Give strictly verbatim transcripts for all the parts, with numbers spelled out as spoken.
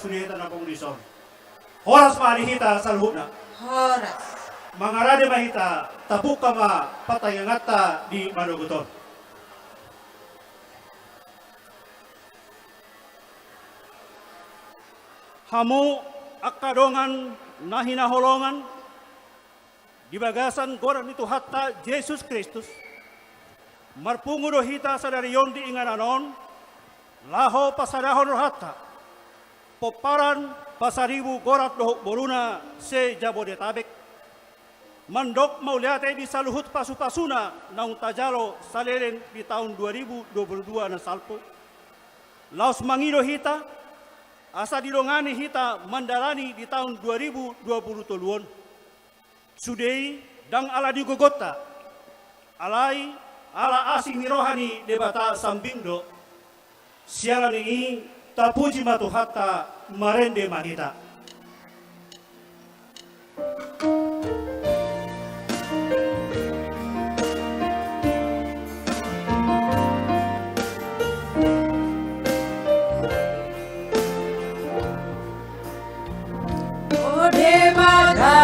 Sude hita na pangulu dison. Horas ma di hita saluhutna. Horas. Mangarade ma hita, tapungka ma partangianganta di manogot on. Hamu angka dongan na hinaholongan, di bagasan goar ni Tuhanta Jesus Kristus, marpungu do hita sadari on di inganan on, laho pasadahon rohanta, pomparan pasaribu gorat dohot boruna se-Jabodetabek, mandok mauliate di saluhut pasupasuna naung tajalo saleleng di taon dua ribu dua puluh dua na salpu. Laos mangido hita, asa didongani hita mandalani di taon dua ribu dua puluh tolu on. Sude i ndang ala di gogonta, alai ala asi ni roha ni Debata sambing do. Siala ni i, tapuji ma Tuhanta, marende ma hita. O Debata,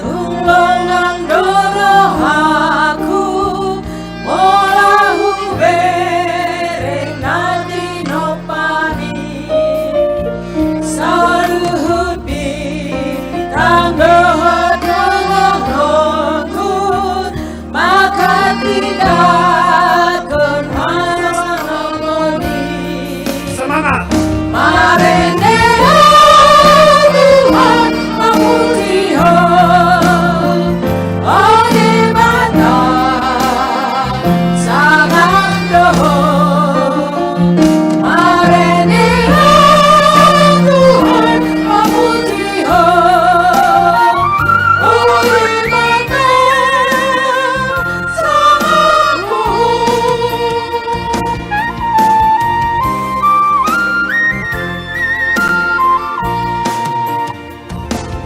tung longang do rohangku, molo hubereng na tinopa i. Saluhut bintang dohot rongrongku, manghatindanghon hasangapon i. Semangat. Marende Ho Tuhan, mamuji Ho, o Debata, sangap do Ho. Marende Ho Tuhan, mamuji Ho, o Debata, sangap do Ho.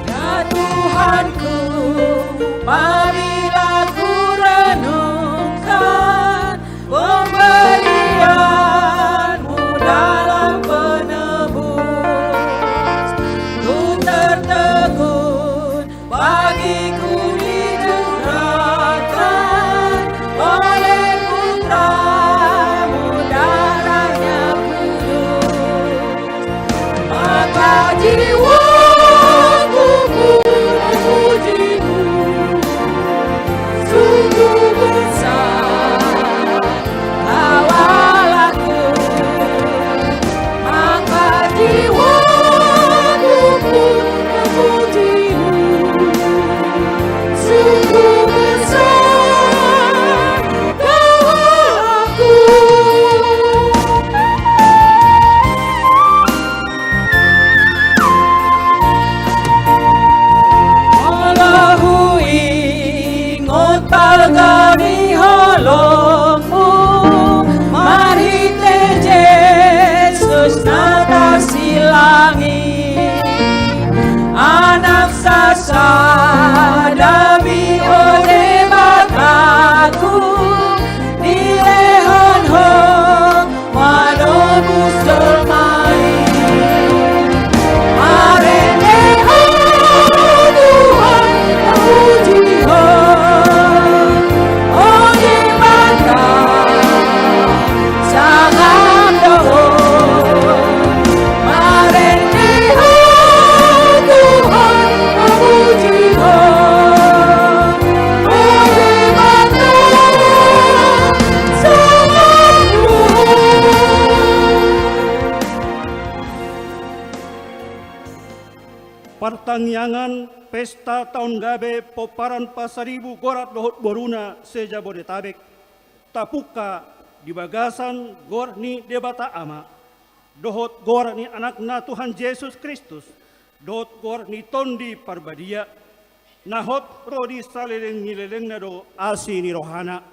Ya Tuhanku, apabila kurenungkan pemberian-Mu dalam penebus, ku tertegun, bagiku dicurahkan oleh Putra-Mu darah-Nya kudus. Maka jiwaku memuji-Mu, sungguh besar Allahku. Maka jiwaku pun memuji-Mu, sungguh besar Allahku. Molo huingot balga ni holong-Mu, marhite Jesus na tarsilang i, Anak sasada-Mi, o Debataku, dilehon Ho manobus jolma i. Marende Ho Tuhan, mamuji Ho, o Debata, sangap do Ho. Marende Ho Tuhan, mamuji Ho, o Debata, sangap do Ho. Partangiangan pesta taon gabe pomparan pasaribu gorat dohot boruna se-Jabodetabek, tapungka di bagasan goar ni Debata Ama, dohot goar ni Anakna Tuhan Jesus Kristus, dohot goar ni Tondi Parbadia, na hot ro di saleleng ni lelengna do asi ni rohana.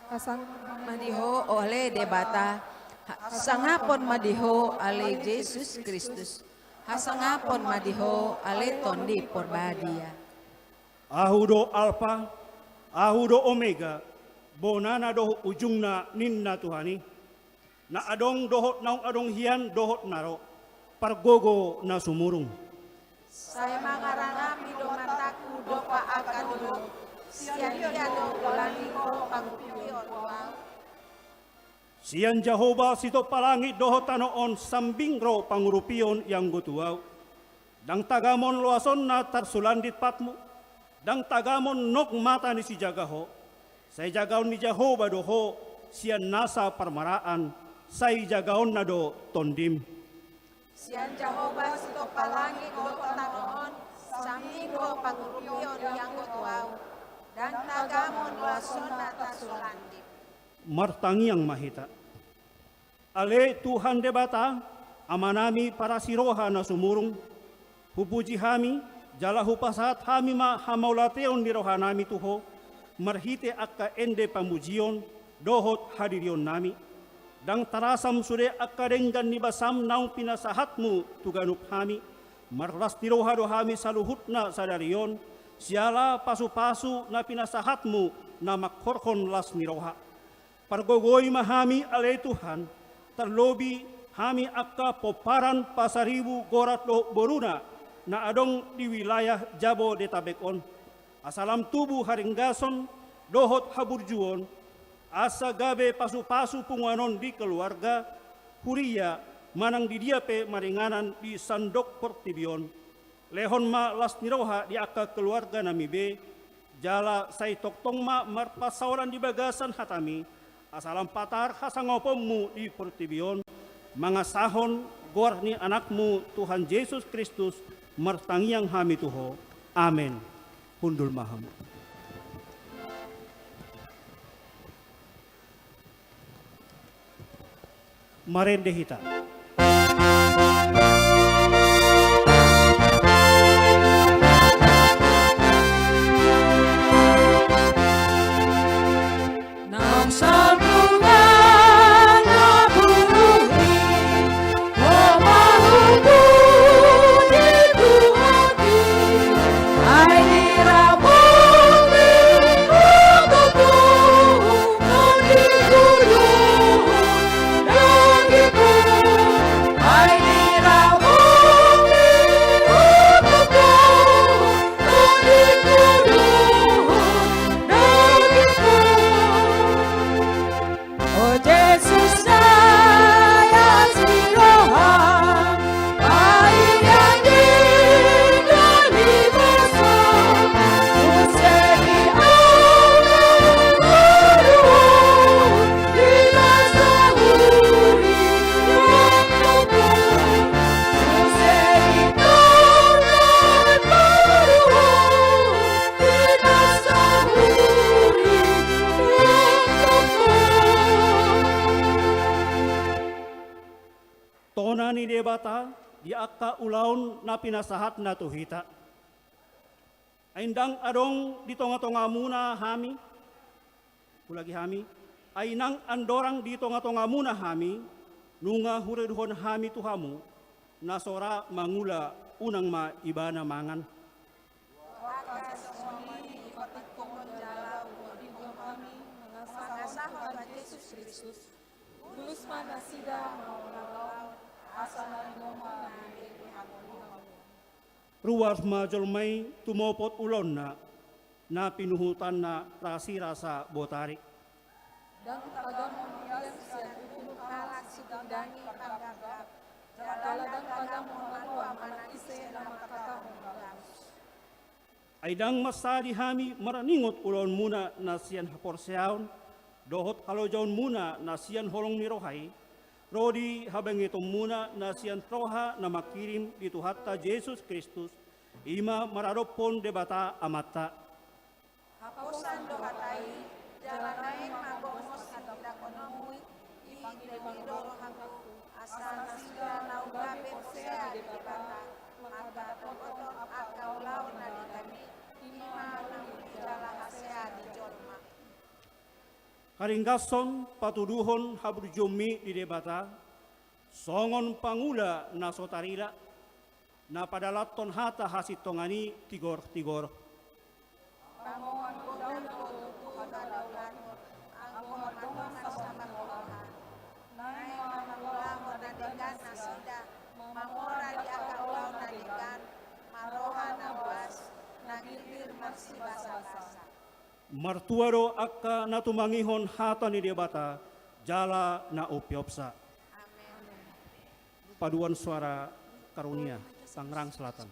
Hasangapon ma di Ho, ale Debata. Ha-, hasangapon ma di Ho, ale Jesus Kristus. Hasangapon ma di Ho, ale Tondi Parbadia. Ahu do Alpa, Ahu do Omega, bonana dohot ujungna, ninna Tuhan i. Na adong dohot naung adong hian dohot na ro, pargogo na sumurung. Sai mangaranami do matangku dompak angka dolok, sian dia do holan i ro pangurupion tu ahu. Sian Jahowa sitompa langit dohot tano on sambing ro pangurupion ianggo tu ahu. Ndang tagamon loasonna tarsulandit patmu, ndang tagamon nok mata ni sijaga ho. Sai jagaon ni Jahowa do ho sian nasa parmaraan, sai jagaonna do tondim. Sian Jahowa sitompa langit dohot tano on sambing ro pangurupion ianggo tu ahu. Ndang tagamon loasonna tarsulandit. Martangiang ma hita. Ale Tuhan Debata, Amanami parasi roha na sumurung, hupuji hami, jala hupasahat hami ma hamauliateon ni rohanami tu ho, marhite angka ende pamujion dohot hadirionnami. Ndang tarasam sude angka denggan ni basam naung pinasahatmu tu ganup hami. Marlas ni roha do hami saluhutna sadari on, siala pasupasu na pinasahatmu na manghorhon las ni roha. Pargogoi ma hami ale Tuhan, tarlobi hami angka pomparan Pasaribu Gorat dohot boruna na adong di wilayah Jabodetabek on. Asa lam tubu haringgason dohot haburjuon, asa gabe pasupasu punguan on di keluarga, huria, manang di dia pe maringanan di sandok portibi on. Lehon ma las ni roha di angka keluarganami be, jala sai tongtong ma marpansamotan di bagasan hatami, asa lam patar hasangaponmu di portibi on, mangasahon goar ni Anakmu Tuhan Jesus Kristus, martangiang hami tu ho. Amen. Hundul ma hamu. Marende hita. Tona ni Debata di angka ulaon na pinasahatna tu hita. Ai ndang adong di tongatongamuna hami, ulangi hami, ai ndang andorang di tongatongamuna hami, nunga hureduhon hami tu hamu, na so ra mangula unang ma ibana mangan. Ruas ma jolma i tumopot ulaonna, na pinuhutanna rasirasa botari. Ndang tagamon hian sian uhum halak sitindangi panggabean, jala ndang tagamon malua manang ise na mangkatahon bagus. Ai ndang mansadi hami marningot ulaonmuna na sian haporseaon, dohot halojaonmuna na sian holong ni roha i, ro di habangetonmuna na sian roha na mangkirim di Tuhanta Jesus Kristus, i ma maradophon Debata Amanta. Haposan do hata i, jala naeng ma gomos sitindangononmu i, i dilehon do rohangku, asa nasida naung gabe porsea di Debata, mangkadapothon angka ulaon na denggan i, i ma na uli jala hasea di jolma. Haringgason patuduhon haburjuonmi di Debata, songon pangula na so tarida, na padalanhon hata hasintongan i tigortigor. Pangomoan godang do tutu hadaulaton, anggo mardongan sasama roha. Naeng ma Martua do angka na tumangihon hata ni Debata jala na umpeopsa. Paduan Suara Karunia, Tangerang Selatan.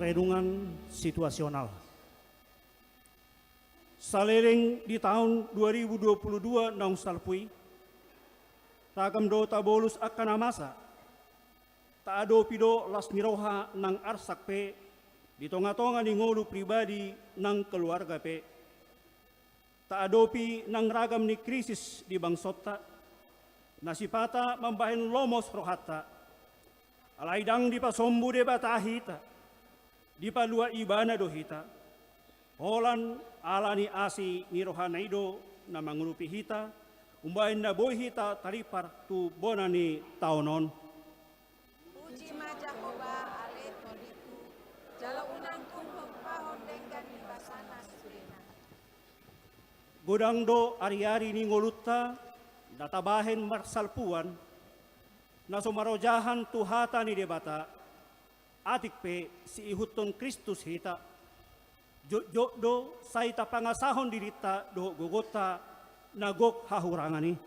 Renungan situasional. Saleleng di taon dua ribu dua puluh dua naung salpu i, ragam do tabolus angka na masa. Taadopi do las ni roha nang arsak pe, di tongatonga ni ngolu pribadi nang keluarga pe. Taadopi nang ragam ni krisis di bangsonta, na sipata mambahen lomos rohanta. Alai ndang dipasombu Debata hita, dipalua Ibana do hita. Holan ala ni asi ni rohana i do na mangurupi hita, umbahen na boi hita tarimpar tu bona ni taon on. Puji ma Jahowa, ale tondingku, jala unang tung humpahon denggan ni basana sudena. Godang do ariari ni ngolunta na tabahen marsalpuan, na so marojahan tu hata ni Debata, atik pe siihuthon Kristus hita. Jotjot do sai tapangasahon dirinta dohot gogonta na gok hahurangan i.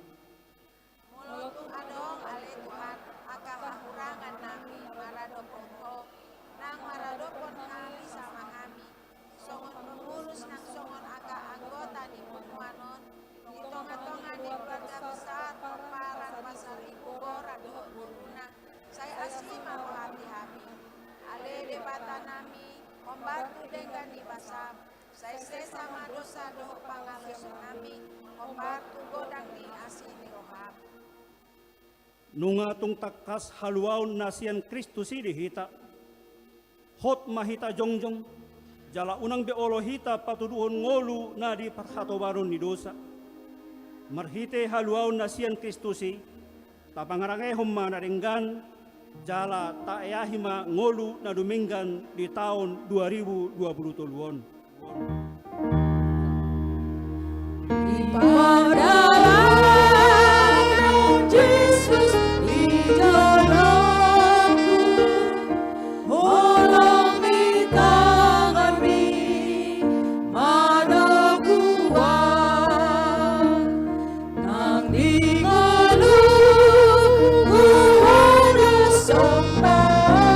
Molo tung adong, ale Tuhan, angka hahurangan nami maradophon Ho, nang maradophon hami sama hami, songon pengurus nang songon angka anggota ni punguan on, di tongatonga ni keluarga besar Pomparan Pasaribu Borat dohot ngoluna, sai asi ma Ho hami. Ale Debata nami, hombar tu denggan ni basaM, sai sesa ma dosa dohot pangalaosion nami, hombar tu godang ni asi ni rohaM. Nunga tung tangkas haluaon na sian Kristus i di hita. Hot ma hita jongjong, jala unang be olo hita patuduhon ngolu na di parhatobanon ni dosa. Marhite haluaon na sian Kristus i, tapangarangehon ma na denggan, jala taeahi ma ngolu na dumenggan di taon dua ribu dua puluh tolu on. Di pardalanan Jesus di jolongku, holong ni tanganMi manoguan. Nang di ngolungku, udos sombangku,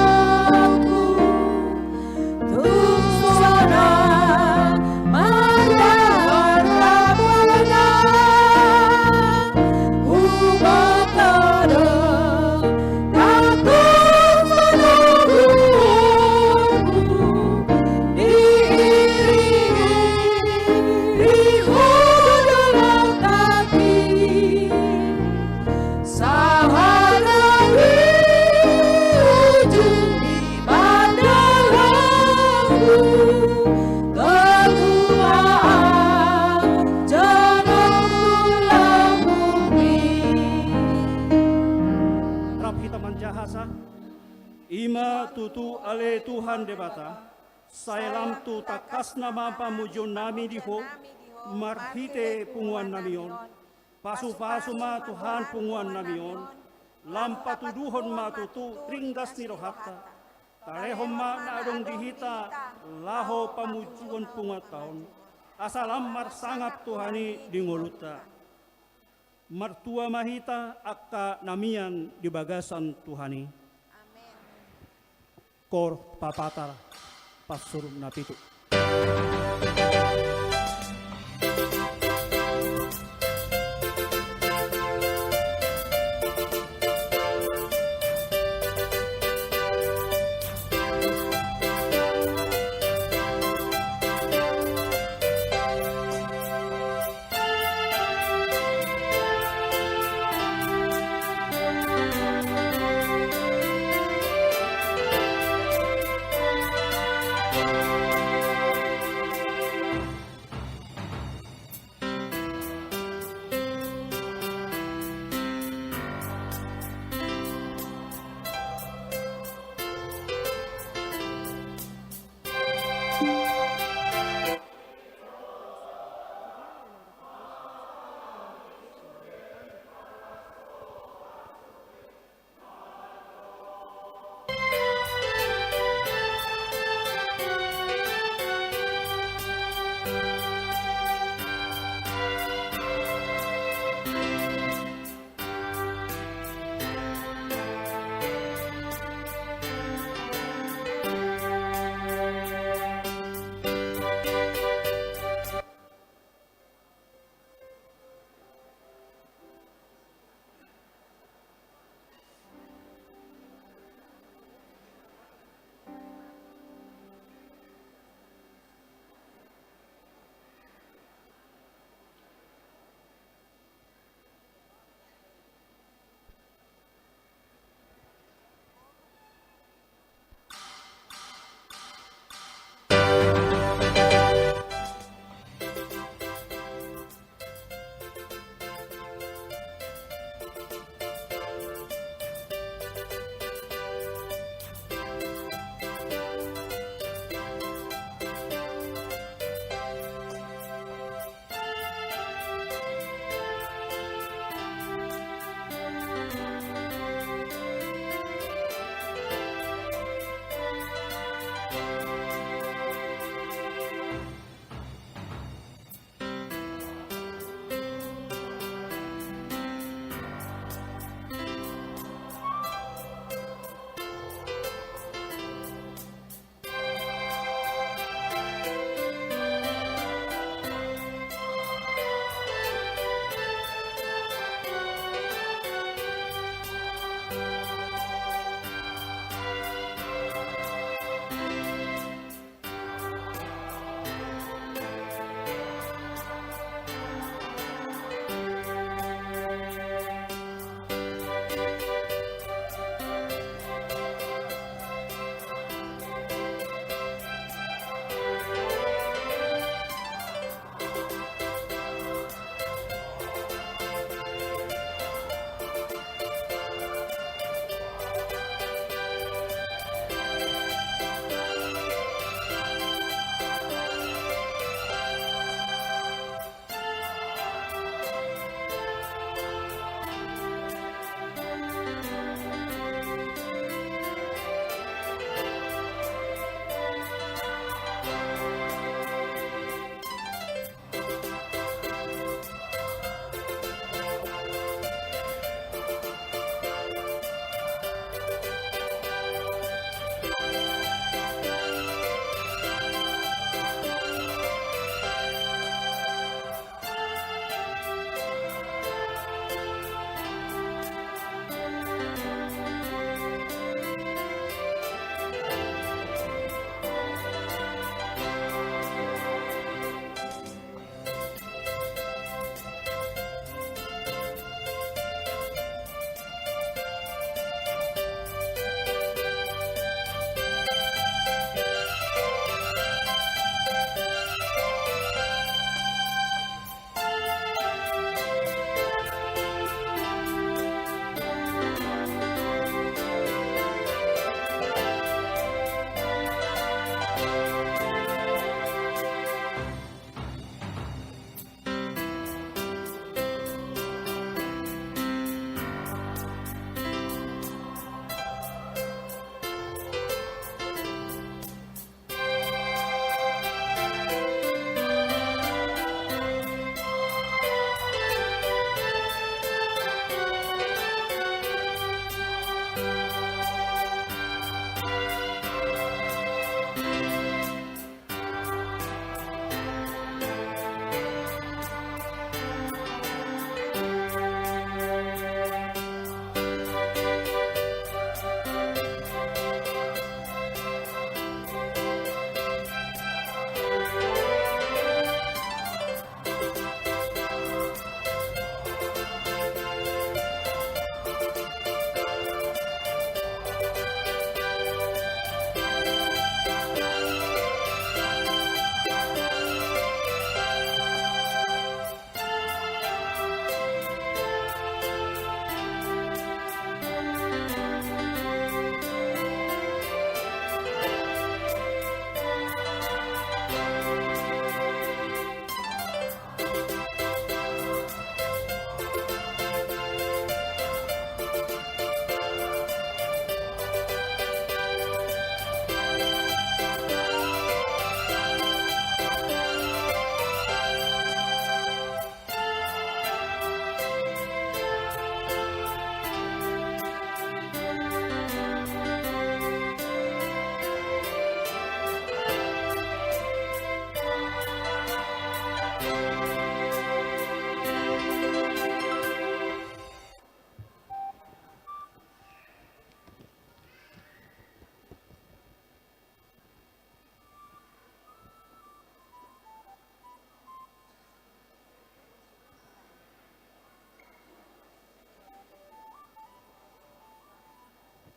tung sonang ma na marrapona, huboto do tangkas panoguonku, diiringi Ho do langkangki, sahat di ujung ni pardalanan, ketua jonong tu lambungMi. Rap hita manjahasa. I ma tutu, ale Tuhan Debata, sai lam tu tangkasna ma pamujionnami di Ho marhite punguannami on. Pasupasu ma Tuhan punguannami on, lam patuduhon ma tutu ringgas ni rohanta. Talehon ma na adong di hita laho pamujuon punguanta on, asa lam marsangap Tuhan i di ngolunta. Martua ma hita angka na mian di bagasan Tuhan i. Amen. Koor papatar, parsuru na pitu.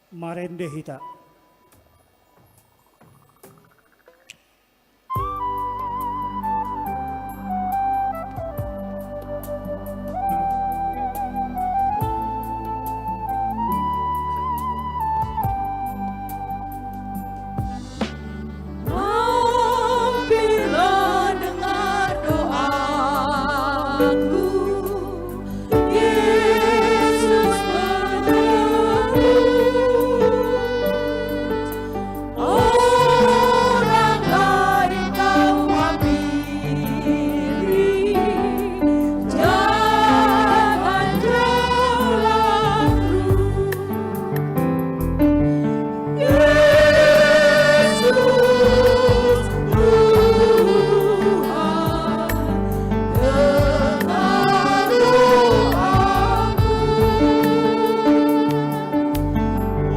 Marende hita. Apabila dengar doaku, Yesus menebus. Orang lain kau hampiri, jangan jalanku. Yesus Tuhan, dengar doaku.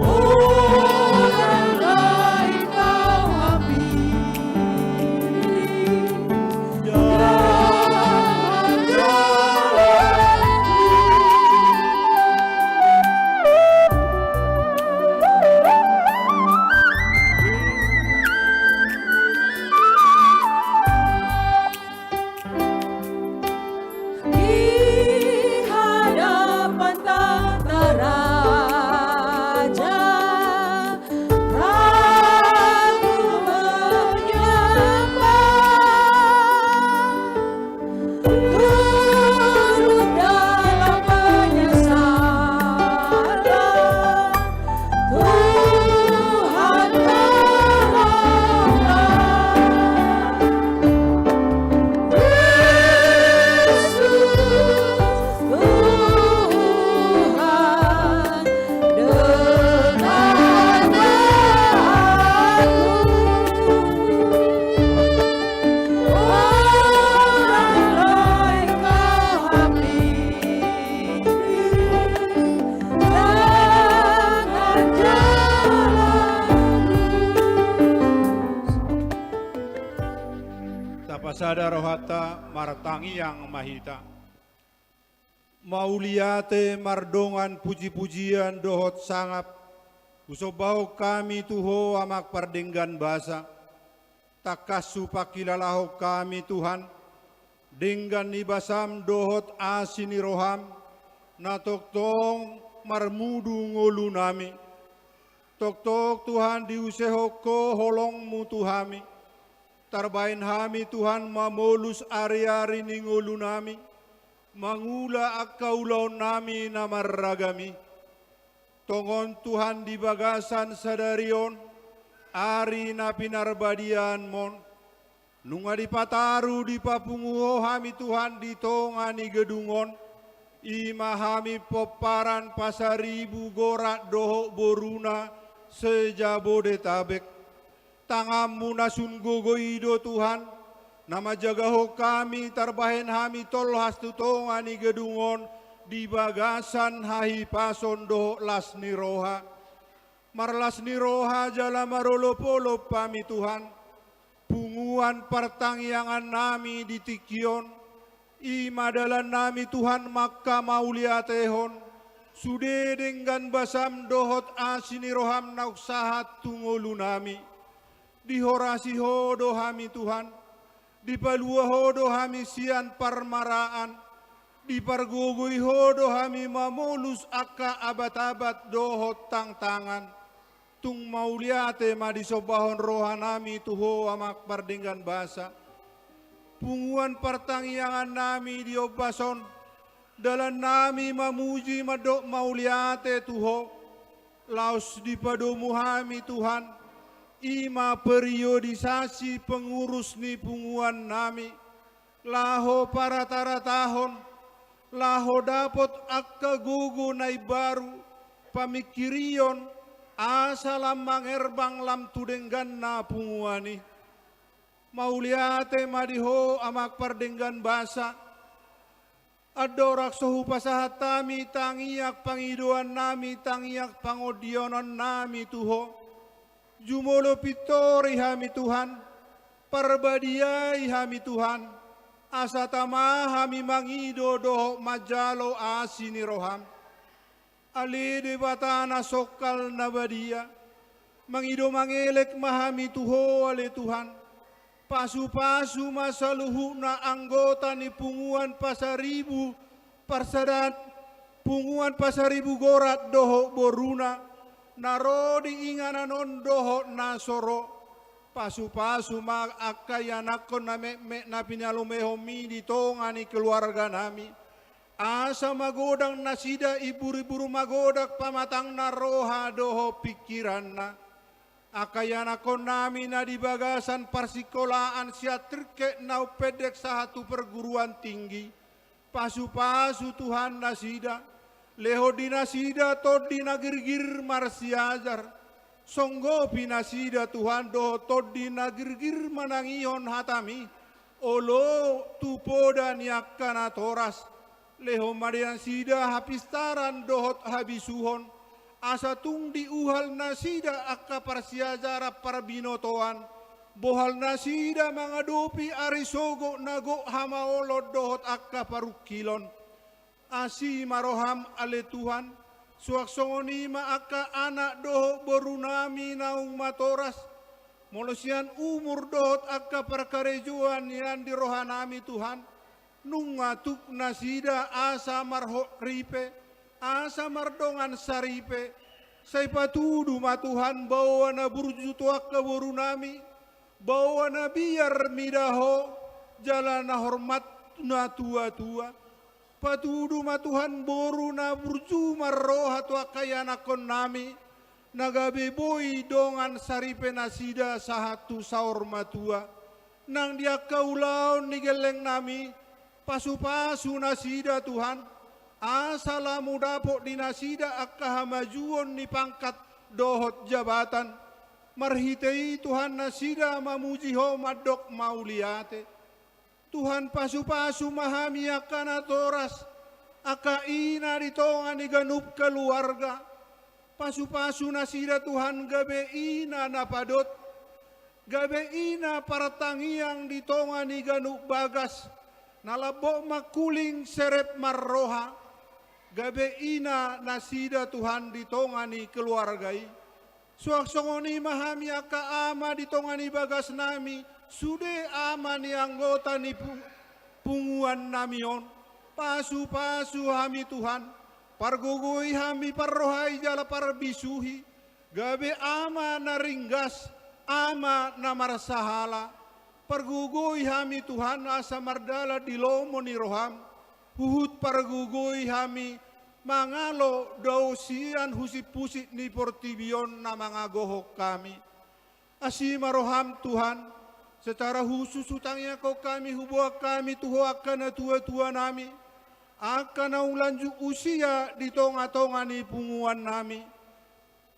Orang lain kau hampiri, jangan jalanku. Di hadapan tahta raja, aku menyembah. Turut dalam penyesalan, Tuhan tolonglah. Yesus Tuhan, dengarlah aku. Orang lain kau hampiri, jangan jalanku. Tapasada rohanta, martangiang ma hita. Mauliate mardongan pujipujian dohot sangap husombahon hami tu Ho, Amang Pardenggan Basa. Tangkas hupangkilalahon hami, Tuhan, denggan ni basam dohot asi ni roham, na tongtong marmudu ngolunami. Tongtong, Tuhan, diusehon Ho holongmu tu hami. Tarbahen hami, Tuhan, mamolus ariari ni ngolunami, mangula angka ulaonnami na marragam i. Tongon, Tuhan, di bagasan sadari on, ari na pinarbadiaanmon, nunga dipataru, dipapungu Ho hami, Tuhan, di tonga ni gedung on, i ma hami pomparan Pasaribu Gorat dohot boruna se-Jabodetabek. Tanganmu na sun gogo i do, Tuhan, na manjagahon hami, tarbahen hami tolhas tu tonga ni gedung on di bagasan hahipason dohot las ni roha. Marlas ni roha jala marolopolop hami, Tuhan, punguan partangiangannami di tingki on, i ma dalannami, Tuhan, manghamauliatehon sude denggan basam dohot asi ni roham naung sahat tu ngolunami. Dihorasi Ho do hami, Tuhan, dipalua Ho do hami sian parmaraan, dipargogoi Ho do hami mamolus angka abatabat dohot tangtangan. Tung mauliate ma disombahon rohanami tu Ho, Amang Pardenggan Basa. Punguan partangiangannami di ombas on, dalannami mamuji mandok mauliate tu Ho. Laos dipadomu hami, Tuhan, i ma periodisasi pengurus ni punguannami, laho parataratahon, laho dapot angka gogo na imbaru, pamingkirion, asa lam mangerbang lam tu dengganna punguan i. Mauliate ma di Ho, Amang Pardenggan Basa. Andorang so hupasahat hami tangiang pangidoannami, tangiang pangondionannami tu Ho, jumolo pintori hami, Tuhan, parbadiai hami, Tuhan, asa tama hami mangido dohot manjalo asi ni roham. Ale Debata na songkal na badia, mangido mangelek ma hami tu Ho ale Tuhan. Pasupasu ma saluhutna anggota ni punguan Pasaribu Parsadat, punguan Pasaribu Gorat dohot boruna, na ro di inganan on dohot na so ro. Pasupasu ma angka ianakhon na metmet na pinalumeonMi di tonga ni keluarganami. Asa magodang nasida, ibur-ibur magodang pamatangna roha dohot pingkiranna. Angka ianakhonnami na di bagasan parsikolaan sian tingki na umpendek sahat tu perguruan tinggi. Pasupasu Tuhan nasida, lehon di nasida tondi na girgir marsiajar. Songgopi nasida Tuhan dohot tondi na girgir manangihon hataMi, olo tu poda ni angka natoras. Lehon ma di nasida hapistaran dohot habisuhon, asa tung diuhal nasida angka parsiajaran parbinotoan, bohal nasida mangadopi ari sogot na gok hamaolon dohot angka parungkilon. Asi ma rohaM ale Tuhan, suang songon i ma angka anak dohot borunami naung matoras, molo sian umur dohot angka parkarejoan nian di rohanami Tuhan, nunga tuk nasida asa marhot ripe, asa mardongan saripe. Sai patudu ma Tuhan baoa na burju tu angka borunami, baoa na biar mida Ho, jala na hormat na tua-tua. Patudu ma Tuhan boru na burju marroha tu angka ianakhonnami, na gabe boi dongan saripe nasida sahat tu saur matua. Nang di angka ulaon ni gellengnami, pasupasu nasida Tuhan, asa lamu dapot di nasida angka hamajuon ni pangkat dohot jabatan. Marhite i Tuhan nasida mamuji Ho mandok mauliate. Tuhan, pasupasu ma hami angka natoras, angka ina di tonga ni ganup keluarga. Pasupasu nasida Tuhan gabe ina na padot, gabe ina partangiang di tonga ni ganup bagas, na lambok mangkuling serep marroha, gabe ina nasida Tuhan di tonga ni keluarga i. Suang songon i ma hami angka ama di tonga ni bagasnami, sude ama ni anggota ni pu-, punguannami on. Pasupasu hami Tuhan, pargogoi hami, parrohai jala parbisuhi, gabe ama na ringgas, ama na marsahala. Pargogoi hami Tuhan asa mardalan di lomo ni roham, huhut pargogoi hami mangalo dao sian husip-husip ni portibi on na mangagohon hami. Asi ma roham Tuhan, secara khusus hutangiangkon hami, huboan hami tu Ho angka natua-tuanami, angka naung lanjut usia di tonga-tonga ni punguannami.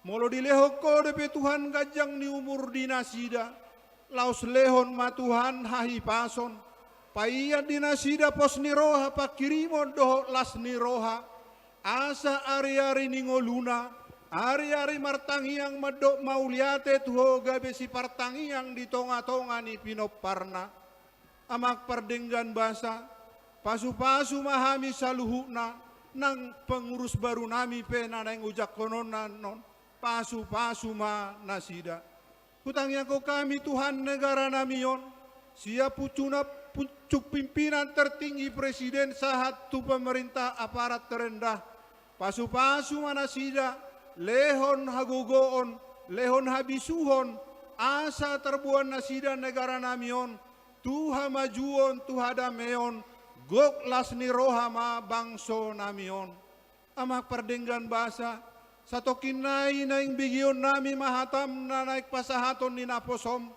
Molo dilehon Ho dope Tuhan ganjang ni umur di nasida, laos lehon ma Tuhan hahipason, paian di nasida pos ni roha, panghirimon dohot las ni roha, asa ari-ari ni ngoluna, ari-ari martangiang mandok mauliate tu Ho gabe sipartangiang di tonga-tonga ni pinomparna. Amang pardenggan basa, pasupasu ma hami saluhutna, nang pengurus barunami pe na naeng ujangkononna on, pasupasu ma nasida. Hutangiangkon hami Tuhan negaranami on, sian puncuna, puncuk pimpinan tertinggi presiden sahat tu pemerintah aparat terendah, pasupasu ma nasida, lehon hagogoon, lehon habisuhon, asa tarboan nasida negaranami on tu hamajuon, tu hadameon, gok las ni roha ma bangsonami on. Amang pardenggan basa, satongkin nai naeng begeonnami ma hatam na naeng pasahaton ni naposom,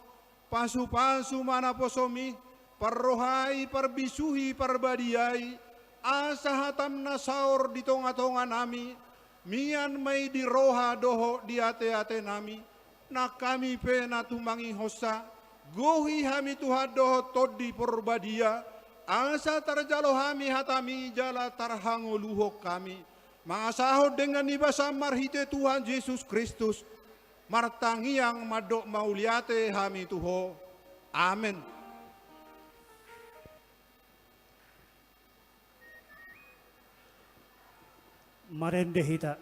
pasupasu ma naposom i, parrohai, parbisuhi, parbadiai, asa hatam na saor di tonga-tonganami, mian ma i di roha dohot di ate-atenami, nang hami pe na tumangihonsa, gohi hami Tuhan dohot Tondi Porbadia, asa tarjalo hami hatami jala tarhangoluhon hami. Mangasahon dengan ni basam marhite Tuhan Jesus Kristus, martangiang mandok mauliate hami tu Ho. Amen. Marende hita.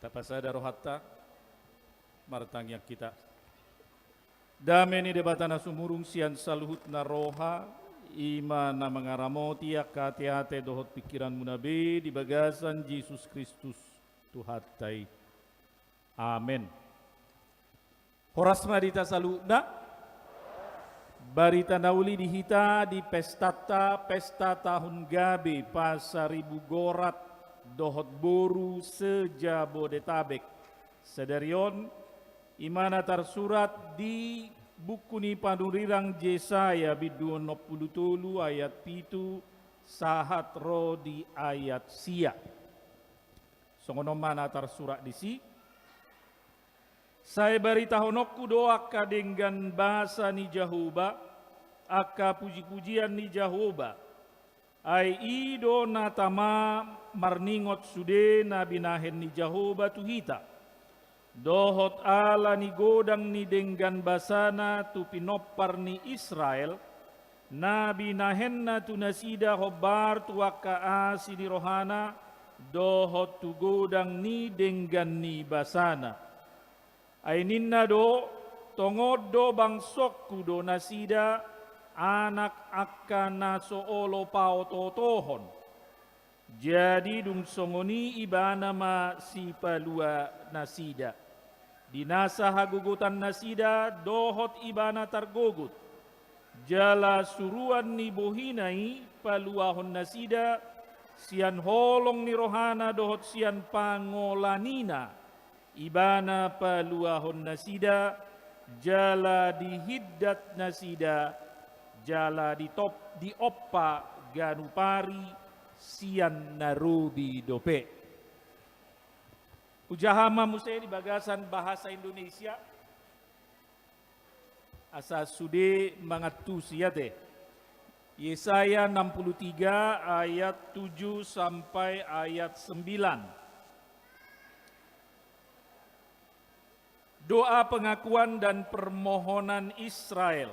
Tapasada rohanta, martangiang hita. Dame ni Debata na sumurung sian saluhutna roha, i ma na mangaramoti angka ateate dohot pingkiranmuna be di bagasan Jesus Kristus Tuhanta i. Amen. Horas ma di hita saluhutna. Barita na uli di hita di pestanta, pesta tahun gabe Pasaribu Gorat dohot boru se-Jabodetabek sadari on, i ma na tarsurat di buku ni panurirang Jesaya bindu onom pulu tolu ayat pitu sahat ro di ayat sia. Songon on ma na tarsurat disi. Sai baritahononku do angka denggan basa ni Jahowa, angka pujipujian ni Jahowa. Ai i do na tama marningot sude na binahen ni Jahowa tu hita. Dohot ala ni godang ni denggan basana tu pinompar ni Israel, na binahenna tu nasida hombar tu angka asi ni rohana, dohot tu godang ni denggan ni basana. Ai ninna do, tongon do bangsongku do nasida, anak angka na so olo paotootohon. Jadi dung songon i ibana ma sipalua nasida. Di nasa hagogotan nasida dohot ibana targogot. Jala suruan ni bohina i paluahon nasida, sian holong ni rohana dohot sian pangolanina. Ibana paluahon nasida, jala dihindat nasida, jala ditop-, diompa ganup ari sian na robi dope. Hujaha ma muse di bagasan bahasa Indonesia. Asa sude mangantusi ate. Yesaya enam puluh tiga ayat tujuh sampai ayat sembilan. Doa pengakuan dan permohonan Israel.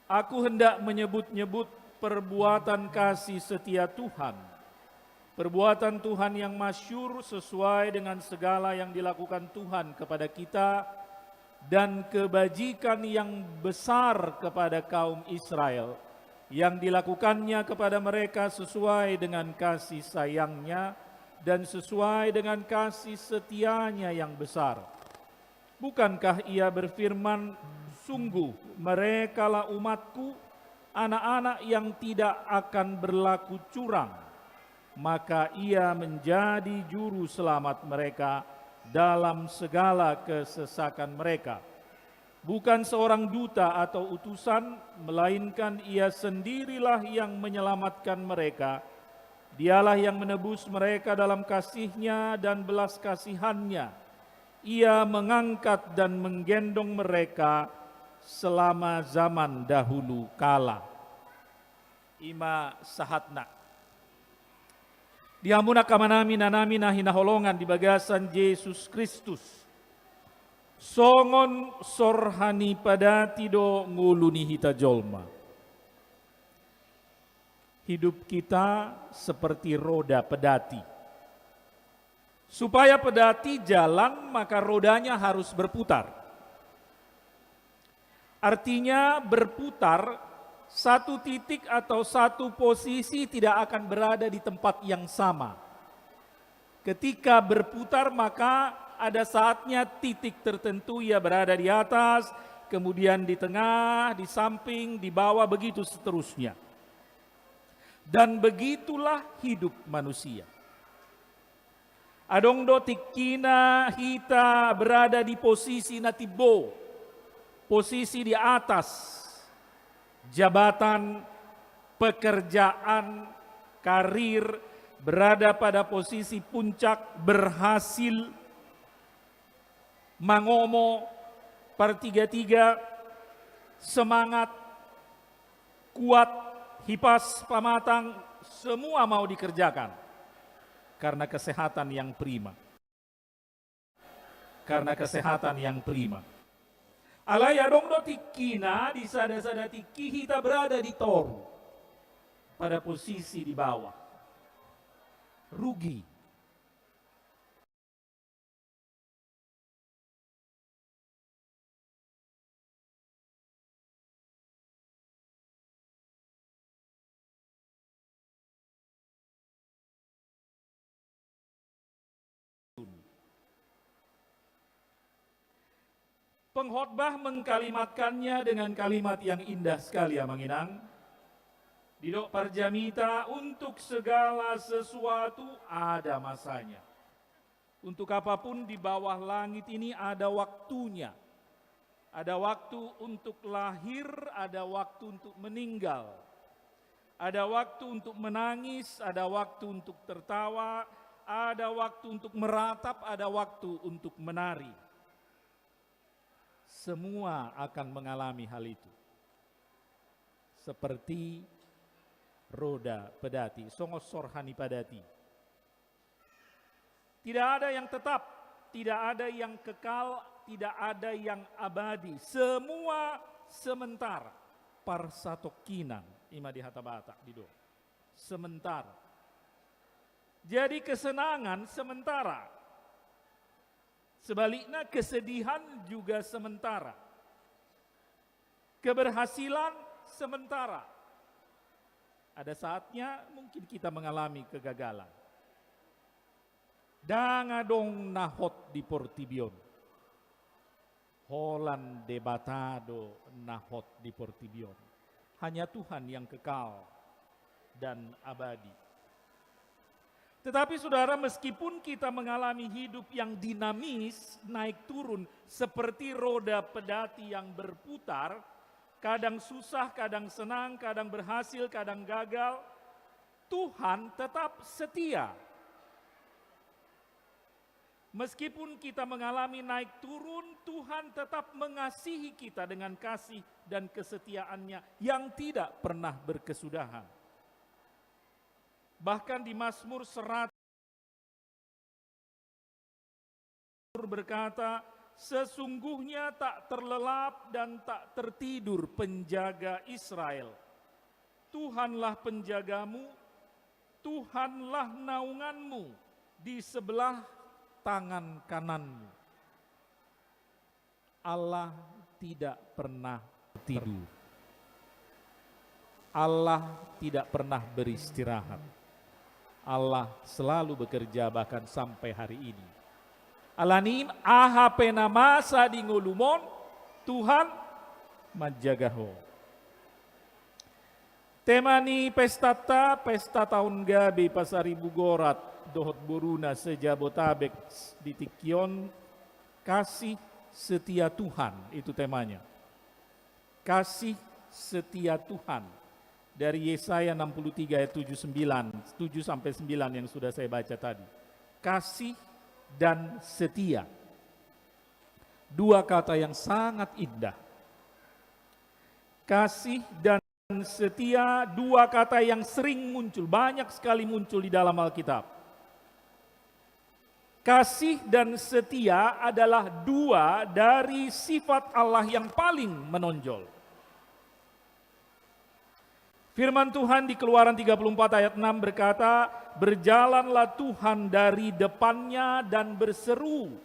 Aku hendak menyebut-nyebut perbuatan kasih setia Tuhan, perbuatan Tuhan yang masyur sesuai dengan segala yang dilakukan Tuhan kepada kita, dan kebajikan yang besar kepada kaum Israel, yang dilakukannya kepada mereka sesuai dengan kasih sayangnya dan sesuai dengan kasih setianya yang besar. Bukankah Ia berfirman, "Sungguh, merekalah umat-Ku, anak-anak yang tidak akan berlaku curang"? Maka Ia menjadi juru selamat mereka dalam segala kesesakan mereka. Bukan seorang duta atau utusan, melainkan Ia sendirilah yang menyelamatkan mereka. Dialah yang menebus mereka dalam kasih-Nya dan belas kasihan-Nya. Ia mengangkat dan menggendong mereka selama zaman dahulu kala. I ma sahatna. Di hamu angka amanami, inanami na hinaholongan di bagasan Jesus Kristus, songon sorha ni padati do ngolu ni hita jolma. Hidup kita seperti roda pedati. Supaya pedati jalan, maka rodanya harus berputar. Artinya, berputar, satu titik atau satu posisi tidak akan berada di tempat yang sama. Ketika berputar, maka ada saatnya titik tertentu ia berada di atas, kemudian di tengah, di samping, di bawah, begitu seterusnya. Dan begitulah hidup manusia. Adong do tingkina hita berada di posisi na timbo, posisi di atas, jabatan, pekerjaan, karir, berada pada posisi puncak, berhasil, mangomo, partiga-tiga, semangat, kuat, hipas, pamatang, semua mau dikerjakan. Karena kesehatan yang prima. Karena kesehatan yang prima. Alai adong do tingkina, di sada-sada tingki hita berada di toru. Pada posisi di bawah. Rugi. Pengkhotbah mengkalimatkannya dengan kalimat yang indah sekali, Amang Inang. Didok parjamita, untuk segala sesuatu ada masanya. Untuk apapun di bawah langit ini ada waktunya. Ada waktu untuk lahir, ada waktu untuk meninggal. Ada waktu untuk menangis, ada waktu untuk tertawa, ada waktu untuk meratap, ada waktu untuk menari. Semua akan mengalami hal itu. Seperti roda pedati, songon sorha ni padati. Tidak ada yang tetap, tidak ada yang kekal, tidak ada yang abadi. Semua sementara. Parsatongkinan, ima di hata Batak didok. Sementara. Jadi kesenangan sementara. Sebaliknya, kesedihan juga sementara. Keberhasilan sementara. Ada saatnya mungkin kita mengalami kegagalan. Ndang adong na hot di portibi on. Holan Debata do na hot di portibi on. Hanya Tuhan yang kekal dan abadi. Tetapi, saudara, meskipun kita mengalami hidup yang dinamis, naik turun, seperti roda pedati yang berputar, kadang susah, kadang senang, kadang berhasil, kadang gagal, Tuhan tetap setia. Meskipun kita mengalami naik turun, Tuhan tetap mengasihi kita dengan kasih dan kesetiaan-Nya yang tidak pernah berkesudahan. Bahkan di Mazmur seratus berkata, "Sesungguhnya tak terlelap dan tak tertidur penjaga Israel. Tuhanlah penjagamu, Tuhanlah naunganmu di sebelah tangan kananmu." Allah tidak pernah tidur. Allah tidak pernah beristirahat. Allah selalu bekerja, bahkan sampai hari ini. Alani i, aha pe na masa di ngolum on, Tuhan manjaga ho. Tema ni pestanta, pesta taon gabe Pasaribu Gorat dohot boruna se-Jabotabek di tingki on, kasih setia Tuhan, itu temanya. Kasih setia Tuhan. Dari Yesaya enam puluh tiga ayat tujuh, sembilan, tujuh sampai sembilan yang sudah saya baca tadi. Kasih dan setia. Dua kata yang sangat indah. Kasih dan setia, dua kata yang sering muncul, banyak sekali muncul di dalam Alkitab. Kasih dan setia adalah dua dari sifat Allah yang paling menonjol. Firman Tuhan di Keluaran tiga puluh empat ayat enam berkata, "Berjalanlah Tuhan dari depannya dan berseru,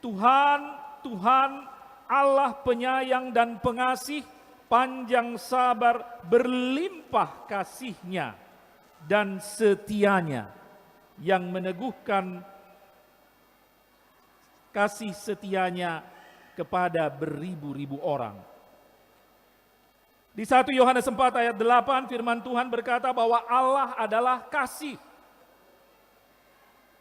'Tuhan, Tuhan, Allah penyayang dan pengasih, panjang sabar, berlimpah kasih-Nya dan setia-Nya, yang meneguhkan kasih setia-Nya kepada beribu-ribu orang.'" Di satu Yohanes empat ayat delapan, firman Tuhan berkata bahwa Allah adalah kasih.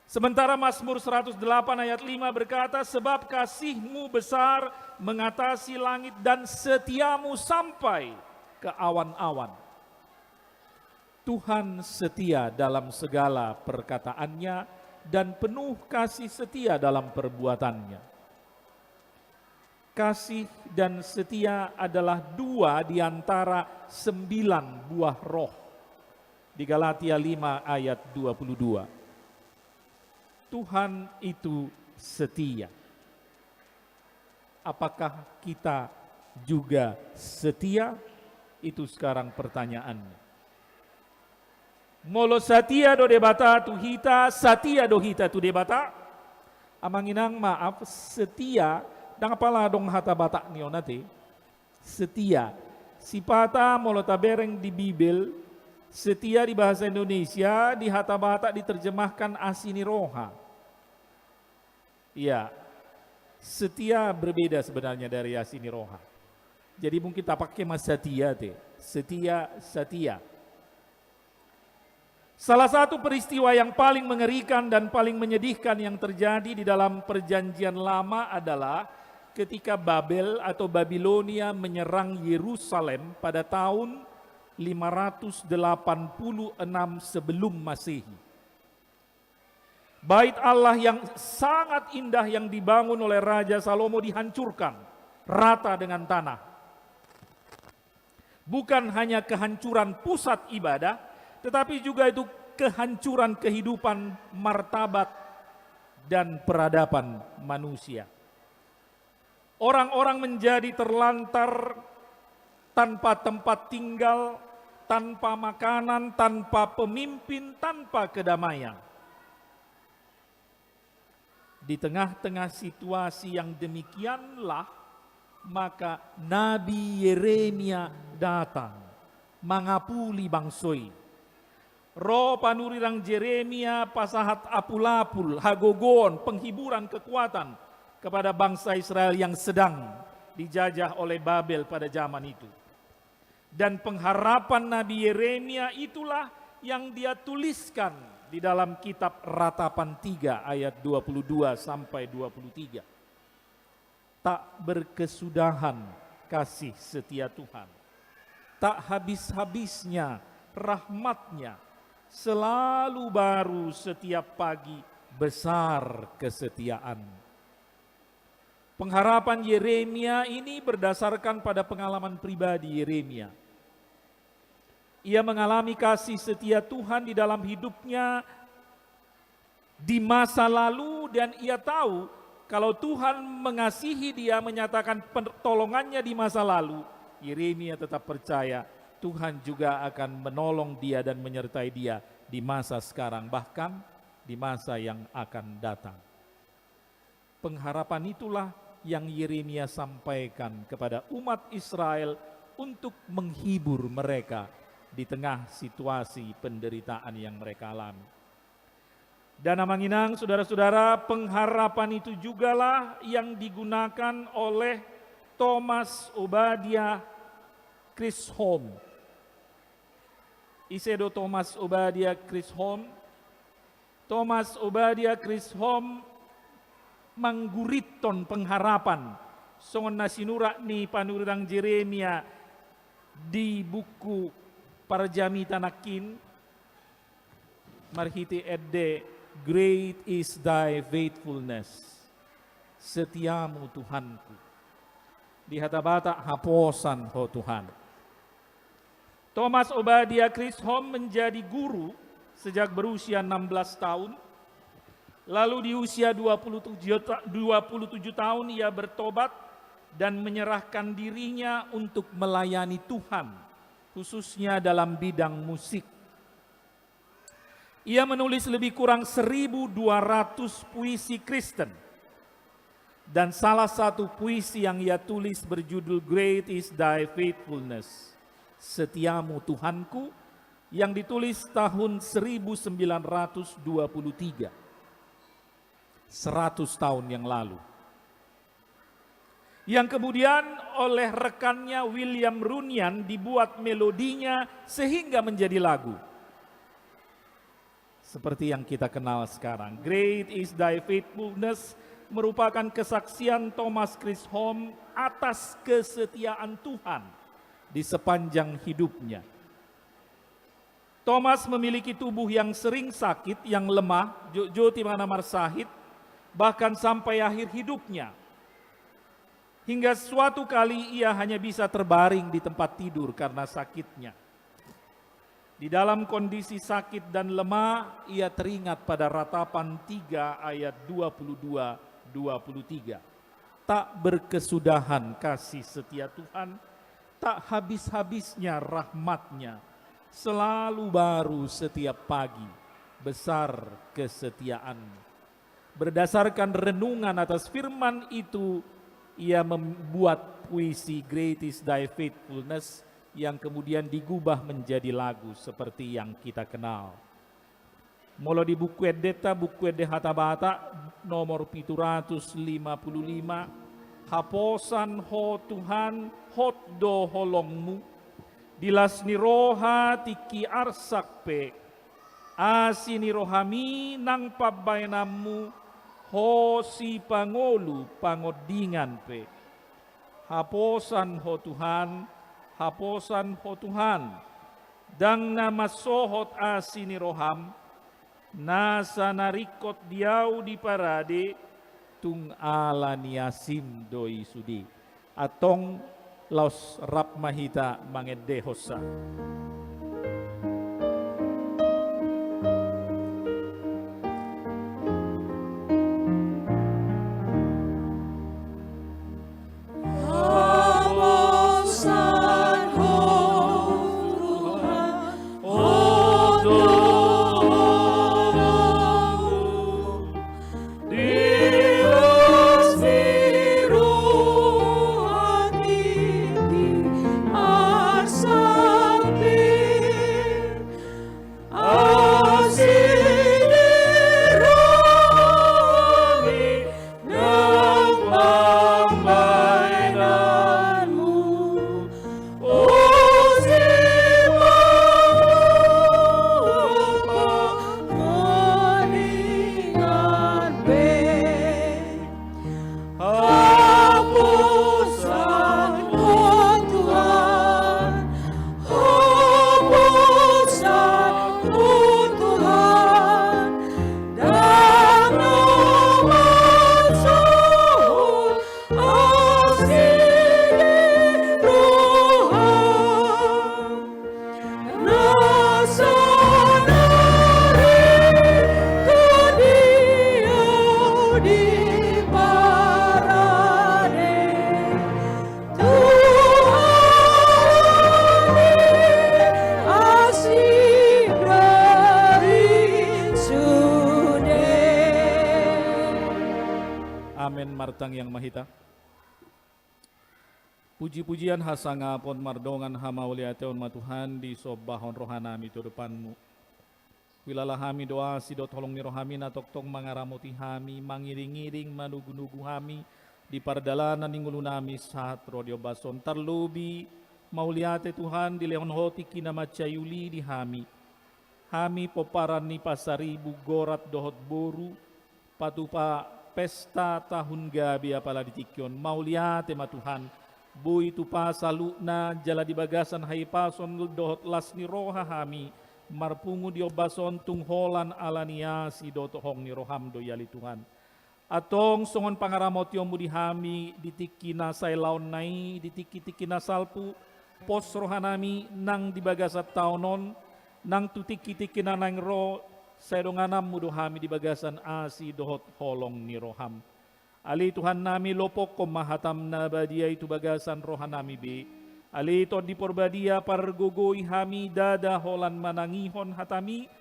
Sementara Mazmur seratus delapan ayat lima berkata, "Sebab kasih-Mu besar mengatasi langit dan setia-Mu sampai ke awan-awan." Tuhan setia dalam segala perkataan-Nya dan penuh kasih setia dalam perbuatan-Nya. Kasih dan setia adalah dua di antara sembilan buah roh. Di Galatia lima ayat dua puluh dua. Tuhan itu setia. Apakah kita juga setia? Itu sekarang pertanyaannya. Molo satia do Debata tu hita, satia do hita tu Debata. Amang inang, maaf, setia, ndang apala adong hata Batak ni on ate. Setia. Sipata molo tabereng di Bibel, setia di bahasa Indonesia, di hata Batak diterjemahkan asi ni roha. Iya. Setia berbeda sebenarnya dari asi ni roha. Jadi mungkin ta pake ma satia te. Setia, satia. Salah satu peristiwa yang paling mengerikan dan paling menyedihkan yang terjadi di dalam Perjanjian Lama adalah ketika Babel atau Babilonia menyerang Yerusalem pada tahun lima ratus delapan puluh enam sebelum Masehi. Bait Allah yang sangat indah yang dibangun oleh Raja Salomo dihancurkan rata dengan tanah. Bukan hanya kehancuran pusat ibadah, tetapi juga itu kehancuran kehidupan, martabat, dan peradaban manusia. Orang-orang menjadi terlantar, tanpa tempat tinggal, tanpa makanan, tanpa pemimpin, tanpa kedamaian. Di tengah-tengah situasi yang demikianlah, maka Nabi Yeremia datang mangapuli bangso i. Ro panurirang Yeremia pasahat apul-apul, hagogoon, penghiburan, kekuatan kepada bangsa Israel yang sedang dijajah oleh Babel pada zaman itu. Dan pengharapan Nabi Yeremia itulah yang dia tuliskan di dalam kitab Ratapan tiga ayat dua puluh dua sampai dua puluh tiga. Tak berkesudahan kasih setia Tuhan. Tak habis-habisnya rahmat-Nya. Selalu baru setiap pagi, besar kesetiaan. Pengharapan Yeremia ini berdasarkan pada pengalaman pribadi Yeremia. Ia mengalami kasih setia Tuhan di dalam hidupnya di masa lalu, dan ia tahu kalau Tuhan mengasihi dia, menyatakan pertolongan-Nya di masa lalu, Yeremia tetap percaya Tuhan juga akan menolong dia dan menyertai dia di masa sekarang, bahkan di masa yang akan datang. Pengharapan itulah yang Yeremia sampaikan kepada umat Israel untuk menghibur mereka di tengah situasi penderitaan yang mereka alami. Dan amang inang, saudara-saudara, pengharapan itu jugalah yang digunakan oleh Thomas Obadiah Chisholm. Ise do Thomas Obadiah Chisholm? Thomas Obadiah Chisholm manggurithon pengharapan, songon na sinurat ni panurirang Yeremia di buku Parjamita nangkin, marhite ende, "Great is thy faithfulness." Setiamu, Tuhanku. Di hata Batak, haposan Ho, Tuhan. Thomas Obadiah Chisholm menjadi guru sejak berusia enam belas tahun. Lalu di usia dua puluh tujuh ta-, dua puluh tujuh tahun ia bertobat dan menyerahkan dirinya untuk melayani Tuhan, khususnya dalam bidang musik. Ia menulis lebih kurang seribu dua ratus puisi Kristen. Dan salah satu puisi yang ia tulis berjudul "Great is Thy Faithfulness", Setiamu, Tuhanku, yang ditulis tahun seribu sembilan ratus dua puluh tiga. Seratus tahun yang lalu. Yang kemudian oleh rekannya William Runyan dibuat melodinya sehingga menjadi lagu. Seperti yang kita kenal sekarang, "Great is Thy Faithfulness" merupakan kesaksian Thomas Chisholm atas kesetiaan Tuhan di sepanjang hidupnya. Thomas memiliki tubuh yang sering sakit, yang lemah, jotjot ibana marsahit, bahkan sampai akhir hidupnya. Hingga suatu kali ia hanya bisa terbaring di tempat tidur karena sakitnya. Di dalam kondisi sakit dan lemah, ia teringat pada Ratapan tiga ayat dua puluh dua, dua puluh tiga. Tak berkesudahan kasih setia Tuhan, tak habis-habisnya rahmat-Nya, selalu baru setiap pagi, besar kesetiaan-Mu. Berdasarkan renungan atas firman itu, ia membuat puisi "Great is Thy Faithfulness", yang kemudian digubah menjadi lagu seperti yang kita kenal. Molo di buku endenta, buku ende hata Batak, nomor pitu ratus lima pulu lima, haposan Ho Tuhan, hot do holongmu, di las ni roha tingki arsak pe, asi ni rohami nang pambahenanmu, Ho sipangolu pangondingan pe. Haposan Ho Tuhan, haposan Ho Tuhan, ndang na mansohot asi ni roham, nasa na ringkot di ahu diparade, tung ala ni asim do i sude. Antong laos rap ma hita mangendehonsa. Haposan Ho Tuhan, haposan Ho Tuhan, ndang na mansohot asi ni roham. Nasa na ringkot di ahu diparade, tung ala ni asim do i sude. Amen. Martangiang ma hita. Puji-pujian hasangapon mardongan hamauliateon ma Tuhan, disombahon rohanami tu adopanmu. Huilala hami do asi dohot holong ni rohami na tongtong mangaramoti hami, mangiring-iring, manugu-nugu hami di pardalanan ni ngolunami sahat ro di ombas on. Tarlobi mauliate Tuhan, dilehon Ho tingki na mansai uli di hami. Hami pomparan ni Pasaribu, gorat dohot boru, patupa pesta tahun gabe apala di tingki on. Mauliate ma Tuhan, boi tupa saluhutna jala di bagasan hahipason dohot las ni roha hami marpungu di ombas on, tung holan ala ni asi dohot holong ni roham do i ale Tuhan. Antong songon pangaramotionmu di hami di tingki na sailaonna i, di tingki-tingki na salpu, pos rohanami nang di bagasan taon on, nang tu tingki-tingki na naeng ro, sai dongananmu do hami di bagasan asi dohot holong ni roham. Ale Tuhannami, lopokkon ma hatam na badia i tu bagasan rohanami be. Ale Tondi Porbadia, pargogoi hami ndada holan manangihon hatami,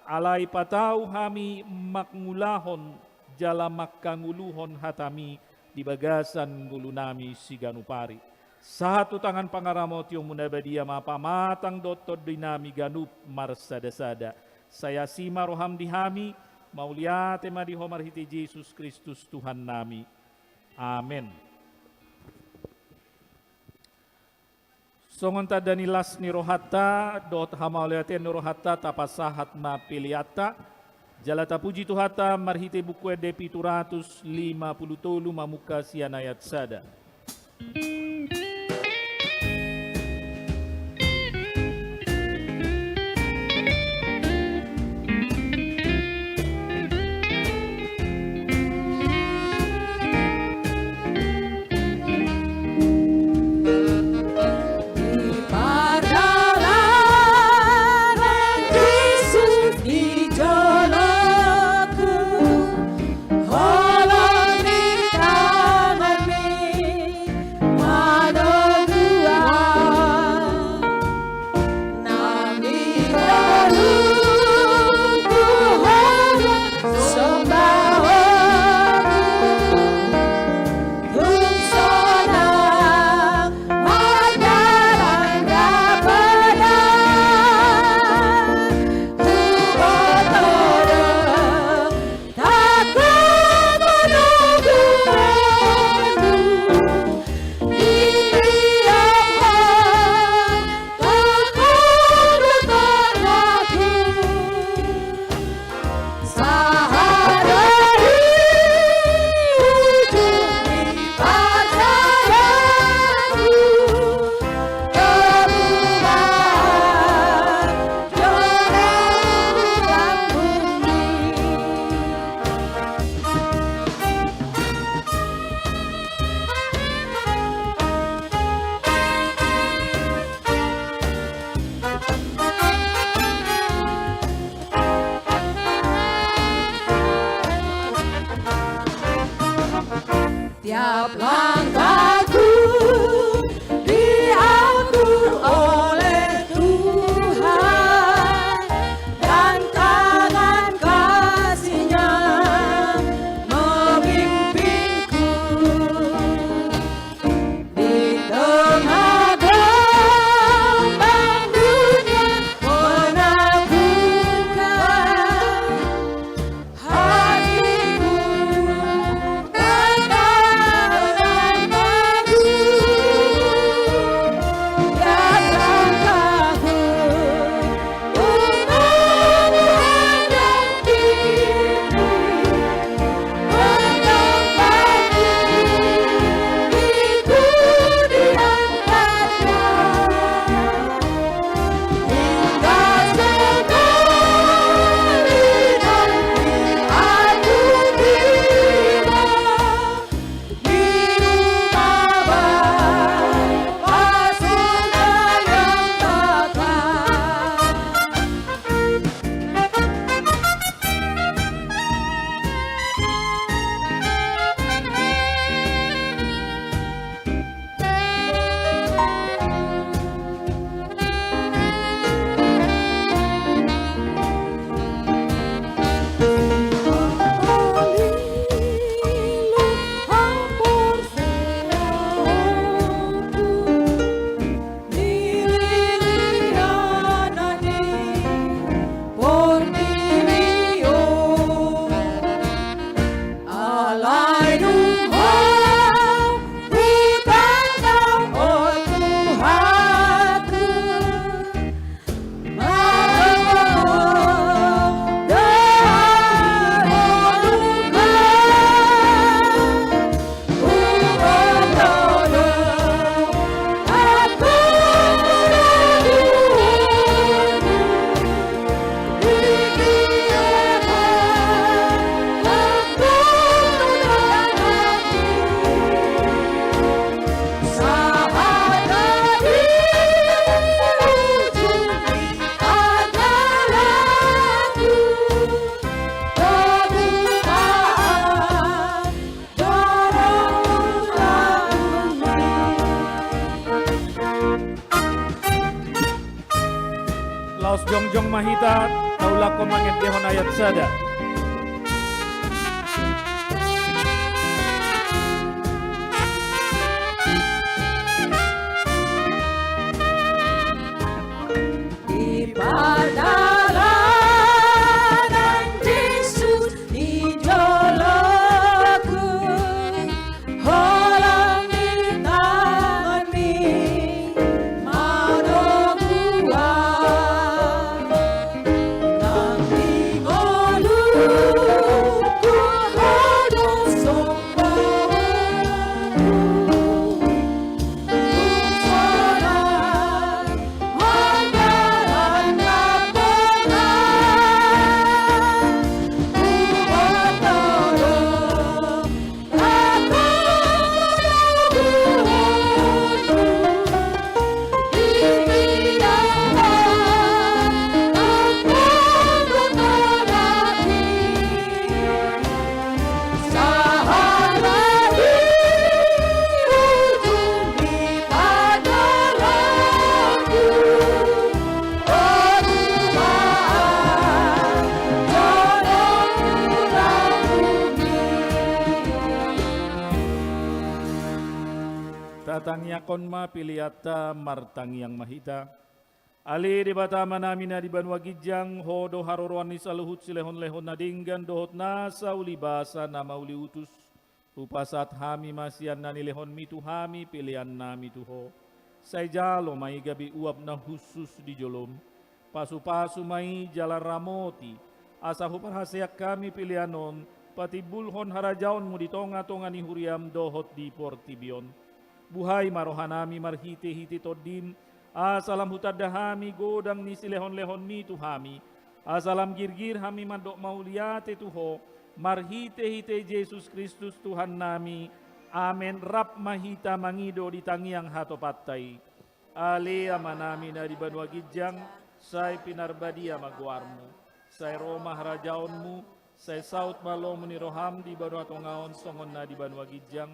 alai patau hami mangulahon jala mangkangoluhon hatami di bagasan ngolunami siganup ari. Sahat tu tangan pangaramotionmu na badia ma pamatang dohot tondinami ganup marsada-sada. Sai asi ma roham di hami, mauliate ma di Ho marhite Jesus Kristus Tuhannami. Amen. Songon tanda ni las ni rohanta dohot hamauliateon ni rohanta, tapasahat ma peleanta jala tapuji Tuhanta marhite Buku Ende pitu ratus lima pulu tolu, mamungka sian ayat sada. Di pardalanan Jesus di joloku, holong ni tanganmi ma Tiap langkahku diatur oleh Tuhan, dan tangan kasih-Nya memimpinku. Di tengah gelombang dunia menakutkan, hatiku tetap teguh. Tiap langkahku Laos jongjong ma hita, taulakhon mangendehon ayat sada. Di pardalanan Jesus di joloku, holan ni tanganMi manoguhon. Nang di ngolungku Ho do sombaonku. Tatangiangkon ma peleanta, martangiang ma hita. Ale Debata Amanami na di banua ginjang, Ho do haroroan ni saluhut silehonlehon na denggan dohot nasa ulibasa na mauliutus. Hupasahat hami ma sian na nilehonMi tu hami peleannami tu Ho. Sai jalo ma i gabe uap na hushus di joloM. Pasupasu ma i jala ramoti, asa huparhaseang hami pelean on patimbulhon harajaonMu di tongatonga ni huriaM dohot di portibi on. Buhai ma rohanami marhitehite TondiM, asa lam hutanda hami godang ni silehonlehonMi tu hami, asa lam girgir hami mandok mauliate tu Ho, marhitehite Jesus Kristus Tuhannami. Amen. Rap ma hita mangido di tangiang hatopanta i. Ale Amanami na di banua ginjang, sai pinarbadia ma goarMu. Sai ro ma harajaonMu, sai saut ma lomo ni rohaM di banua tonga on songon na di banua ginjang.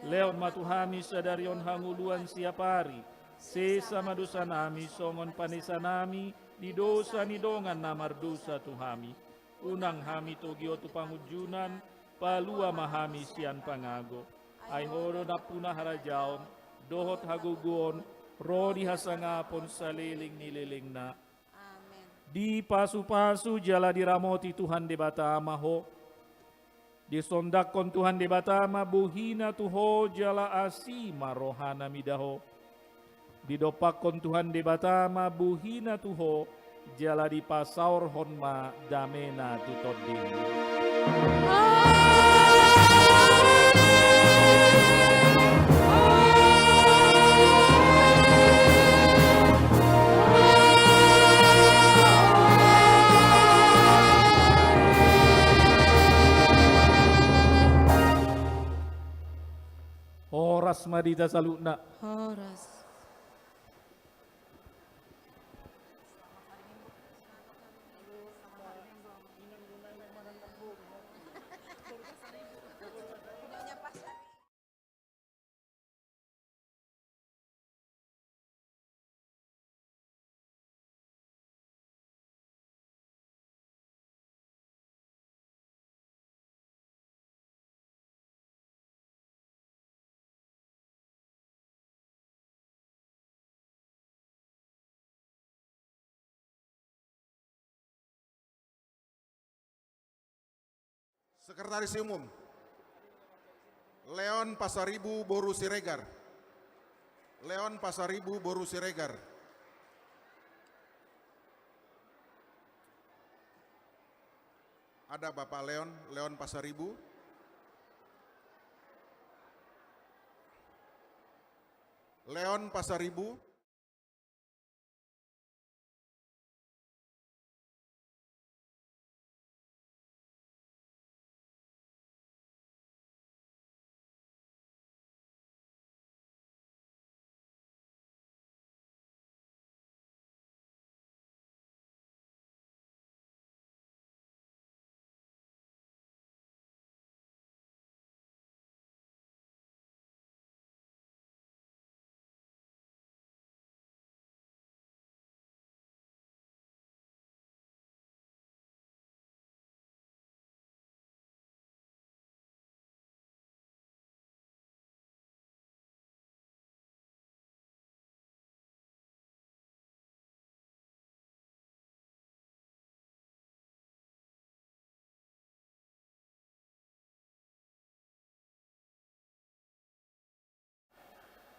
Lehon ma tu hami sadari on hangoluan siapari. Sesa ma dosanami songon panesanami di dosa ni dongan na mardosa tu hami. Unang hami togihon tu pangunjunan, palua ma hami sian pangago. Ai Ho do nampuna harajaon dohot hagogoon ro di hasangapon saleleng ni lelengna. Amen. Dipasupasu jala diramoti Tuhan Debata ma ho. Disondangkon Tuhan Debata ma bohina tu ho jala asi ma rohana mida ho. Didompakkon Tuhan Debata ma bohina tu ho jala dipasaorhon ma damena tu tondimi. Horas ma di hita saluhutna. Horas. Sekretaris Umum, Leon Pasaribu boru Siregar. Leon Pasaribu boru Siregar. Ada Bapak Leon, Leon Pasaribu. Leon Pasaribu.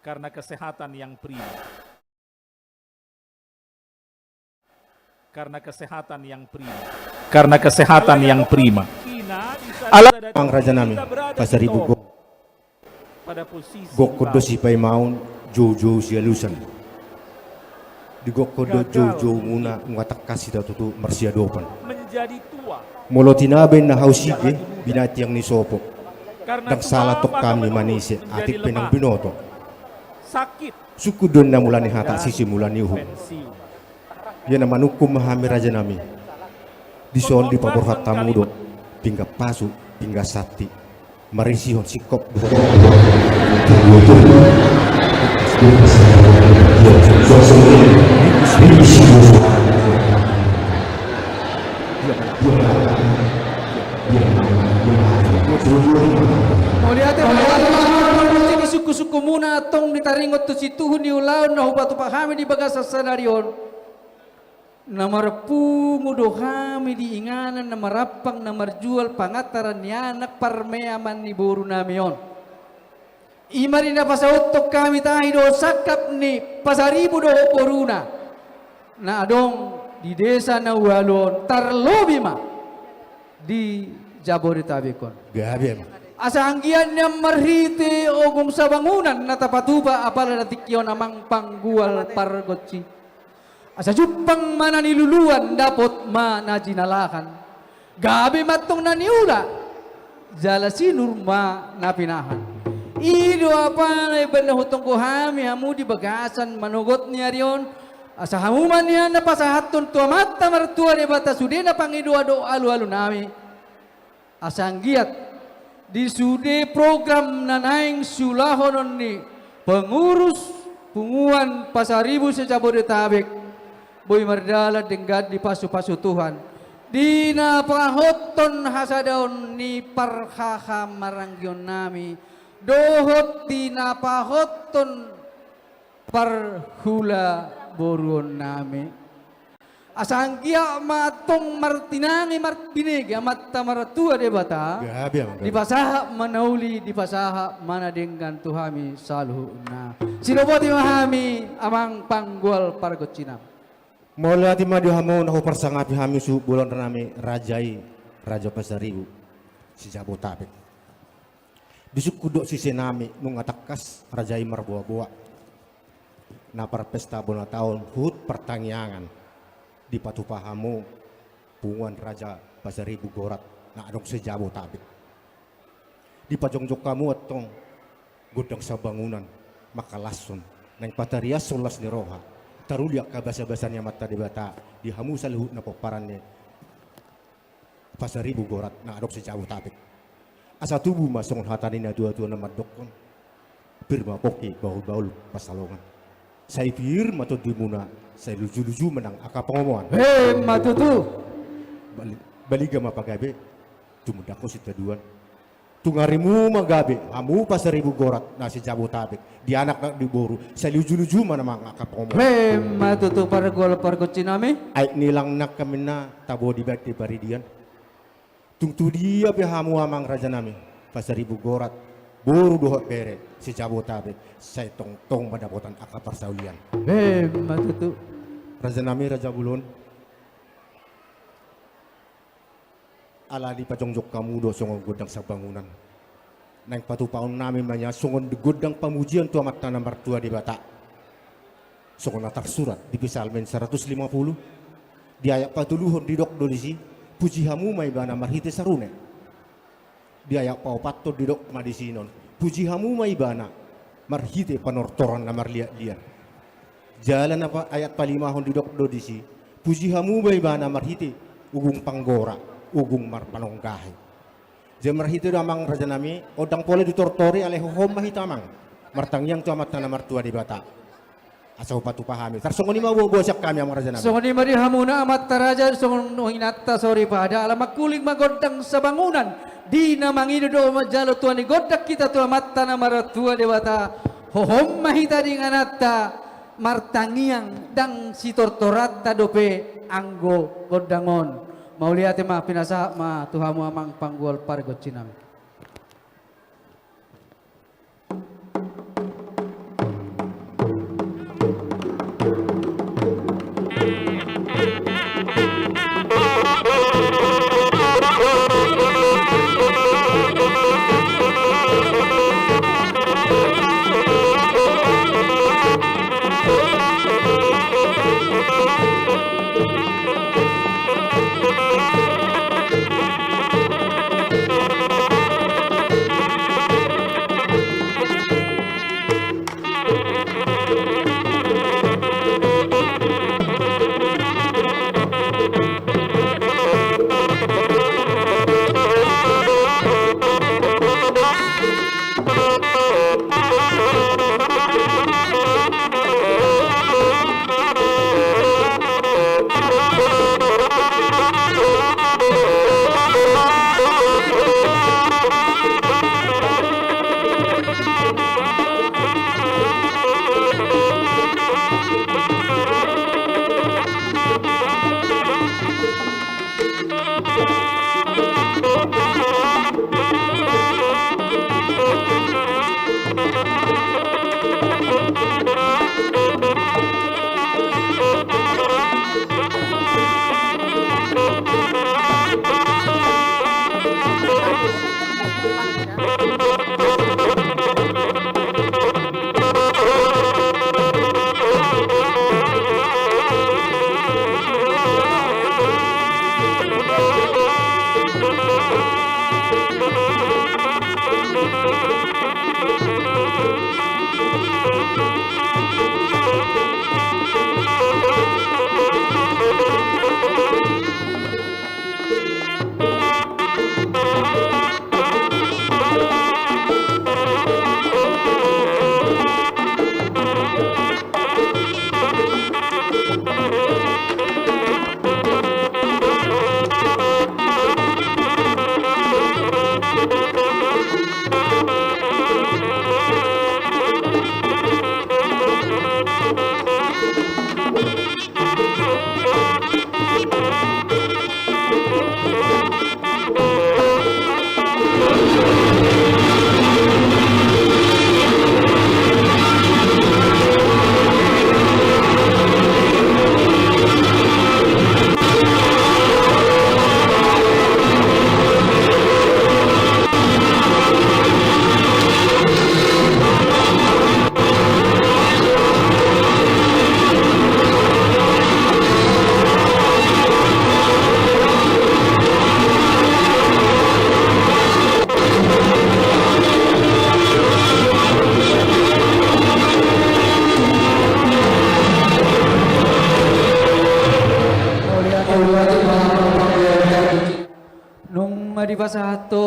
Karena kesehatan yang prima. Karena kesehatan yang prima. Karena kesehatan yang prima. Ala Amang raja nami, Pasaribu Gok. Gokkon do sipaimaon, joujou sialusan. Digokkon do joujoumuna, nunga tangkas hita tutu marsiadopan. Molo tinabe na hau sige, binatiang ni sopo. Ndang sala tong hami manise, atik pe nang binoto. Sungkun do ninna mula ni hata, sise mula ni uhum. Ia na manungkun ma hami raja nami. Dison dipaborhat hamu do pinggan pasu, pinggan santi. Marisihon singkop. Mauliate, mauliate, sungkun-sungkunmuna antong di taringot tu situhu ni ulaon na hupatupa hami di bagasan sadari on. Na marpungu do hami di inganan na marampang na marjual pangantaran ni anak parmeaman ni boru nami on. I ma di na pasauthon hami tahi do sangkap ni Pasaribu dohot boruna na adong di desa na ualu on, tarlobi ma di Jabodetabek on. Gabe ma. Asa anggiat nian marhite ogung sabangunan na tapatupa apala na tingki on amang panggual pargonsi. Asa jumpang ma na niluluan, dapot ma na jinalahan. Gabe ma antong na niula, jala sinur ma na pinahan. I do apala umbahen na hutonggo hami hamu di bagasan manogot ni ari on. Asa hamu ma nian na pasahathon tu Amanta Martua Debata sude na pangidoan dohot alualu nami. Asa anggiat Di sude program na naeng siulahon ni pengurus Punguan Pasaribu se-Jabodetabek, boi mardalan denggan dipasupasu Tuhan. Di na pahothon hasadaon ni parhahamaranggionnami, dohot di na pahothon parhulaboruonnami. Asa anggiat ma antong martinangi marbinege Amanta Martua Debata. Gabe, Amang, gabe. Dipasahat ma na uli, dipasahat ma na denggan tu hami saluhutna. Siloboti ma hami, Amang panggual pargonsinami. Mauliate ma di hamu na huparsangapi hami suhut bolon nami raja i, Raja Pasaribu se-Jabodetabek. Di sungkun dohot sisenami nunga tangkas raja i marboaboa. Na parpesta bona taon huhut partangiangan dipatupa hamu punguan Raja Pasaribu Gorat na adong se-Jabodetabek. Dipajongjong hamu antong gondang sabangunan, mangkalashon, naeng patariashon las ni roha, taruli angka basabasa ni Amanta Debata di hamu saluhutna pomparan ni Pasaribu Gorat na adong se-Jabodetabek. Asa tubu ma songon hata ni natuatua na mandokkon: Pir ma pongki, bahulbahul pansalongan. Sai pir ma tondimuna, sai lujuluju ma nang angka pangomoan. Emma tutu. Bali-, baliga ma pagabe, tumundalhon sitadoan. Tung arimu ma gabe, hamu Pasaribu Gorat na se-Jabodetabek, di anak dohot di boru, sai lujuluju ma nang angka pangomoan. Emma tutu, pargual pargonsinami. Aek ni langna haminna tabo dibaen di paridian. Tung tu dia pe hamu, Amang rajanami, Pasaribu Gorat, boru dohot bere se-Jabodetabek, sai tongtong ma dapotan angka parsaulian. Emma tutu. Rajanami, raja bolon. Ala dipajongjong hamu do songon gondang sabangunan, naeng patupaonnami ma nian songon gondang pamujian tu Amanta na martua Debata. Songon na tarsurat di Psalmen saratus lima puluh, di ayat patoluhon didok do disi: Puji hamu ma Ibana marhite sarune. Di ayat paopathon didok ma disi non: Puji hamu ma Ibana marhite panortoran na marliatliat. Jala na pa-, ayat palimahon didok do disi: Puji hamu ma Ibana marhite ogung panggora, ogung marpanonggahi. Jadi marhite do, Amang rajanami, on ndang pola ditortori, alai hohom ma hita, Amang, martangiang tu Amanta na martua Debata. Asa hupatupa hami. Tarsongon i ma boa-boa sian hami, Amang rajanami. Songon i ma di hamuna, amanta raja, songon inanta soripada, ala mangkuling ma gondang sabangunan. Di na mangido dohot manjalo tua ni gondang hita tu Amanta na martua Debata, hohom ma hita di ingananta martangiang, ndang sitortoranta dope anggo gondang on. Mauliate ma, pinasahat ma tu hamu, Amang panggual pargonsinami.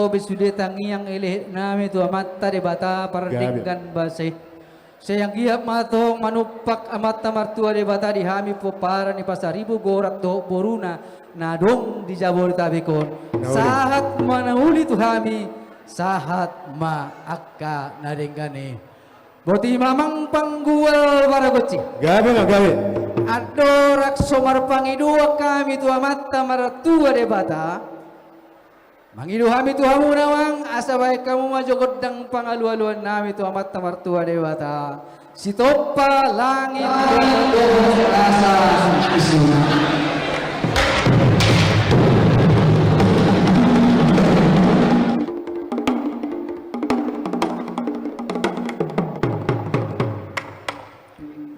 Gabe. Sude tangiang i lehet nami tu Amanta Debata pardenggan basa i. Sai anggiat ma tong manumpak Amanta Martua Debata di hami pomparan ni Pasaribu Gorat dohot boruna na adong di Jabodetabek on. Na uli. Sahat ma na uli tu hami, sahat ma angka na denggan i. Boti ma amang panggual paragonsi. Gabe ma, gabe. Andorang so marpangidoan hami tu Amanta Martua Debata, mangido hami tu hamu amang, asa bahen hamu ma jo gondang pangalualuan nami tu Amanta Martua Debata. Sitompa langit dohot nasa isina.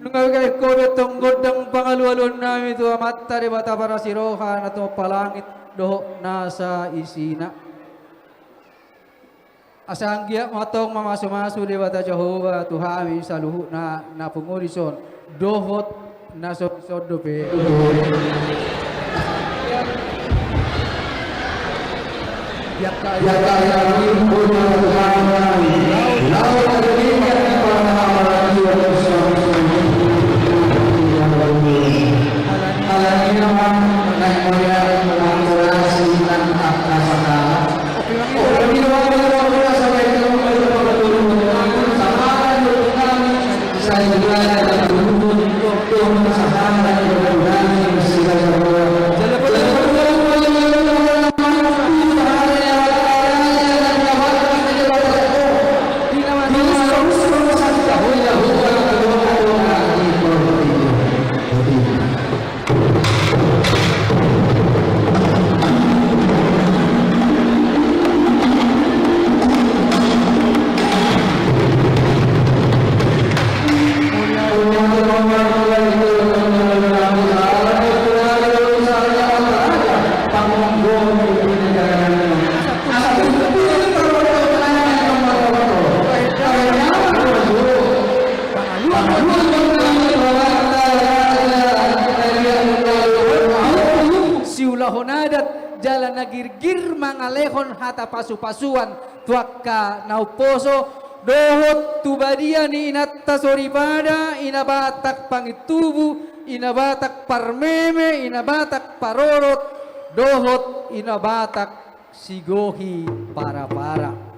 Nunga gabe be tong gondang pangalualuan nami tu Amanta Debata parasi roha na tumompa langit dohot nasa isina. Asa anggiat ma tong mamasumasu Debata Jahowa tu hami saluhutna na pungu dison dohot na so, so dope. Siulahon adat jala na girgir mangalehon hata pasupasuan tu angka na umposo, dohot tu badia ni inanta soripada, ina Batak Pangintubu, ina Batak Parmeme, ina Batak Parorot, dohot ina Batak Sigohi Parapara.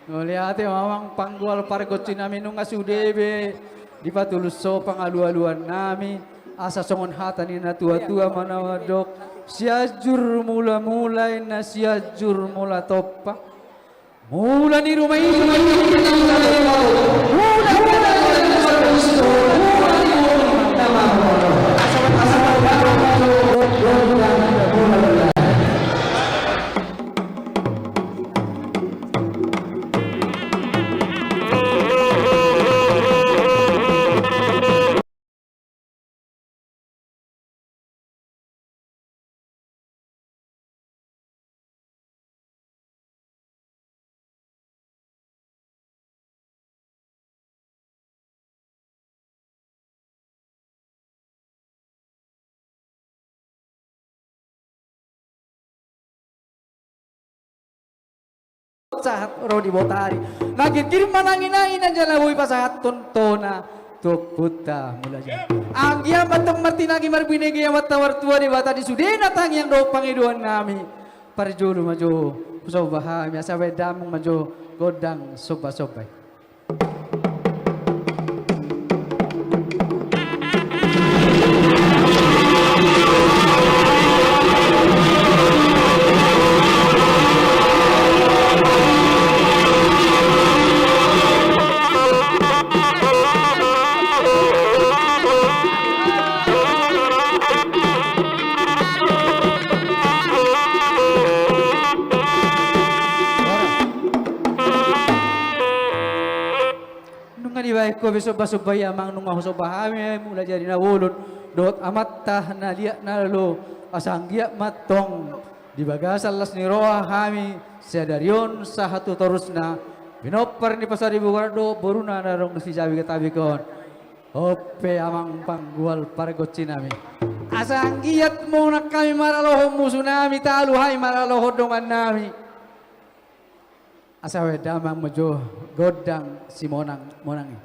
Mauliate ma amang panggual pargonsi nami, nunga sude be dipatulus ho pangalualuan nami, asa songon hata ni na tuatua ma na mandok: Sianjur mulamula inna Sianjur Mulatompa. Mula ni ruma i, mula ni ruma i, mula ni ruma i. Sahat ro di botari. Na girgir mananginangin anjaha na boi pasahathon tona tu ompunta Mulajadi. Anggiat ma tong martinangi marbinege Amanta Martua Debata di sudena tangiang dohot pangidoan nami. Parjolo ma jo husomba hami, asa bahen damang ma jo gondang sombasomba i. Nunga dibahen ho be sombasomba i amang, nunga husomba hami Mulajadi Nabolon dohot amanta na liat na lolo, asa anggiat ma tong di bagasan las ni roha hami sadari on sahat tu torusna, pinompar ni Pasaribu Gorat dohot boruna na adong di Jabodetabek on. Ope amang panggual pargonsinami. Asa anggiat monang hami maralohon musunami, talu hami maralohon dongannami. Asa bahen damang ma jo gondang simonang-monang i.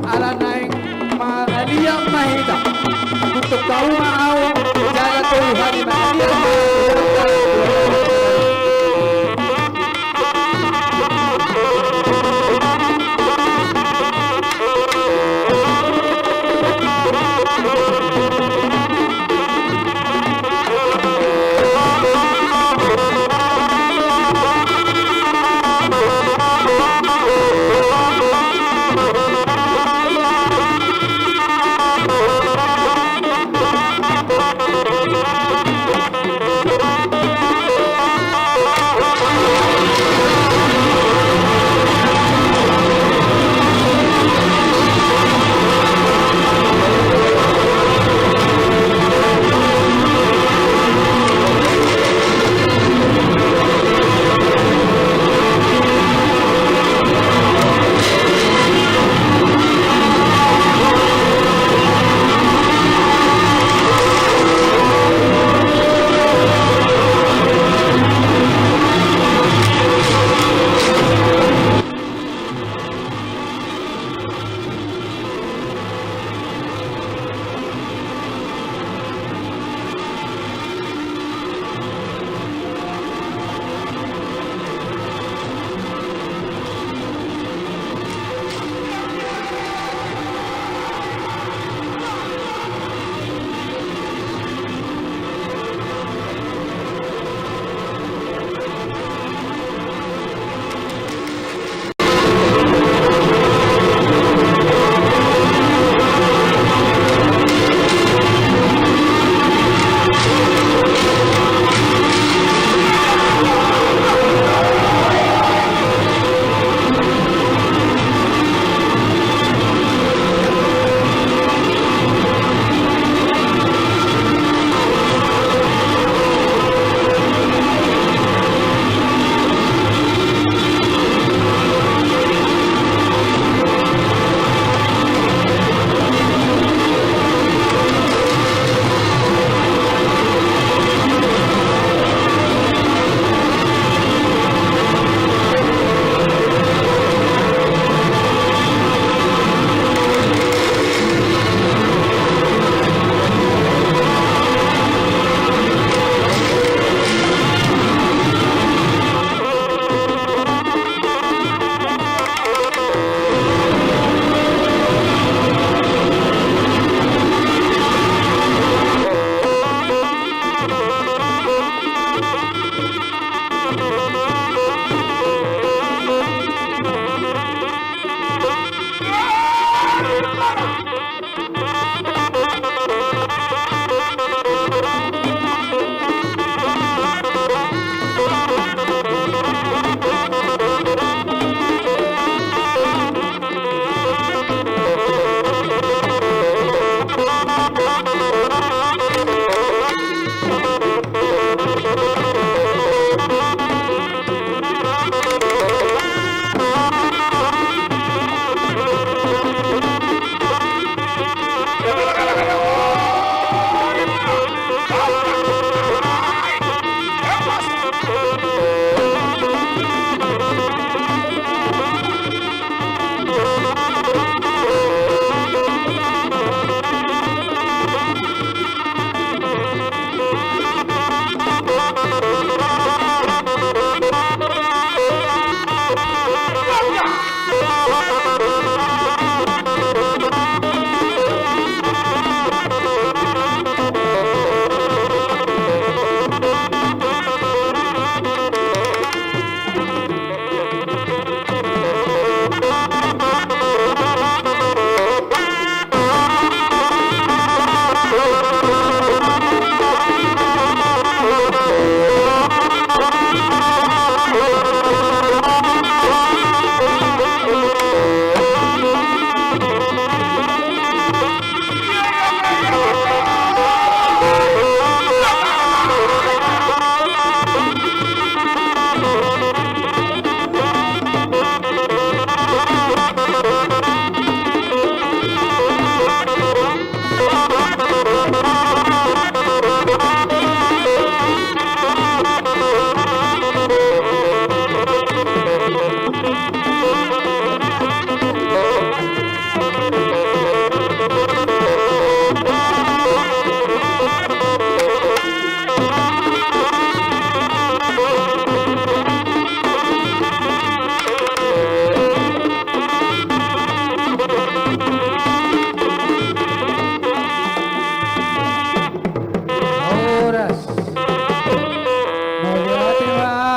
Ala naeng mangaliat ma hita. Untuk kauma au, jala tolu hali mangaliat.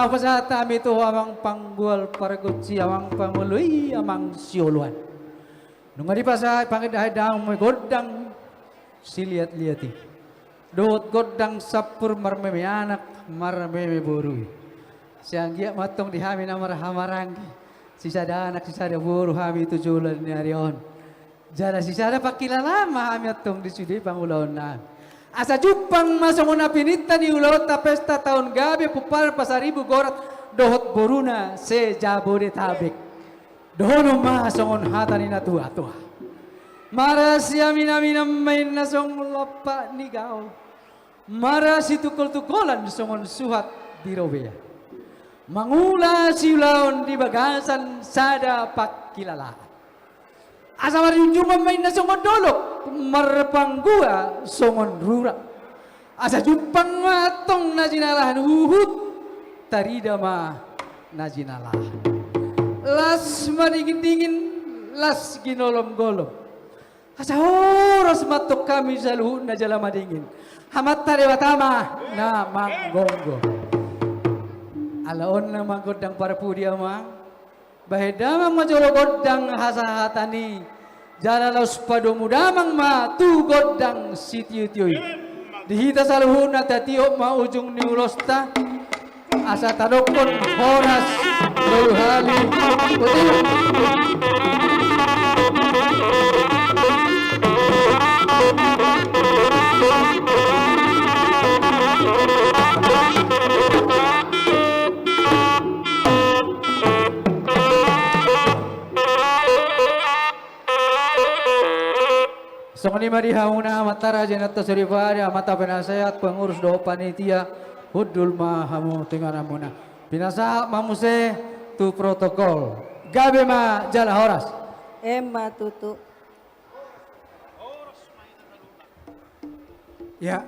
Pasahat hami tu ho amang panggual pargonsi, amang pangoloi, amang sioloan. Nunga dipasahat pangidoan damang gondang siliatliat i dohot gondang sampur marmeme anak marmeme boru i. Sai anggiat ma antong di hami na marhahamaranggi, sisada anak sisada boru hami tu joloan ni ari on. Jala sisada pangkilalaan ma hami antong di sude pangulaonnami. Asa jumpang ma songon na pininta ni ulaonta pesta taon gabe, pomparan Pasaribu Gorat dohot boruna se-Jabodetabek. Dohonon ma songon hata ni natuatua: Marsiaminaminan ma inna songon lampak ni gaol, marsitungkoltungkolan songon suhat di robean, mangula siulaon di bagasan sada pangkilalaan. Asa marjunjungan ma inna songon dolok, marpanggua songon rura. Asa jumpang ma antong na jinalahan, huhut tarida ma na jinalahan. Las ma dingindingin, las ginolomgolom. Asa horas ma antong hami saluhutna jala madingin. Amanta Debata ma na manggomgom. Ala on na manggondang parpudi, amang. Bahen damang ma jolo gondang hasahatan i, jala laos padomu damang ma tu gondang sitiotio i. Di hita saluhutna tatiop ma ujung ni ulosta, asa tadokkon horas tolu hali. Songon i ma di hamuna amanta raja, inanta soripada, amanta penasehat, pengurus dohot panitia, hundul ma hamu tu ingananmuna. Pinasahat ma muse tu protokol. Gabe ma jala horas. Emma tutu. Ya,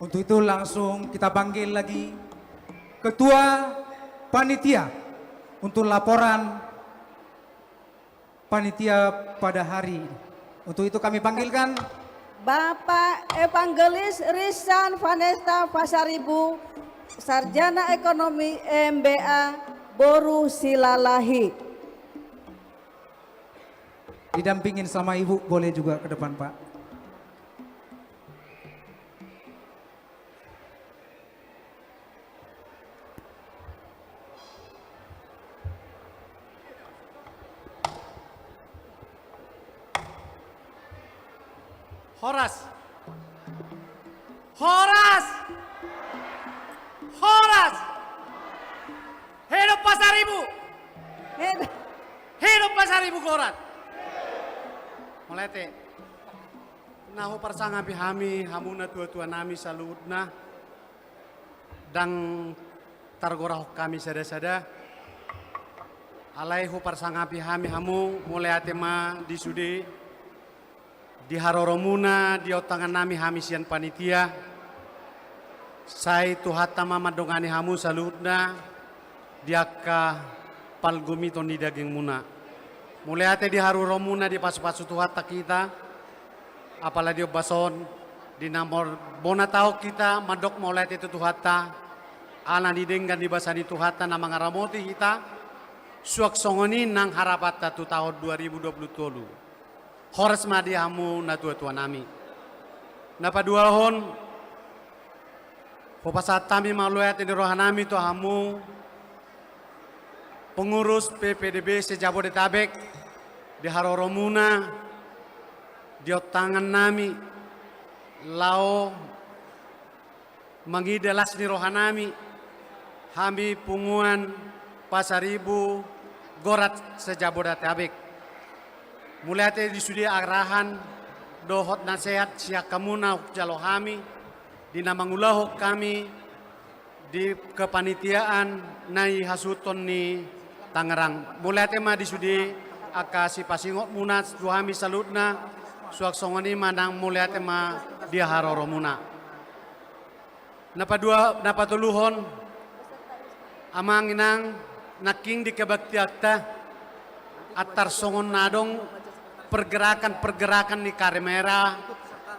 untuk itu langsung kita panggil lagi Ketua Panitia untuk laporan panitia pada hari ini. Untuk itu kami panggilkan Bapak Evangelis Rizan Vanesta Pasaribu, Sarjana Ekonomi, M B A, boru Silalahi. Didampingin sama Ibu, boleh juga ke depan, Pak. Horas. Horas. Horas. Hidup Pasaribu. Hidup. Hidup Pasaribu Gorat. Mauliate. Na huparsangapi hami hamu natuatuanami saluhutna. Ndang targorahon hami sadasada. Alai huparsangapi hami hamu, mauliate ma di sude, di haroromuna diontangannami hami sian panitia. Sai Tuhanta ma mandongani hamu saluhutna di angka pargumiton ni dagingmuna. Mauliate di haroromuna dipasupasu Tuhanta hita. Apala di ombas on, di na marbona taon hita mandok mauliate tu Tuhanta, ala ni denggan ni basa ni Tuhanta na mangaramoti hita, suang songon i nang harapanta tu taon dua ribu dua puluh tolu. Horas ma di hamu natuatuanami. Na paduahon, hupasahat hami mauliate ni rohanami tu hamu pengurus P P D B se-Jabodetabek, di haroromuna diontangannami laho mangida las ni rohanami, hami punguan Pasaribu Gorat se-Jabodetabek. Mauliate di sude arahan dohot nasehat sian hamuna hujalo hami di na mangulahon hami di kepanitiaan na i hasuhuton ni Tangerang. Mauliate ma di sude angka sipasingotmuna tu hami saluhutna, suang songon i ma nang mauliate ma di haroromuna. Na padua, na patoluhon, amang inang, nangkin di kebaktianta, antar songon na adong pergerakan-pergerakan ni kamera,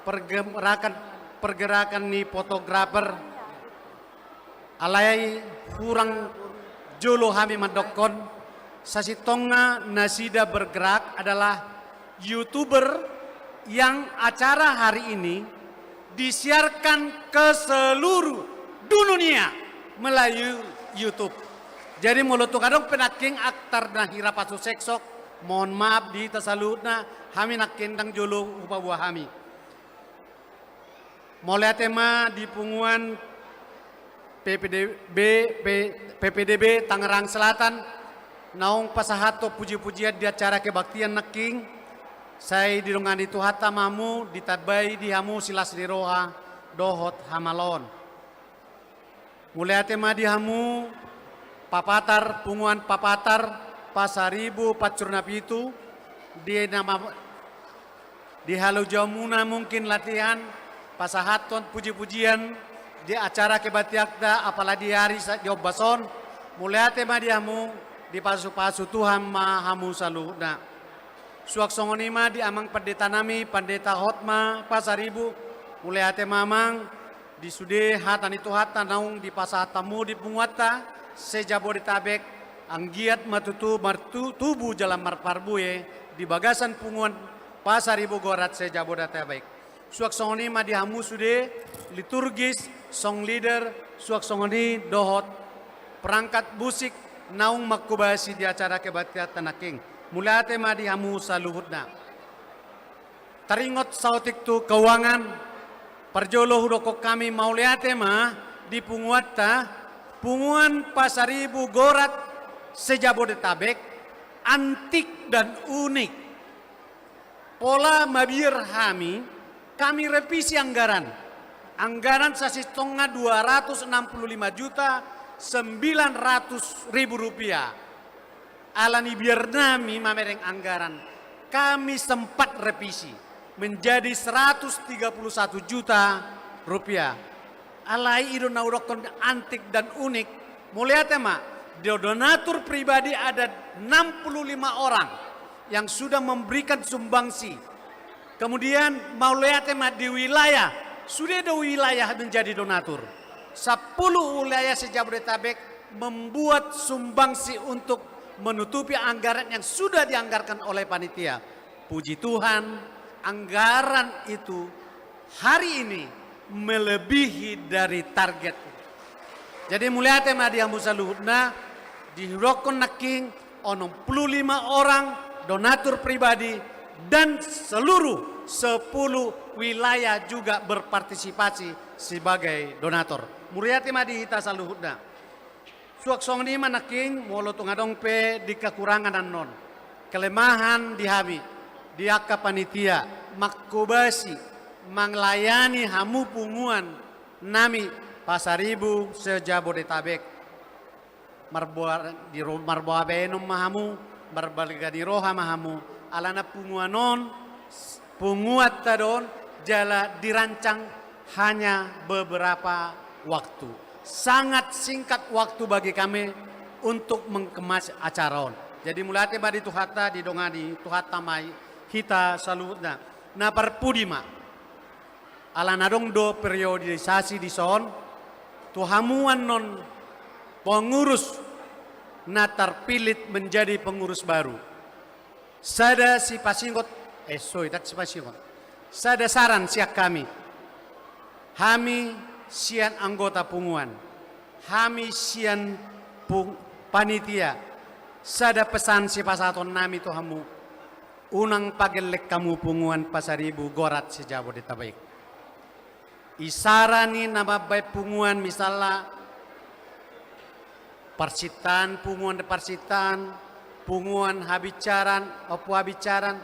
pergerakan-pergerakan ni fotografer, Alai hurang jolo hami mandokkon, sasintongna nasida bergerak adalah YouTuber yang acara hari ini disiarkan ke seluruh dunia melalui YouTube. Jadi molo tung adong pe nangkin aktor na hira pasuseksok, mohon maaf di hita saluhutna, hami nangkin ndang jolo hupaboa hami. Mauliate ma di punguan P P D B, P-, P P D B Tangerang Selatan, naung pasahathon puji-pujian di acara kebaktian nangkin, sai didongani Tuhanta ma hamu, ditambai di hamu silas ni roha dohot hamaloon. Mauliate ma di hamu Papatar, punguan Papatar, Pasaribu, Pansur Napitu, di nama, di halojaonmuna mungkin latihan pasahathon puji-pujian di acara kebaktianta, apala di ari sa-, di ombas on. Mauliate ma di hamu, dipasu-pasu Tuhan ma hamu saluhutna. Suang songon i ma di amang pandetanami, Pandeta Hotma Pasaribu, mauliate ma amang, di sude hata ni Tuhanta naung dipasahat hamu di punguanta se-Jabodetabek, anggiat ma tutu martu-, tubu jala marparbue di bagasan punguan Pasaribu Gorat se-Jabodetabek. Suang songon i ma di hamu sude liturgis, song leader, suang songon i dohot perangkat musik naung manghobasi di acara kebaktianta nangkin. Mauliate ma di hamu saluhutna. Taringot saotik tu keuangan, parjolo hudokkon hami mauliate ma di punguanta, Punguan Pasaribu Gorat se-Jabodetabek, antik dan unik. Pola mabiar hami, kami revisi anggaran. Anggaran sasintongna dua ratus enam puluh lima juta sembilan ratus ribu rupiah. Ala ni biarnami mamereng anggaran, kami sempat revisi menjadi seratus tiga puluh satu juta rupiah. Alai i do na hudokkon antik dan unik. Mauliate ma, di donatur pribadi ada enam puluh lima orang yang sudah memberikan sumbangsi. Kemudian mauliate ma di wilayah, sudah ada wilayah menjadi donatur. Sepuluh wilayah se-Jabodetabek membuat sumbangsi untuk menutupi anggaran yang sudah dianggarkan oleh panitia. Puji Tuhan, anggaran itu hari ini melebihi dari target. Jadi mauliate ma di hamu saluhutna, dihudokkon nangkin onom puluh lima orang donatur pribadi dan seluruh sepuluh wilayah juga berpartisipasi sebagai donatur. Mauliate ma di hita saluhutna. Suang songon i ma nangkin, molo tung adong pe di kekurangan annon, kelemahan di hami, di angka panitia, manghobasi, manglayani hamu punguan nami Pasaribu se-Jabodetabek. Marboa di ro-, marboa baenon ma hamu, marbalga ni roha ma hamu, alana punguan on, s-, punguanta do on, jala dirancang hanya beberapa waktu. Sangat singkat waktu bagi kami untuk mengemas acara on. Jadi mauliate ma di Tuhanta, didongani Tuhanta ma hita saluhutna. Na parpudi ma. Alana adong do periodisasi dison, tu hamu annon pengurus na terpilih menjadi pengurus baru. Sada sipasingot, eh, sorry, ndang sipasingot. Sada saran sian hami. Hami sian anggota punguan. Hami sian pung-, panitia. Sada pesan sipasahatonnami tu hamu. Unang pagelleng hamu punguan Pasaribu Gorat se-Jabodetabek. Isara ni na mambaen punguan misalna Parsintaan, punguan Parsintaan, punguan Habincaran, Ompu Habincaran,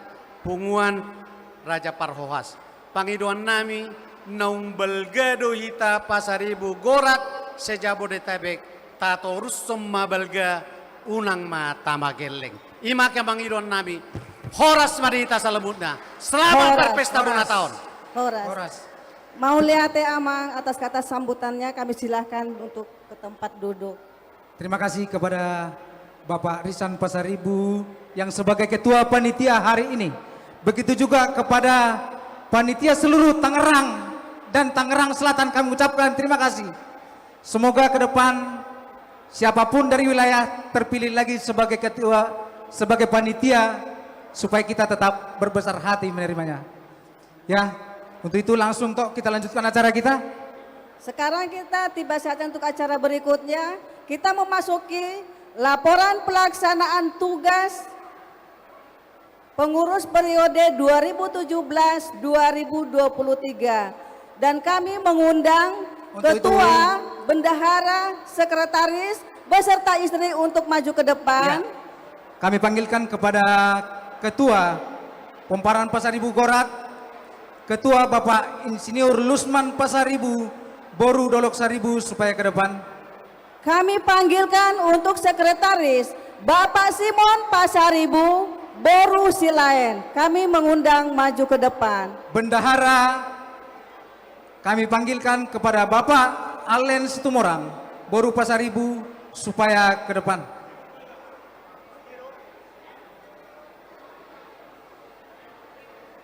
punguan Raja Parhohas. Pangidoannami, naung balga do hita Pasaribu Gorat se-Jabodetabek, tatorushon ma balga, unang ma tama gelleng. I ma angka pangidoannami. Horas ma di hita saluhutna. Selamat berpesta bona taon. Horas. Horas. Mauliate Amang atas kata sambutannya, kami silahkan untuk ke tempat duduk. Terima kasih kepada Bapak Risan Pasaribu yang sebagai ketua panitia hari ini. Begitu juga kepada panitia seluruh Tangerang dan Tangerang Selatan kami ucapkan terima kasih. Semoga ke depan siapapun dari wilayah terpilih lagi sebagai ketua, sebagai panitia, supaya kita tetap berbesar hati menerimanya. Ya, untuk itu langsung tok kita lanjutkan acara kita. Sekarang kita tiba saatnya untuk acara berikutnya. Kita memasuki laporan pelaksanaan tugas pengurus periode dua ribu tujuh belas dua ribu dua puluh tiga. Dan kami mengundang untuk itu, ketua, bendahara, sekretaris, beserta istri untuk maju ke depan. Ya. Kami panggilkan kepada Ketua Pomparan Pasaribu Gorat, Ketua Bapak Insinyur Lusman Pasaribu, Boru Dolok Saribu, supaya ke depan. Kami panggilkan untuk sekretaris, Bapak Simon Pasaribu, Boru Silaen. Kami mengundang maju ke depan. Bendahara, kami panggilkan kepada Bapak Allen Situmorang, Boru Pasaribu, supaya ke depan.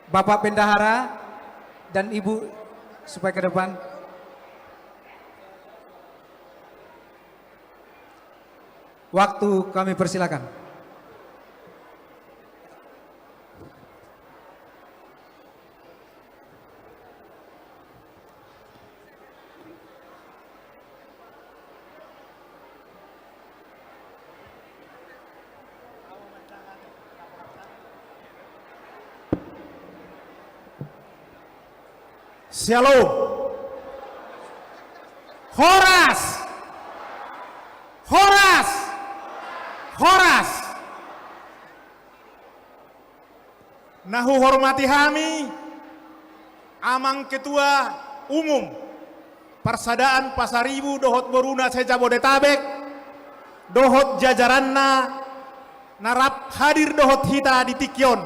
Bapak Bendahara dan Ibu, supaya ke depan. Waktu kami persilakan. Syalom. Horas. Horas. Horas. Na huhormati hami, Amang Ketua Umum Parsadaan Pasaribu dohot boruna se-Jabodetabek, dohot jajaranna na rap hadir dohot hita di tingki on.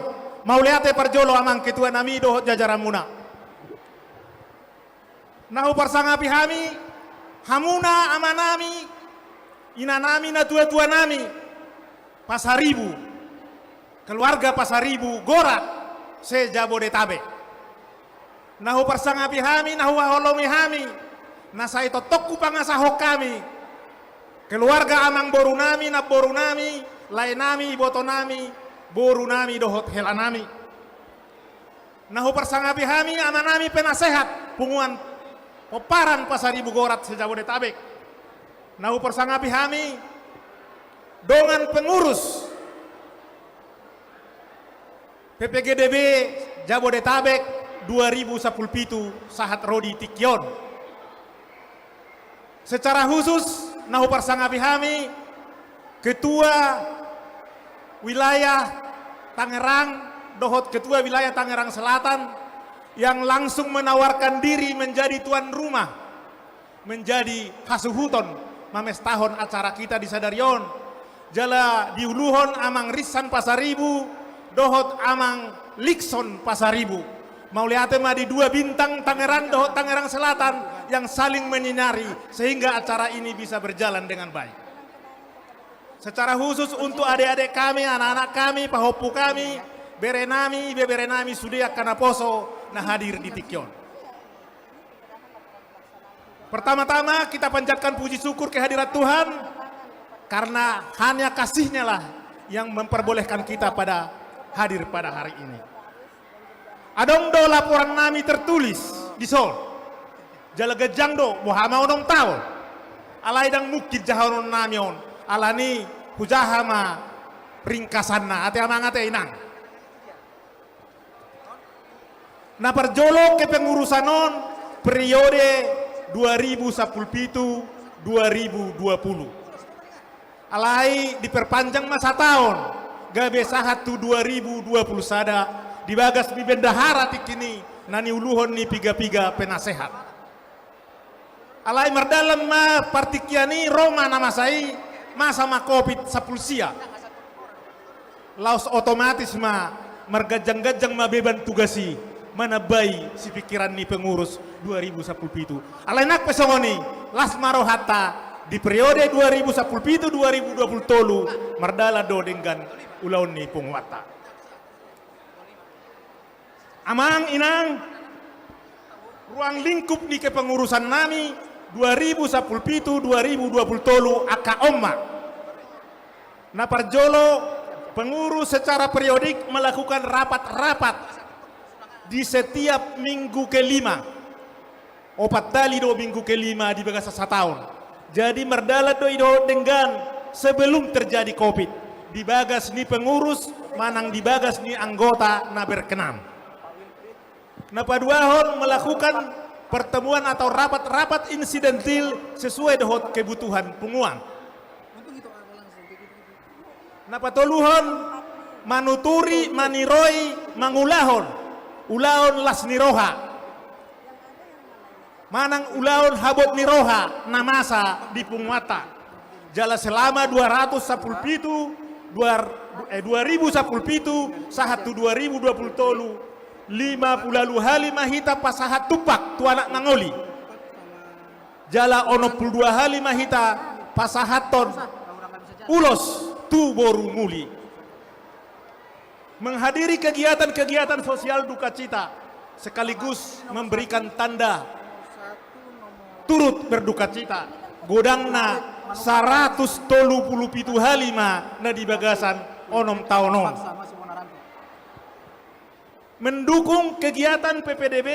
Mauliate parjolo Amang Ketua nami dohot jajaranmuna. Na huparsangapi hami, hamuna amanami, inanami, natuatuanami, Pasaribu, keluarga Pasaribu Gorat se-Jabodetabek. Na huparsangapi hami, na huhaholongi hami, na sai tongtong hupangasahon hami, keluarga amangborunami, namborunami, laenami, ibotonami, borunami dohot helanami. Na huparsangapi hami amanami penasehat punguan Pomparan Pasaribu Gorat se-Jabodetabek. Na huparsangapi hami dongan pengurus P P G D B Jabodetabek dua ribu sampulu pitu sahat ro di tingki on. Secara khusus, na huparsangapi hami, Ketua Wilayah Tangerang dohot Ketua Wilayah Tangerang Selatan yang langsung menawarkan diri menjadi tuan rumah, menjadi hasuhuton mamestahon acara kita di sadari on. Jala diuluhon Amang Rinsan Pasaribu dohot Amang Likson Pasaribu. Mauliate ma di dua bintang Tangerang dohot Tangerang Selatan yang saling menyinari sehingga acara ini bisa berjalan dengan baik. Secara khusus untuk adik-adik kami, anak-anak kami, pahompu kami, berenami, ibeberenami, sude angka naposo na hadir di tingki on. Pertama-tama kita panjatkan puji syukur kehadirat Tuhan, karena hanya kasih-Nya lah yang memperbolehkan kita pada hadir pada hari ini. Adong do laporan nami tertulis dison. Jala ganjang do, boha ma onom taon. Alai ndang mungkin jahaon nami on. Alani hujaha ma ringkasanna. Ate amang, ate inang. Na parjolo kepengurusan on periode dua ribu sampulu pitu, dua ribu dua puluh. Alai diperpanjang ma sataon, gabe sahat tu dua ribu dua puluh sada, di bagas ni bendahara tingki i na niuluhon ni piga-piga penasehat. Alai mardalan ma partingkian i, ro ma na masa i, masa ma covid sampulu sia. Laos otomatis ma marganjang-ganjang ma beban tugas i, manambai sipingkiran ni pengurus dua ribu sampulu pitu. Alai nang pe songon i, las ma rohanta di periode dua ribu sampulu pitu dua ribu dua puluh tolu, mardalan do denggan ulaon ni punguanta. Amang, inang, ruang lingkup ni kepengurusan nami, dua ribu sampulu pitu, dua ribu dua pulu tolu, angka on ma. Na parjolo, pengurus secara periodik melakukan rapat-rapat di setiap minggu kelima. Opat hali do minggu kelima di bagasan sataon. Jadi mardalan do i dohot denggan sebelum terjadi covid di bagas ni pengurus manang di bagas ni anggota na berkenan. Na paduahon, melakukan pertemuan atau rapat-rapat insidentil sesuai dohot kebutuhan punguan. Na patoluhon, manuturi, maniroi, mangulahon ulaon las ni roha manang ulaon habot ni roha na masa di punguanta. Jala selama dua ratus sampulu pitu, dua, eh, dua ribu sampulu pitu sahat tu dua ribu dua pulu tolu, lima pulu ualu hali ma hita pasahat tumpak tu anak mangoli. Jala onom pulu dua hali ma hita pasahathon ulos tu boru muli. Menghadiri kegiatan-kegiatan sosial dukacita sekaligus memberikan tanda turut berdukacita. Godangna saratus tolu pulu pitu hali ma na di bagasan onom taon on. Mendukung kegiatan P P D B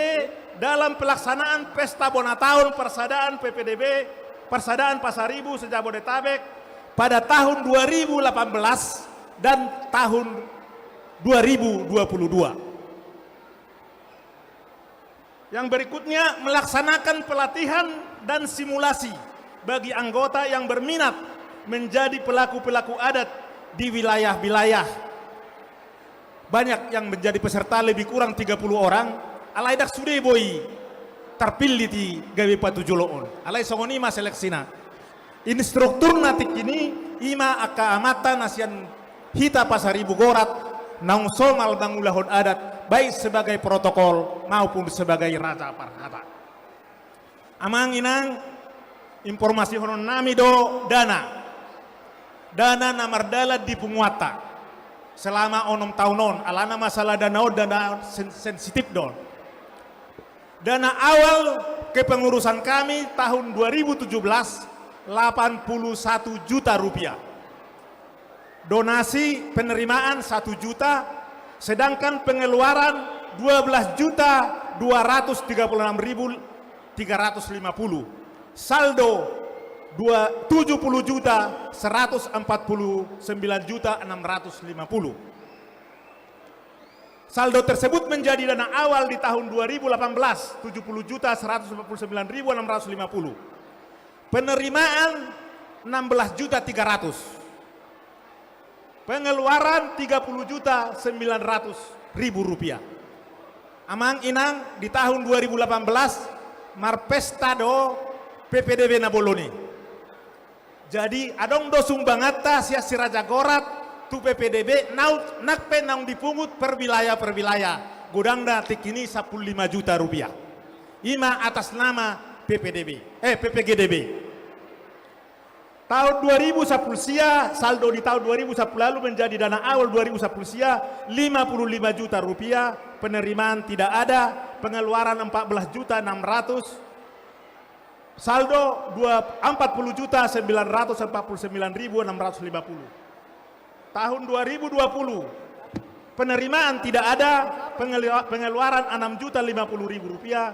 dalam pelaksanaan Pesta Bona Taon Parsadaan P P D B, Parsadaan Pasaribu se-Jabodetabek pada tahun dua ribu delapan belas dan tahun dua ribu dua puluh dua. Yang berikutnya, melaksanakan pelatihan dan simulasi bagi anggota yang berminat menjadi pelaku-pelaku adat di wilayah-wilayah. Banyak yang menjadi peserta, lebih kurang tiga puluh orang, alai ndang sude boi tarpillit i gabe patujoloon. Alai songon i ma seleksina. Instrukturna tingki i, i ma angka amanta na sian hita Pasaribu Gorat, naung somal mangulahon adat, baik sebagai protokol maupun sebagai raja parhata. Amang inang, informasihonon nami do dana. Dana na mardalan di punguanta selama onom taon on, alana masalah dana on, dana sen-, sensitif do on. Dana awal kepengurusan kami tahun dua ribu tujuh belas, delapan puluh satu juta rupiah. Donasi penerimaan satu juta, sedangkan pengeluaran dua belas juta dua ratus tiga puluh enam ribu tiga ratus lima puluh. Saldo dua, tujuh puluh juta seratus empat puluh sembilan juta enam ratus lima puluh. Saldo tersebut menjadi dana awal di tahun dua ribu delapan belas, tujuh puluh juta seratus empat puluh sembilan ribu enam ratus lima puluh. Penerimaan enam belas juta tiga ratus. Pengeluaran tiga puluh juta sembilan ratus ribu rupiah. Amang inang, di tahun dua ribu delapan belas marpesta do P P D B na bolon i. Jadi, adong do sumbanganta sian si Raja Gorat tu P P D B, naung, nang pe naung dipungut per wilayah, per wilayah. Godangna tingki i sampulu lima juta rupiah. I ma atas nama P P D B, eh, P P G D B. Tahun dua ribu sampulu sia, saldo di tahun dua ribu sampulu ualu menjadi dana awal dua ribu sampulu sia, lima puluh lima juta rupiah, penerimaan tidak ada, pengeluaran empat belas juta enam ratus, saldo dua, empat puluh juta sembilan ratus empat puluh sembilan ribu enam ratus lima puluh. Tahun dua ribu dua puluh, penerimaan tidak ada, pengelu-, pengeluaran enam juta lima puluh ribu rupiah,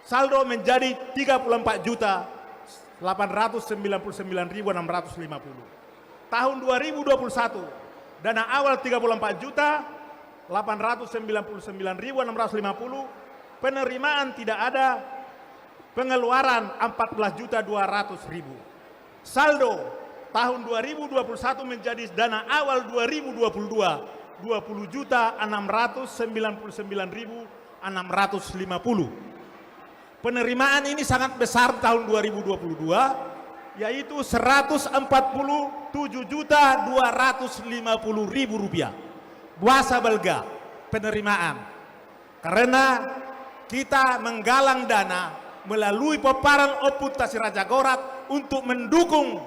saldo menjadi tiga puluh empat juta delapan ratus sembilan puluh sembilan ribu enam ratus lima puluh. Tahun dua ribu dua puluh satu, dana awal tiga puluh empat juta delapan ratus sembilan puluh sembilan ribu enam ratus lima puluh, penerimaan tidak ada, pengeluaran empat belas juta dua ratus ribu. Saldo tahun dua ribu dua puluh satu menjadi dana awal dua ribu dua puluh dua, dua puluh juta enam ratus sembilan puluh sembilan ribu enam ratus lima puluh. Penerimaan ini sangat besar tahun dua ribu dua puluh dua, yaitu seratus empat puluh tujuh juta dua ratus lima puluh ribu rupiah. Boasa balga penerimaan? Karena kita menggalang dana melalui pomparan Ompunta Si Raja Gorat untuk mendukung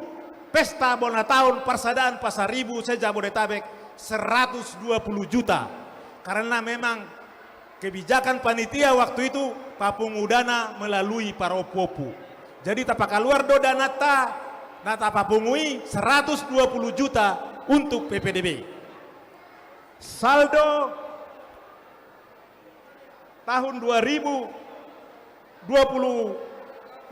Pesta Bona Taon Parsadaan Pasaribu se-Jabodetabek seratus dua puluh juta. Karena memang kebijakan panitia waktu itu papungu dana melalui parompu-ompu. Jadi tapakaluar do dananta na tapapungu i seratus dua puluh juta untuk P P D B. Saldo tahun dua ribu dua puluh,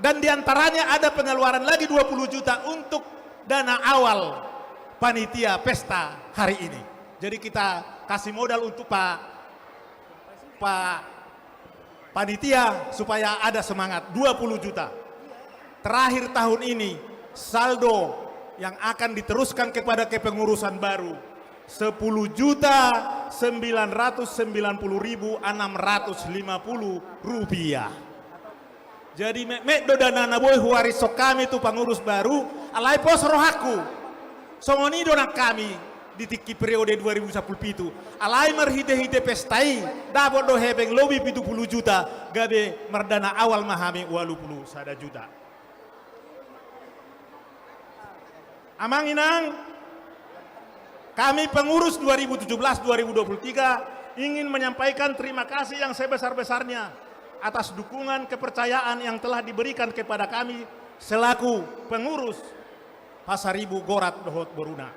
dan diantaranya ada pengeluaran lagi dua puluh juta untuk dana awal panitia pesta hari ini. Jadi kita kasih modal untuk Pak, Pak panitia supaya ada semangat, dua puluh juta. Terakhir tahun ini, saldo yang akan diteruskan kepada kepengurusan baru, sepuluh juta sembilan ratus sembilan puluh ribu enam ratus lima puluh rupiah. Jadi metmet do dana na boi huarishon hami tu pengurus baru, alai pos rohangku. Songon i do nang hami di tingki periode dua ribu sampulu pitu. Alai marhite-hite pesta i, dapot do hepeng lobi pitu puluh juta, gabe mardana awal ma hami ualu puluh sada juta. Amang inang, kami pengurus dua ribu tujuh belas dua ribu dua puluh tiga ingin menyampaikan terima kasih yang sebesar-besarnya atas dukungan kepercayaan yang telah diberikan kepada kami selaku pengurus Pasaribu Gorat dohot boruna.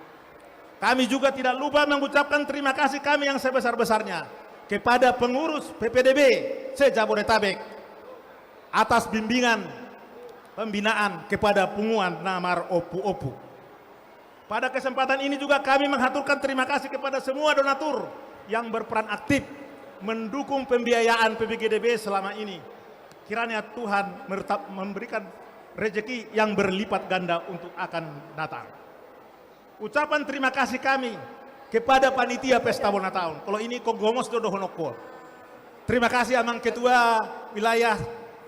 Kami juga tidak lupa mengucapkan terima kasih kami yang sebesar-besarnya kepada pengurus P P D B se-Jabodetabek atas bimbingan pembinaan kepada punguan na marompu-ompu. Pada kesempatan ini juga kami menghaturkan terima kasih kepada semua donatur yang berperan aktif mendukung pembiayaan P B G D B selama ini. Kiranya Tuhan mertap-, memberikan rezeki yang berlipat ganda untuk akan datang. Ucapan terima kasih kami kepada panitia pesta bona taon. Kalau ini kok gomos do dohononku. Terima kasih Amang Ketua Wilayah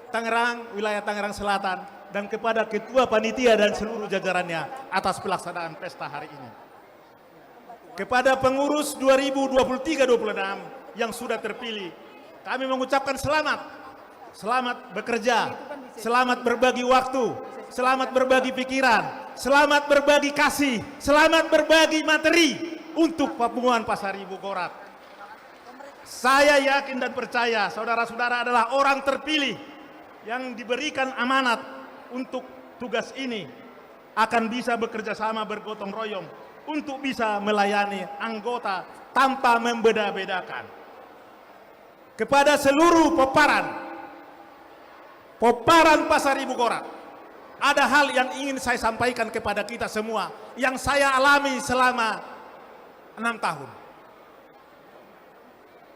Tangerang, Wilayah Tangerang Selatan, dan kepada Ketua Panitia dan seluruh jajarannya atas pelaksanaan pesta hari ini. Kepada pengurus dua ribu dua puluh tiga dua puluh enam yang sudah terpilih, kami mengucapkan selamat. Selamat bekerja, selamat berbagi waktu, selamat berbagi pikiran, selamat berbagi kasih, selamat berbagi materi untuk papunguan Pasaribu Gorat. Saya yakin dan percaya saudara-saudara adalah orang terpilih yang diberikan amanat untuk tugas ini, akan bisa bekerja sama bergotong royong untuk bisa melayani anggota tanpa membeda-bedakan. Kepada seluruh pomparan, pomparan Pasaribu Gorat, ada hal yang ingin saya sampaikan kepada kita semua yang saya alami selama enam tahun.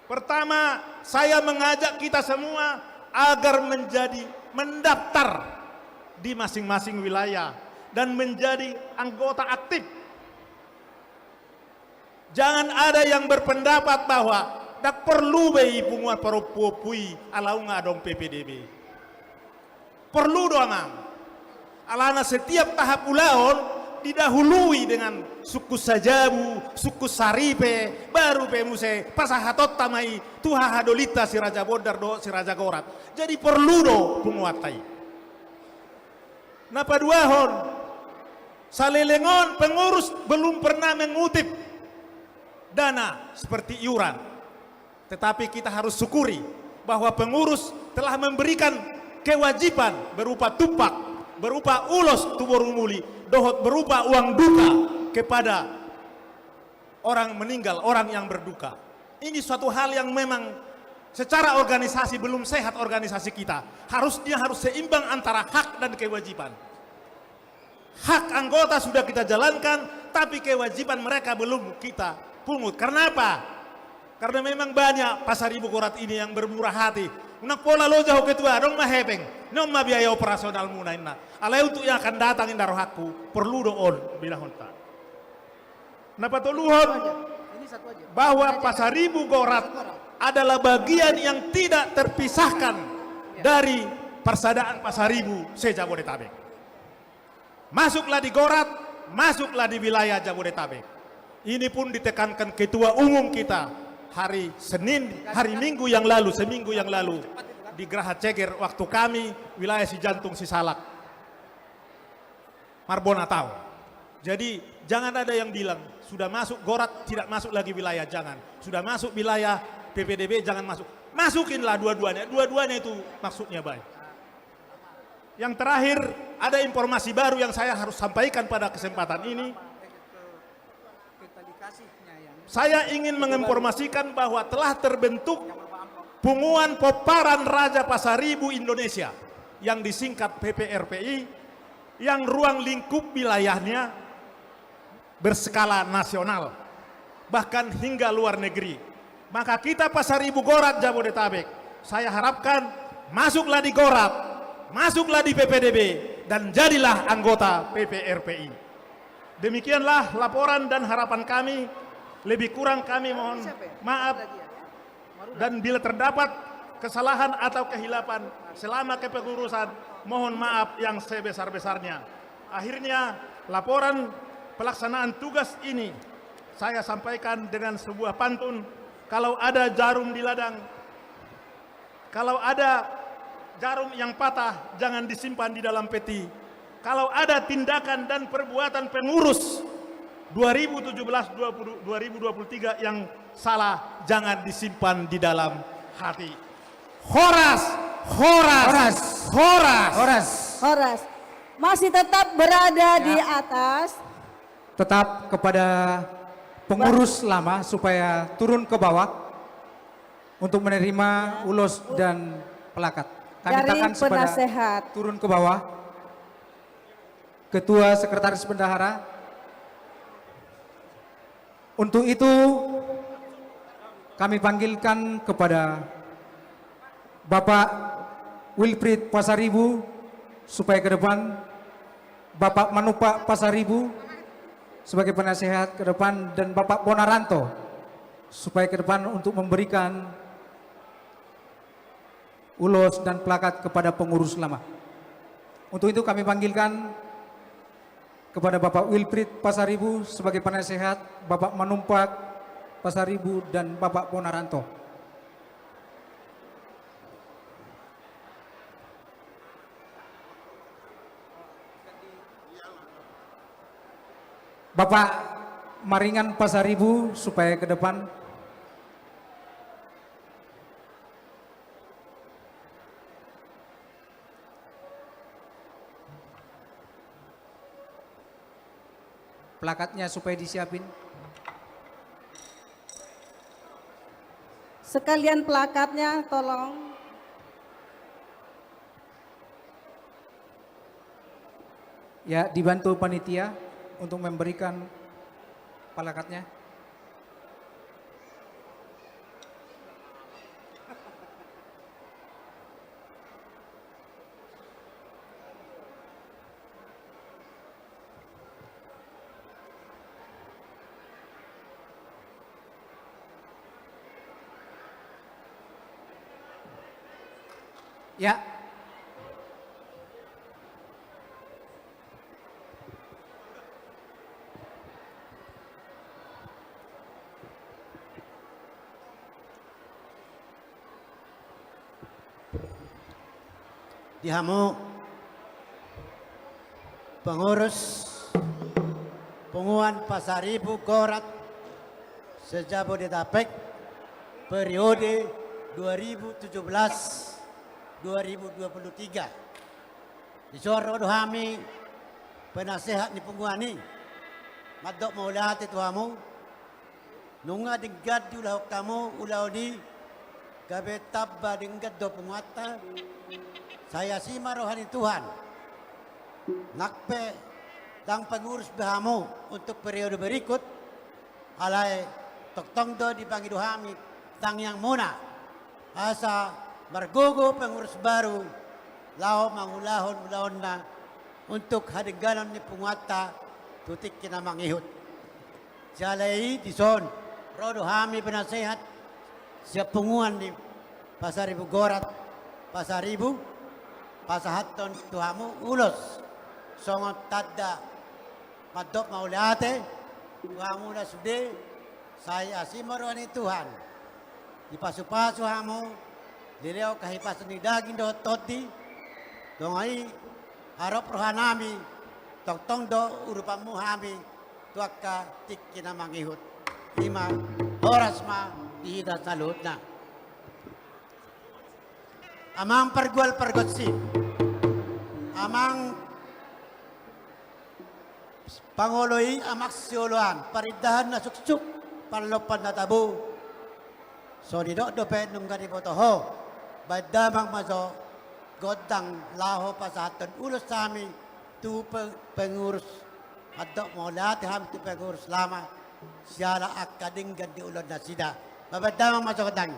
Pertama, saya mengajak kita semua agar menjadi, mendaftar di masing-masing wilayah dan menjadi anggota aktif. Jangan ada yang berpendapat bahwa ndang porlu be i punguan parompu-ompu i ala nunga adong P P D B. Porlu do, Amang. Alana setiap tahap ulaon didahului dengan sungkun sajabu, sungkun saripe, baru pe muse pasahatonta ma i tu hahadolinta si Raja Bondar dohot si Raja Gorat. Jadi porlu do punguanta i. Na paduahon, saleleng on pengurus belum pernah mengutip dana seperti iuran. Tetapi kita harus syukuri bahwa pengurus telah memberikan kewajiban berupa tumpak, berupa ulos tu boru muli, dohot berupa uang duka kepada orang meninggal, orang yang berduka. Ini suatu hal yang memang secara organisasi belum sehat organisasi kita. Harusnya harus seimbang antara hak dan kewajiban. Hak anggota sudah kita jalankan, tapi kewajiban mereka belum kita pungut. Karena apa? Karena memang banyak Pasaribu Gorat ini yang bermurah hati. Unang pola loja ho Ketua, adong ma hepeng, on ma biaya operasionalmuna, ninna. Alai untuk yang akan datang, ninna rohangku, porlu do on bilahonta. Na patoluhon, bahwa Pasaribu Gorat adalah bagian yang tidak terpisahkan dari parsadaan Pasaribu se-Jabodetabek. Masuklah di Gorat, masuklah di wilayah Jabodetabek. Ini pun ditekankan Ketua Umum kita hari Senin, hari Minggu yang lalu, seminggu yang lalu, di Graha Ceger, waktu kami wilayah Sijantung, Sisalak, Marbona Taon. Jadi jangan ada yang bilang sudah masuk Gorat tidak masuk lagi wilayah, jangan. Sudah masuk wilayah P P D B jangan masuk. Masukinlah dua-duanya, dua-duanya itu maksudnya baik. Yang terakhir, ada informasi baru yang saya harus sampaikan pada kesempatan ini. Saya ingin menginformasikan bahwa telah terbentuk Punguan Pomparan Raja Pasaribu Indonesia, yang disingkat P P R P I, yang ruang lingkup wilayahnya berskala nasional, bahkan hingga luar negeri. Maka kita Pasaribu Gorat Jabodetabek, saya harapkan masuklah di Gorat, masuklah di P P D B, dan jadilah anggota P P R P I. Demikianlah laporan dan harapan kami. Lebih kurang kami mohon maaf. Dan bila terdapat kesalahan atau kehilafan selama kepengurusan, mohon maaf yang sebesar-besarnya. Akhirnya, laporan pelaksanaan tugas ini saya sampaikan dengan sebuah pantun, kalau ada jarum di ladang, kalau ada jarum yang patah, jangan disimpan di dalam peti. Kalau ada tindakan dan perbuatan pengurus dua ribu tujuh belas dua puluh, dua ribu dua puluh tiga yang salah, jangan disimpan di dalam hati. Horas, horas, horas, horas. Horas. Masih tetap berada di atas. Tetap kepada pengurus lama supaya turun ke bawah untuk menerima ulos dan plakat. Kami dari takan supaya penasehat turun ke bawah. Ketua Sekretaris Bendahara. Untuk itu, kami panggilkan kepada Bapak Wilfried Pasaribu supaya ke depan, Bapak Manumpak Pasaribu sebagai penasehat ke depan, dan Bapak Bonaranto supaya ke depan untuk memberikan ulos dan plakat kepada pengurus lama. Untuk itu kami panggilkan kepada Bapak Wilfried Pasaribu sebagai penasehat, Bapak Manumpak Pasaribu, dan Bapak Bonaranto. Bapak Maringan Pasaribu supaya ke depan. Plakatnya supaya disiapin. Sekalian plakatnya, tolong. Ya, dibantu panitia untuk memberikan plakatnya. Ya. Di hamu pengurus Punguan Pasaribu Gorat se-Jabodetabek periode dua ribu tujuh belas dua ribu dua puluh tiga. Dison ro do hami penasehat ni punguan i mandok mauliate tu hamu. Nunga denggan diulahon hamu ulaon i, gabe tamba denggan do punguanta. Sai asi ma roha ni Tuhan. Nang pe ndang pengurus be hamu untuk periode berikut, alai tongtong do dipangido hami tangiangmuna asa margogo pengurus baru laho mangulahon ulaonna untuk hadengganon ni punguanta tu tingki na mangihut. Jala i dison ro do hami penasehat sian punguan ni Pasaribu Gorat Pasaribu pasahathon tu hamu ulos songon tanda mandok mauliate tu hamuna sude. Sai asi ma roha ni Tuhan, dipasupasu hamu, dilehon hahipason ni daging dohot tondi. Dongan i haroro rohanami, tongtong do urupanmu hami tu angka tingki na mangihut. I ma, horas ma di hita saluhutna. Amang pargual pargonsi, Amang pangolo i, amang sioloan, parindahan na suksuk, parlompan na tabo. So didok dope nunga diboto ho, baen damang ma jo gondang laho pasahathon ulos hami tu pe-, pengurus. Antong mauliate hami tu pengurus lama, siala angka denggan di ulaon nasida. Baen damang ma jo gondang.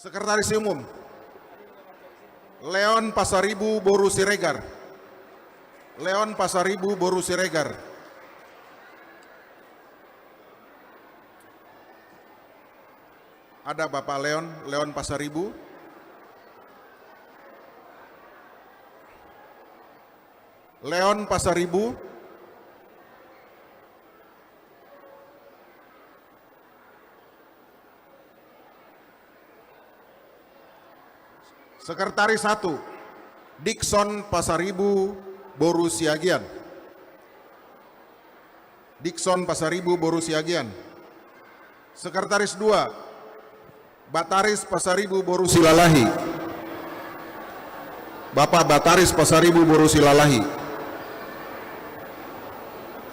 Sekretaris Umum, Leon Pasaribu boru Siregar. Leon Pasaribu boru Siregar. Ada Bapak Leon, Leon Pasaribu. Leon Pasaribu. Sekretaris satu, Dikson Pasaribu boru Siagian. Dikson Pasaribu boru Siagian. Sekretaris dua, Bataris Pasaribu boru Silalahi. Bapak Bataris Pasaribu boru Silalahi.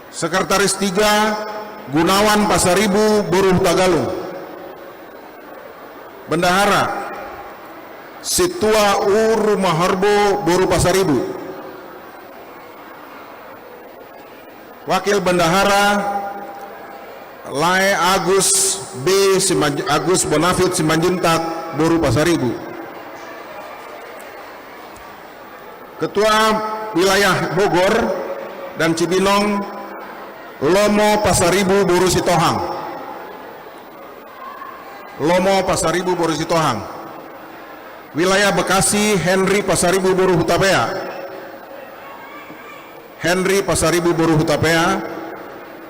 Sekretaris tiga, Gunawan Pasaribu boru Hutagalung. Bendahara, Sintua U Rumahorbo boru Pasaribu. Wakil Bendahara, Lae Agus B Simanj-, Agus Bonafit Simanjuntak boru Pasaribu. Ketua Wilayah Bogor dan Cibinong, Lomo Pasaribu boru Sitohang. Lomo Pasaribu boru Sitohang. Wilayah Bekasi, Henry Pasaribu boru Hutapea. Henry Pasaribu boru Hutapea.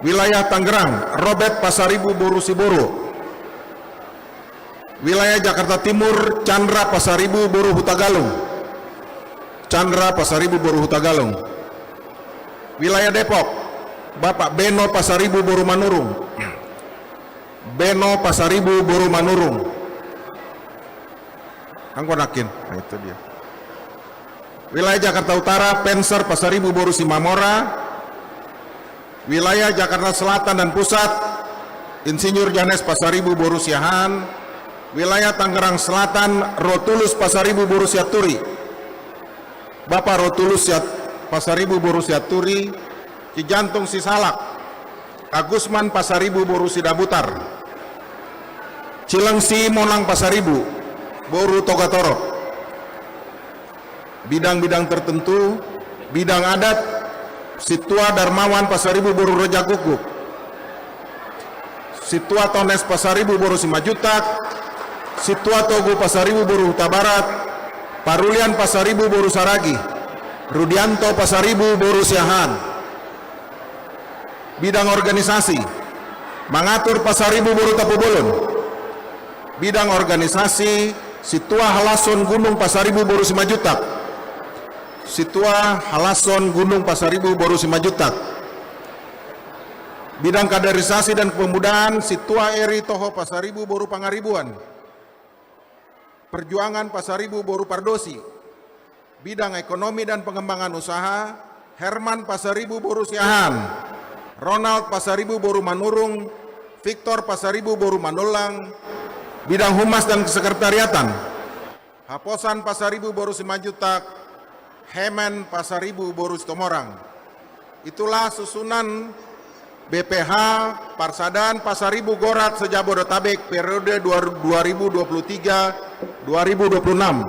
Wilayah Tangerang, Robert Pasaribu boru Siboro. Wilayah Jakarta Timur, Chandra Pasaribu boru Hutagalung. Chandra Pasaribu boru Hutagalung. Wilayah Depok, Bapak Beno Pasaribu boru Manurung. Beno Pasaribu boru Manurung. Anggo nangkin. Nah, itu dia. Wilayah Jakarta Utara, Penser Pasaribu boru Simamora. Wilayah Jakarta Selatan dan Pusat, Insinyur Janes Pasaribu boru Siahaan. Wilayah Tangerang Selatan, Rotulus Pasaribu boru Sianturi. Bapak Rotulus Siat-, Pasaribu boru Sianturi, Cijantung Sisalak, Agusman Pasaribu boru Sidabutar, Cilengsi Monang Pasaribu boru Togatorop. Bidang-bidang tertentu, bidang adat, Sintua Darmawan Pasaribu boru Rojagukguk, Sintua Tones Pasaribu boru Simanjuntak, Sintua Togu Pasaribu boru Hutabarat, Parulian Pasaribu boru Saragi, Rudianto Pasaribu boru Siahaan. Bidang organisasi, Mangatur Pasaribu boru Tampubolon. Bidang organisasi, Sintua Halason Gunung Pasaribu boru Simanjuntak, Sintua Halason Gunung Pasaribu boru Simanjuntak. Bidang kaderisasi dan kepemudaan, Sintua Eri Toho Pasaribu boru Pangaribuan, Perjuangan Pasaribu boru Pardosi. Bidang ekonomi dan pengembangan usaha, Herman Pasaribu boru Siahaan, Ronald Pasaribu boru Manurung, Victor Pasaribu boru Manullang. Bidang humas dan kesekretariatan, Haposan Pasaribu boru Simanjuntak, Hemen Pasaribu boru Situmorang. Itulah susunan B P H Parsadaan Pasaribu Gorat se-Jabodetabek periode dua, dua ribu dua puluh tiga, dua ribu dua puluh enam.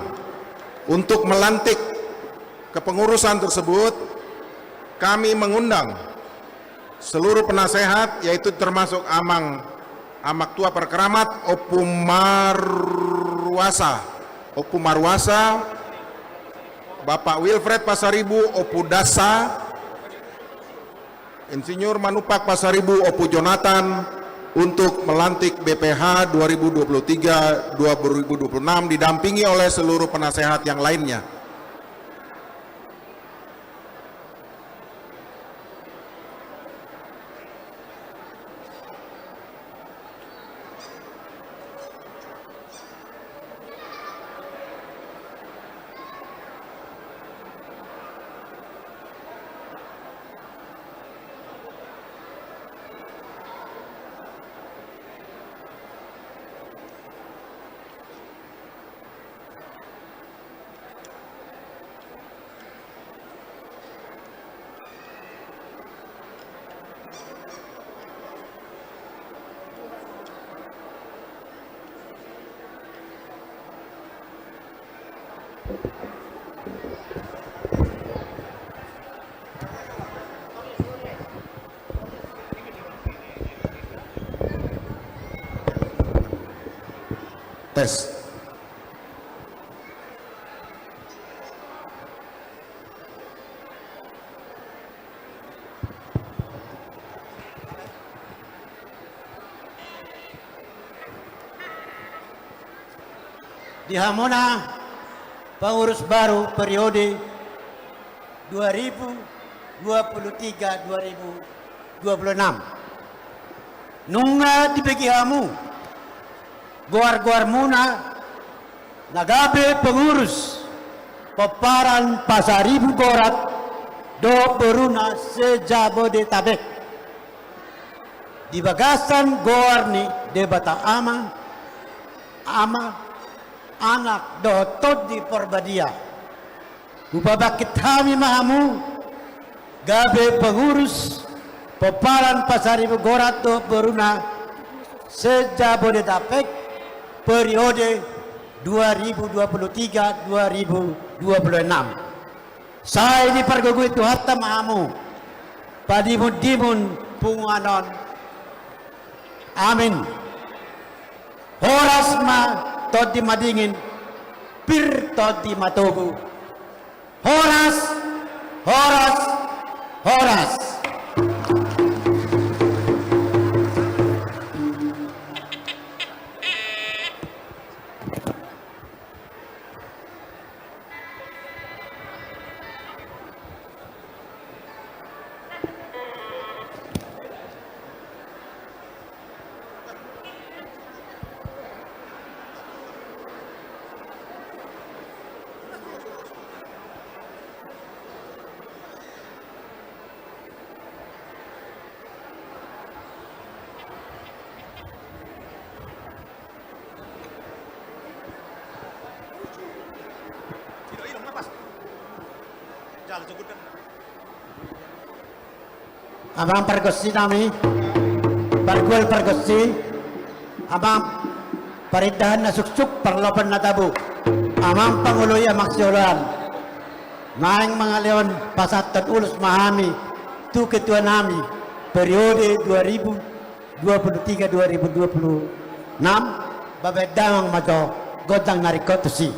Untuk melantik kepengurusan tersebut, kami mengundang seluruh penasehat, yaitu termasuk Amang, Amang Tua Perkeramat, Ompu Maruasa, Ompu Maruasa, Bapak Wilfred Pasaribu, Ompu Dasa, Insinyur Manumpak Pasaribu, Ompu Jonathan, untuk melantik B P H dua ribu dua puluh tiga dua ribu dua puluh enam, didampingi oleh seluruh penasehat yang lainnya. Tes. Di hamuna pengurus baru periode dua ribu dua puluh tiga dua ribu dua puluh enam. Nunga dibege hamu goar-goarmuna na gabe pengurus pomparan Pasaribu Gorat dohot boruna se-Jabodetabek. Di bagasan goar ni Debata Ama, Ama, Anak dohot Tondi Porbadia, hupabangkit hami ma hamu gabe pengurus pomparan Pasaribu Gorat dohot boruna se-Jabodetabek periode dua ribu dua puluh tiga dua ribu dua puluh enam. Sai dipargogoi Tuhanta ma hamu padimun-dimun punguan on. Amin. Horas ma Tondi Madingin, pir Tondi Matogu. Horas, horas, horas. Amang pargonsi nami, pargual pargonsi, amang parindahan na suksuk, parlopan na tabo, amang pangoloi, amang sioloan, naeng mangalehon pasahathon ulos ma hami tu ketua nami periode dua ribu dua puluh tiga dua ribu dua puluh enam, bahen damang ma jo gondang na ringkot tusi.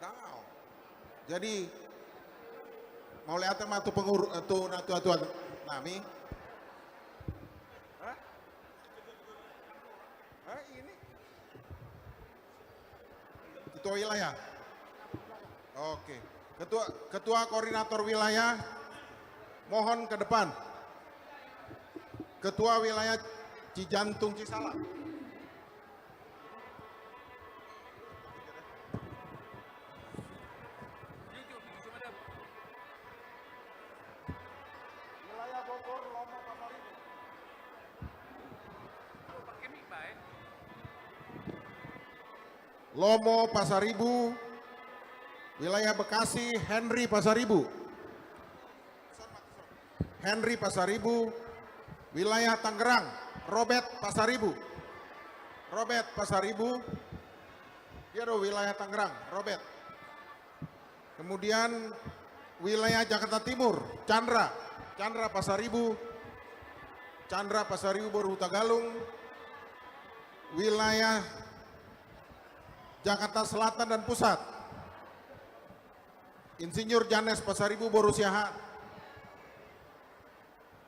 Dao. Jadi, mauliate ma tu pengur-, tu natua-tua nami. Hah? Hah, ini? Ketua wilayah. Oke. Ketua, ketua koordinator wilayah, mohon ke depan. Ketua wilayah Cijantung Cisalak. Wilayah Bogor, Lomo Pasaribu. Lomo Pasaribu. Wilayah Bekasi, Henry Pasaribu. Henry Pasaribu. Wilayah Tangerang, Robert Pasaribu. Robert Pasaribu. Dia do wilayah Tangerang, Robert. Kemudian wilayah Jakarta Timur, Chandra, Chandra Pasaribu, Chandra Pasaribu boru Hutagalung, wilayah Jakarta Selatan dan Pusat, Insinyur Janes Pasaribu boru Siahaan,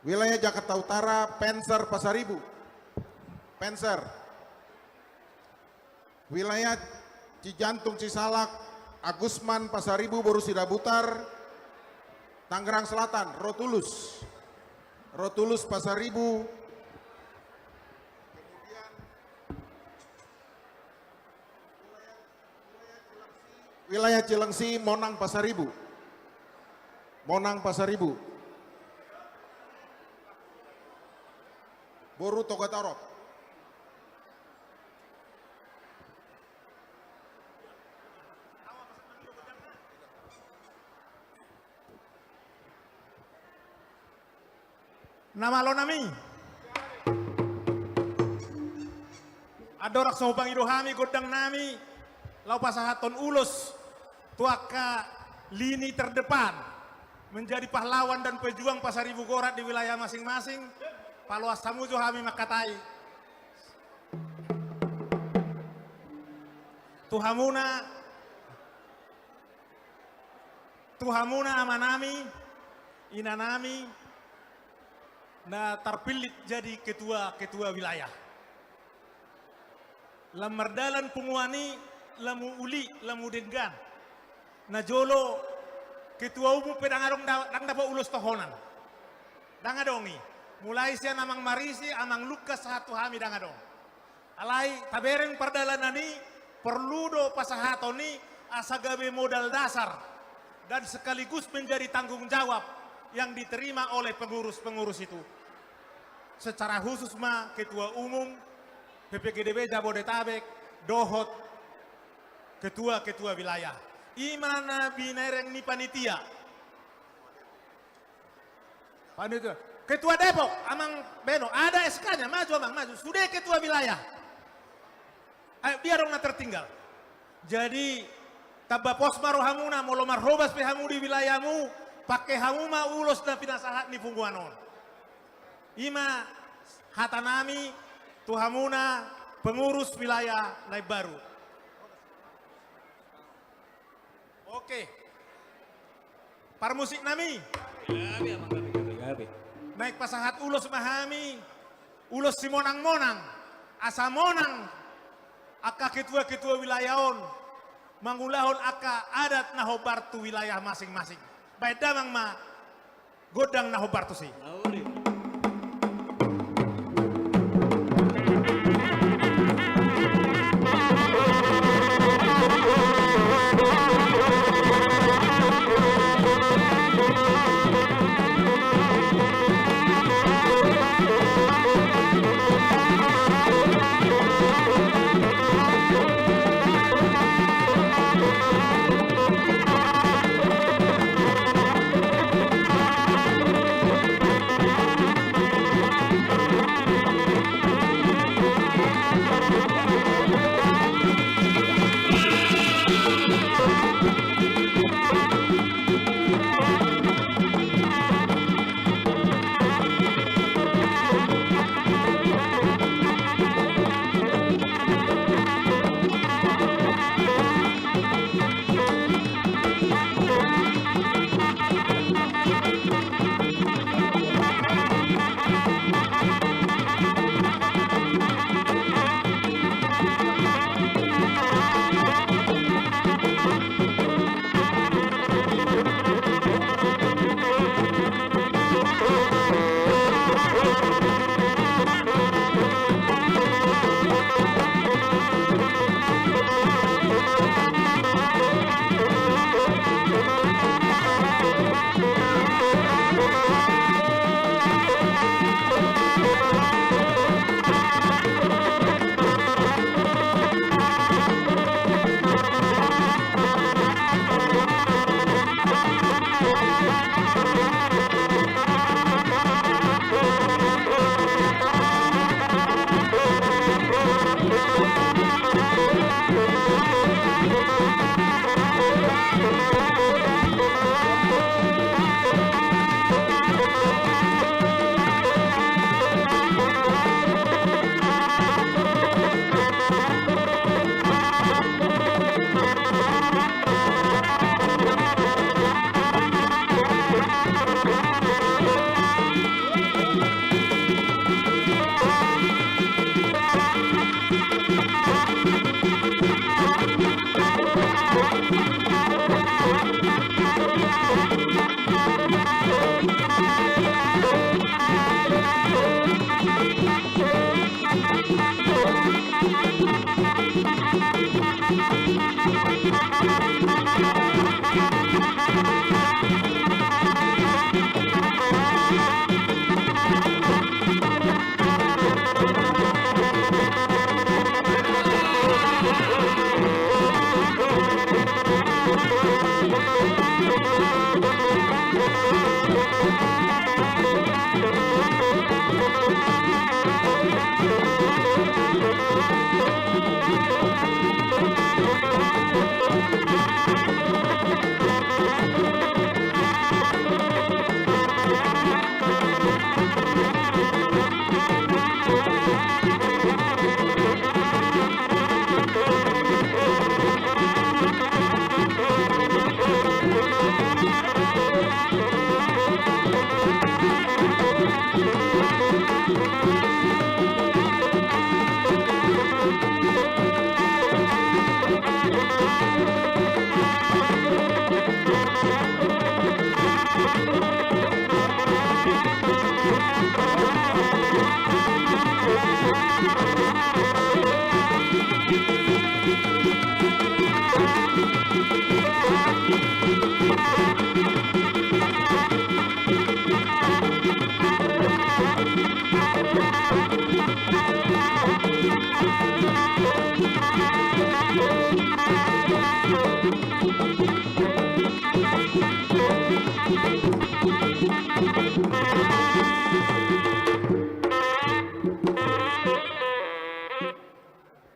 wilayah Jakarta Utara, Penser Pasaribu, Penser. Wilayah Cijantung Cisalak, Agusman Pasaribu boru Sidabutar, Tangerang Selatan, Rotulus. Rotulus Pasaribu. Kemudian wilayah Cilengsi, Monang Pasaribu. Monang Pasaribu. Boru Togatorop. Na malo nami. Andorang so hupangido hami gondang nami, laho pasahathon ulos tu angka lini terdepan, menjadi pahlawan dan pejuang Pasaribu Gorat di wilayah masing-masing, paloas hamu jo hami mangkatai. Tu hamuna, tu hamuna amanami, inanami, na tarpillit jadi ketua-ketua wilayah. Lam mardalan punguan i, lamu uli, lamu denggan. Na jolo ketua umum pe ndang adong da-, ndang dapot ulos tohonan. Ndang adong i. Mulai sian Amang Marisi, Amang Lukas sahat tu hami ndang adong. Alai tabereng pardalanan i, porlu do pasahaton i asa gabe modal dasar dan sekaligus menjadi tanggung jawab yang diterima oleh pengurus-pengurus itu. Secara khusus ma ketua umum P P G D B Jabodetabek dohot ketua-ketua wilayah. I ma na binereng ni panitia. Panitia. Ketua Depok, Amang Beno, ada S K-nya, maju Amang, maju. Sude ketua wilayah. Ayo, dia dong na tertinggal. Jadi, tamba pos ma rohamuna, molo marhobas pe hamu di wilayahmu, pangke hamu ma ulos na pinasahat ni punguan on. I ma hata nami tu hamuna pengurus wilayah Naimbaru. Oke. Parmusik nami. Gabe, Amang, gabe, gabe, gabe. Naeng pasahat ulos ma hami, ulos simonang-monang, asa monang angka ketua-ketua wilayah on mangulahon angka adat na hombar tu wilayah masing-masing. Baen damang ma gondang na hombar tusi.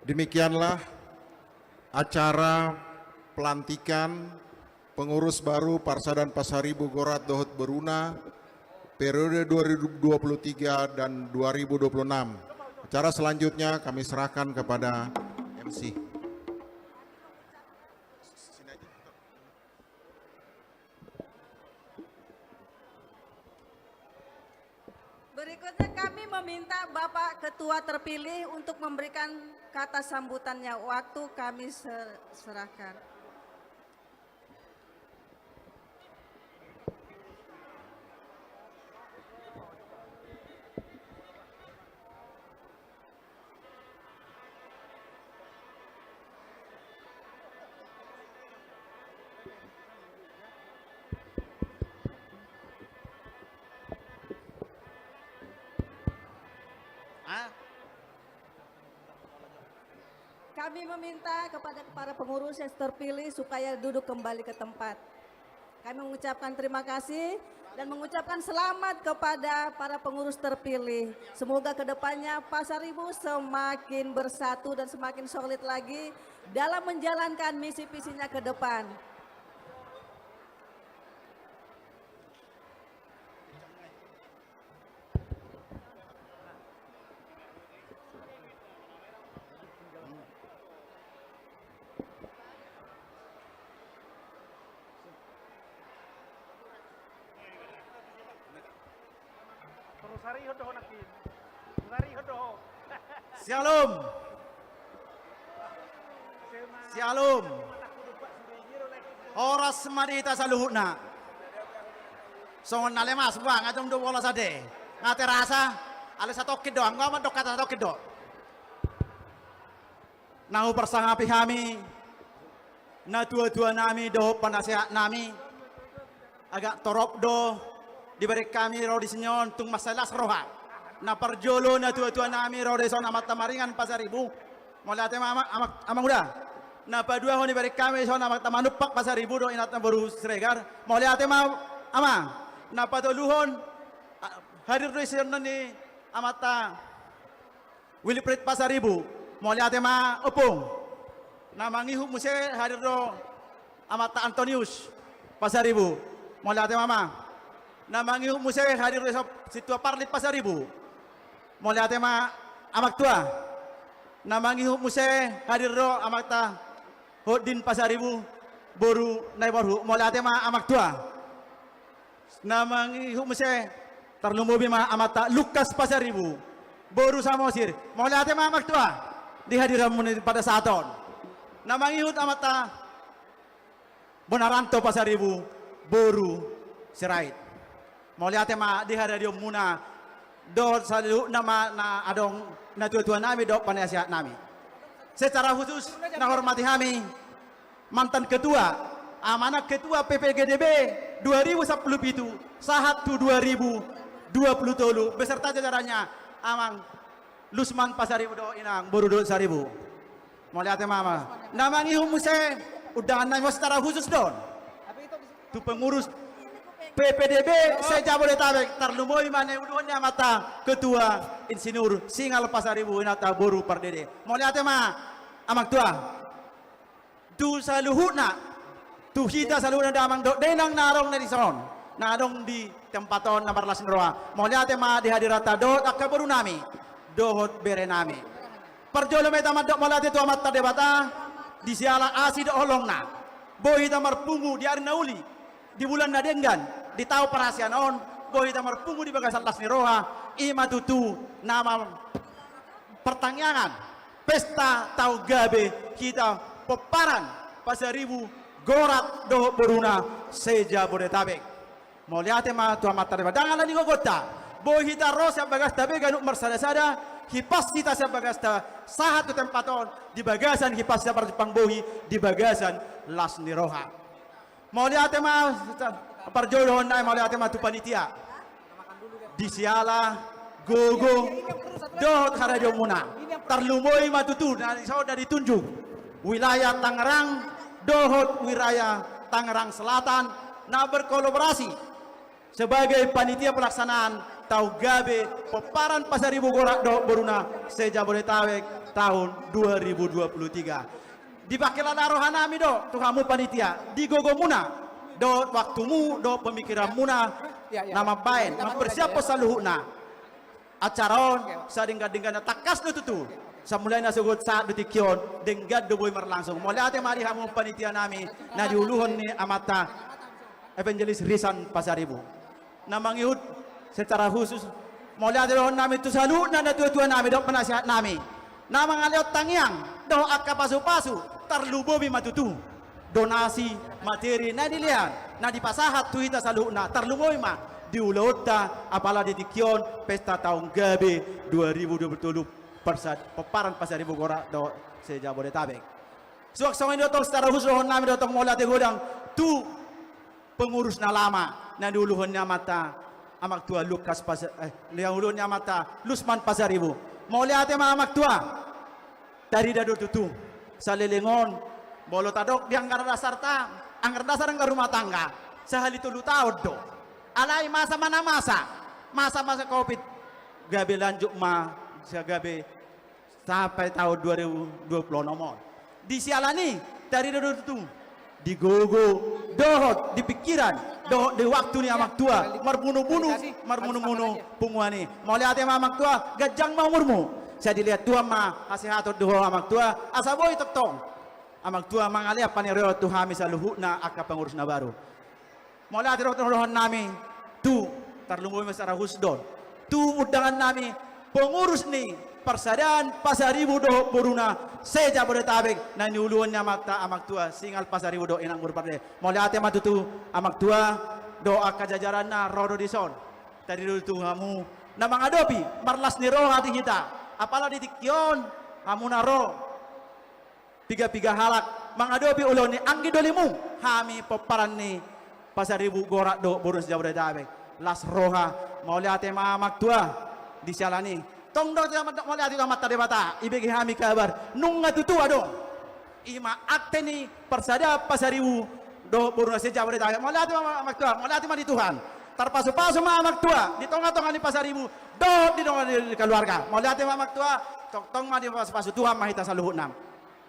Demikianlah acara pelantikan pengurus baru Parsadan Pasaribu Gorat dohot Boruna periode dua ribu dua puluh tiga dan dua ribu dua puluh enam. Acara selanjutnya kami serahkan kepada M C. Berikutnya kami meminta Bapak Ketua terpilih untuk memberikan kata sambutannya. Waktu kami se-, serahkan. Kami meminta kepada para pengurus yang terpilih supaya duduk kembali ke tempat. Kami mengucapkan terima kasih dan mengucapkan selamat kepada para pengurus terpilih. Semoga ke depannya Pasaribu semakin bersatu dan semakin solid lagi dalam menjalankan misi visinya ke depan. Syalom. Syalom. Horas ma di hita saluhutna. Songon na lemas, bang, adong dua bolas ade. Nga terasa, ale satongkin do, anggo amat dok kata satongkin do. Na huparsangapi hami, na tuatua nami dohot panasehat nami, agak torop do dibereng hami ro di sini on tung mansai las roha. Na parjolo na tuatua nami ro di son amanta Maringan Pasaribu. Mauliate ma ama, ama, amang uda. Na paduahon dibereng hami son amanta Manumpak Pasaribu dohot inanta boru Siregar. Mauliate ma ama. Na patoluhon, a, hadir do isi on ni amanta Wilfried Pasaribu, mauliate ma ompung. Na mangihut muse hadir do amanta Antonius Pasaribu, mauliate ma ama. Na mangihut muse hadir do sintua Parlin Pasaribu, mauliate ma amang tua. Na mangihut muse hadir do amanta Hotdin Pasaribu, boru Naiborhu, mauliate ma amang tua. Na mangihut muse, tarlumobi ma amanta Lukas Pasaribu, boru Samosir, mauliate ma amang tua di hadiranmu ni pada saat on. Na mangihut amanta Bonaranto Pasaribu, boru Sirait. Mauliate ma di haradeonmuna dohot saluhutna ma na adong na tuatua nami dohot panasehat nami. Secara khusus na hormati hami mantan ketua, amanat ketua P P G D B dua ribu sampulu pitu sahat tu dua ribu dua pulu tolu beserta jajarannya, Amang Lusman Pasaribu dohot inang boru dohot Saribu. Mauliate ma ama. Na mangihut muse, undangan nami secara khusus do on tu pengurus P P D B se-Jabodetabek, tarlumobi ma na niuluhon ni amanta ketua Insinyur Singal Pasaribu, inanta boru Pardede. Mauliate ma amang tua. Tu saluhutna, tu hita saluhutna damang dohot dainang na adong na dison, na adong di tempat on na marlas ni roha. Mauliate ma di hadiranta dohot angka boru nami dohot bere nami. Parjolo ma hita mandok mauliate tu Amanta Debata di siala asi dohot holongna, boi hita marpungu di ari na uli, di bulan na denggan, di taon parasian on, boi hita marpungu di bagasan las ni roha. I ma tutu nama partangiangan pesta taon gabe hita pomparan Pasaribu, Gorat dohot boruna se-Jabodetabek. Mauliate ma tu Amanta Debata. Ndang ala ni gogonta, boi hita ro sian bagasta be ganup marsadasada, hipas hita sian bagasta sahat tu tempat on, di bagasan hipas sian parjumpang bohi, di bagasan las ni roha. Mauliate ma, parjolo nai mauliate ma tu panitia di siala gogo dohot harajaonmuna. Tarlumobi ma tutu na dison na ditunjuk wilayah Tangerang dohot wilayah Tangerang Selatan na berkolaborasi sebagai panitia pelaksanaan Taon Gabe Pomparan Pasaribu Gorat dohot Boruna se-Jabodetabek tahun dua ribu dua puluh tiga. Dipangkilala rohanami do tu hamu panitia di gogomuna dohot waktumu dohot pemikiranmuna na mambahen, mampersiaphon saluhutna acara on. Sadenggan-dengganna, tangkas do tutu, sai mulai na sogot sahat tu tingki on denggan do boi marlangsung. Mauliate ma di hamu panitianami na diuluhon ni amanta Evangelis Risan Pasaribu. Na mangihut secara khusus mauliate dohononnami tu saluhutna natuatuanami dohot penasihatnami na mangalehon tangiang dohot angka pasupasu, tarlumobi ma tutu donasi materi na dilehon, na dipasahat tu hita saluhutna, tarlumobi ma di ulaonta apala di tingki on pesta Taon Gabe dua ribu dua puluh tolu, persa-, Pomparan Pasaribu Gorat dohot se-Jabodetabek. Suang songon i do tong secara khusus dohononnami do tong mauliate godang tu pengurus na lama na niuluhon ni amanta Amangtua Lukas Pas-, eh, na niuluhon ni amanta Lusman Pasaribu. Mauliate ma Amangtua. Tarida do tutu saleleng on, molo tadok di anggaran dasarta, anggaran dasar anggaran rumah tangga sahali tolu taon do. Alai masa ma na masa, masa-masa covid, gabe lanjut ma, gabe sampai taon dua ribu dua puluh onom on. Di siala ni i, tarida do tutu di gogo dohot di pingkiran dohot di waktu ni Amangtua marmunu-munu, marmunu-munu punguan i. Mauliate ma Amangtua, ganjang ma umurmu. Sai dilehon Tuhan ma hasehaton di ho Amangtua, asa boi tongtong Amangtua mangalehon panarihon tu hami saluhutna angka pengurus na baru. Mauliate do dohononnami tu, tarlumobi ma secara khusus do on, tu undangannami pengurus ni Parsadaan Pasaribu dohot Boruna se-Jabodetabek na niuluhon ni amanta Amangtua Singal Pasaribu dohot Inang Murparde. Mauliate ma tutu Amangtua dohot angka jajaranna ro do dison. Tarida do tutu hamu na mangadopi marlas ni roha di hita, apala di tingki on hamu na ro piga-piga halak mangadopi ulaon ni anggi dolimu, hami pomparan ni Pasaribu Gorat dohot Boruna se-Jabodetabek. Las roha, mauliate ma Amangtua. Di siala ni i, tong do hita mandok mauliate tu Amanta Debata, ibege hami kabar nunga tutu adong. I ma akte ni Parsadaan Pasaribu dohot Boruna se-Jabodetabek. Mauliate ma Amangtua, mauliate ma di Tuhan. Tarpasu-pasu ma Amangtua di tonga-tonga ni Pasaribu dohot di tonga ni keluarga. Mauliate ma Amangtua, tongtong ma dipasu-pasu Tuhan ma hita saluhutna.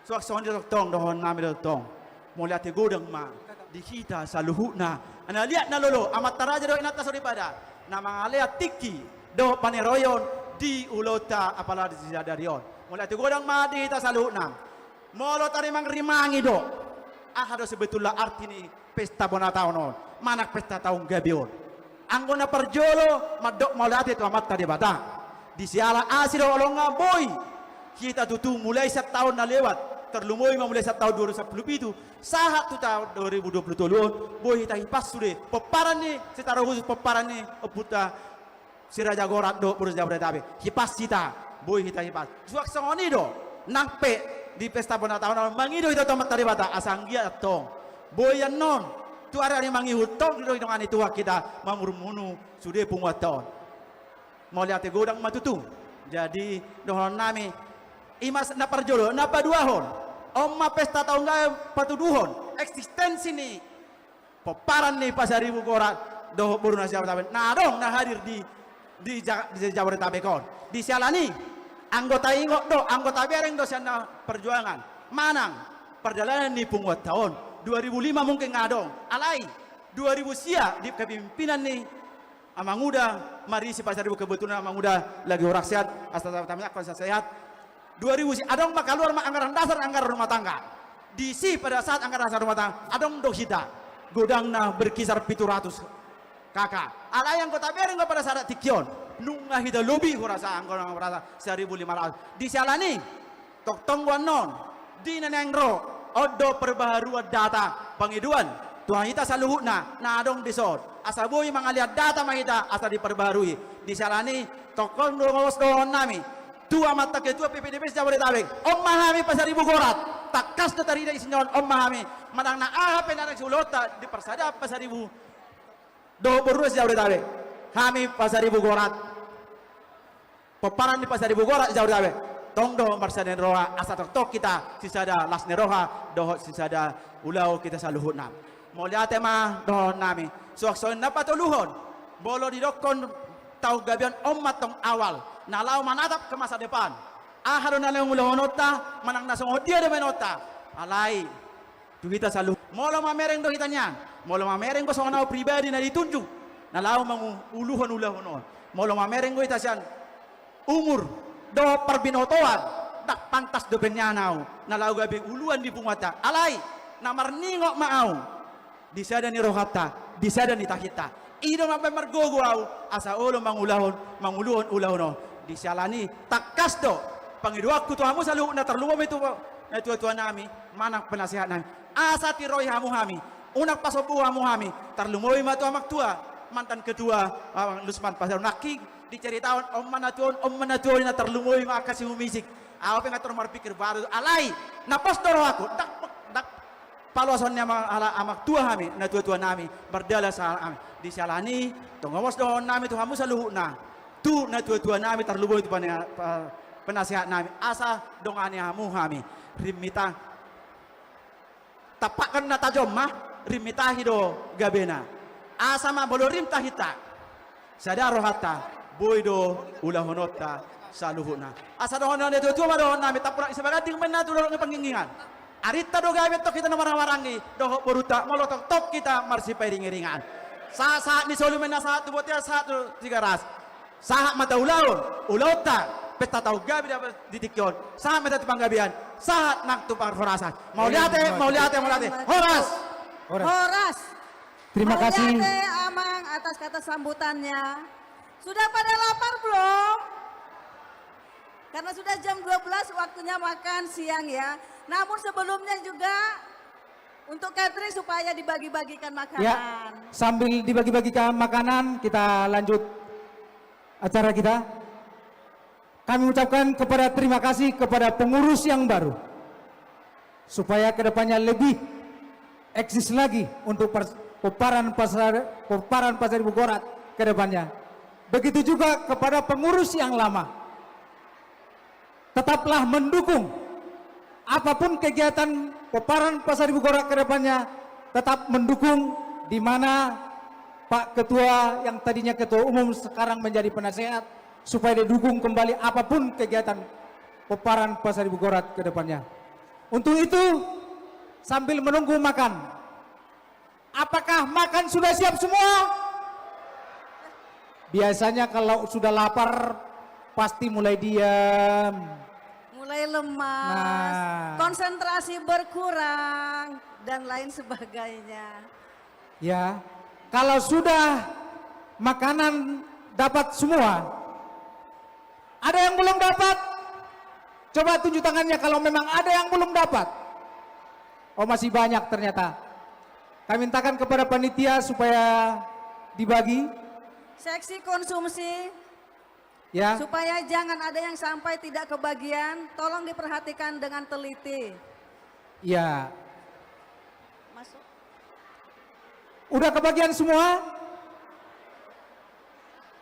Suang songon i do tongtong dohononnami do tong, mauliate godang ma di hita saluhutna, na liat na lolo, amanta raja dohot inanta soripada, na mangalehon tingki dohot panarihon di ulaonta apala di sadari on. Mauliate godang ma di hita saluhutna. Molo tarimang-rimangi do, aha do sebetulna arti ni pesta bona taon on manang pesta Taon Gabe on? Anggo na parjolo mandok mauliate tu Amanta Debata. Di siala asi dohot holongna boi hita tutu mulai sian taon na lewat, tarlumobi ma mulai sian taon dua ribu sampulu pitu sahat tu taon dua ribu dua pulu tolu on, boi hita hipas sude pomparan ni, secara khusus pomparan ni ompunta Si Raja Gorat dohot Boruna se-Jabodetabek. Hipas hita, boi hita hipas. Suang songon i do nang pe di pesta bona taon on mangido hita tu Amanta Debata asa anggiat antong boi annon tu ari-ari mangihut tong didongani Tuhan hita mamunu-munu sude punguanta on. Mauliate godang ma tutu. Jadi dohononnami, i ma na parjolo. Na paduahon, on ma pesta Taon Gabe patuduhon eksistensi ni pomparan ni Pasaribu Gorat dohot Boruna se-Jabodetabek na adong na hadir di, di Ja-, di Jabodetabek on. Di siala ni i, anggo taingot do, anggo tabereng do sian na parjuangan manang pardalanan ni punguanta on, dua ribu lima mungkin nga adong, alai dua ribu sia di kepemimpinan ni Amanguda Marisi Pasaribu, kebetulan Amanguda lagi hurang sehat, asa tamiangkon sehat. Dua ribu si-, adong ma kaluar ma anggaran dasar, anggaran rumah tangga. Disi pada saat anggaran dasar rumah tangga adong do hita godangna berkisar pitu ratus K K. Alai anggo tabereng do pada saat tingki on nunga hita lobi hurasa, anggo na hurasa saribu lima ratus. Di siala ni i, tongtong do annon di na naeng ro on do perbaharuan data pangidoan tu hita saluhutna na adong dison, asa boi mangalehon data ma hita asa diperbaharui. Di siala ni i, tongtong do mauliate dohononnami tu amanta ketua P P D P se-Jabodetabek. On ma hami Pasaribu Gorat, tangkas do tarida isina on, on ma hami. Manang na aha pe na naeng ulaonta di Parsadaan Pasaribu dohot Boruna se-Jabodetabek, hami Pasaribu Gorat pomparan ni Pasaribu Gorat di Jabodetabek. Tong do marsada ni roha asa tongtong hita sisada las ni roha dohot sisada ulaon hita saluhutna. Mauliate ma dohononnami. Suang songon na patoluhon, molo didokkon taon gabeon on ma tong awal na laho manatap ke masa depan. Aha do na naeng ulahononta manang na songon dia do baenonta? Alai tu hita saluhut, molo mamereng do hita nian, molo mamereng do songon au pribadi na ditunjuk na laho manguluhon ulaon on, molo mamereng do hita sian umur dohot parbinotoan, ndang pantas dope nian au na laho gabe uluan di punguanta. Alai na marningot ma au di sada ni rohanta, di sada ni tahinta. I do mambahen margogo au asa olo mangulahon, manguluhon ulaon on. Di siala ni i tangkas do pangidoanku tu hamu saluhutna, tarlumobi tu natuatuanami manang penasehatnami, asa tiroi hamu hami, unang pasombu hamu hami. Tarlumobi ma tu amangtua, mantan ketua, Amang Lusman Pasaribu, nangkin diceritahon on ma na tuaon, on ma na tuaon, na tarlumobi ma angka simumisik. Au pe nga tor marpikir baru, alai na pos do rohangku, ndang, ndang paloashon ni amang, ala amangtua hami, natuatuanami, mardalan sahala hami. Di siala ni i tong homos dohononnami tu hamu saluhutna, tu natuatuanami, tarlumobi tu pena-, pa-, penasehatnami, asa dongani hamu hami. Rimmita, tampakhon na tajom ma, rim ni tahi do gabena. Asa ma molo rim tahinta, sada rohanta, boi do ulahononta saluhutna. Asa dohonon ni natuatua ma dohononnami, tampurak ni Sibaganting ma inna tu dolok ni Pangginggingan. Arinta do gabe tong hita na marhahamaranggi dohot borunta molo tongtong hita marsipairingiringan. Sahat, sahat ni solu ma inna sahat tu bontean, sahat tu Tigaras. Sahat ma taulahon ulaonta, pesta taon gabe di tingki on. Sahat ma hita tu panggabean, sahat nang tu parhorasan. Mauliate, mauliate, mauliate. Horas. Horas. Horas. Terima kasih. Mauliate, Amang, atas kata sambutannya. Sudah pada lapar belum? Karena sudah jam dua belas, waktunya makan siang, ya. Namun sebelumnya juga untuk catering supaya dibagi-bagikan makanan. Ya, sambil dibagi-bagikan makanan, kita lanjut acara kita. Kami ucapkan kepada, terima kasih kepada pengurus yang baru, supaya kedepannya lebih eksis lagi untuk pers-, pomparan Pasar, pomparan Pasaribu Gorat kedepannya. Begitu juga kepada pengurus yang lama, tetaplah mendukung apapun kegiatan pomparan Pasaribu Gorat kedepannya, tetap mendukung di mana Pak Ketua yang tadinya Ketua Umum sekarang menjadi penasehat, supaya didukung kembali apapun kegiatan pomparan Pasaribu Gorat kedepannya. Untuk itu, sambil menunggu makan, apakah makan sudah siap semua? Biasanya kalau sudah lapar, pasti mulai diam. Mulai lemas, nah, konsentrasi berkurang, dan lain sebagainya. Ya, kalau sudah makanan dapat semua, ada yang belum dapat? Coba tunjuk tangannya kalau memang ada yang belum dapat. Oh, masih banyak ternyata. Kami mintakan kepada panitia supaya dibagi. Seksi konsumsi. Ya. Supaya jangan ada yang sampai tidak kebagian, tolong diperhatikan dengan teliti. Ya. Masuk. Udah kebagian semua?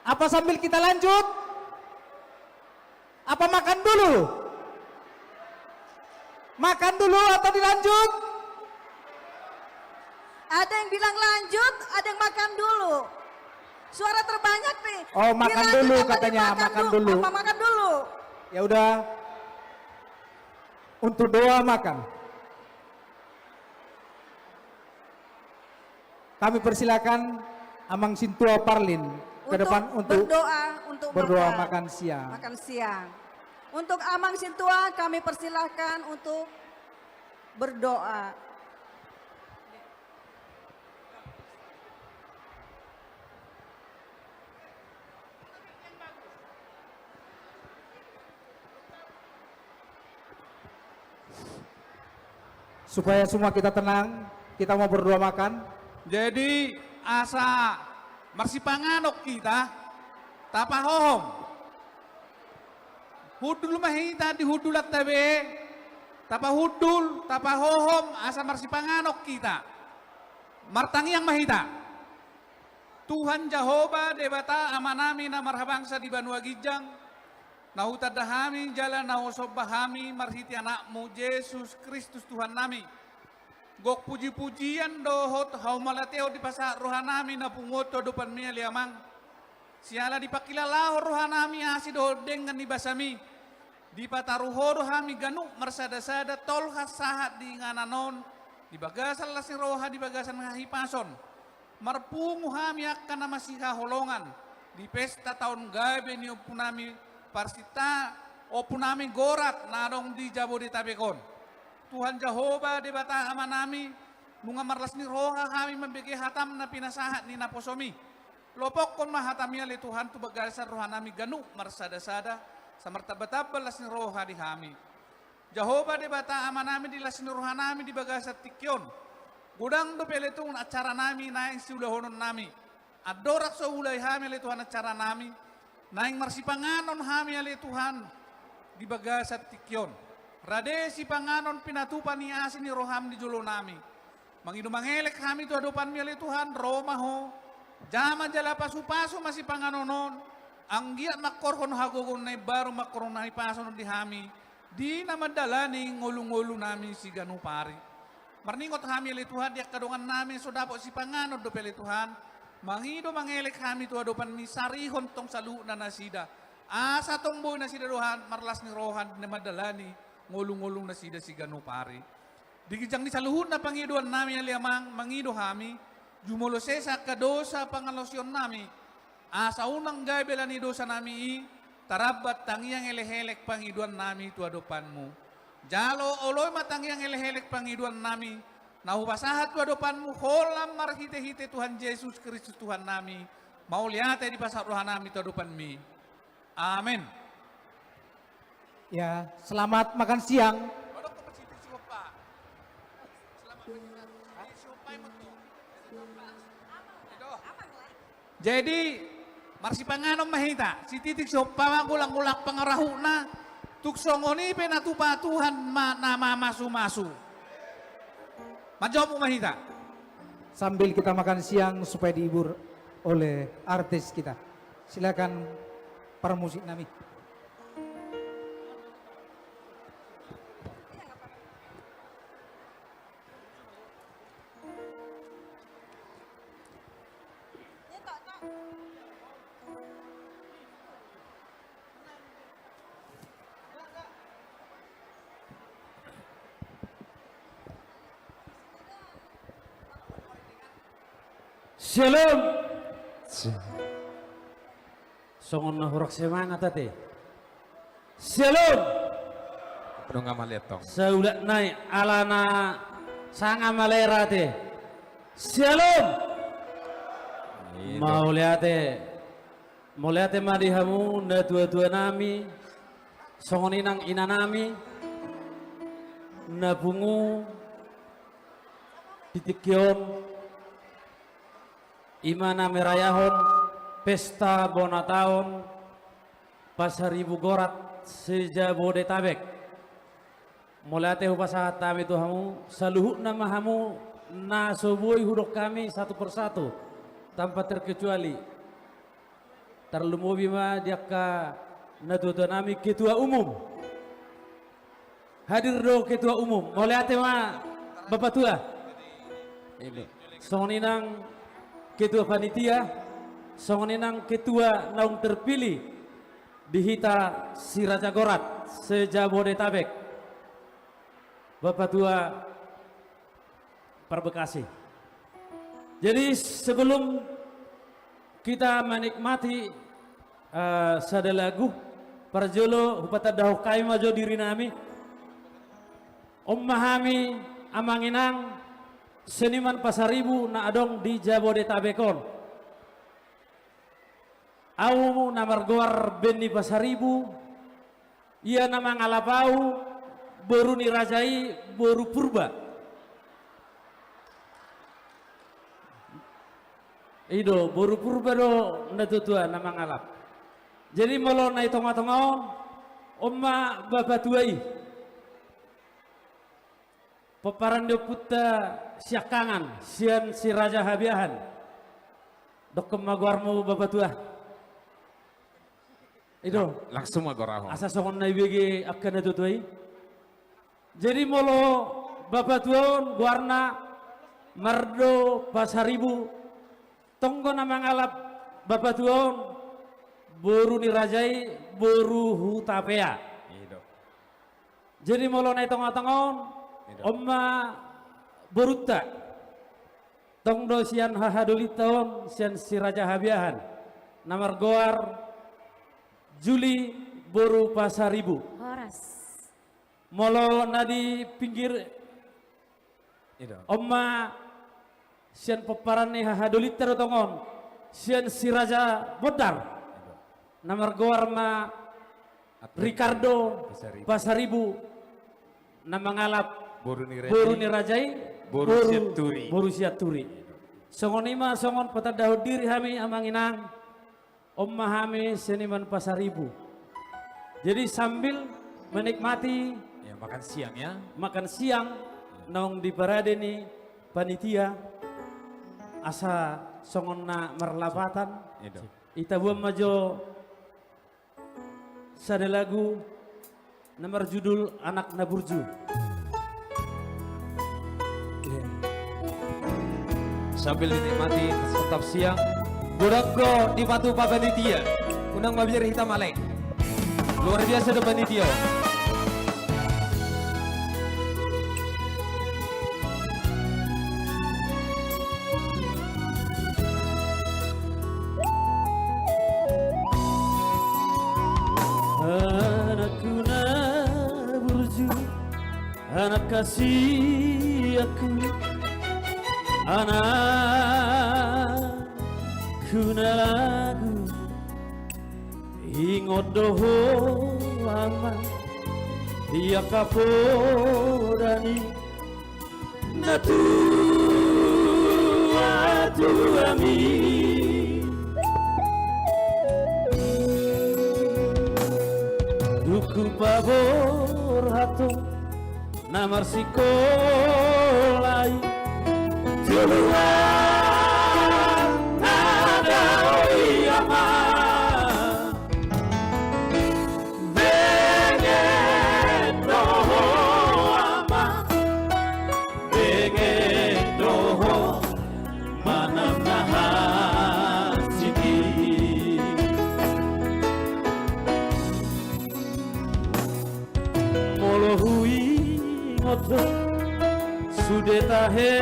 Apa sambil kita lanjut? Apa makan dulu? Makan dulu atau dilanjut? Ada yang bilang lanjut, ada yang makan dulu. Suara terbanyak nih. Oh, makan dulu katanya, makan dulu. Apa makan dulu? Ya udah. Untuk doa makan. Kami persilakan Amang Sintua Parlin ke depan untuk berdoa, untuk berdoa makan, makan siang. Makan siang. Untuk Amang Sintua kami persilakan untuk berdoa. Supaya semua kita tenang, kita mau berdoa makan. Jadi, asa marsipanganon hita, tapahohom. Hundul ma hita di hundulanta be, tapahundul, tapahohom, asa marsipanganon hita. Martangiang ma hita. Tuhan Jahowa, Debata Amanami na marhabangsa di banua ginjang, Na hutanda hami jala na husomba hami marhite Anakmu Jesus Kristus Tuhannami. Gok puji-pujian dohot haumauliateon dipasahat rohanami na pungu on tu adopanMi ale Amang. Siala dipangkilalahon rohanami asi dohot denggan ni basaMi. Dipataru Ho do hami ganup marsada-sada tolhas sahat di inganan on, di bagasan las ni roha di bagasan hahipason. Marpungu hami angka na masihaholongan di pesta taon gabe ni ompunami parsinta, ompunami Gorat na adong di Jabodetabek on. Tuhan Jahowa Debata Amanami, nunga marlas ni roha hami mambege hataM na pinasahat ni naposoMi. Lopokkon ma hataMi ale Tuhan tu bagasan rohanami ganup marsada-sada, sai martamba-tamba las ni roha di hami. Jahowa Debata Amanami, di las ni rohanami di bagasan tingki on. Godang dope ale Tuhan acaranami naeng siulahononnami. Andorang so huulahon hami ale Tuhan acaranami, naeng marsipanganon hami ale Tuhan di bagasan tingki on. Rade sipanganon pinatupa ni asi ni rohaM di jolonami. Mangido mangelek hami tu adopanMi ale Tuhan, ro ma Ho. Jama jala pasu-pasu ma sipanganon on. Anggiat mangkorhon hagogoon na imbaru, mangkorhon hahipason di hami, di na mandalani ngolu-ngolunami siganup ari. Marningot hami ale Tuhan di angka dongannami so dapot sipanganon dope ale Tuhan. Mangido mangelek hami tu adopanMi, sarihon tong saluhutna nasida. Asa tong boi nasida Tuhan marlas ni roha di na mandalani ngolu-ngolunasida siganup ari. Di ginjang ni saluhutna pangidoannami ale Amang, mangido hami, jumolo sesa angka dosa pangalaosionnami, asa unang gabe ala ni dosanami i tarambat tangiang elek-elek pangidoannami tu adopanMu. Jala oloi ma tangiang elek-elek pangidoannami na hupasahat tu adopanMu holan marhite-hite Tuhan Jesus Kristus Tuhannami. Mauliate dipasahat rohanami tu adopanMi. Amen. Ya, selamat makan siang. Jadi, marsipanganon ma hita, sititi sihompa ma, golang-golang pangarahutna, tung songon i pe na tupa Tuhan ma na mamasu-masu. Manjomuk ma hita. Sambil kita makan siang supaya dihibur oleh artis kita. Silakan para musik nami. Shalom. Songon na hurang semangat ate. Shalom. Nunga maliat tong. Saulak nai alana sanga malera ate. Shalom. Mauliate. Mauliate ma di hamu na tua-tua nami, songon i nang ina nami, na pungu di tingki on, i ma na merayahon pesta bona taon Pasaribu Gorat se-Jabodetabek. Mauliate hupasahat hami tu hamu, saluhutna ma hamu na so boi hudok hami satu persatu, tanpa terkecuali. Tarlumobi ma di angka na tua-tua nami ketua umum. Hadir do ketua umum. Mauliate ma Bapatua. Songon i nang ketua panitia, songon i nang ketua naung terpilih di hita si Raja Gorat se-Jabodetabek. Bapatua Parbekasi. Jadi sebelum kita menikmati, eh, sada lagu, parjolo hupatandahon hami ma jo diri nami. On ma hami amang inang seniman Pasaribu na adong di Jabodetabek on. Au na margoar Benny Pasaribu, ia na mangalap au, boru ni raja i, boru Purba. I do, boru Purba do na tua-tua na mangalap. Jadi molo na di tonga-tonga on, on ma Bapatua i. Pomparan ni ompunta siangkangan, sian si Raja Habiahan. Dokkon ma goarmu Bapatua. I do. Langsung ma gorahon. Asa songon na ibege angka na tuatua i. Jadi molo bapa tua on goarna Mardo Pasaribu, tong do na mangalap bapa tua on, boru ni raja i, boru Hutapea. I do. Jadi molo na i tongatonga on, i do, on ma borunta. Tong do sian hahadolinta on, sian Si Raja Habiahan, na margoar Juli boru Pasaribu. Horas. Molo na di pinggir, i do, on ma sian pomparan ni hahadolinta do tong on, sian Si Raja Bondar. I do. Na margoar ma Ricardo Pasaribu. Pasaribu, na mangalap boru ni raja i, boru, boru Sianturi. Boru Sianturi. Songon i ma songon patandahon diri hami amang inang, on ma hami seniman Pasaribu. Jadi sambil menikmati, ya, makan siang, ya, makan siang, ya, naung diparade ni panitia, asa songon na marlapatan. I do. Itabuan ma jo sada lagu na marjudul Anak na Burju. Sambil dinikmati santap siang, godang do dipatupa panitia. Unang mabiar hita malai. Luar biasa do panitia. Anakku na burju, anak kasihanku, anakku na lagu, ingot do ho ama, di angka poda ni natuatuami. Dung hupaborhat ho na marsikola i, tubuan na dao i ama. Benget do ho ama, benget do ho manang na hansit i. Molo huingot ho sude tahe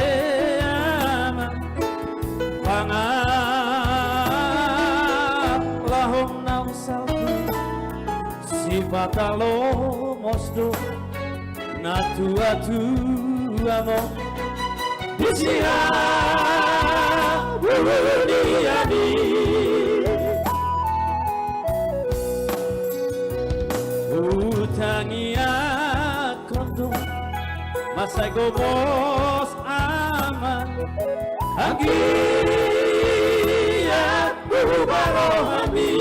ama, pangalahon naung salpu, sipatalomos do natuatuam on di sihabuluan i. Hutangianghon do masa gomos ama, anggiat hubarohami.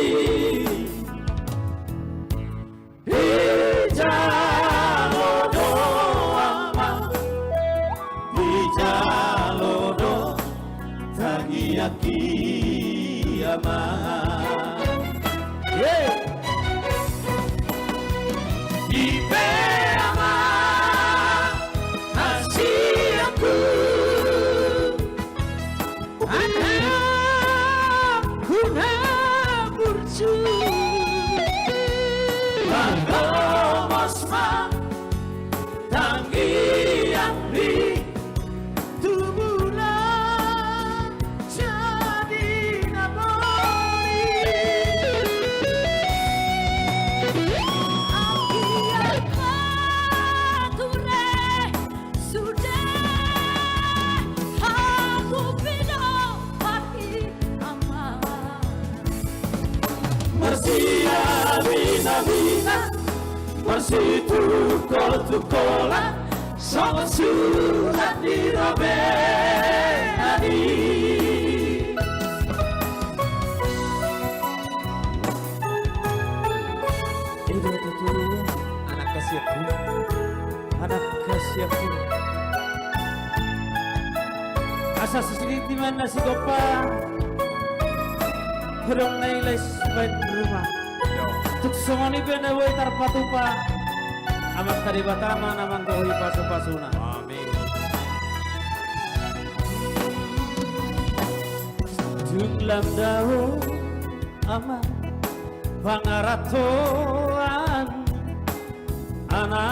Dijalo do ama, dijalo do tangiangki ama. Ye. Dipe ama hasianku, anakku na burju. Pagomos ma tangiang ni tubu na jadi na boi. Anggiat ma ture sude hamu pinompar i ama. Marsiaminaminan, marsitungkoltungkolan, songon surat ni robean i. I do tutu, anak kasianku, anak kasianku. Asa sisiritima na sigompa, hudong na i laos baen ruma. Songon i pe na boi tarpatupa, Amanta Debata ma na manggohi pasupasuna. Amin. Tung lam dao, Ama, pangarantoan anakku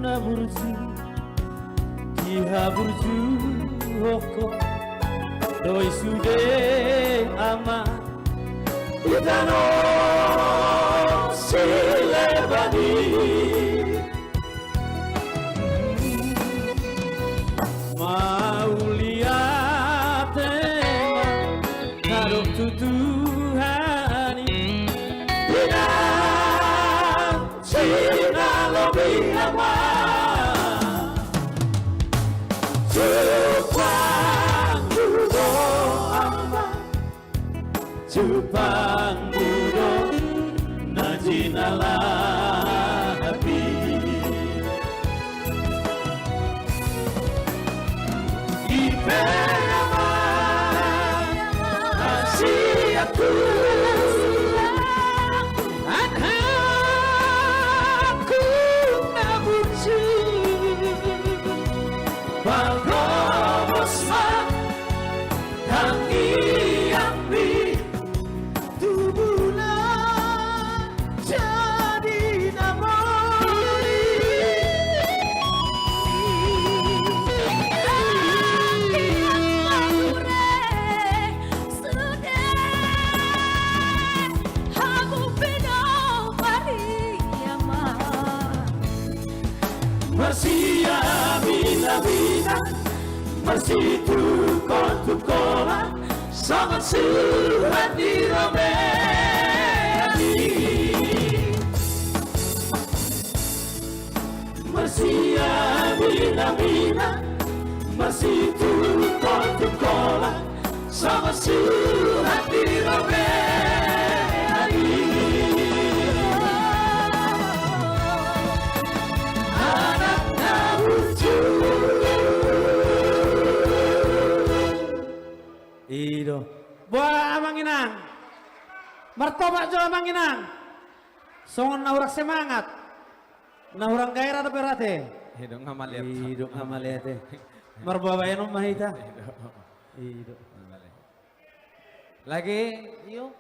na burju, dihaburjuhon Ho do i sude, Ama, di tano Sileban i. Mauliate ma tadok tu Tuhan i. Di na jinalobi, Ama. Jumpang mu do, Ama. Jumpang mu do na jinalabi. I pe, Ama, hasianku, anakku na burju. Pagomos ma tangiangmi, tubu na jadi na moli. Sude hamu pe do, Maria ma. Marsiaminaminan, marsitungkoltungkolan, songon suhat ni robean i. Marsiaminaminan, marsitungkoltungkolan, songon suhat ni robean i. Anak na burju. I do. Boha, Amang Inang? Martopak jo, Amang Inang. Songon na hurang semangat. Na hurang gairah dope ra ate. I do, nga maliat. I do, nga maliat, e. Marboa baenon ma hita. I do. I do. Lagi, iyo.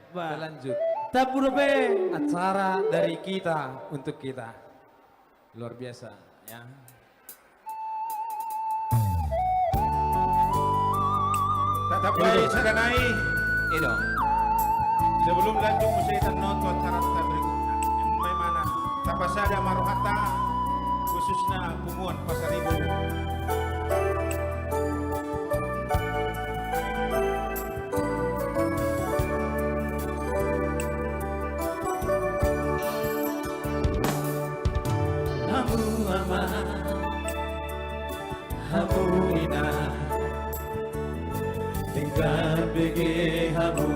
Bah. Kita lanjut. Tabu dope. Acara dari kita untuk kita. Luar biasa, ya. Tatap bae sada nai. I do. Sebelum lanjut, muse hita annon tu acara ta berikutna. Ima na tapasada ma rohanta, khususna Punguan Pasaribu. Hamu ama, hamu ina, denggan bege hamu,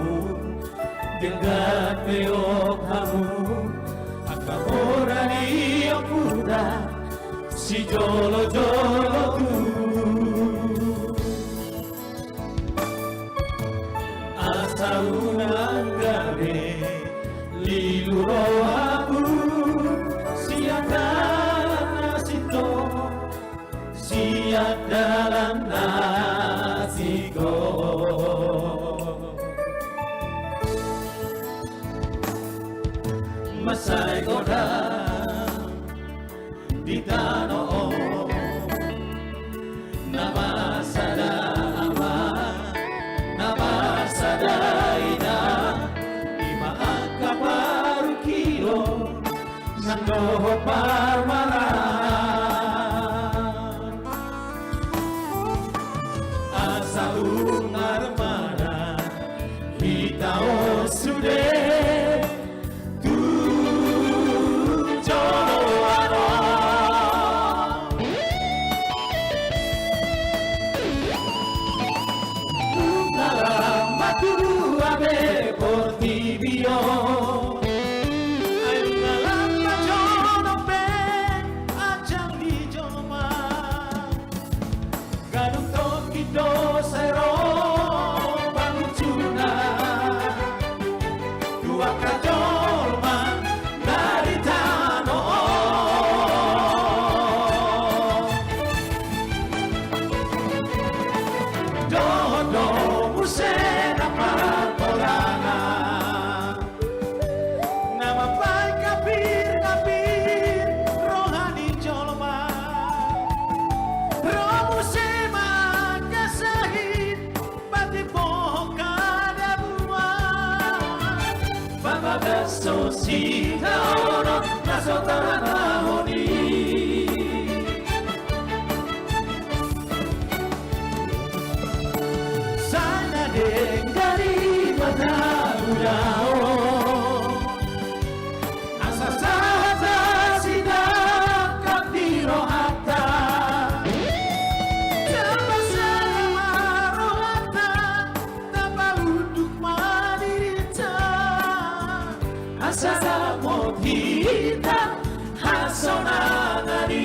denggan peop hamu, angka hora ni ompunta sijolojolo tubu. Asa unang gabe lilu rohamu sian dalan na sintong, sian dalan na singkop. Mansai godang di tano on, na marsada ama, na marsada ina, ima angka parungkilon nang dohot parmaraan. Asa unang armada hita on sude tu joloan on. Nunga lam matua be portibi on, ai nunga lam majonok be Sitaonon na so tahatahon i. Sai na denggan i ma taulahon. Asa sahat sidangkap di rohanta. Tapasala ma rohanta. Tapaunduk ma dirinta, asa dapot hita hasonangan i.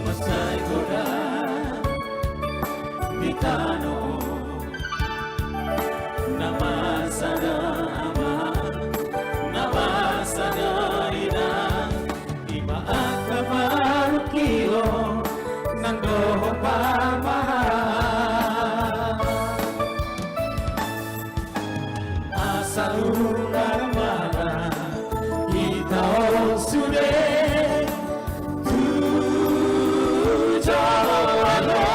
Mansai godang di tano on, na marsada ama, na marsada inang, ima angka parungkilon nang dohot parmahan. Asa nunga marga hita on sude tu joloan on.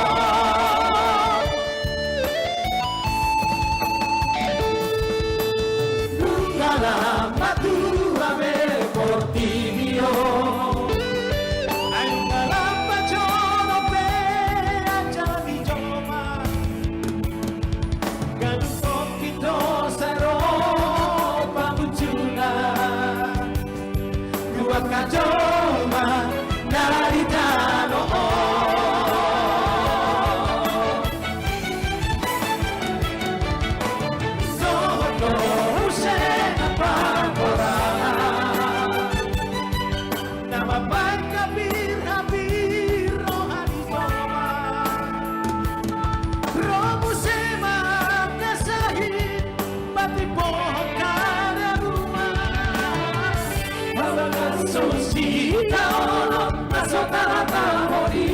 Nunga lam matua be portibi on. Ai nunga lam majono be anjala di joma. Ganup tongkin do sai ro pangunjuna. Dua angka jolma na di tano on. Dohot do muse na parhorasan. Na mambahen hapirhapir roha ni jolma. Ro muse ma angka sahit patimbongkon haramuan. Habagasson sitaonon na so tahatahon i.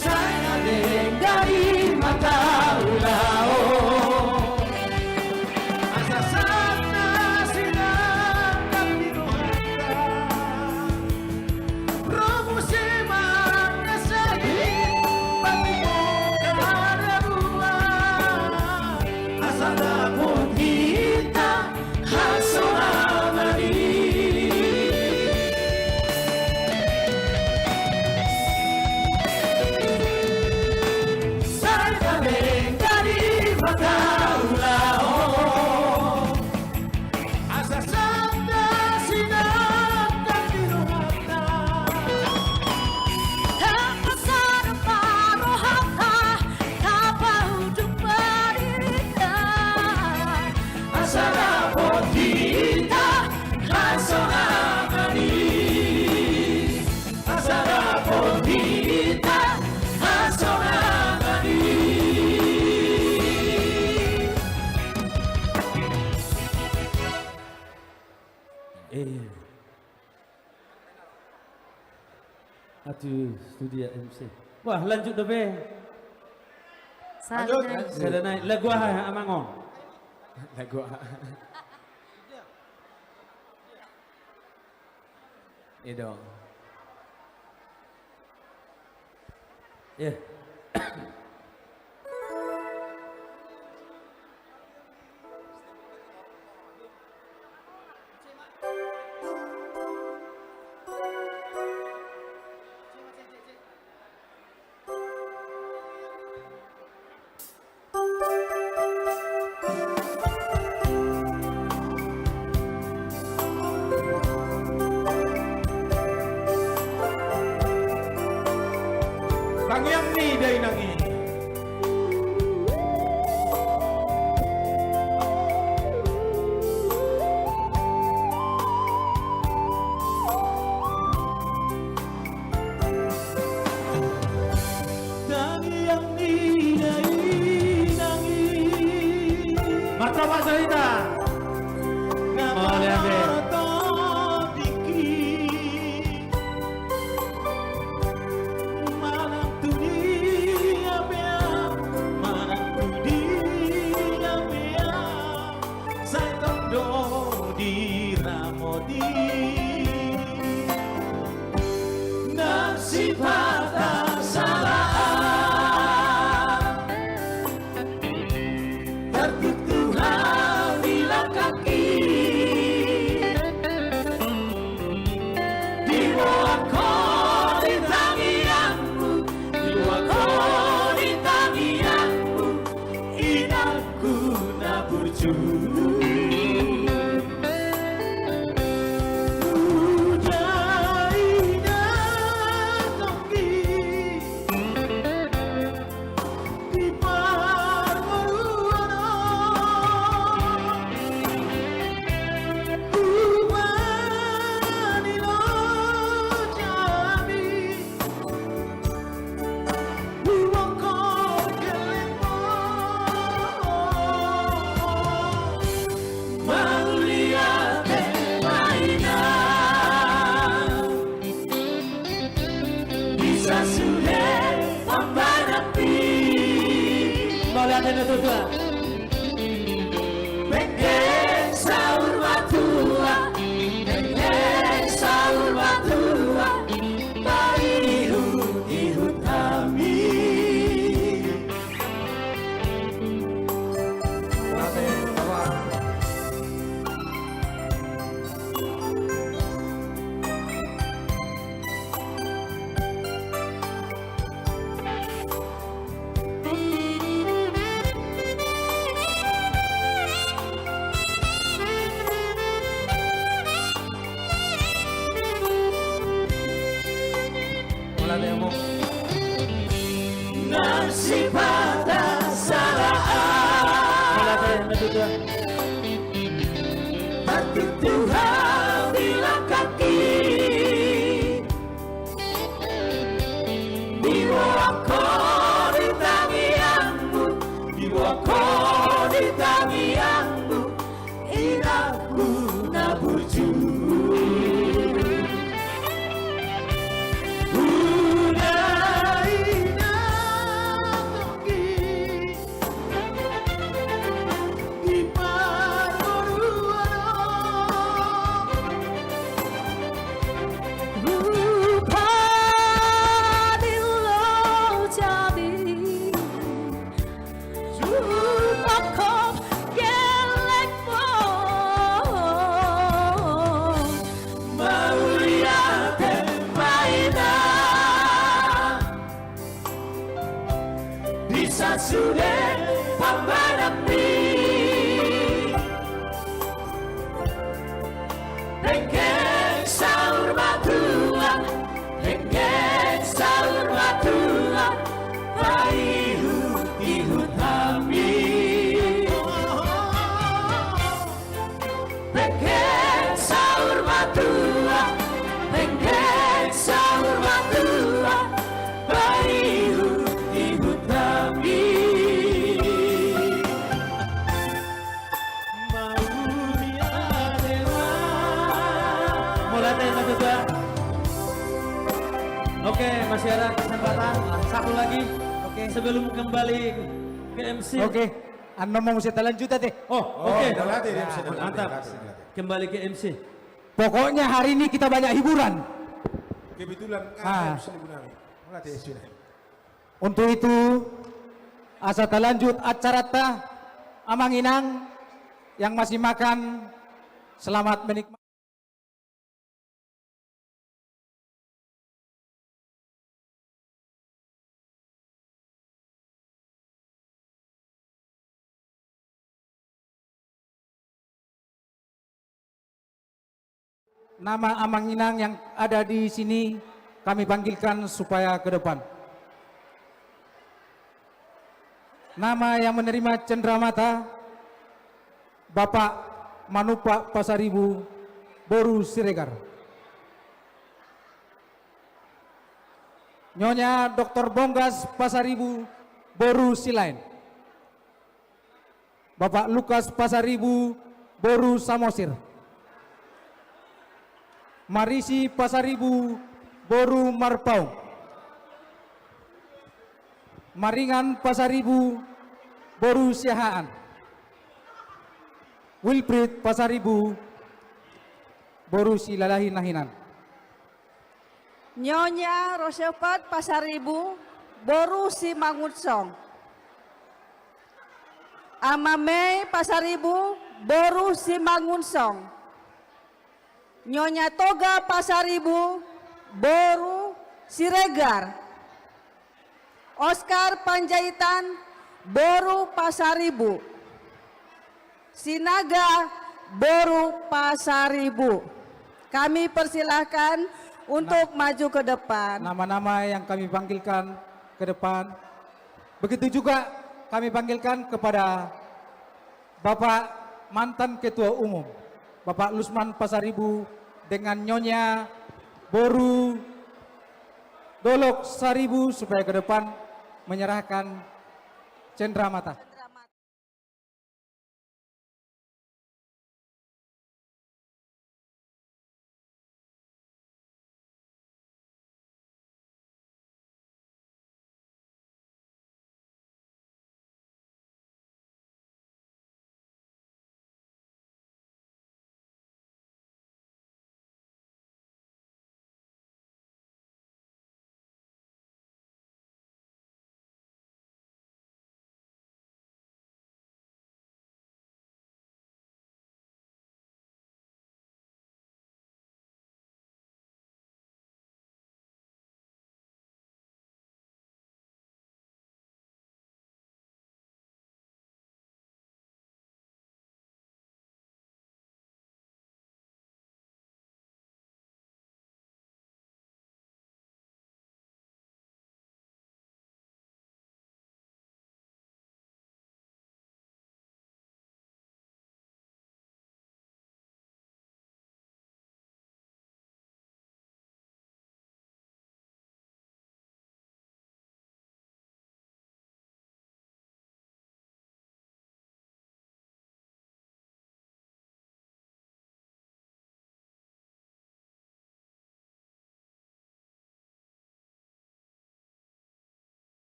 Sai na denggan i ma taulahon. Asa sahat sidangkap di rohanta. Ro muse ma angka sahit patimbongkon haramuan. Asa dapot hita hasonangan i. Sai na denggan i ma taulahon. Asa sahat sidangkap di rohanta. Tapasada ma rohanta, tapaunduk ma dirinta. Asa dapot hita hasonangan i. Asa dapot hita hasonangan i. Eh. Atu studia M C. Wah, lanjut dope. Sada nai. Sada nai. Lagu aha, Amang, on? Lagu aha? I do. Iya. Tangiang ni Sahita. Mauliate. Manang tu dia pe, manang tu dia pe, sai tong do diramoti. Nang sipata sala, tartuk Tuhan di langkangki. Diboan ho di tangiangmu, diboan ho di tangiangmu, inangku na burju. Uda ina tonggi di parboruon on, humanilo jami. Mauliate ma inang, di sasude pambahenanmi. Mauliate na tutu. Penggeng saur matua, penggeng saur matua, paihutihut hami. Nang sipata sala, tartuk Tuhan di langkangki. Diboan ho di tangiangmu, diboan ho di tangiangmu, inangku na burju. Uda ina tonggi di parboruon on, humanilo jami. Sumpah gelek mo. Mauliate ma inang, di sasude pambahenanmi. Penggeng saur matua, penggeng saur matua, paihutihut hami. Penggeng saur matua, penggeng saur matua, paihutihut hami. Mauliate ma. Mauliate ma tutu. Oke, masih ada kesempatan satu lagi. Oke. Sebelum kembali ke M C. Oke. Annon ma muse talanjut ate. Oh, oke. Mantap. Kembali ke M C. Pokoknya hari ini kita banyak hiburan. Kebetulan ada M C di Bunami. Mauliate, M C. Untuk itu, asa talanjut acaranta, Amang Inang yang masih makan, selamat menikmati. Nama amang inang yang ada di sini kami panggilkan supaya ke depan. Nama yang menerima cenderamata, Bapak Manumpak Pasaribu, boru Siregar. Nyonya Doktor Bonggas Pasaribu, boru Silaen. Bapak Lukas Pasaribu, boru Samosir. Marisi Pasaribu, boru Marpaung. Maringan Pasaribu, boru Siahaan. Wilfried Pasaribu, boru Silalahi Nahinan. Nyonya Rosepat Pasaribu, boru Simangunsong. Ama Mei Pasaribu, boru Simangunsong. Nyonya Toga Pasaribu, boru Siregar. Oskar Panjaitan, boru Pasaribu. Sinaga, boru Pasaribu. Kami persilahkan untuk Na- maju ke depan. Nama-nama yang kami panggilkan ke depan. Begitu juga kami panggilkan kepada Bapak mantan Ketua Umum, Bapak Lusman Pasaribu, dengan Nyonya boru Dolok Saribu, supaya ke depan menyerahkan cendramata.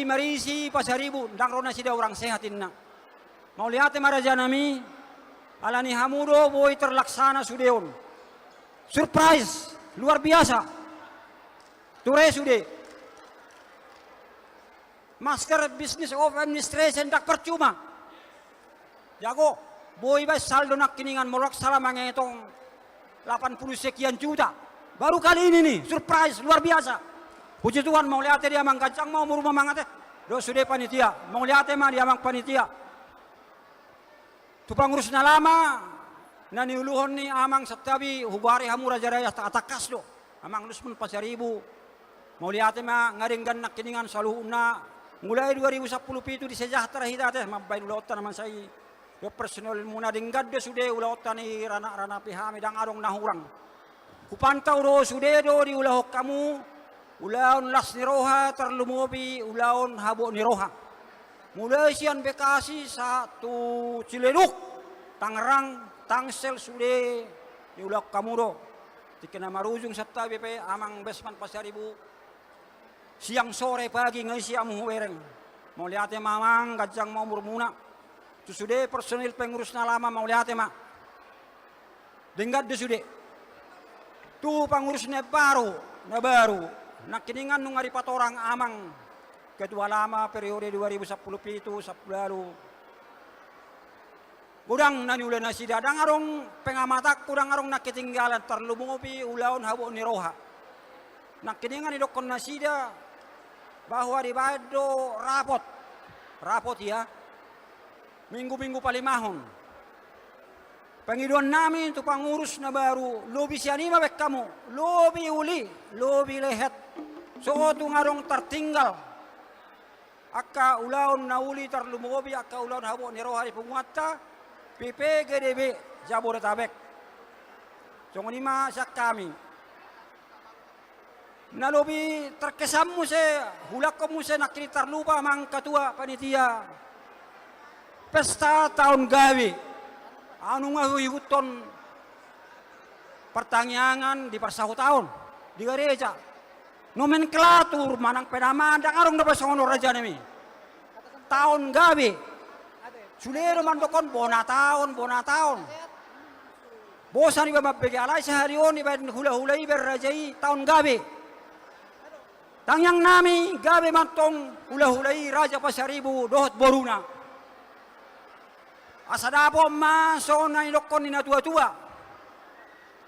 Marisi Pasaribu, ndang ro nasida hurang sehat inna. Mauliate ma rajanami, alani hamu do boi terlaksana sude on. Surprise luar biasa. Ture sude. Master Business of Administration, ndang percuma. Jago, boi baen saldo nangkiningan, molo sala mangetong delapan puluh sekian juta. Baru kali ini nih, surprise luar biasa. Puji Tuhan, mauliate di amang, ganjang ma umurmu amang ate. Dohot sude panitia, mauliate ma di amang panitia. Tu pangurus na lama, na niuluhon ni amang, santabi hugoari hamu raja-raja, ta-, tangkas do. Amang Lusmon Pasaribu, mauliate ma, nga denggan nangkiningan saluhutna. Mulai dua ribu sampulu pitu disejahtera hita ate, mambaen ulaonta na mansai. Dohot personilmuna, denggan do sude ulaonta, niranapi hami, ndang adong na hurang. Hupantau do sude do diulahon hamu ulaon las ni roha, tarlumobi ulaon habot ni roha. Mulai sian Bekasi sahat tu Ciledug, Tangerang, Tangsel, sude diulahon hamu do. Tingki na marujung santabi pe amang Besman Pasaribu, siang sore pagi nga ise hamu hubereng. Mauliate ma amang, ganjang ma umurmuna. Tu sude personil pengurus na lama, mauliate ma. Denggan do sude. Tu pangurus na baru, na baru, nangkiningan nunga dipatorang amang ketua lama periode dua ribu sampulu pitu sampulu ualu. Godang na niula nasida, ndang adong pengamatanku, ndang adong na ketinggalan, tarlumobi ulaon habot ni roha. Nangkiningan didokkon nasida bahwa dibaen do rapot. Rapot ia, minggu-minggu palimahon. Pangidoannami tu pangurus na baru, lobi sian i ma baen hamu, lobi uli, lobi lehet. So tung adong tartinggal angka ulaon na uli, tarlumobi angka ulaon habot ni roha di punguanta P P G D B Jabodetabek. Songon i ma sian hami. Na lobi terkesan muse, hulangkon muse, nangkin tarlupa amang ketua panitia, pesta taon gabe. Anu nga huihuthon partangiangan di parsahutaon di gareja. Nomenklatur manang pe nama, ndang adong dope songon on rajanami. Taon gabe. Sude do mandokkon bona taon, bona taon. Bosan iba mambege, alai sahali on ibaen hula-hula i, baen raja i taon gabe. Tangiangnami gabe ma antong hula-hula i, Raja Pasaribu dohot boruna. Asa dapot ma songon na nidokkon ni natua-tua.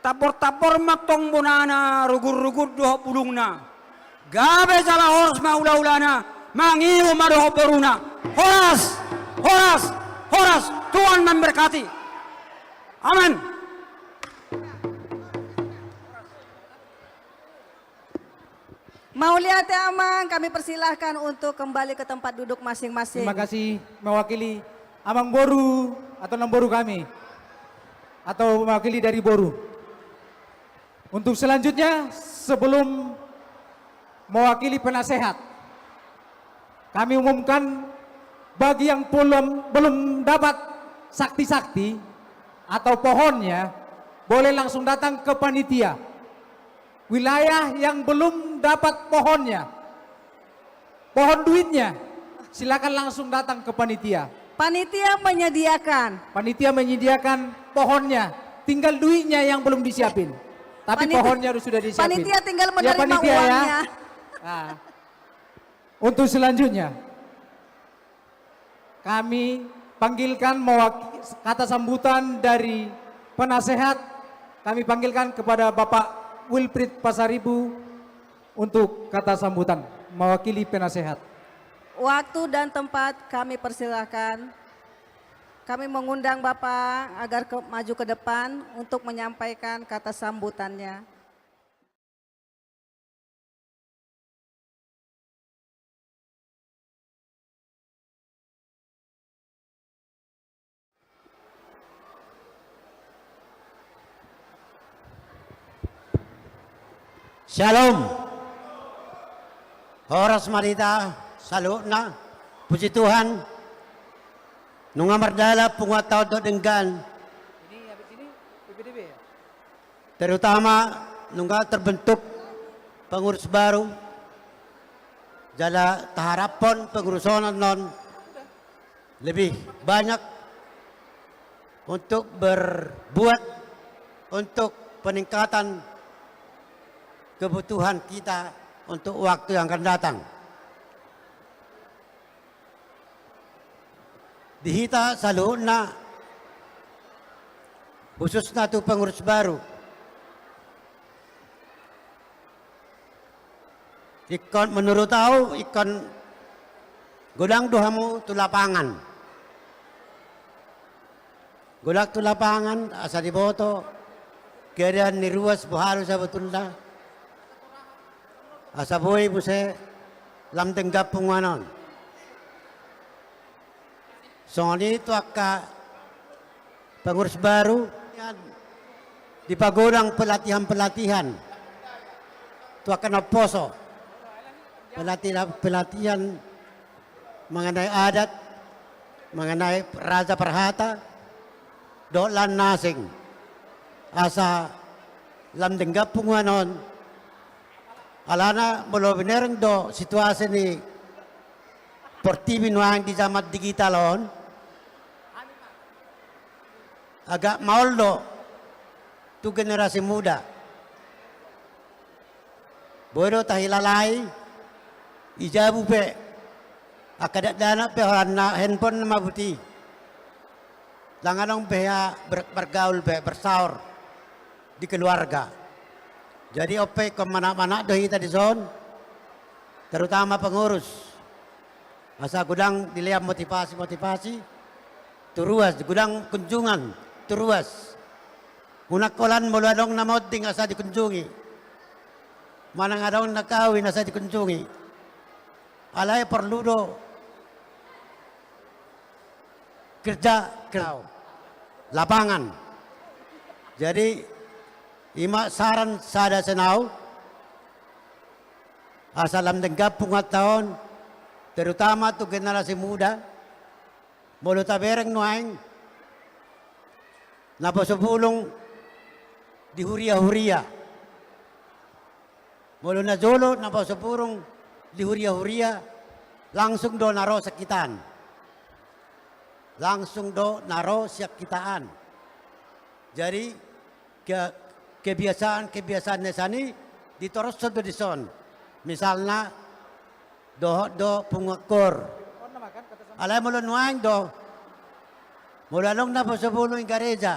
Tambor-tambor ma antong bonana, rugun-rugun dohot bulungna. Gabe jala horas ma hula-hulana, mangihut ma dohot boruna. Horas, horas, horas. Tuhan memberkati. Amen. Mauliate amang, kami persilahkan untuk kembali ke tempat duduk masing-masing. Terima kasih, mewakili amang boru atau namboru kami, atau mewakili dari boru. Untuk selanjutnya, sebelum mewakili penasehat, kami umumkan, bagi yang belum, belum dapat sakti-sakti atau pohonnya, boleh langsung datang ke panitia. Wilayah yang belum dapat pohonnya, pohon duitnya, silakan langsung datang ke panitia. Panitia menyediakan. Panitia menyediakan pohonnya, tinggal duitnya yang belum disiapin. Tapi pohonnya sudah disiapin. Panitia tinggal menerima uangnya. Nah, untuk selanjutnya, kami panggilkan mewak-, kata sambutan dari penasehat, kami panggilkan kepada Bapak Wilfried Pasaribu untuk kata sambutan, mewakili penasehat. Waktu dan tempat kami persilahkan. Kami mengundang Bapak agar ke, maju ke depan untuk menyampaikan kata sambutannya. Syalom. Horas ma di hita saluhutna. Puji Tuhan. Nunga mardalan punguanta on dohot denggan. Terutama nunga terbentuk pengurus baru. Jala taharaphon penguruson on lebih banyak untuk berbuat untuk peningkatan kebutuhan kita untuk waktu yang akan datang. Di hita saluhutna, khususna tu pengurus baru, ingkon menurut au, ingkon godang do hamu tu lapangan. Godang tu lapangan, asa diboto keadaan ni ruas boha do sabotulna, asa boi muse lam denggan punguan on. Songon i tu angka pengurus baru, dipagodang pelatihan-pelatihan tu angka na umposo. Pelatihan-pelatihan mengenai adat, mengenai raja parhata, dohot lan na asing. Asa lam denggan punguan on, alana molo binereng do situasi ni portibi nuaeng di zaman digital on, agak maol do tu generasi muda. Boi do tahilalai, i jabu pe, angka dakdanak pe holan na handphone na mabuti. Ndang adong be hea ber-, bergaul be, bersaor di keluarga. Jadi on pe ingkon manat-manat do hita dison, terutama pengurus. Asa godang dilean motivasi-motivasi tu ruas, godang kunjungan tu ruas. Unang holan molo adong na monding asa dikunjungi, manang adong na kawin asa dikunjungi. Alai porlu do kerja, kerja lapangan. Jadi, i ma saran sada sian au, asa lam denggan punguanta on, terutama tu generasi muda, molo tabereng nuaeng, naposo bulung di huria-huria. Molo najolo naposo bulung di huria-huria, langsung do na ro sian hita an. Langsung do na ro sian hita an. Jadi, ke-, kebiasaan-kebiasaan na sian i ditoroshon do dison. Misalna, dohot do punguan koor. Alai molo nuaeng do, molo adong naposo bulung di gareja,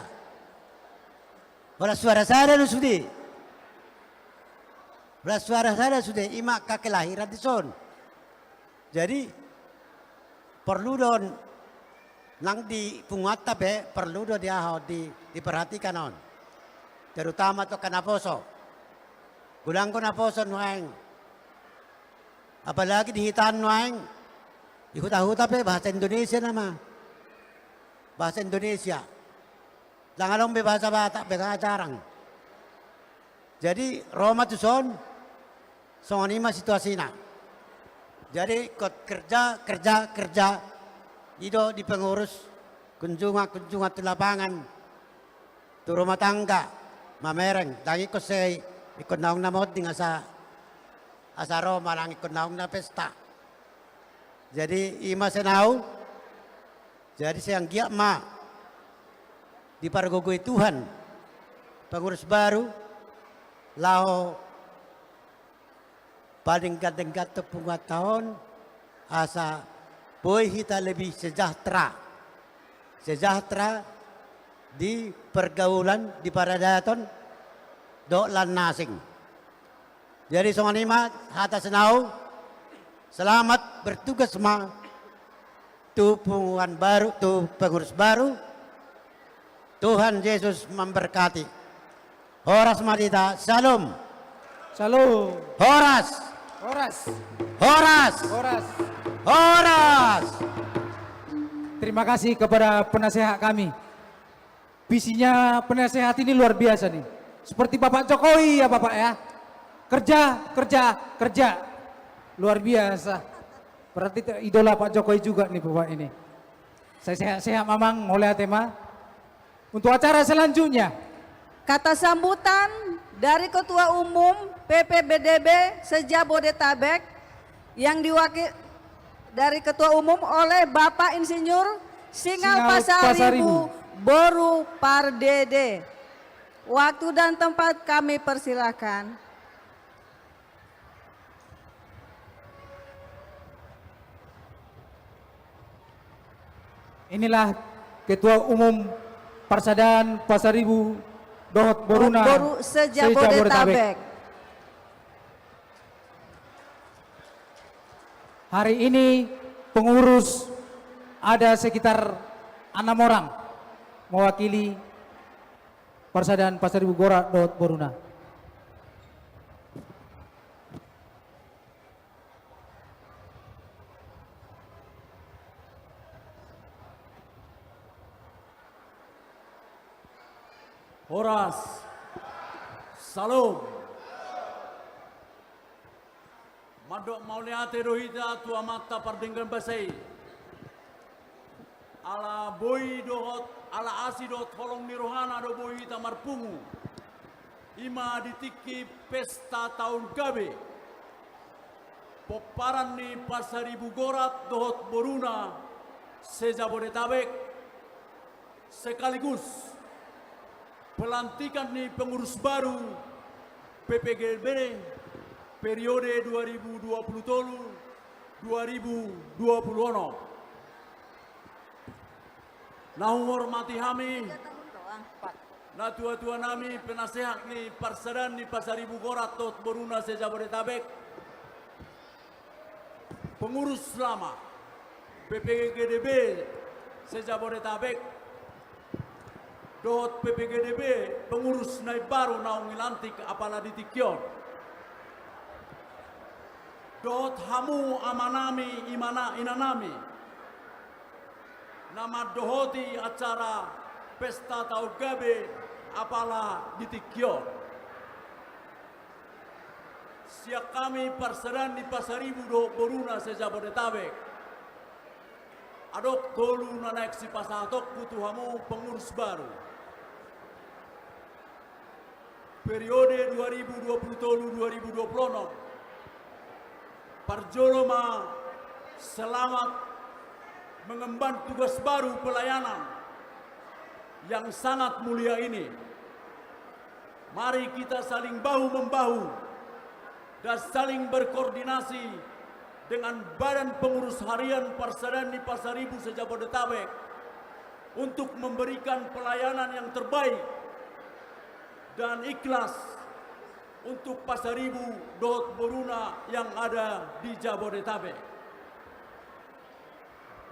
holan suara sada do sude. Holan suara sada sude, i ma angka kelahiran dison. Jadi, porlu do on, nang di punguanta pe, porlu do di aha on, di, diperhatikan on. Terutama tu angka naposo. Godang do naposo nuaeng. Apalagi di hita an nuaeng, di huta-huta pe bahasa Indonesia nama. Bahasa Indonesia. Ndang adong be bahasa Batak be, jarang. Jadi, ro ma tuson, songon i ma situasina. Jadi, ingkon kerja, kerja, kerja. I do di pengurus, kunjungan, kunjungan tu lapangan, tu rumah tangga, mamereng. Ndang ingkon sai, ingkon naung na monding asa, asa ro manang ingkon naung na pesta. Jadi, i ma sian au. Jadi, sai anggiat ma dipargogoi Tuhan pengurus baru, laho padenggan-denggan tu punguanta on, asa boi hita lebih sejahtera. Sejahtera di pergaulan, di paradaton, dohot lan na asing. Jadi, songon i ma hata sian au, selamat bertugas ma tu punguan baru, tu pengurus baru. Tuhan Yesus memberkati. Horas ma di hita, syalom. Syalom. Horas. Horas. Horas. Horas. Horas. Terima kasih kepada penasehat kami. Visinya penasehat ini luar biasa nih. Seperti Bapak Jokowi ya, Bapak ya. Kerja, kerja, kerja. Luar biasa. Berarti te-, idola Pak Jokowi juga nih, Bapak ini. Sai sehat-sehat Mamang, mauliate ma. Untuk acara selanjutnya. Kata sambutan dari Ketua Umum P P B D B se-Jabodetabek, yang diwakil dari Ketua Umum oleh Bapak Insinyur Singal Singal Pasaribu, Pasaribu. Boru Pardede. Waktu dan tempat kami persilakan. Inilah Ketua Umum Parsadaan Pasaribu dohot Boruna Boru se-Jabodetabek. Se-Jabodetabek. Hari ini pengurus ada sekitar enam orang mewakili Parsadaan Pasaribu Gora dohot Boruna. Horas. Salom. Mandok mauliate do hita tu Amanta pardenggan basa i. Ala boi dohot, ala asi dohot holong ni rohana do boi hita marpungu. I ma di tingki pesta taon gabe. Pomparan ni Pasaribu Gora dohot Boruna se-Jabodetabek, sekaligus pelantikan ni pengurus baru P P G D B periode dua ribu dua puluh tolu, dua ribu dua puluh enam. Na huhormati hami, natua-tua nami, penasehat ni Parsadaan ni Pasaribu Gora dohot Boruna se-Jabodetabek, pengurus lama P P G D B se-Jabodetabek, dohot P P G D B pengurus na imbaru naung dilantik apala di tingki on. Dohot hamu amanami, imana, inanami, na mandohoti acara pesta taon gabe apala di tingki on. Sian hami Parsadaan ni Pasaribu dohot Boruna se-Jabodetabek, adong tolu na naeng sipasahatonku tu hamu pengurus baru periode dua ribu dua puluh tolu dua ribu dua puluh enam. Parjolo ma selamat mengemban tugas baru pelayanan yang sangat mulia ini. Mari kita saling bahu-membahu dan saling berkoordinasi dengan Badan Pengurus Harian Parsadaan ni Pasaribu se-Jabodetabek untuk memberikan pelayanan yang terbaik dan ikhlas untuk Pasaribu dohot Boruna yang ada di Jabodetabek.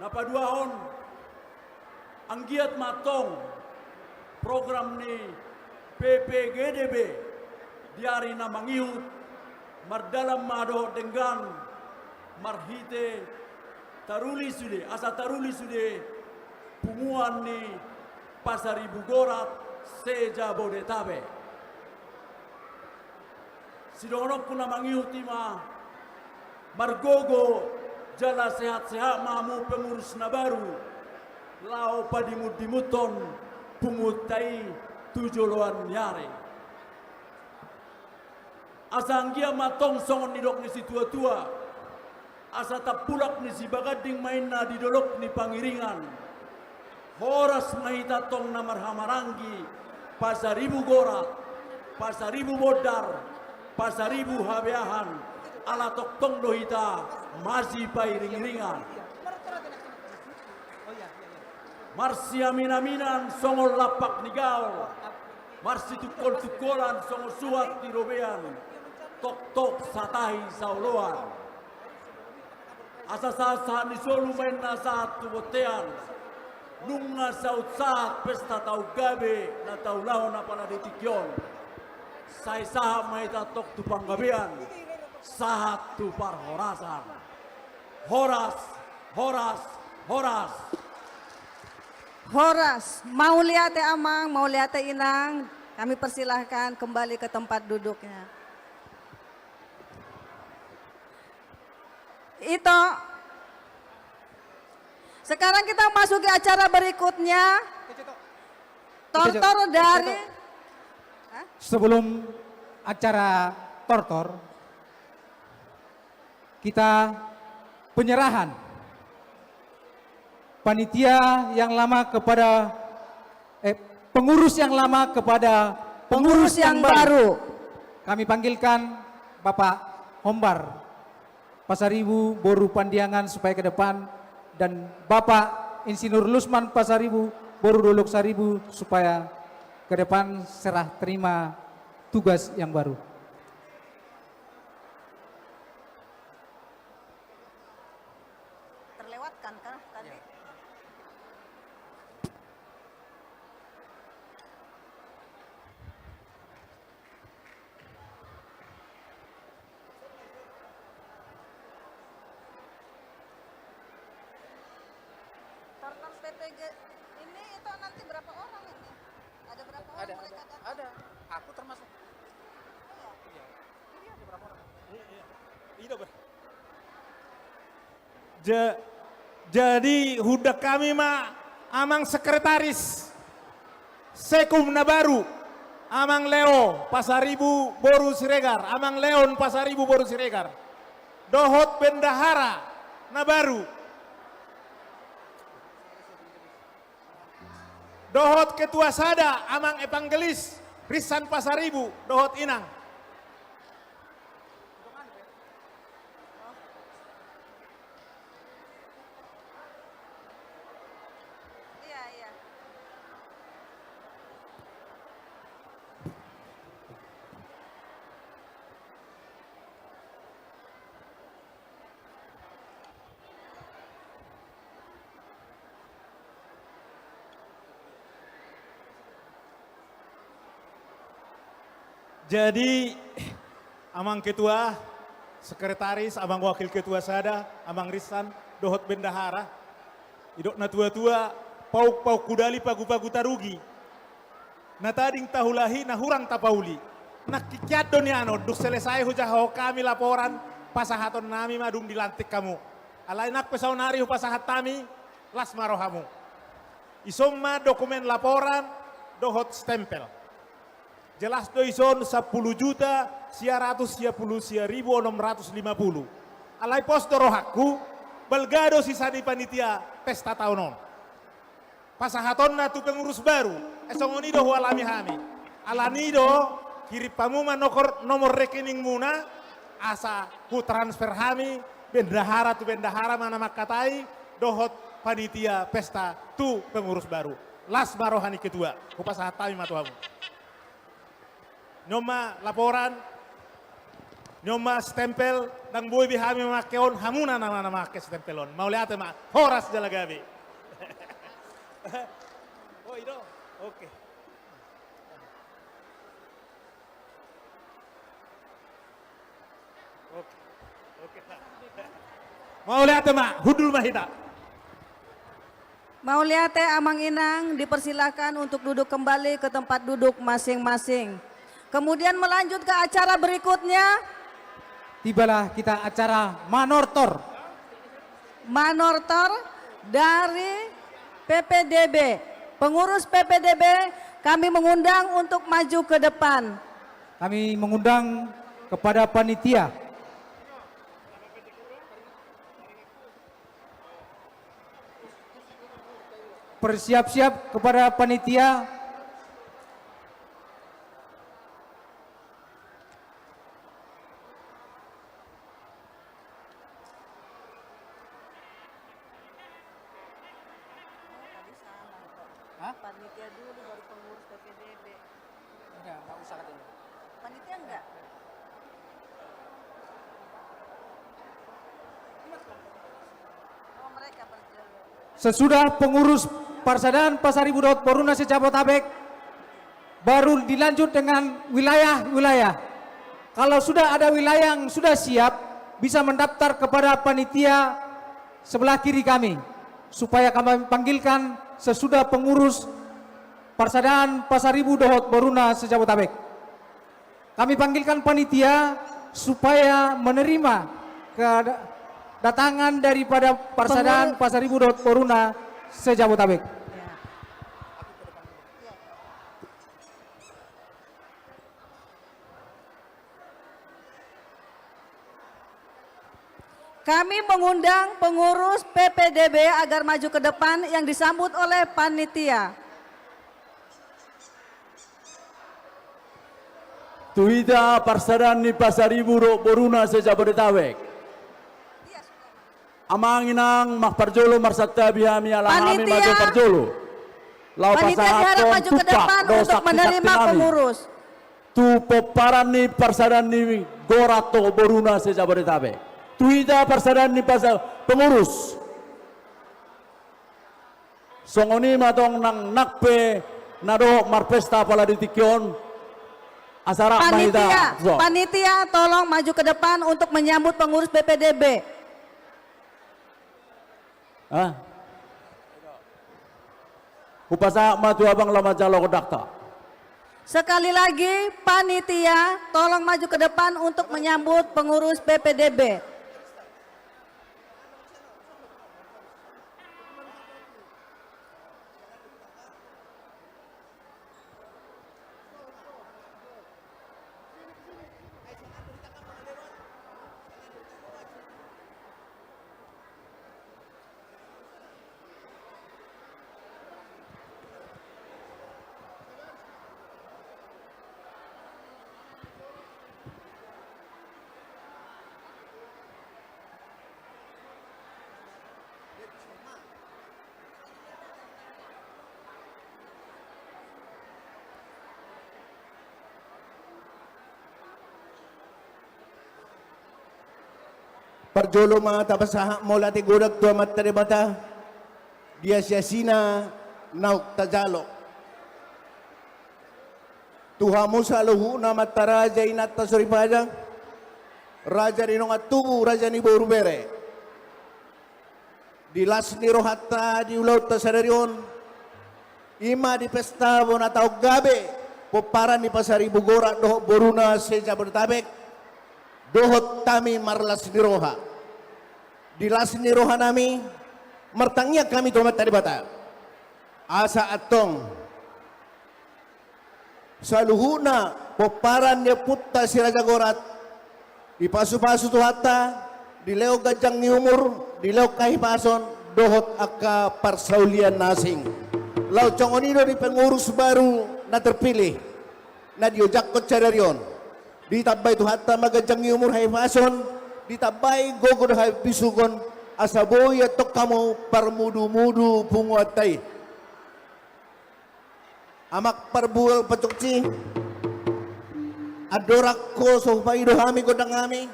Na paduahon, anggiat ma antong program ni P P G D B di ari na mangihut mardalan ma dohot denggan marhite taruli sude, asa taruli sude punguan ni Pasaribu Gora se-Jabodetabek. Sidohononku na mangihut i ma, margogo jala sehat-sehat ma hamu pengurus na baru, laho padimun-dimunhon punguanta i tu joloan ni ari. Asa anggiat ma antong songon nidok ni situa-tua, asa tambulak ni sibaganding ma inna di dolok ni pangiringan. Horas ma hita antong na marhahamaranggi, Pasaribu Gora, Pasaribu Bondar, Pasaribu Habeahan, ala tongtong do hita masipairing-iringan. Marsiamin-aminan songon lampak ni gaol, marsitungkol-tungkolan songon suhat ni robean, toktok satahi saoloan. Asa sahat-sahat ni solu ma inna sahat tu bontean, nunga saut sahat pesta taon gabe na taulahon apala di tingki on. Sai sahat ma hita antong tu panggabean, sahat tu parhorasan. Horas, horas, horas. Horas, mauliate amang, mauliate inang. Kami persilahkan kembali ke tempat duduknya. Ito. Sekarang kita masuki acara berikutnya. Tortor dari. Hah? Sebelum acara tortor, Kita penyerahan panitia yang lama kepada, eh, pengurus yang lama kepada pengurus yang baru. Kami panggilkan Bapak Hombar Pasaribu boru Pandiangan supaya ke depan, dan Bapak Insinyur Lusman Pasaribu boru Dolok Saribu supaya ke depan serah terima tugas yang baru. Terlewatkan kah tadi? Ya. Tartan P T G ini itu nanti berapa orang ini? Ada berapa orang mereka datang? Ada. Aku termasuk. Oh, iya. Iya. Ini ada berapa orang? Iya, iya. Ini ber- Ja-, jadi hundang hami ma amang sekretaris Sekum na baru, amang Leo Pasaribu boru Siregar, amang Leon Pasaribu boru Siregar, dohot bendahara na baru, dohot ketua sada, amang Evangelis Rinsan Pasaribu, dohot inang. Iya, iya. Jadi, amang ketua, sekretaris, amang wakil ketua sada, amang Rinsan, dohot bendahara, didok na tua-tua, pauk-pauk kudali, pagu-pagu tarugi. Na tading tahulahi, na hurang tapauli. Nangkin hian do nian on, dung selesai hujahahon hami laporan, pasahaton nami ma dung dilantik hamu. Alai nang pe saonari hupasahat hami, las ma rohamu. Ison ma dokumen laporan dohot stempel. Jelas do ison sampulu juta sia ratus sia pulu sia ribu onom ratus lima pulu. Alai pos do rohangku, balga do sisa ni panitia pesta taon on. Pasahatonna tu pengurus baru, eh, songon i do hualami hami. Alani do, kirim hamu ma nokor-, nomor rekeningmuna, asa hutransfer hami, bendahara tu bendahara ma na mangkatai, dohot panitia pesta tu pengurus baru. Las ma roha ni ketua, hupasahat hami ma tu hamu. Nion ma laporan, nion ma stempel, ndang boi be hami mamangke on, hamuna nama na mamangke stempel on. Mauliate ma, horas jala gabe. Oh, i do. Oke. Oke. Oke. Mauliate ma, hundul ma hita. Mauliate, Amang Inang, dipersilakan untuk duduk kembali ke tempat duduk masing-masing. Kemudian melanjut ke acara berikutnya. Tibalah kita acara manortor. Manortor dari P P D B. Pengurus P P D B kami mengundang untuk maju ke depan. Kami mengundang kepada panitia. Bersiap-siap kepada panitia. Hah? Panitia dulu, baru pengurus P P D B. Udah, nggak usah katanya. Panitia enggak? Oh, mereka berjalan. Sesudah pengurus Parsadaan Pasaribu dohot boruna se-Jabotabek, baru dilanjut dengan wilayah-wilayah. Kalau sudah ada wilayah yang sudah siap, bisa mendaftar kepada panitia sebelah kiri kami, supaya kami panggilkan sesudah pengurus Parsadaan Pasaribu dohot boruna se-Jabotabek. Kami panggilkan panitia supaya menerima kedatangan daripada Parsadaan Pasaribu dohot boruna se-Jabotabek. Ya. Kami mengundang pengurus P P D B agar maju ke depan yang disambut oleh panitia. Tu hita parsadaan ni Pasaribu dohot boruna se-Jabodetabek. Amang inang, marparjolo marsantabi hami ala hami ma jo parjolo. Laho pasahathon tumpak dohot sakti-sakti nami tu pomparan ni parsadaan ni Gorat dohot boruna se-Jabodetabek. Tu hita parsadaan ni pasa-, pengurus. Songon i ma tong nang, nang pe na dohot marpesta pala di tingki on. Asa rap ma hita. Panitia, so. Panitia, tolong maju ke depan untuk menyambut pengurus P P D B. Hah? Hupasahat ma tu abang laho manjalo gondangta. Sekali lagi, panitia, tolong maju ke depan untuk menyambut pengurus P P D B. Parjolo ma tapasahat mauliate godang tu Amanta Debata, di asi-asina naung tajalo. Tu hamu saluhutna amanta raja, inanta soripada, raja ni dongan tubu, raja ni boru bere. Di las ni rohanta di ulaonta sadari on, i ma di pesta bona taon gabe, pomparan ni Pasaribu Gorat dohot boruna se-Jabodetabek, dohot hami marlas ni roha. Di las ni rohanami, martangiang hami tu Amanta Debata. Asa antong saluhutna pomparan ni ompunta Si Raja Gorat, dipasupasu Tuhanta, dilehon ganjang ni umur, dilehon hahipason, dohot angka parsaulian na asing. Laos songon i do di pengurus baru na terpilih, na diojakhon sadari on. Ditambai Tuhanta ma ganjang ni umur, hahipason, ditambai gogo dohot habisuhon, asa boi antong hamu parmudumudu punguanta i. Amang parbual pancuci, andorang ho so hupaidop hami gondang nami,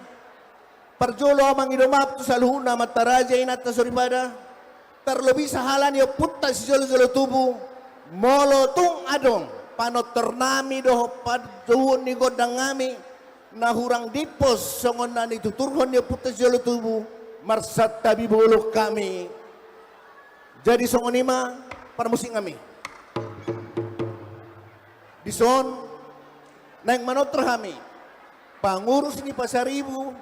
parjolo ma mangido maaf tu saluhutna amanta raja, inanta soripada, tarlobi sahala ni ompunta sijolojolo tubu, molo tung adong panortor nami dohot pasuhut ni gondang nami na hurang dimpos songon na nituturhon ni ompunta sijolo tubu, marsantabi bolon hami. Jadi songon i ma parmusik nami. Dison naeng manortor hami pangurus ni Pasaribu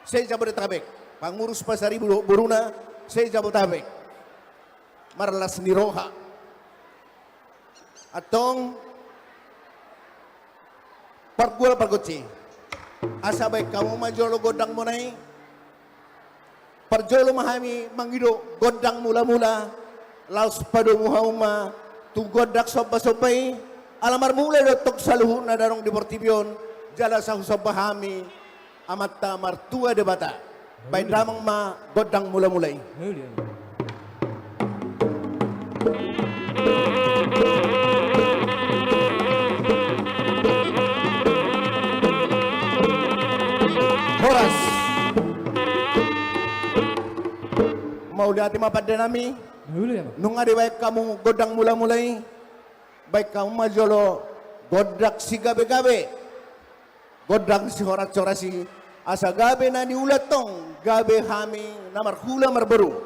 se-Jabodetabek, pangurus Pasaribu dohot boruna se-Jabodetabek, marlas ni roha. Antong pargual pargonsi, asa baen hamu ma jolo gondangmuna i. Parjolo ma hami mangido gondang mulamula, laos padomu hamu ma tu gondang sombasomba i, ala marmula do antong saluhutna na adong di portibi on, jala sai husomba hami Amanta Martua Debata. Baen damang ma gondang mulamula i. Horas. Mauliate ma pande nami. Nunga dibaen hamu gondang mulamula i, baen hamu ma jolo gondang sigabegabe, gondang sihorashoras i, asa gabe na niula antong, gabe hami na marhula marboru.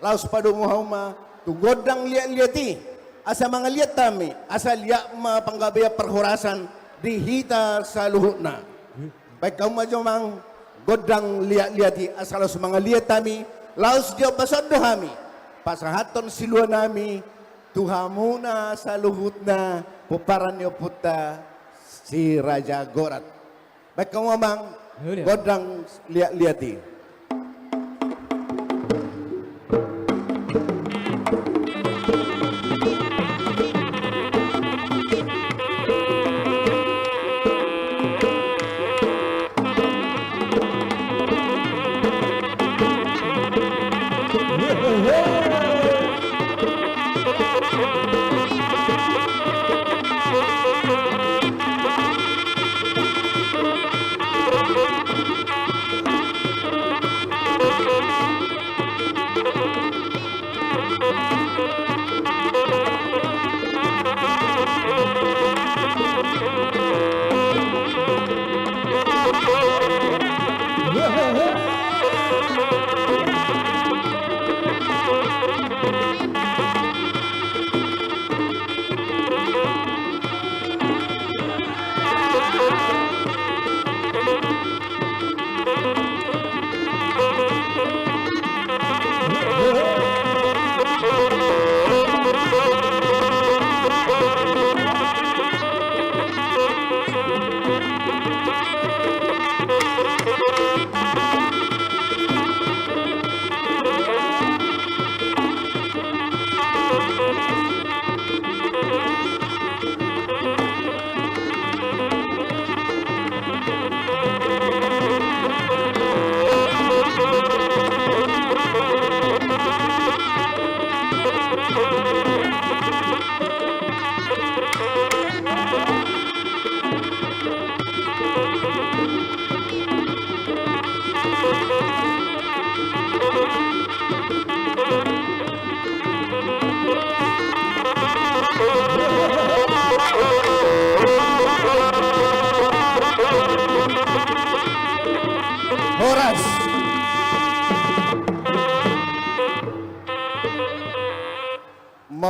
Laos padomu hamu ma tu gondang liatliat i, asa mangaliat hami, asa liat ma panggabean parhorasan di hita saluhutna. Baen hamu ma jo amang gondang liatliat i, asa laos mangaliat hami, laos diombas on do hami pasahathon siluanami tu hamuna saluhutna pomparan ni ompunta Si Raja Gorat. Baen hamu amang gondang liatliat i.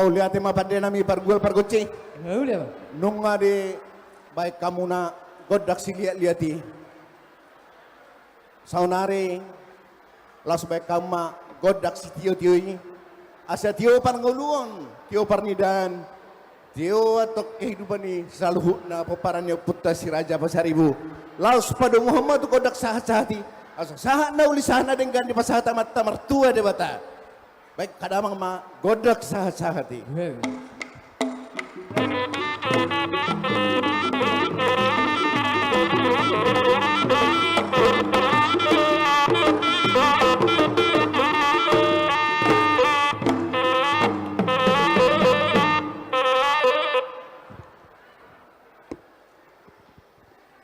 Mauliate ma pande nami pargual pargonsi. Mauliate. Nunga dibaen hamuna gondang siliat-liat i. Saonari laos baen hamu ma gondang sitio-tio i. Asa tio parngoluon, tio parnidaan, tio antong kehidupan ni saluhutna pomparan ni ompunta Si Raja Pasaribu. Laos padomuhon ma tu gondang sahat-sahat i. Asa sahat na uli sahat na denggan dipasahat Amanta Martua Debata. Baen hamu damang ma gondang sahat-sahat i.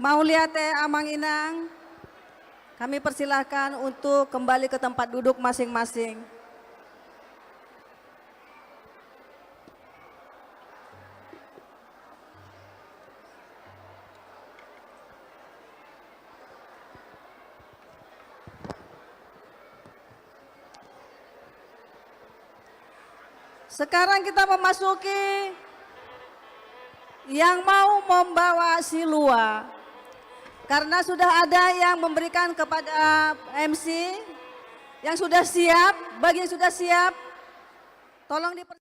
Mauliate Amang Inang, kami persilahkan untuk kembali ke tempat duduk masing-masing. Sekarang kita memasuki yang mau membawa silua. Karena sudah ada yang memberikan kepada M C yang sudah siap, bagi yang sudah siap, tolong diper-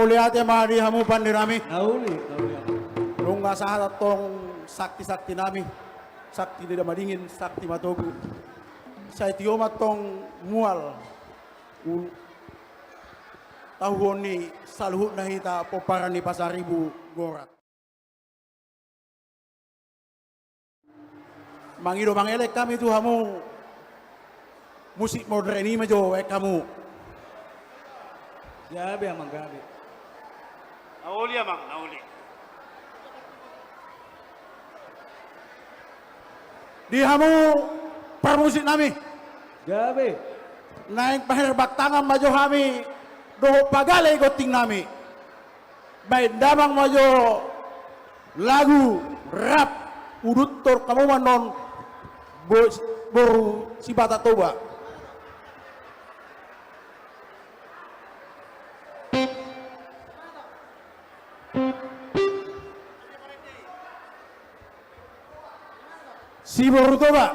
Mauliate ma di hamu pande nami. Na uli, na uli, amang. Nunga sahat antong sakti-sakti nami, sakti ni Damadingin, sakti Matogu. Sai tio ma antong mual u-, tahuon ni saluhutna hita pomparan ni Pasaribu Gorat. Mangido mangelek hami tu hamu. Musik modern i ma jo, baen hamu. Gabe, amang, gabe. Na uli, amang, na uli. Di hamu parmusik nami. Gabe. Naeng paherbang tangan ma jo hami dohot pagale gonting nami. Baen damang ma jo lagu rap, uduthon hamu ma annon bo-, boru Sibata Toba. Siboru Toba.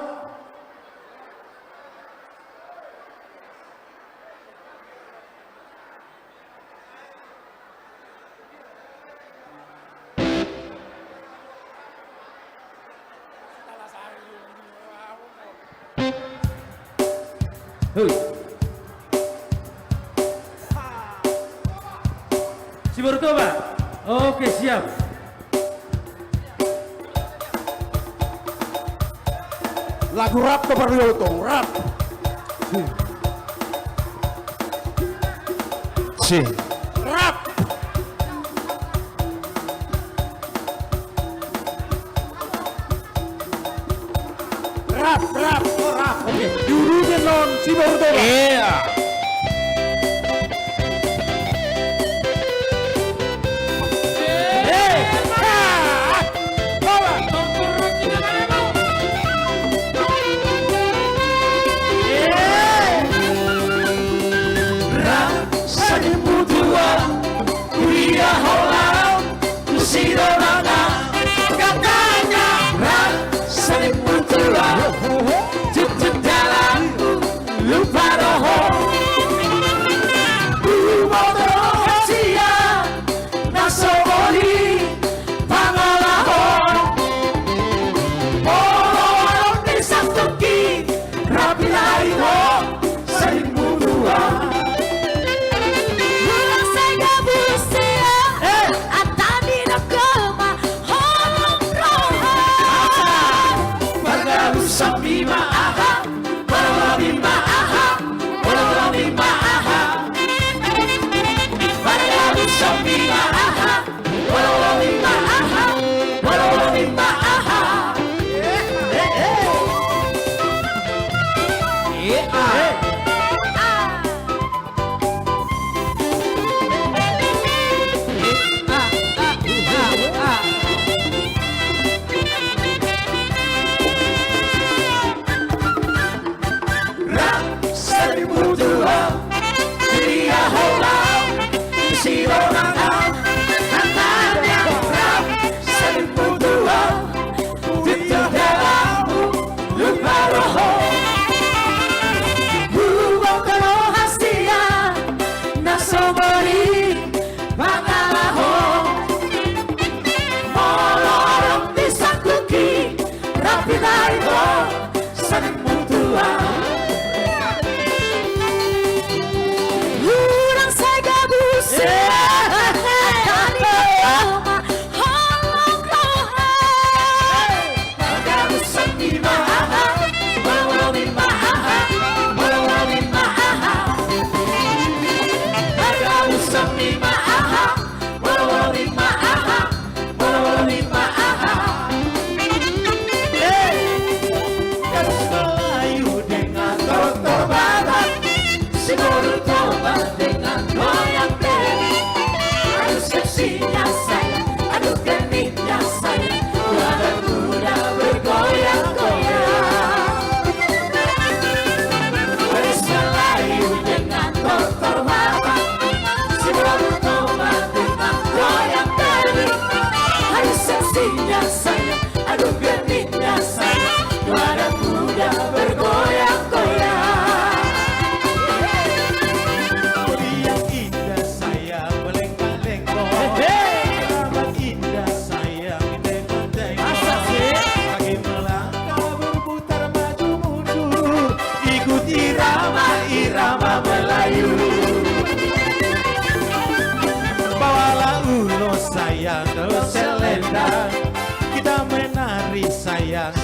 Hei. Siboru Toba. Oke, siap. Lagu rap do parjolo, tong, rap. Si. Rap. Rap, rap, oh, rap. Oke. Diuduti annon Siboru Toba. Iya. Eh, ah, Toba. Eh. Rap, sadimu dua, kuliah holan. Sidorana katanya, rap, sadimu dua, tutu dalan lupa roha.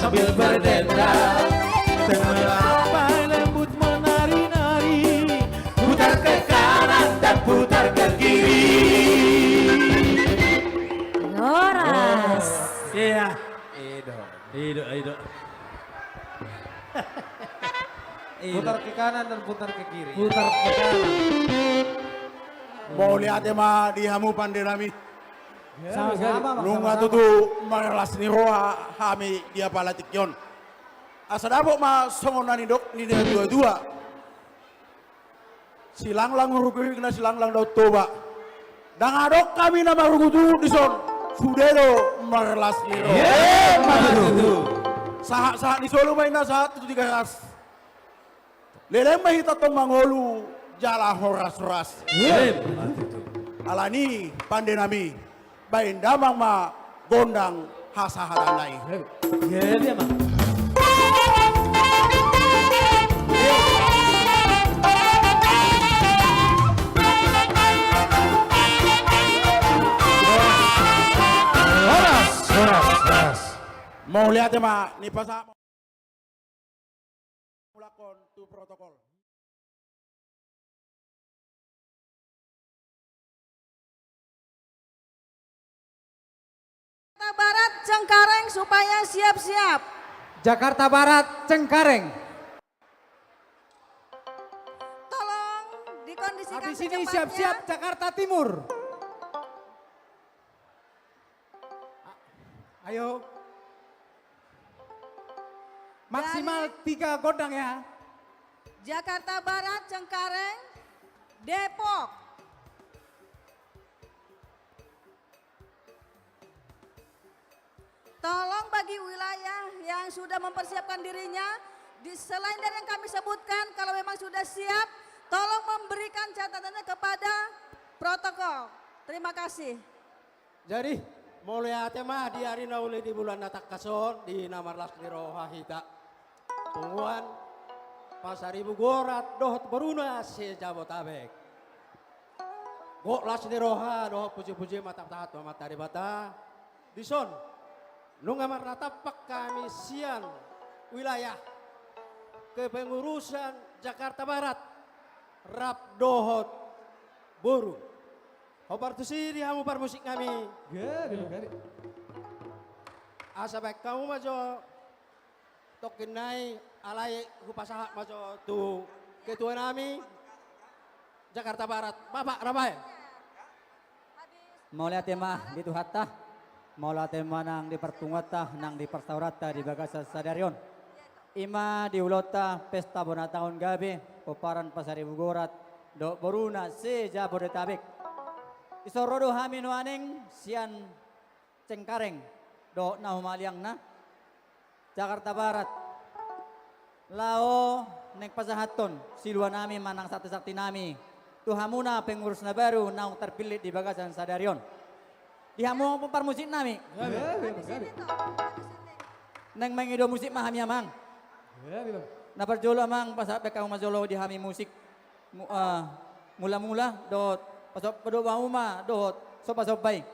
Sambil berdendang, tengah lambai lembut menari-nari, putar ke kanan dan putar ke kiri. Horas. Iya. Ido. Ido, ido. Ido. Putar ke kanan dan putar ke kiri. Putar ke kanan. Mauliate ma di hamu pande nami. Sama-sama, Bang. Nunga tutu marlas ni roha hami di apala tingki on. Asa dapot ma songon na nidok ni na tua-tua. Silanglang urupirik na silanglang Daun Toba. Ndang adong hami na marungut-ungut dison. Sude do marlas ni roha. Emma tutu. Sahat-sahat ni solu ma inna sahat tu Tigaras. Leleng ma hita tong mangolu jala horas-horas. Emma tutu. Alani pande nami, baen damang ma gondang hasahatanna i. Iya, iya, Bang. Horas, horas, horas. Mauliate ma, ni pasa. Mulakon tu protokol. Jakarta Barat, Cengkareng supaya siap-siap. Jakarta Barat, Cengkareng. Tolong dikondisikan secepatnya. Habis ini siap-siap Jakarta Timur. A-, ayo. Maksimal tiga gondang ya. Jakarta Barat, Cengkareng, Depok. Tolong bagi wilayah yang sudah mempersiapkan dirinya, di, selain dari yang kami sebutkan, kalau memang sudah siap, tolong memberikan catatannya kepada protokol. Terima kasih. Jadi, mauliate ma di ari na uli di bulan na tangkas on, di na marlas ni roha hita. Punguan Pasaribu Gorat dohot boruna se-Jabodetabek. Gok las ni roha dohot puji-puji ma tapasahat tu Amanta Debata. Dison, nunga marnatampak hami sian wilayah kepengurusan Jakarta Barat rap dohot boru. Hombar tusi di hamu parmusik nami. Gari, gari. Asa baen hamu ma jo tongkin nai, alai hupasahat ma jo tu ketua nami Jakarta Barat, Bapak Rafael. Mauliate ma di Tuhanta, mauliate ma nang di parpunguanta, nang di parsaoranta di bagasan sadari on. I ma di ulaonta pesta bona taon gabe, pomparan Pasaribu Gorat dohot boruna se-Jabodetabek. Dison ro do hami nuaeng sian Cengkareng dohot na humaliangna Jakarta Barat. Laho naeng pasahathon silua nami manang sakti-sakti nami tu hamuna pengurus na baru naung terpilih di bagasan sadari on. Di hamu parmusik nami. Naeng mangido musik ma hami amang. Na parjolo amang pasahat baen hamu ma jolo di hami musik. Mu-, eh, mula-mula dohot paso-, padomu ma dohot somba-somba i.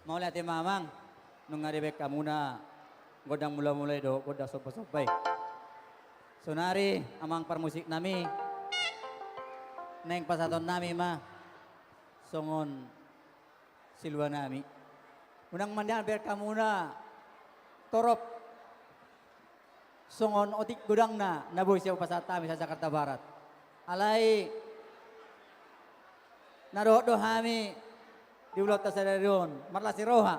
Mauliate ma amang, nunga dibaen hamuna gondang mula-mula i dohot gondang somba-somba i. Saonari amang parmusik nami, naeng pasahaton nami ma songon silua nami. Unang mandian baen hamuna torop songon otik godangna na boi sian hupasahat hami sian Jakarta Barat. Alai Na dohot do hami di ulaonta sadari on, marlas ni roha.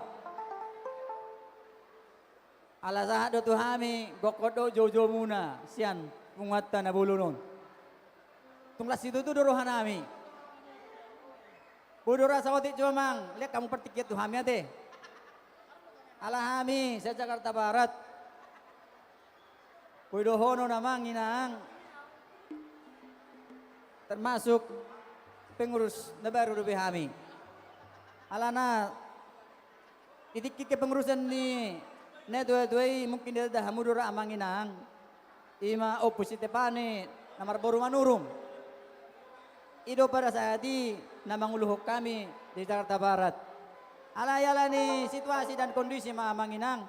Ala sahat do tu hami, gokhon do joujoumuna sian punguanta na bolon on. Tung las situtu do rohanami. Boi do ra saotik jo amang, lean hamu partingkian tu hami ate. Ala hami sian Jakarta Barat. Boi dohonon amang inang, termasuk pengurus na baru dope hami. Alana di tingki kepengurusan ni natuatua i mungkin didapothon hamu do ra amang inang, i ma Ompu Sitepane na marboru Manurung. I do pada saat i na manguluhon hami di Jakarta Barat. Alai ala ni situasi dan kondisi ma amang inang.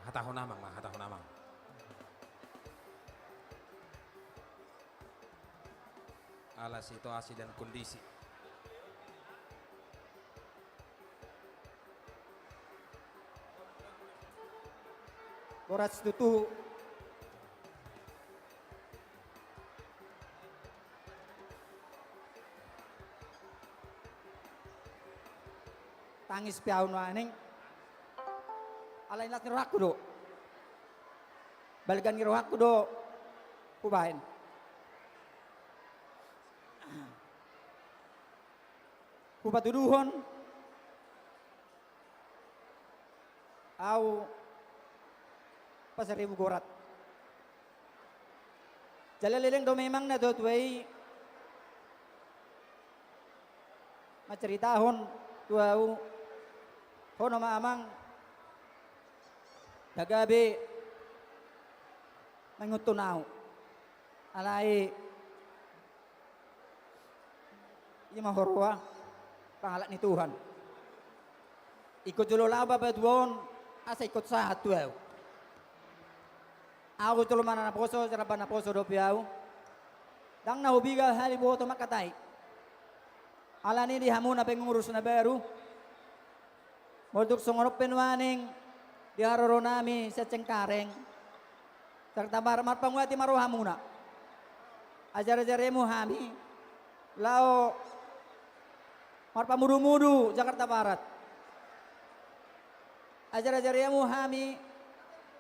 Hatahon amang ma, hatahon amang. Ala situasi dan kondisi. Borat situtu. Tangis pe au nuaeng. Alai las ni rohangku do. Balga ni rohangku do hubahen. Hupatuduhon au Pasaribu Gorat. Jala leleng do memang natuatua i mancaritahon tu au, hono ma amang, na gabe mangihuthon au. Alai i ma huroha pangalap ni Tuhan. Ingkon jolo laho papatua on asa ingkon sahat tu au. Au jolo ma na naposo, jala naposo dope au. Ndang na hupiga haliboto mangkatai. Alani di hamu na pengurus na baru, molo tung songon on pe nuaeng di haroronami sian Cengkareng, Jakarta Barat, marpanguati ma rohamuna. Ajarajari hamu hami laho marpamudumudu Jakarta Barat. Ajarajari hamu hami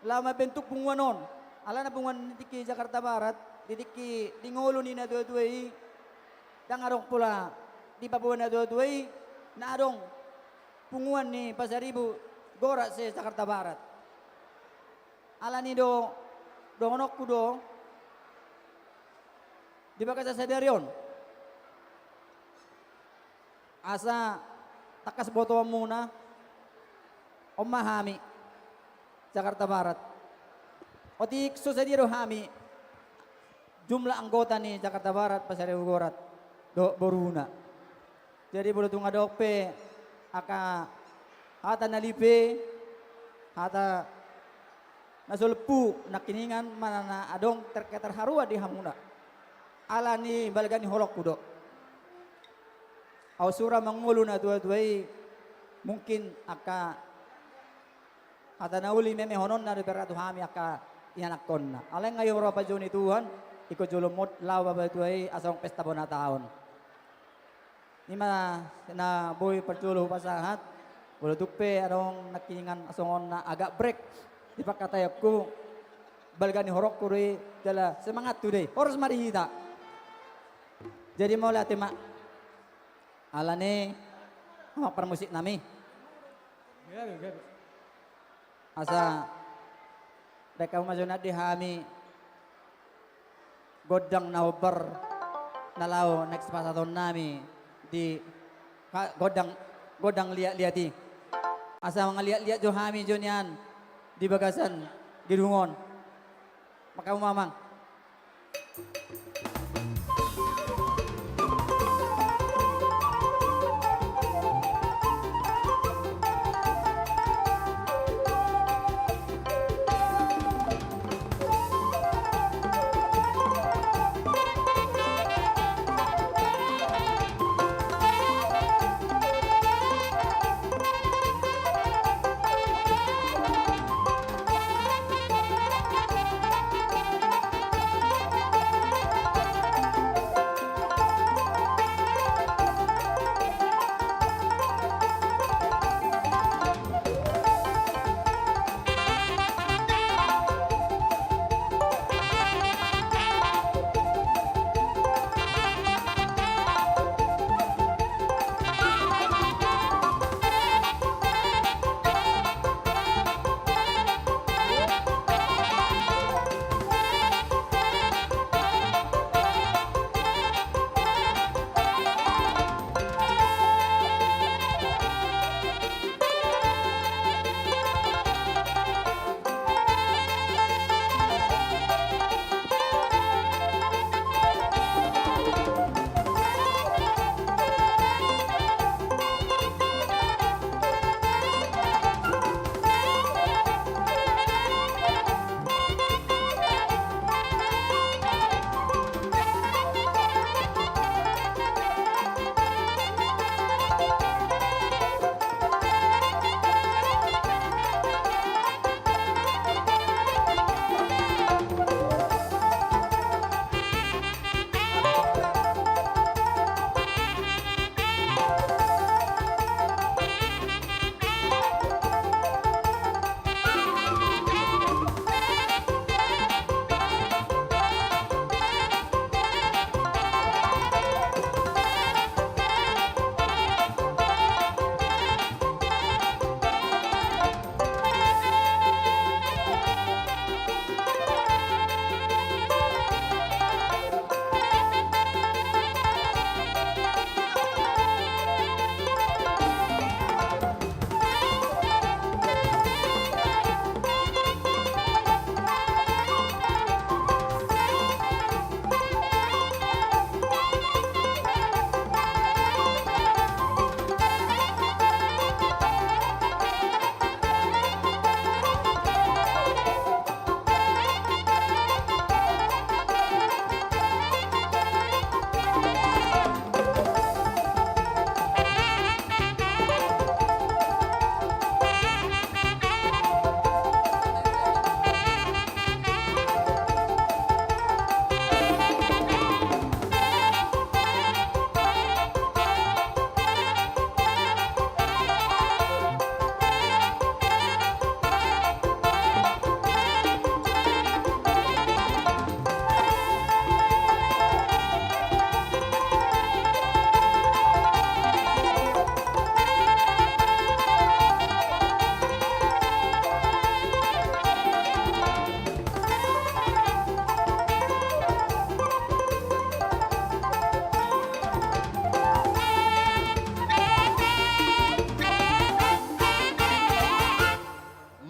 laho mambentuk punguan on. Alana punguan di tingki Jakarta Barat, di tingki di ngolu ni natuatua i, ndang adong pola di Papua natuatua i na adong punguan ni Pasaribu Gorat se-Jakarta Barat. Alani do dohononku do di bagasan sadari on, asa tangkas botoonmuna, on ma hami Jakarta Barat. Otik so sadia do hami jumlah anggota ni Jakarta Barat, Pasaribu Gorat dohot boruna. Jadi molo tung adong pe angka hata na lipe, hata na so lempu nangkiningan manang na adong terkait terharuan di hamuna, alani balga ni holongku do. Au sura mangolu natuatua i, mungkin angka hata na uli memehononna dope ra tu hami angka ianakkonna. Alai nga i ro panjou ni Tuhan, ingkon jolo ma laho papatua i asa adong pesta bona taon. I ma na boi parjolo hupasahat. Molo tung pe adong nangkiningan songon na agak brek di pangkataionku, balga ni holongku do i, jala semangathu do i. Horas ma di hita. Jadi mauliate ma. Alani amang parmusiknami. Gabe, gabe. Asa baen hamu ma songon i di hami gondang na hombar na laho naeng sipasahatonnami di ha-, gondang, gondang liatliat i. Asa mangaliatliat jo hami jo nian di bagasan gedung on. Mangkamu ma amang.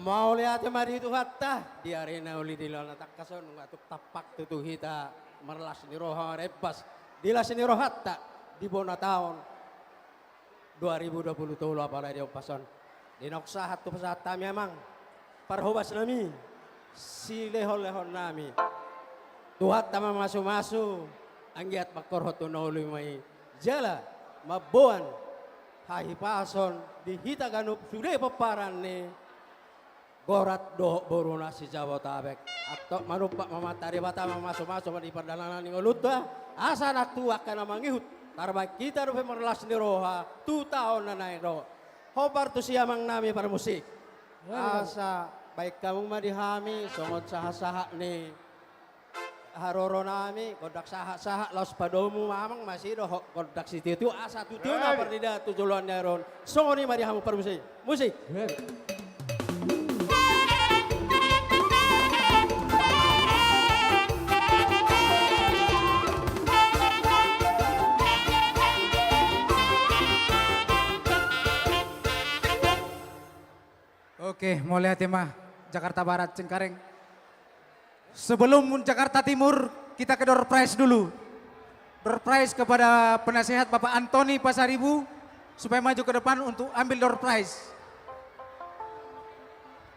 Mauliate ma di Tuhanta, di ari na uli di loa na tangkas on, nunga tung tampak tutu hita marlas ni roha, marembas di las ni rohanta di bona taon dua ribu dua puluh tolu, apala di ompas on. Di naung sahat tu pasahat nami, amang, parhobas nami, silehon-lehon nami. Tuhanta ma mamasu-masu, anggiat manghorhon tu na uli ma i, jala mamboan hahipason di hita ganup sude pomparan ni Gorat dohot boruna si Jabotabek. Antong manumpak ma amanta Debata, mamasu-masu ma di pardalanan ni ngolunta, asa nang tu angka na mangihut, tarbaen hita dope marlas ni roha tu taon na naeng ro. Hombar tu si amang nami parmusik. Ya, ya. Asa baen hamu ma di hami songon sahat-sahat ni haroro nami, gondang sahat-sahat, laos padomu ma amang, masi dohot gondang sitio-tio, asa tu tio na pardida tu joloan ni ari on. Songon i ma di hamu parmusik. Musik. Oke, mauliate ma, Jakarta Barat, Cengkareng. Sebelum Jakarta Timur, kita ke door prize dulu. Door prize kepada penasehat Bapak Antoni Pasaribu, supaya maju ke depan untuk ambil door prize.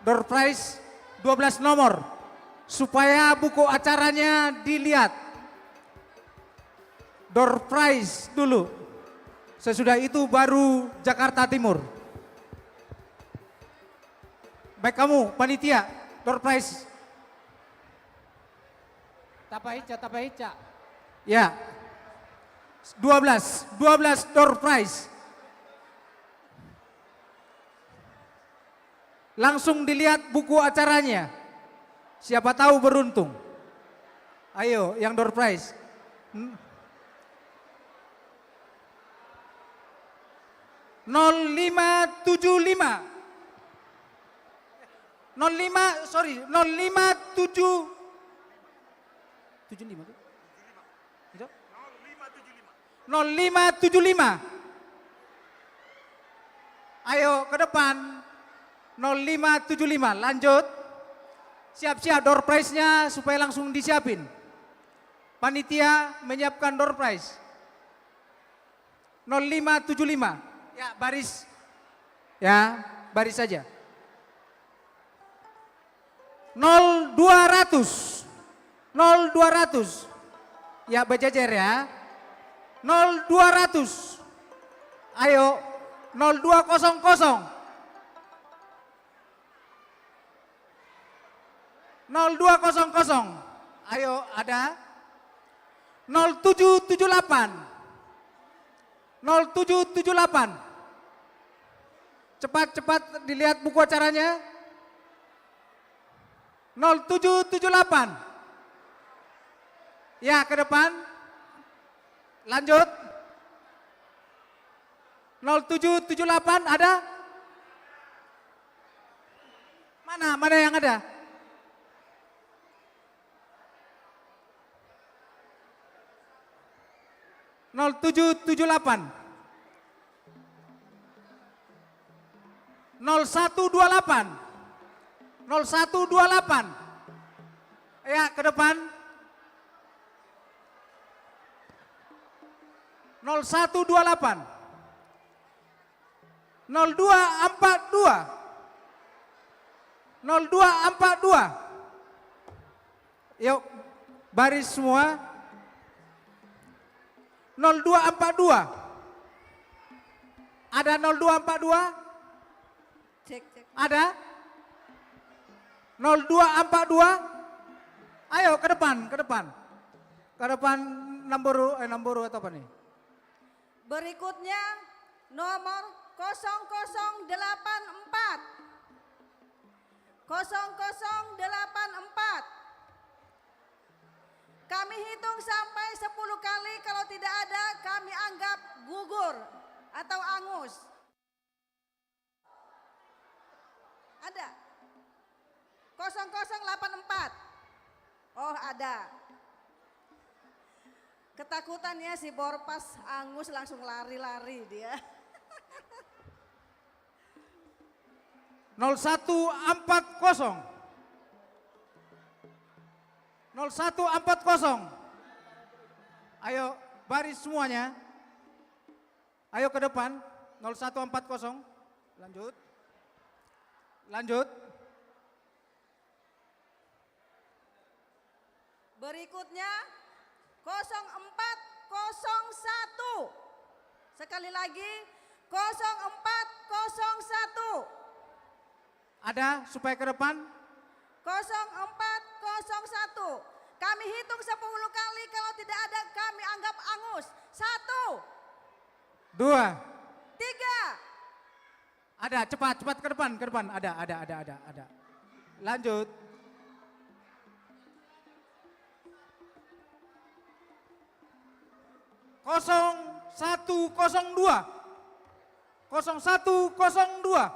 Door prize dua belas nomor, supaya buku acaranya dilihat. Door prize dulu. Sesudah itu baru Jakarta Timur. Baik, kamu, panitia, door prize. Tapahinsa, tapahinsa. Ya. Dua belas, dua belas door prize. Langsung dilihat buku acaranya. Siapa tahu beruntung. Ayo, yang door prize. Hmm. Nol lima tujuh lima. Nol lima, sorry, nol lima tujuh, tujuh lima, tuh? Itu? Nol lima tujuh lima. Ayo, ke depan. Nol lima tujuh lima, lanjut. Siap-siap door prize-nya supaya langsung disiapin. Panitia menyiapkan door prize. Nol lima tujuh lima. Ya, baris. Ya, baris saja. Nol dua ratus. Nol dua ratus. Ya, berjejer ya. Nol dua ratus. Ayo, nol dua kosong kosong. Nol dua kosong kosong. Ayo, ada. Nol tujuh tujuh delapan. Nol tujuh tujuh delapan. Cepat, cepat dilihat buku acaranya. Nol tujuh tujuh delapan. Ya, ke depan. Lanjut. Nol tujuh tujuh delapan, ada? Mana, mana yang ada? Nol tujuh tujuh delapan. Nol satu dua delapan. Nol satu dua delapan. Ya, ke depan. Nol satu dua delapan. Nol dua empat dua. Nol dua empat dua. Yuk, baris semua. Nol dua empat dua. Ada nol dua empat dua? Cek, cek. Ada? Nol dua empat dua. Ayo, ke depan, ke depan. Ke depan, nomor, eh, nomor atau apa nih? Berikutnya, nomor kosong kosong delapan empat. Kosong kosong delapan empat. Kami hitung sampai sepuluh kali, kalau tidak ada, kami anggap gugur atau angus. Ada? Kosong kosong delapan empat. Oh, ada. Ketakutannya si Borpas angus, langsung lari-lari dia. Nol satu empat kosong. Nol satu empat kosong. Ayo, baris semuanya. Ayo ke depan. Nol satu empat kosong. Lanjut. Lanjut. Berikutnya, kosong empat kosong satu. Sekali lagi, kosong empat kosong satu. Ada, supaya ke depan. Kosong empat kosong satu. Kami hitung sepuluh kali, kalau tidak ada, kami anggap angus. Satu. Dua. Tiga. Ada, cepat, cepat, ke depan, ke depan. Ada, ada, ada, ada, ada. Lanjut. Kosong satu kosong dua. Kosong satu kosong dua.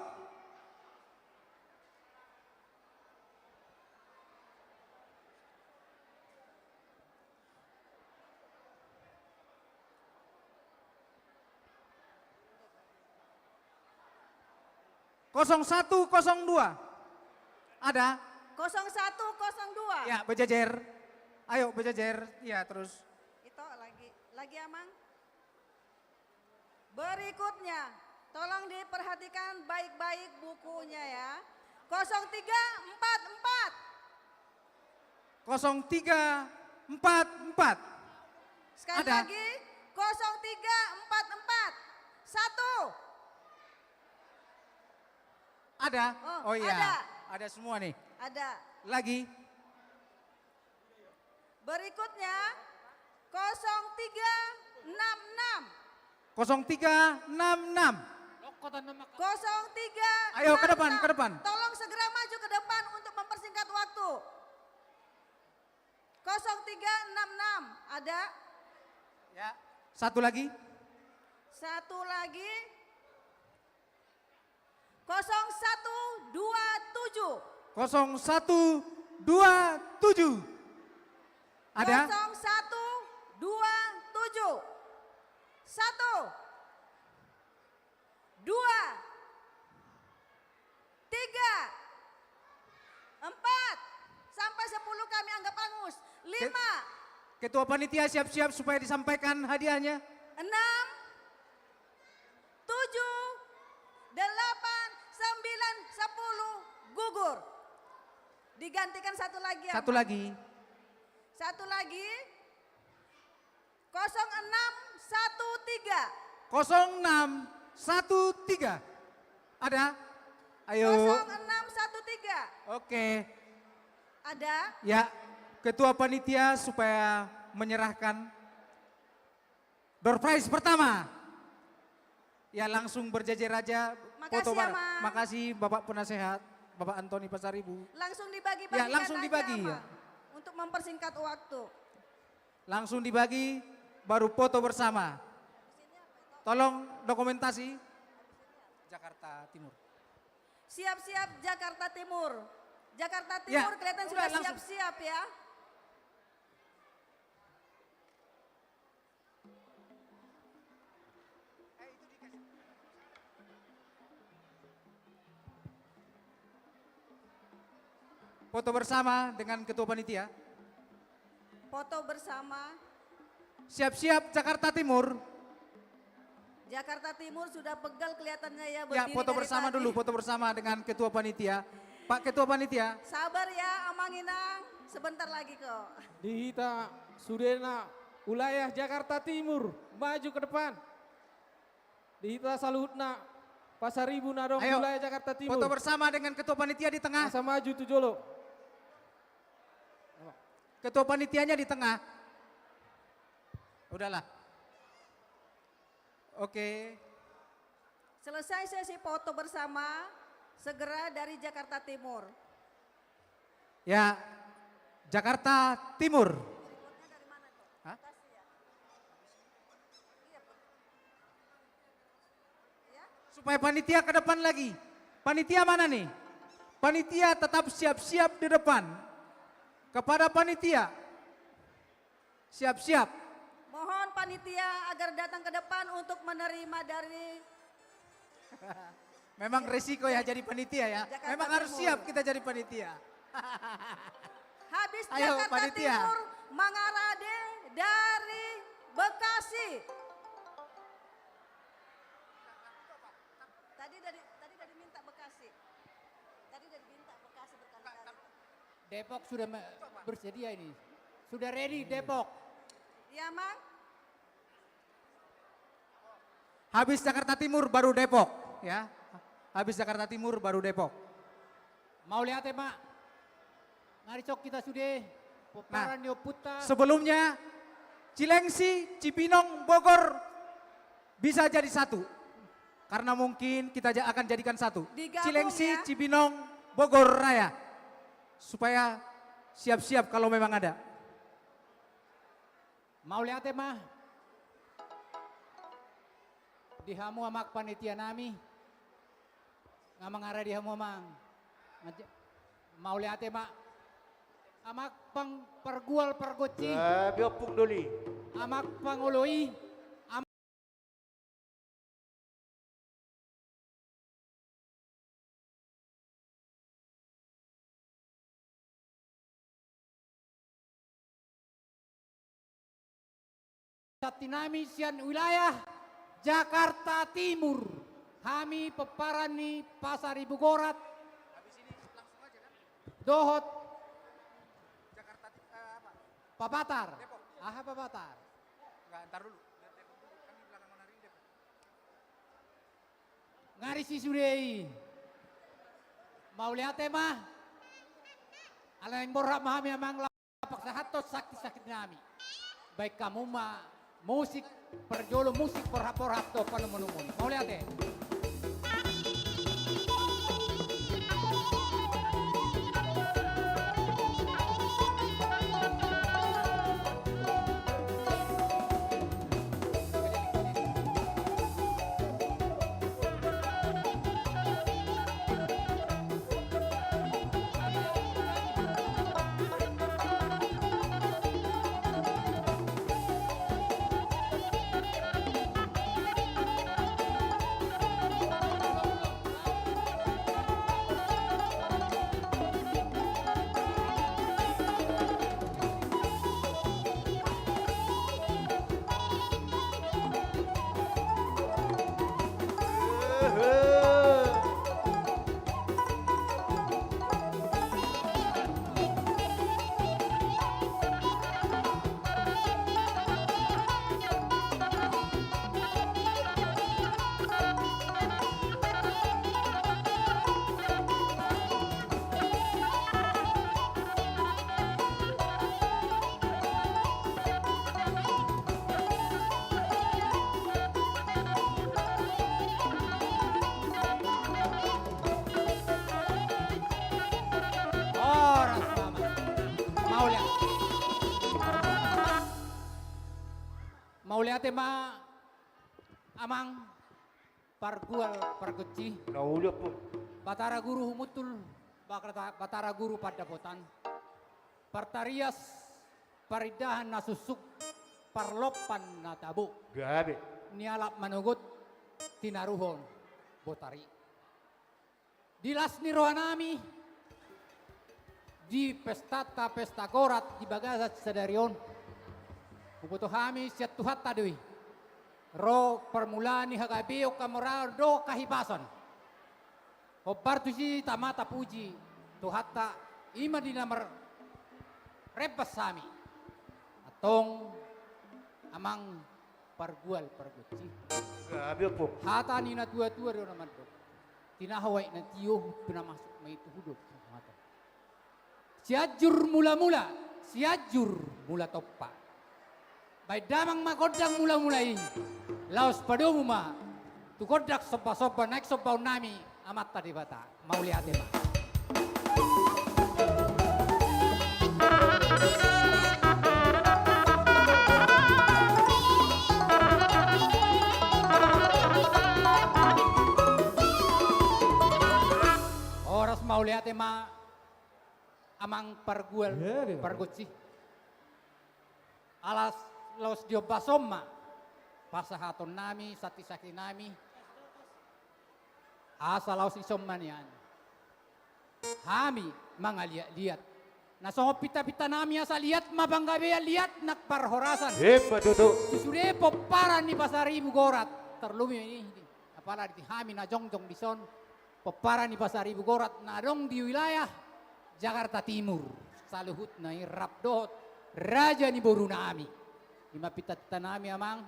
Kosong satu kosong dua. Ada? Kosong satu kosong dua. Ya, berjejer. Ayo, berjejer. Ya, terus. Itu lagi. Lagi, Amang. Berikutnya, tolong diperhatikan baik-baik bukunya ya. Kosong tiga empat empat. Kosong tiga empat empat. Sekali lagi, kosong tiga empat empat. Satu. Ada? Oh, oh iya, ada. Ada semua nih. Ada. Lagi. Berikutnya, kosong tiga enam enam. Kosong tiga enam enam. Kosong tiga enam enam. Ayo, ke depan, ke depan. Tolong segera maju ke depan untuk mempersingkat waktu. Kosong tiga enam enam, ada? Ya, satu lagi. Satu lagi. Kosong satu dua tujuh. Kosong satu dua tujuh. Ada? Kosong satu dua tujuh. Satu. Dua. Tiga. Empat. Sampai sepuluh kami anggap angus. Lima. Ketua panitia siap-siap supaya disampaikan hadiahnya. Enam. Tujuh, delapan, sembilan, sepuluh, gugur. Digantikan satu lagi, Amang. Satu lagi. Satu lagi. Kosong enam satu tiga. Kosong enam satu tiga. Ada? Ayo. Kosong enam satu tiga. Oke. Ada? Ya, ketua panitia supaya menyerahkan door prize pertama. Ya, langsung berjejer aja. Makasih, foto bareng. Amang. Makasih, Bapak Penasehat, Bapak Antoni Pasaribu. Langsung dibagi-bagikan aja, Amang, ya. Untuk mempersingkat waktu. Langsung dibagi, baru foto bersama. Tolong dokumentasi. Jakarta Timur. Siap-siap Jakarta Timur. Jakarta Timur, ya, kelihatan sudah langsung siap-siap ya. Foto bersama dengan ketua panitia. Foto bersama. Siap-siap Jakarta Timur. Jakarta Timur sudah pegal kelihatannya ya, berdiri dari tadi. Ya, foto bersama dulu, foto bersama dengan ketua panitia. Pak Ketua Panitia. Sabar ya, Amang Inang, sebentar lagi kok. Di hita sudena wilayah Jakarta Timur, maju ke depan. Di hita saluhutna Pasaribu na adong di wilayah Jakarta Timur. Ayo, foto bersama dengan ketua panitia di tengah. Asa maju tu jolo. Ketua panitianya di tengah. Udahlah. Oke. Selesai sesi foto bersama, segera dari Jakarta Timur. Ya, Jakarta Timur. Hah? Supaya panitia ke depan lagi. Panitia mana nih? Panitia tetap siap-siap di depan. Kepada panitia. Siap-siap. Mohon panitia agar datang ke depan untuk menerima dari Memang resiko ya jadi panitia ya. Jakarta Memang harus Timur. Siap kita jadi panitia. Habis Ayo, Jakarta panitia. Timur, Mangarade dari Bekasi. Tadi dari tadi dari minta Bekasi. Tadi dari minta Bekasi berkali-kali. Depok sudah me- bersedia ini. Sudah ready Depok. Iya, Mang. Habis Jakarta Timur baru Depok, ya. Habis Jakarta Timur baru Depok. Mauliate ma. Nga dison hita sude, pomparan ni ompunta. Nah, sebelumnya, Cilengsi, Cibinong, Bogor bisa jadi satu. Karena mungkin kita ja- akan jadikan satu. Digabung, Cilengsi, ya. Cibinong, Bogor Raya. Supaya siap-siap kalau memang ada. Mauliate ma. Di hamu amang panitia nami. Nga mangarade hamu amang. Mauliate ma. Amang pang pargual pargonsi. Gabe ompung doli. Amang pangoloi. Santi nami sian wilayah Jakarta Timur. Hami pomparan ni Pasaribu Gorat. Dohot Pabatar. Aha Pabatar? Nga disi sude i. Mauliate ma. Ala naeng borhat ma hami amang laho pasahathon santi-santi nami. Baen hamu ma musik parjolo, musik borhat-borhat do panomu-nomu. Mauliate. Horas ma amang. Mauliate. Mauliate ma amang. Pargual pargonsi. Nauliate. Batara Guru Humuntul, Batara Guru Pandapotan. Partarias, parindahan na suksuk, parlompan na tabo. Gabe. Nialap manogot, tinaruhon botari. Di las ni roha nami, di pestanta, pesta Gorat di bagasan sadari on. Huboto hami sian Tuhanta do i. Ro parmulaan ni hagabeon, hamoraon dohot hahipason. Hombar tusi tama tapuji Tuhanta, i ma di na marrembas hami. Antong amang pargual pargonsi. Gabe ompung. Hata ni na tua-tua do na mandok. Tinahu aek na tio, pinamasuk ma i tu hudon. Sianjur mula-mula, Sianjur mula tompa. Baen damang ma gondang mula-mula i. Laos padomu ma tu gondang somba-somba naeng sombaon nami Amanta Debata. Mauliate ma. Horas, mauliate ma amang pargual pargonsi. Alas laos diombas on ma pasahaton nami, santi-santi nami. Asa laos dison ma nian hami mangaliat-liat. Na songon pinta-pinta nami asa liat ma panggabean, liat nang parhorasan. Emma tutu. Tu sude pomparan ni Pasaribu Gorat, tarlumobi ma i, apala di hami na jongjong dison, pomparan ni Pasaribu Gorat na adong di wilayah Jakarta Timur saluhutna i, rap dohot raja ni boru nami. I ma pinta-pinta nami, amang.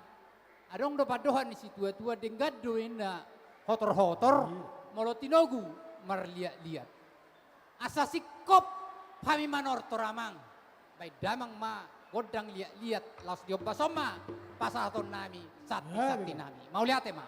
Adong do pandohan ni situa-tua, denggan do inna hotor-hotor, hmm, molo tinogu marliat-liat. Asa singkop hami manortor, amang. Baen damang ma gondang liat-liat, laos diombashon ma pasahaton nami santi-santi nami. Mauliate ma.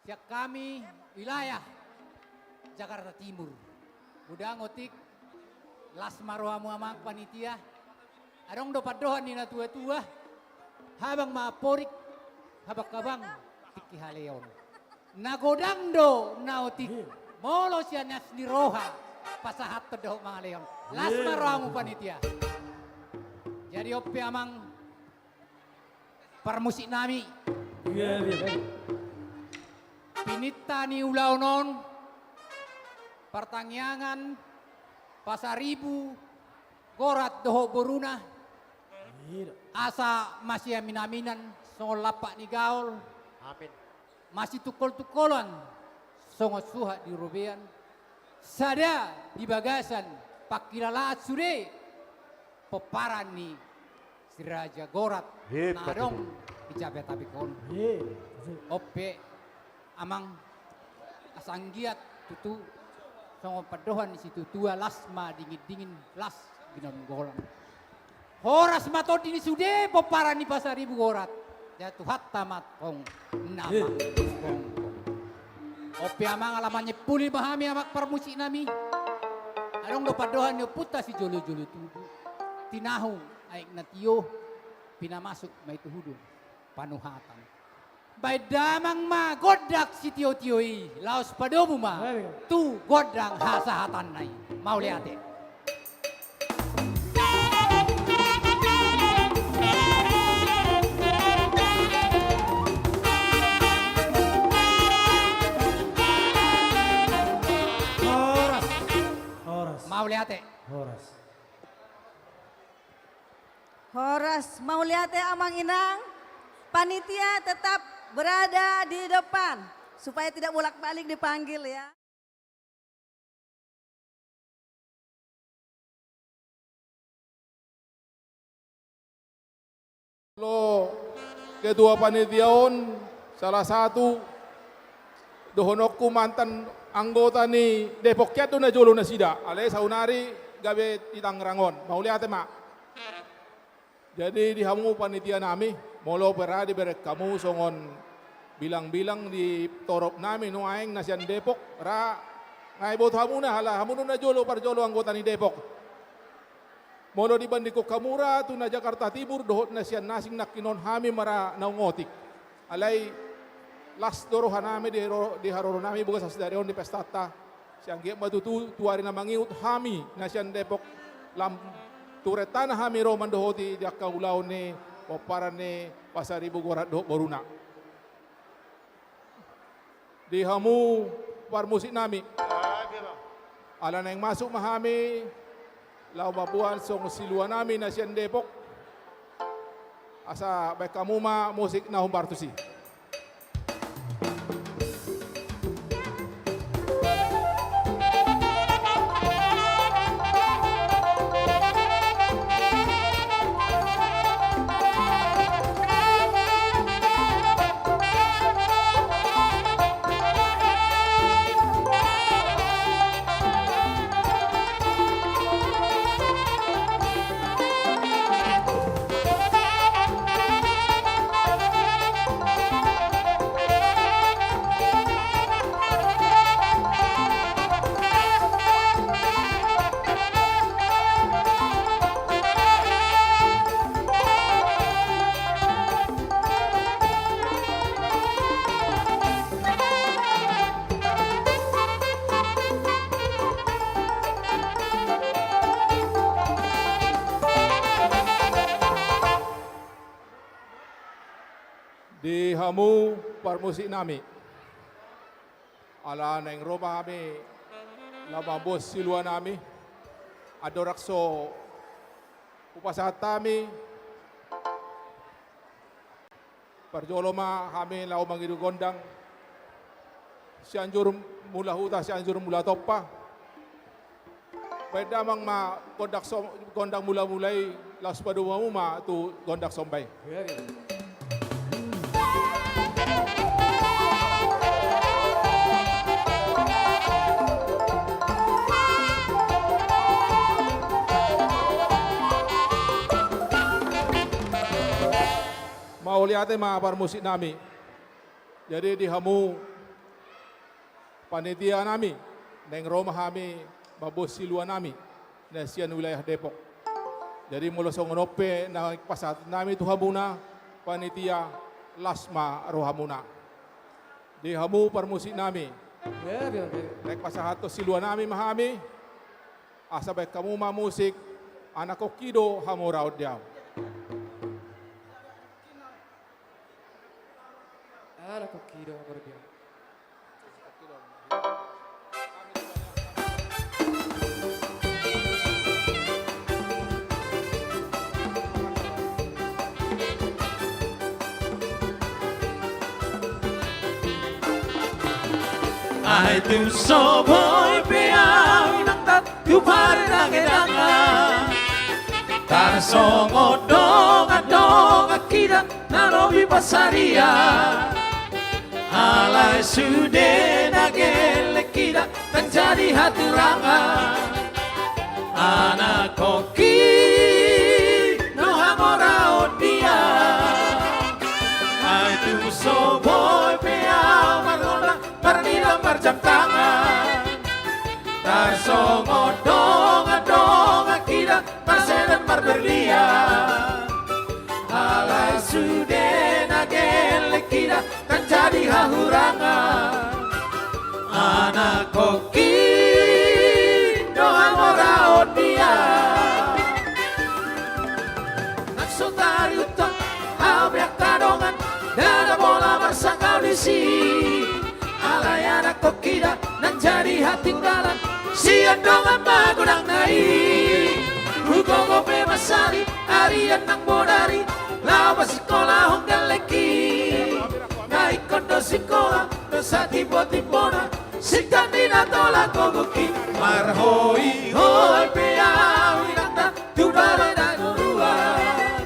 Sian hami wilayah Jakarta Timur. Godang otik, las ma rohamu amang panitia. Adong do pandohan ni na tua-tua, habang ma amporik, habang-habang tingki haleon. Na godang do na otik, molo sian las ni roha pasahathon dohot mangalehon. Las ma rohamu panitia. Jadi on pe amang parmusik nami. Iya, iya. Pininta ni ulaon on, partangiangan Pasaribu Gorat dohot boruna, asa masiamin-aminan songon lampak ni gaol. Amin. Masitungkol-tungkolan songon suhat di robean, sada di bagasan pangkilalaan sude pomparan ni Si Raja Gorat na adong di Jabodetabek on. On pe amang, Asa anggiat tutu songon pandohan ni situatua, las ma dingindingin, las ginonggolan. Horas ma tondi ni sude pomparan ni Pasaribu Gorat. Ia Tuhanta ma tong na manggogo. On pe amang, ala manyimpuli ma hami amang parmusiknami. Adong do pandohan ni ompunta sijolojolo tubu: Tinahu aek na tio, pinamasuk ma i tu hudon panuhatan. Baen damang ma gondang sitiotio i, laos padomu ma tu gondang hasahatanna i. Mauliate. Horas. Horas. Mauliate. Horas. Horas, mauliate amang inang. Panitia tetap berada di depan supaya tidak bolak-balik dipanggil, ya. Lo, ketua panitia on, salah satu dohononku mantan anggota ni Depok, kian do na jolo nasida, alai saonari gabe di Tangerang on. Mauliate ma. Jadi di hamu panitia nami, molo pe ra dibereng hamu songon bilangbilang di torop nami nuaeng na sian Depok, ra nga diboto hamuna, ala hamu do na jolo parjolo anggota ni Depok. Molo dibandingkon hamu ra tu na Jakarta Timur dohot na sian asing, nangkinon hami ma ra naung otik. Alai las do roha nami di ro-, di haroro nami bagasan sadari on di pestanta. Sai anggiat ma tutu tu ari na mangihut hami na sian Depok lam tu rentana hami ro mandohoti di angka ulaon ni pomparan ni Pasaribu Gorat dohot boruna. Di hamu parmusik nami, ala naeng masuk ma hami laho mamboan songon silua nami na sian Depok. Asa baen hamu ma musik na hombar tusi. Di hamu parmusik nami, ala naeng ro ma hami laho mamboan silua nami, andorang so hupasahat hami, parjolo ma hami laho mangido gondang Sianjur Mula Huta, Sianjur Mula Tompa. Baen damang ma gondang so-, gondang mula-mula i, laos padomu hamu ma tu gondang somba i. Mauliate ma parmusik nami. Jadi di hamu panitia nami, naeng ro ma hami mamboan silua nami na sian wilayah Depok. Jadi molo songon on pe naeng pasahat nami tu hamuna panitia, las ma rohamuna. Di hamu parmusik nami, naeng pasahathon silua nami ma hami, asa baen hamu ma musik Anak Ongki do Hamoraon di Au. Anak Ongki do Hamoraon di Au. Ai tung so boi pe au inang, ndang tu pardangedangan, tarsongon dongan-dongan hita na lobi pansarian. Alai sude na gelleng hita, ndang jadi haturangan. Anak kongki do hamoraon dia. Ai tung so boi pe ahu margona, marnida marjam tangan. Tarsongon dongan-dongan hita, marselem marberlian. Alai sude na gelleng hita, ndang jadi hahurangan. Anak kongki do hamoraon dia. Nang so tariuthon ahu pe angka dongan, ndada pola marsangkap disi. Alai anak kongki da, ndang jadi hatinggalan sian dongan magodangna i. Hugogo pe mansari, arian nang bodari, laho masikolahon gellengki. Na ingkon do sikola do satimbo-timbona, singkat ni na tolap gogonki. Marhoi-hoi pe ahu inanta tu bere na toruan,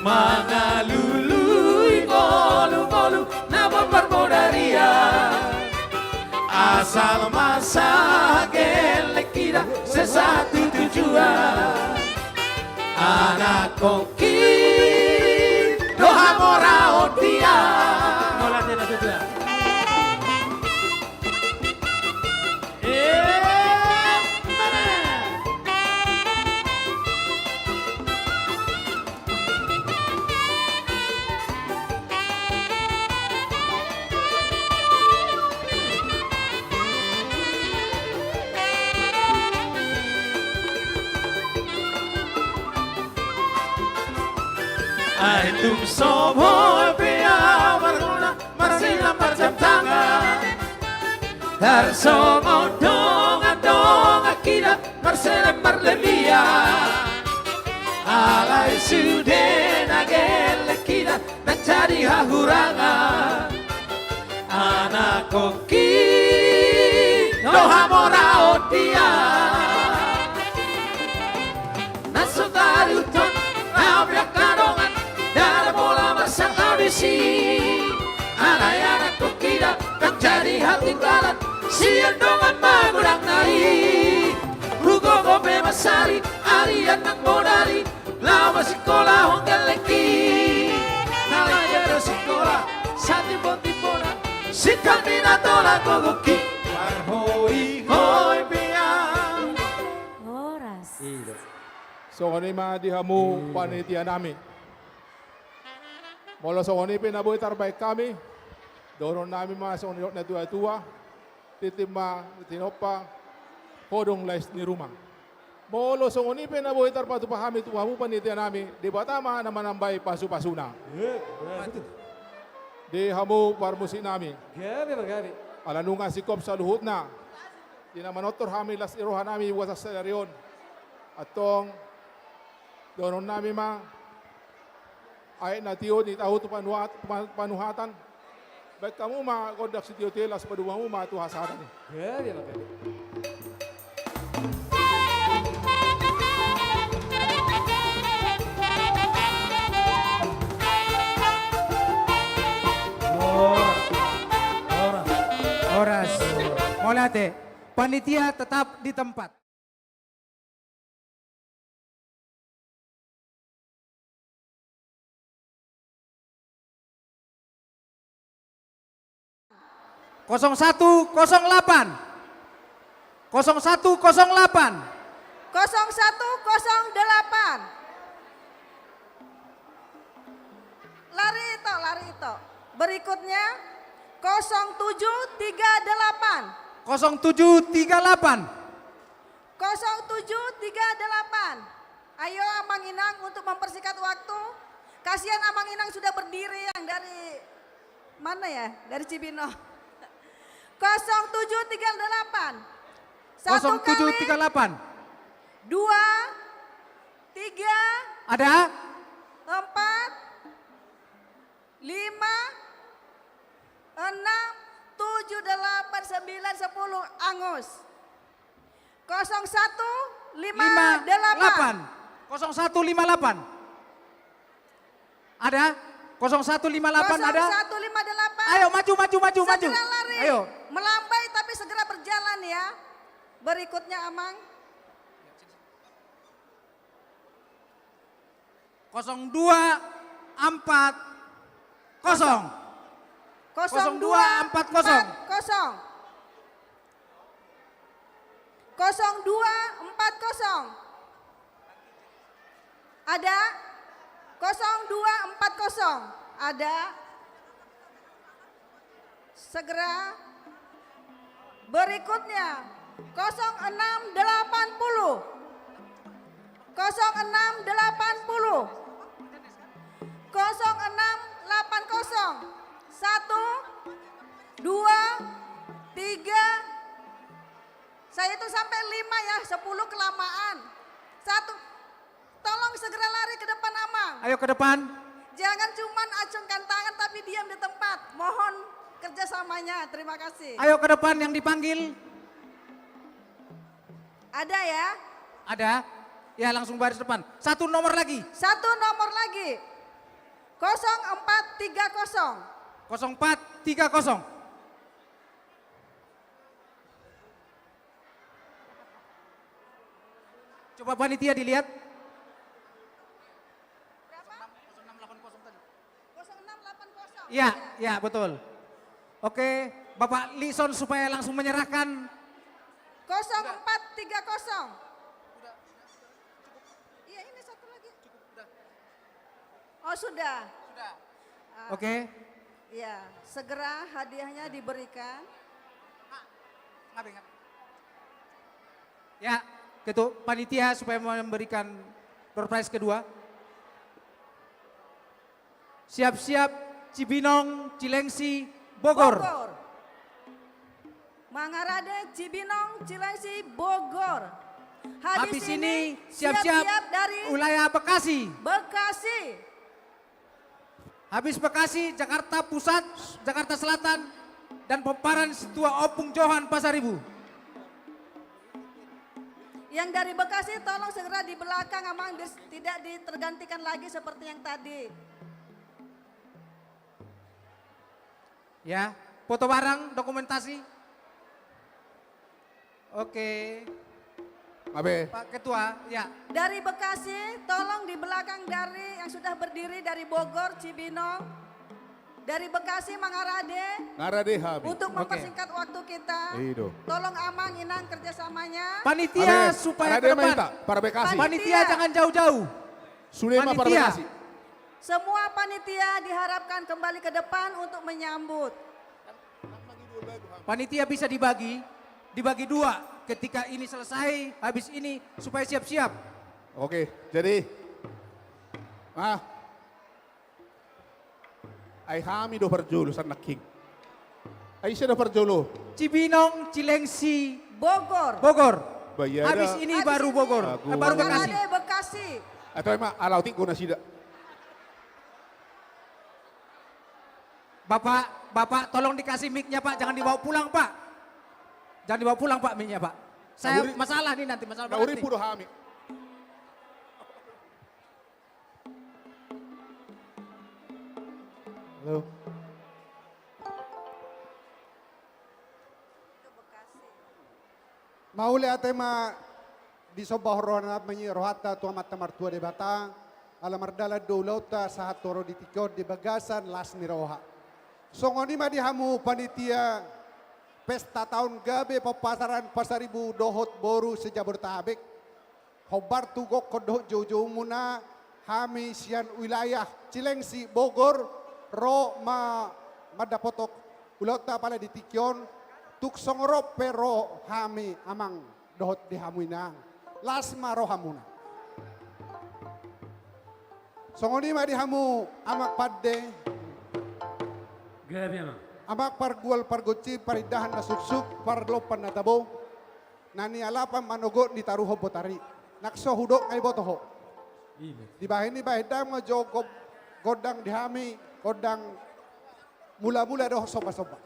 mangalului ngolu-ngolu na mamboan bodarian. Asal ma sahat gellengki da, sai sahat tu tujuan. Anak kongki do hamoraon dia. Mauliate na tutu. Ai tung so boi pe ahu marguna, marsilang marjam tangan. Tarsongon dongan-dongan hita, marseleng marlelian. Alai sude na gelleng hita, ndang jadi hahurangan. Anak kongki do hamoraon dia. Nang so tariuthon ahu pe angka dongan, ndada pola marsangkap disi. Alai anak kongki da, ndang jadi hatinggalan sian dongan magodangna i. Hugogo pe mansari, arian nang bodari, laho masikolahon gellengki. Na laho do sikola satimbo-timbona, singkat ni na tolap gogonki. Marhoi-hoi pe ahu. Horas. I do. Songon i ma di hamu panitia nami. Molo songon i pe na boi tarbahen hami, dohonon nami ma songon nidok natua-tua: Tintin ma tinompa, hodong lais ni ruma. Molo songon i pe na boi tarpatupa hami tu hamu panitia nami, Debata ma na manambai pasu-pasuna. Di hamu parmusik nami. Ala nunga singkop saluhutna, di na manortor hami las ni roha nami boasa sadari on. Antong, dohonon nami ma, aek na tio ni tahu tu panuhat-, pa-, panuhatan. Bahen hamu ma gondang sitio-tio, laos padomu hamu ma tu hasahatan i. Horas. Horas. Mauliate. Panitia tetap di tempat. Kosong satu kosong delapan. Kosong satu kosong delapan. Kosong satu kosong delapan. Lari ito, lari ito. Berikutnya, kosong tujuh tiga delapan. Kosong tujuh tiga delapan. Kosong tujuh tiga delapan. Ayo, Amang Inang, untuk mempersingkat waktu. Kasihan Amang Inang sudah berdiri, yang dari mana ya? Dari Cibinong. Kosong tujuh tiga delapan. Satu kosong tujuh tiga delapan. Kali. Dua, tiga. Ada? Empat, lima, enam, tujuh, delapan, sembilan, sepuluh, angus. Kosong satu lima delapan. Lima delapan. Kosong satu lima delapan. Ada? Kosong satu lima delapan ada? Kosong satu lima delapan. Ayo, maju, maju, maju, maju. Segera lari. Ayo. Melambai tapi segera berjalan ya. Berikutnya, Amang. Kosong dua empat kosong. Kosong dua empat kosong. Kosong dua empat kosong. Kosong dua empat kosong. Ada? Kosong dua empat kosong. Ada? Segera. Berikutnya, kosong enam delapan puluh. Kosong enam delapan puluh. Kosong enam delapan kosong. Satu, dua, tiga. Saya hitung sampai lima ya, sepuluh kelamaan. Satu, tolong segera lari ke depan, Amang. Ayo ke depan. Jangan cuman acungkan tangan tapi diam di tempat. Mohon kerjasamanya. Terima kasih. Ayo ke depan yang dipanggil. Ada ya? Ada. Ya, langsung baris depan. Satu nomor lagi. Satu nomor lagi. Kosong empat tiga kosong. Kosong empat tiga kosong. Coba panitia dilihat. Berapa? Kosong enam delapan kosong. Iya, iya, betul. Oke, Bapak Lison supaya langsung menyerahkan. Kosong empat tiga kosong. Iya, ini satu lagi. Oh, sudah. Sudah. Ah, oke. Iya, segera hadiahnya diberikan. Ya, ketua panitia supaya memberikan door prize kedua. Siap-siap Cibinong, Cilengsi, Bogor. Bogor. Mangarade Cibinong, Cilengsi, Bogor. Habis ini siap-siap dari wilayah Bekasi. Bekasi. Habis Bekasi, Jakarta Pusat, Jakarta Selatan, dan Pomparan Setua Ompung Johan Pasaribu. Yang dari Bekasi tolong segera di belakang, Amang, bis-, tidak ditergantikan lagi seperti yang tadi. Ya, foto barang, dokumentasi. Oke. Abe. Pak Ketua, ya. Dari Bekasi, tolong di belakang dari yang sudah berdiri dari Bogor, Cibinong. Dari Bekasi, mangarade. Ngarade hami. Untuk mempersingkat waktu kita, tolong Amang Inang kerjasamanya. Panitia supaya ke depan. Panitia jangan jauh-jauh. Sude ma parbekasi. Semua panitia diharapkan kembali ke depan untuk menyambut. Panitia bisa dibagi, dibagi dua. Ketika ini selesai, habis ini supaya siap-siap. Oke, jadi, ah, ai hami do parjolo, sannaking. Ai ise do parjolo? Cibinong, Cilengsi, Bogor. Bogor. Habis ini baru Bogor. Eh, baru Bekasi. Mangarade Bekasi. Atau emang alautik guna sida. Bapak, Bapak, tolong dikasih mic-nya, Pak. Jangan dibawa pulang, Pak. Jangan dibawa pulang, Pak, mic-nya, Pak. Saya masalah nih nanti, masalah berat nih. Ripu do hami. Halo. Mauliate ma disombahon rohanta tu Amanta Martua Debata, ala mardalan do ulaonta sahat tu ro di tingki on di bagasan las ni roha. Songon i ma di hamu panitia pesta taon gabe pomparan Pasaribu dohot boru se-Jabodetabek. Hombar tu gokhon dohot joujoumuna, hami sian wilayah Cilengsi Bogor ro ma mandapothon ulaonta pala di tingki on, tung songon on pe ro hami amang dohot di hamu inang. Las ma rohamuna. Songon i ma di hamu amak pande. Gabe, Amang. Amak pargual pargonsi, parindahan na suksuk, parlompan na tabo. Na nialapan manogot ditaruhon botari. Nang so hudok nga diboto ho. Dibahen i bahen damang jo go-, gondang di hami, gondang mulamula dohot sombasomba.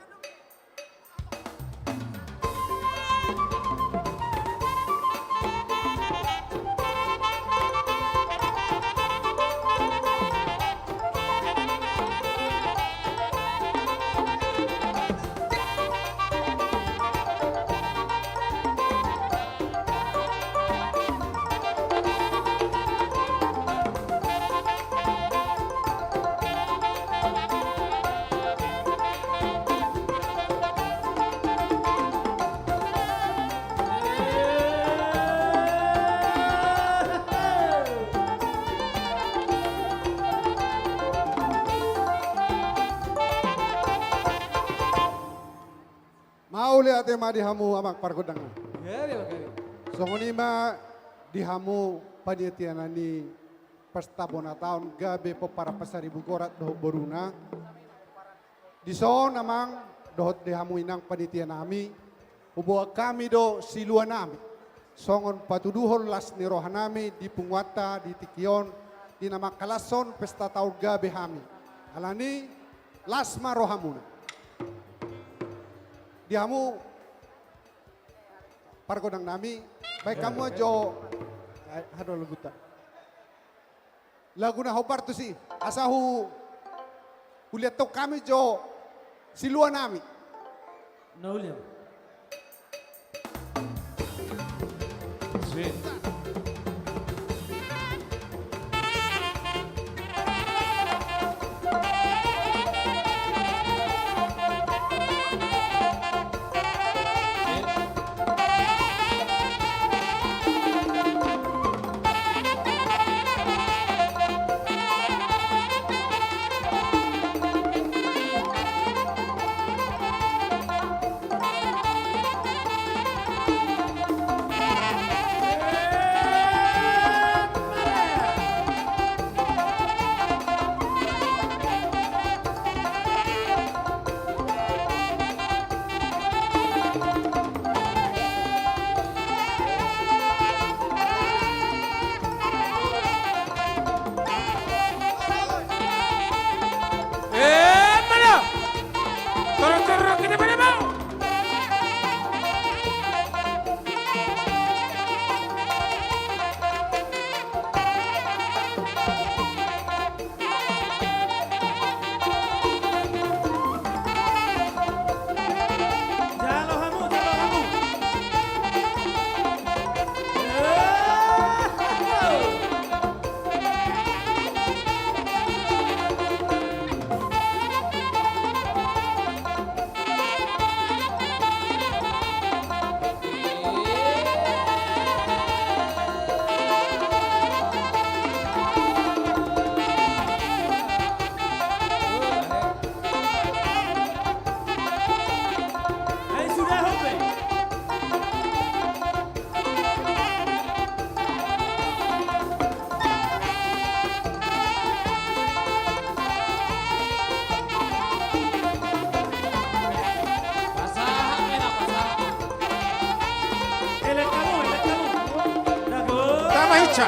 Ate ma di hamu amang pargondang. Gabe, gabe. Songon i ma di hamu panitia na ni pesta bona taon gabe pomparan pasaribu gorat dohot boruna. Dison amang dohot di hamu inang panitia nami, huboan hami do silua nami songon patuduhon las ni roha nami di punguanta di tingki on, di na mangkalashon pesta taon gabe hami. Alani las ma rohamuna. Di hamu pargondang nami, baen hamu jo, ai, hado laguta. Lagu na hombar tusi, asa hu, huliathon hami jo silua nami. Na uli. Tama hinsa.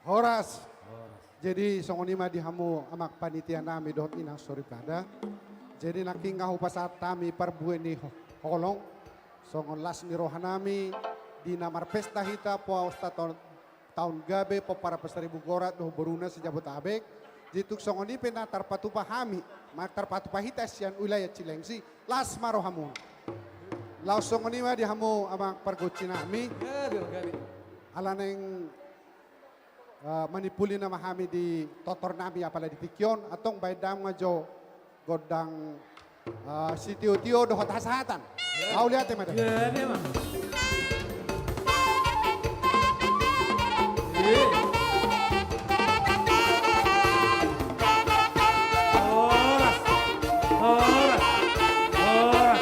Horas. Horas. Jadi songon i ma di hamu amang panitia nami dohot inang soripada. Jadi nangkin nga hupasahat hami parbue ni ho-, holong songon las ni roha nami di na marpesta hita pomparan taon, taon gabe pomparan pasaribu gorat dohot boruna se-Jabodetabek. Jadi tung songon i pe na tarpatupa hami, ma tarpatupa hita sian wilayah Cilengsi, las ma rohamuna. Laos songon i ma di hamu amang pargonsi nami. Gabe, gabe. Ala naeng Eh, manimpuli nama hami di tortor nami apala di tingki on, antong baen damang ma jo gondang, eh, sitiotio dohot hasahatan. Mauliate ma da. Iya, iya, Bang. Iya. Horas. Horas. Horas.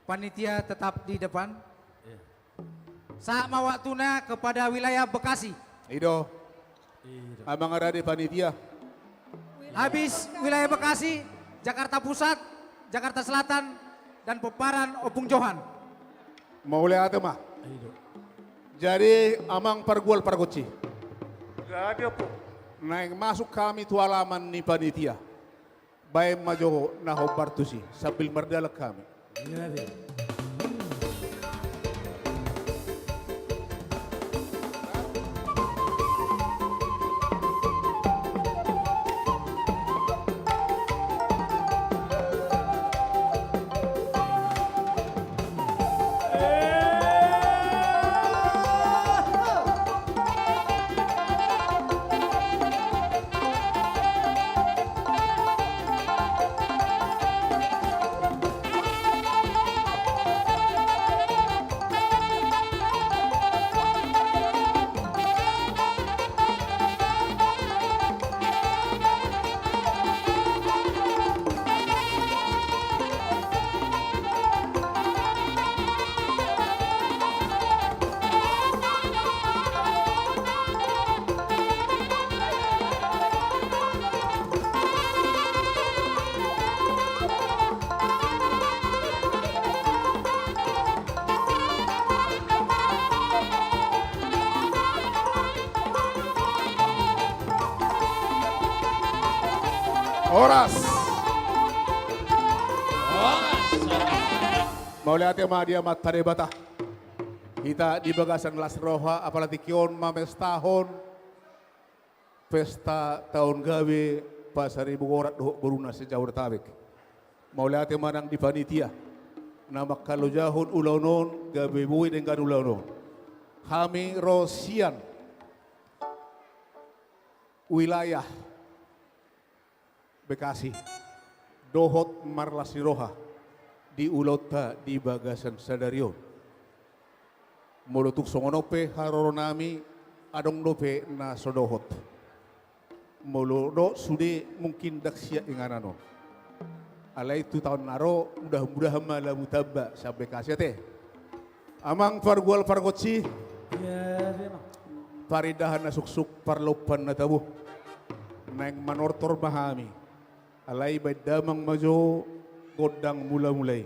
Panitia tetap di depan. Iya. Saat ma waktuna kepada wilayah Bekasi. I do. I do. Amang rade panitia. Habis wilayah Bekasi, Jakarta Pusat, Jakarta Selatan, dan pomparan Ompung Johan. Mauliate ma. I do. Jadi, amang pargual pargonsi. Jadi, apa? Naeng masuk hami tu alaman ni panitia. Baen ma jo na hombar tusi, sambil mardalan hami. Jadi. Horas. Horas. Mauliate ma di Amanta Debata. Hita di bagasan las roha, apala tingki on mamestahon pesta taon gabe Pasaribu Gorat dohot boruna se-Jabodetabek. Mauliate ma nang di panitia na mangkalojahon ulaon on, gabe boi denggan ulaon on. Hami ro sian wilayah Bekasi dohot marlas ni roha di ulaonta di bagasan sadari on. Molo tung songon on pe haroronami, adong dope na so dohot. Molo do sude mungkin ndang siap inganan on. Alai tu taon na ro, mudah-mudahan ma lamu tamba sian Bekasi ate. Amang pargual pargonsi. Iya, iya, Bang. Parindahan na suksuk, parlompan na tabo. Naeng manortor ma hami. Alai baen damang ma jo gondang mulamula i.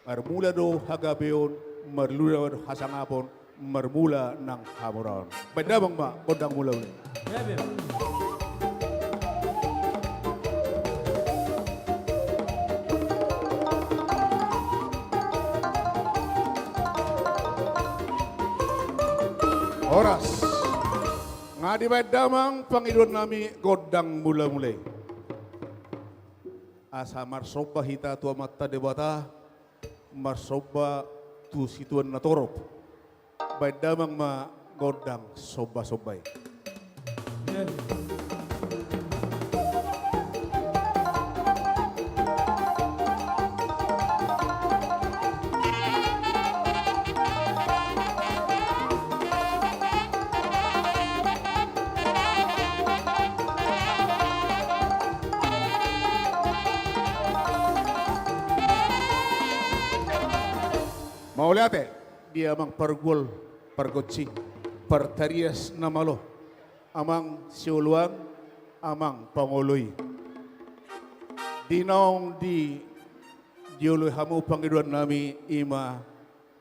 Marmula do hagabeon, marmula do hasangapon, marmula nang hamoraon. Baen damang ma gondang mulamula i. Horas. Nga dibaen damang pangidoannami gondang mulamula i. Asa marsomba hita tu Amanta Debata, marsomba tu situan na torop. Baen damang ma gondang sombasomba i. Mauliate di amang pargual pargonsi, partarias na malo, amang sioloan, amang pangoloi. Di naung di, dioloi hamu pangidoannami, i ma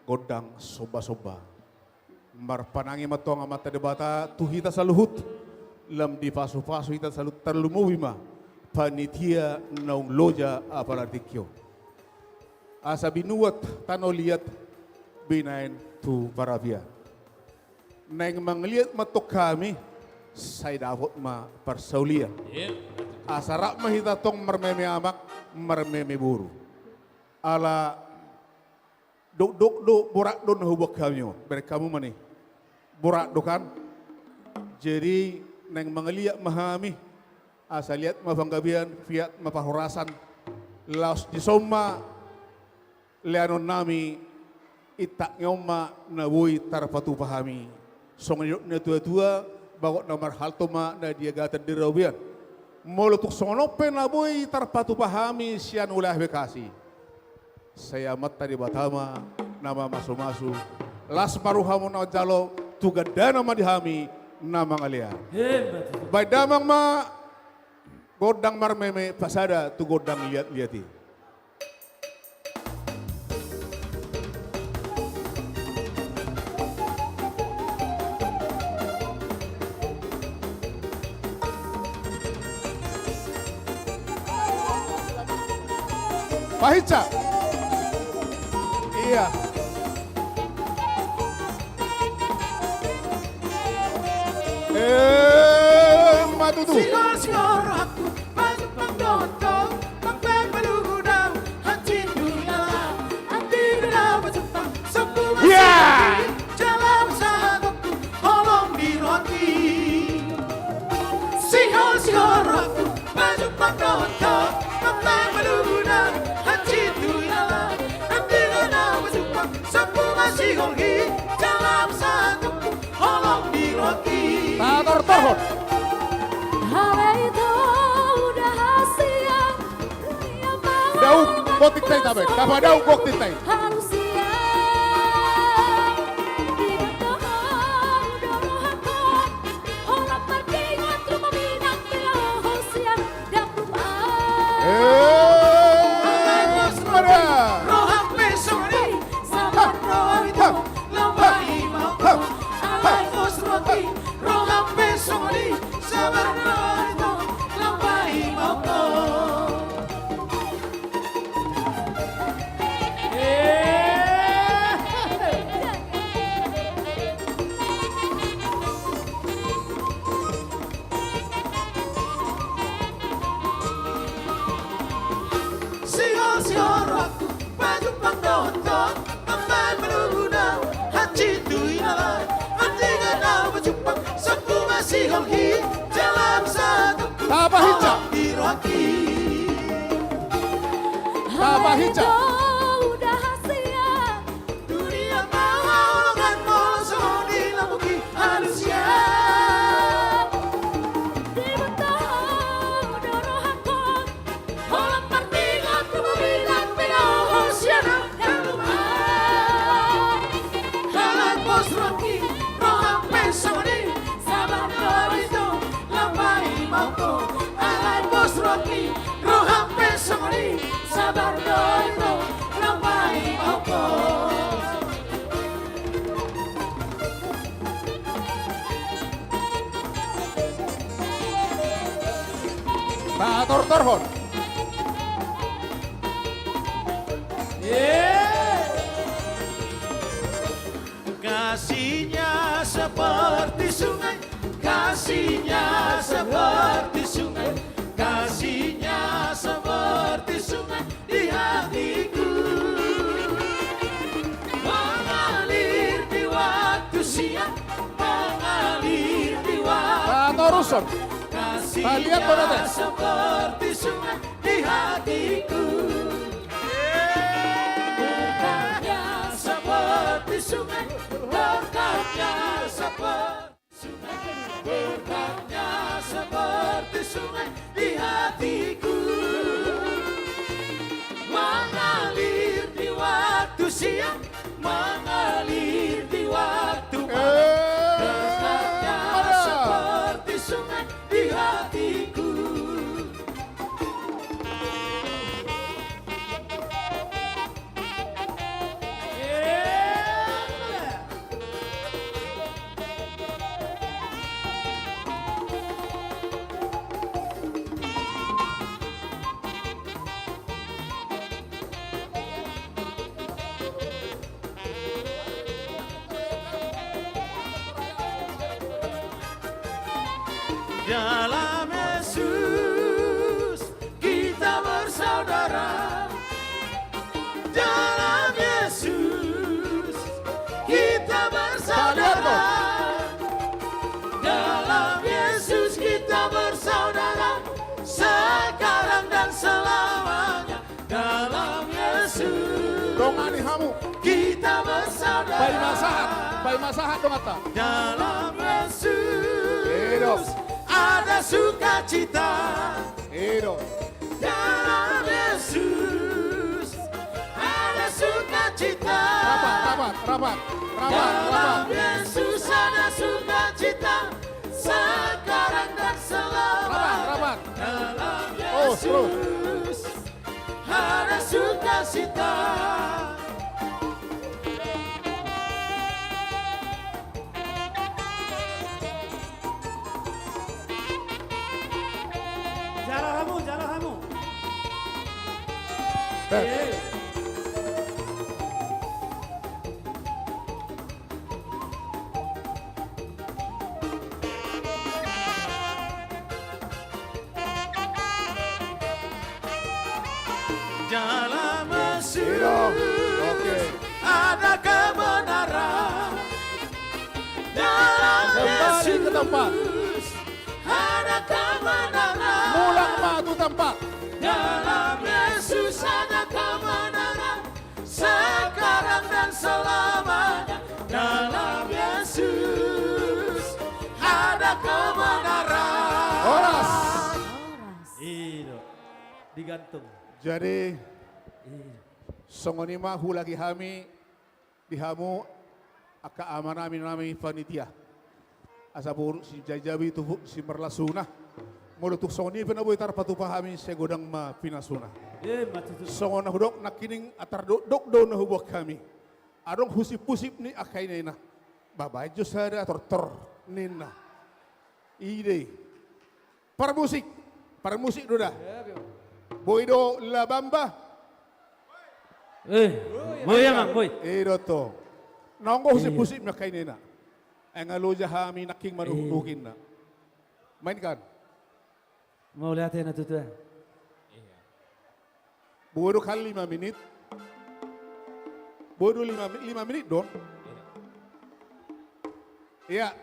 gondang sombasomba. Marpanangi ma tong Amanta Debata tu hita saluhut, lam dipasupasu hita saluhut, tarlumobi ma panitia naung loja apala tingki on. Asa binuat tano liat, binaen tu parapian. Naeng mangaliat ma tong hami, sai dapot ma parsaulian. Iya. Asa rap ma hita tong marmeme amak, marmeme boru. Ala dokdok do, borat do na huboan hami on. Bereng hamu ma ni. Borat do kan? Jadi, naeng mangaliat ma hami. Asa liat ma panggabean, piat ma parhorasan. Laos dison ma leanonnami, intakni on ma na boi tarpatupa hami. Songon nidok ni natuatua, bagot na marhalto ma na di agatan di robean. Molo tung songon on pe na boi tarpatupa hami sian wilayah Bekasi, sai Amanta Debata ma na mamasumasu. Las ma rohamu na manjalo, tu gandana ma di hami na mangalean. Baen damang ma gondang marmeme pasada tu gondang liatliat i. Pahinsa. Ia. Eh, ma tutu. Sihol, sihol rohangku, pajumpang dohot ho, pangpang malugu do au, hansit tu inganan, anti do na pajumpang, sombu ma sihol i, jala ma sahatongku, holong di rohangki. Sihol, sihol rohangku, pajumpang dohot ho, pangpang malugu do au, hansit tu inganan, anti do na pajumpang, sombu ma sihol i, jala ma sahatongku, holong di rohangki. Tatortorhon. Halae ito, udah hasian. Daun, botik tai tabe. Tapa daun, botik tai. Hasian. Di bento ho do rohangkon. Holan mardingot ruma minang pela hosian. Dapuk. Eh, alai pos rohangki, roham pe songon i, sabar do au ito, lam bahen ma ho. Alai pos rohangki, roham pe songon i, sabar do au ito, lam bahen ma ho. Eh. Sihol, sihol rohangku, pajumpang dohot ho, pangpang malugu do au, hansit tu inganan, anti do na pajumpang, sombu ma sihol i, jala ma sahatongku, tapa hinsa, holong di rohangki. Tapa hinsa. Halae ito, udah hasian. Dunia ma haholongan molo songon i lambok i halusian. Di bento ho do rohangkon. Holan mardingot ruma minang pela hosian. Alai pos rohangki, roham pe songon i, sabar do au ito, lam bahen ma ho. Alai pos rohangki, roham pe songon i, sabar do au ito, lam bahen ma ho. Tatortorhon. Eh. Kasihnya seperti sungai, kasihnya seperti sungai, kasihnya seperti sungai di hatiku. Mengalir di waktu siang, mengalir di waktu malam. Kasihnya seperti sungai di hatiku. Berkatnya seperti sungai, berkatnya seperti sungai, berkatnya seperti sungai di hatiku. Mengalir di waktu siang, mengalir di waktu malam. Berkatnya seperti sungai di hatiku. Dalam Yesus kita bersaudara. Dalam Yesus kita bersaudara. Dalam Yesus kita bersaudara. Sekarang dan selamanya. Dalam Yesus. Dongani hamu. Kita bersaudara. Paima sahat, paima sahat donganta. Dalam Yesus. Edo. Ada sukacita. Edo. Dalam Yesus ada sukacita. Rapat, rapat, rapat, rapat, rapat. Dalam Yesus ada sukacita. Sekarang dan selamanya. Rapat, rapat. Dalam Yesus ada sukacita. Jalo hamu, jalo hamu. Eh. Dalam Yesus, oke, ada kebenaran. Dalam Yesus, kembali ke tempat, ada kebenaran. Mulak ma tu tempat. Dalam Yesus ada kebenaran. Sekarang dan selamanya. Dalam Yesus ada kebenaran. Horas. Horas. I do. Digantung. Jadi, i do, songon i ma huulaki hami di hamu angka amanami nami panitia. Asa boru sijabijabi tubu simarlasuna. Molo tung songon i pe na boi tarpatupa hami, sai godang ma pinasuna. Eh, ma tutu. Songon na hudok nangkining, atar dokdok do na huboan hami. Adong husip-husip ni angka inena. Babaen jo sada tortor ninna. I do i. Parmusik. Parmusik do da. Boi do La Bamba? Eh, boi, amang, boi. I do tong. Naung husip-husip ni angka inena. Ai nga loja hami nangkin manuhuk-nuhukinna. Mainkan. Mauliate na tutu, eh. Boi do kan lima minit. Boi do lima mi-, lima minit do. Iya.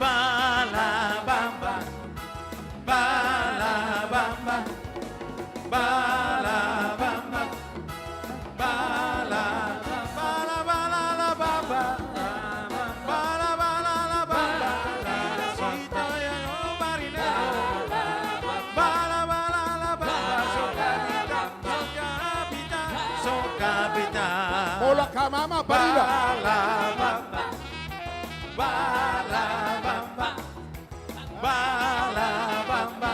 Bala bamba, bala bamba, bala bamba. Bala, bala, bala, la bamba. Bala, bala, la bamba. Sitae marinero. Bala, bala, la bamba. So kapita, so kapita, so kapita. Molo ka mama, barila. Bala bamba. Bala bamba. Bala bamba.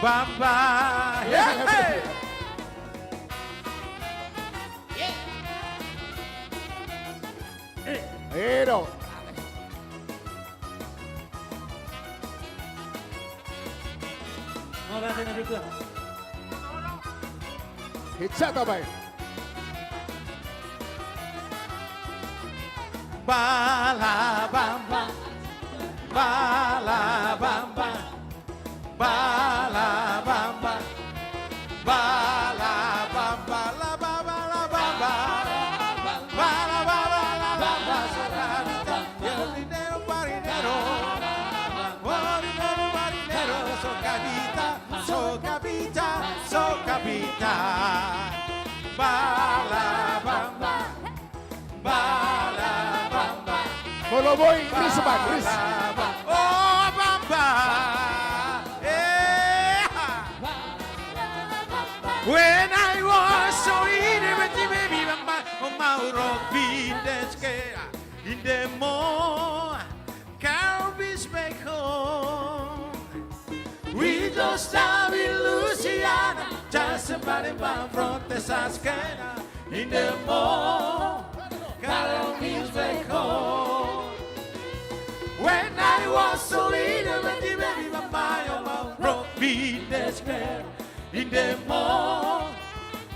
Bamba. Yeay. I do. Hicca tabai. Bala bamba. Bala bamba. Bala bamba, bala bamba, la bamba, la bamba. Bala bamba, la bamba, so kapita, marinero, marinero. Marinero, marinero, so kapita, so kapita, so kapita. Bala bamba. Bala bamba. Molo boi, ris, Bang, ris. Bala bamba. Oh, bamba. Eh. When I was so little, but you made me bamba, oh, Mauro, in the sky, in the moon. Carol brings back home. With those time in Louisiana, just somebody man from Texas, Canada, in the mall. Carol brings back home. When I was so little, but the baby, my mama, brought me this girl. In the mall,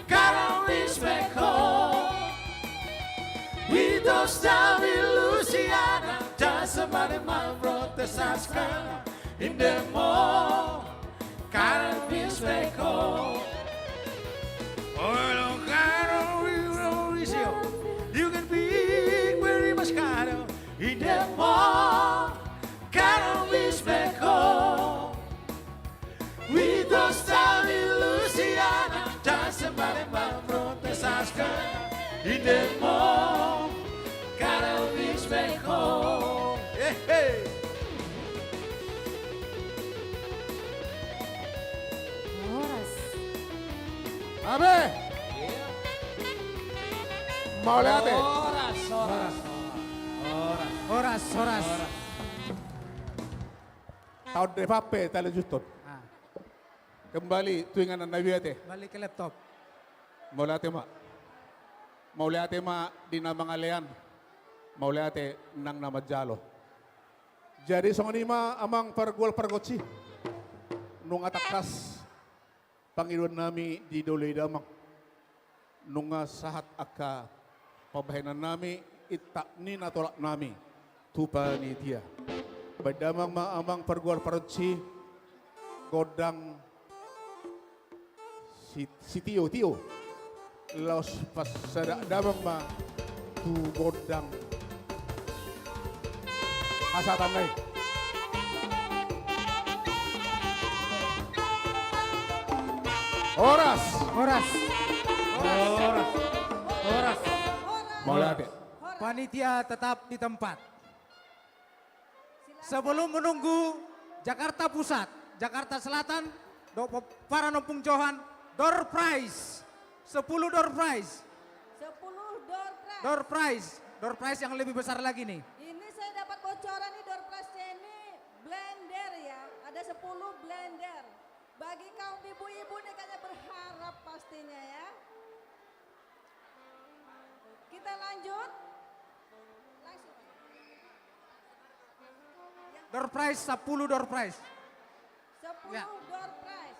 Carol is back home. With those down in Louisiana, just somebody man brought the Saskana. In the mall, Carol is back home. Oh, Carol, you can be very much Carol. In the mall, Carol is back home. With those down in Louisiana, just somebody man from the Saskana. In the mall, Carol is back home. Hey, hey. Horas. Abe. Mauliate. Horas, horas, horas. Horas, horas. Taon depan pe talanjuthon. Ah. Kembali tu inganan na biate. Balik ke laptop. Mauliate ma. Mauliate ma di na mangalean, mauliate nang na manjalo. Jadi songon i ma amang pargual pargonsi, nunga tangkas pangidoan nami di dolok i damang. Nunga sahat angka pambahenan nami, intap ni na tolap nami tu panitia. Baen damang ma amang pargual pargonsi gondang si, si Tio, Tio. Laos pasada damang ma tu gondang hasahatan nai. Horas. Horas. Horas. Horas. Mauliate. Panitia tetap di tempat. Sebelum menunggu Jakarta Pusat, Jakarta Selatan, dohot pomparan Ompung Johan, door prize. Sepuluh door prize. Sepuluh door prize. Door prize. Door prize yang lebih besar lagi nih. Ini saya dapat bocoran nih, door prize-nya ini blender ya. Ada sepuluh blender. Bagi kaum ibu-ibu nih kayaknya berharap pastinya ya. Kita lanjut. Langsung. Door prize, sepuluh door prize. Sepuluh door prize.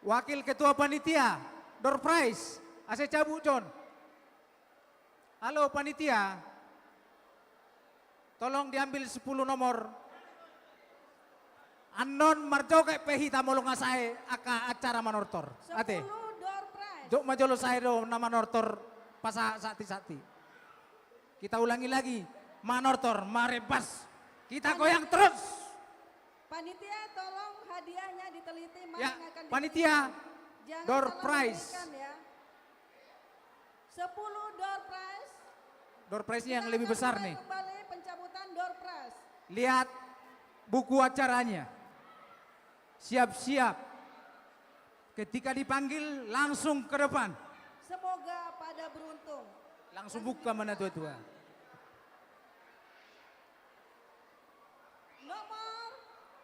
Wakil Ketua Panitia, door prize, asa cabut, John. Halo, panitia. Tolong diambil sepuluh nomor. Annon marjoget pe hita molo nga sae angka acara manortor. Ate. Sepuluh door prize. Jok ma jolo sae do na manortor pasahat sakti-sakti. Kita ulangi lagi. Manortor, marebas. Kita goyang terus. Panitia, tolong hadiahnya diteliti mana yang akan diberikan. Ya, panitia, door prize. Jangan salah memberikan, ya. Sepuluh door prize. Door prize-nya yang lebih besar nih. Kita akan mulai kembali pencabutan door prize. Lihat buku acaranya. Siap-siap. Ketika dipanggil, langsung ke depan. Semoga pada beruntung. Langsung buka ma na tua-tua. Nomor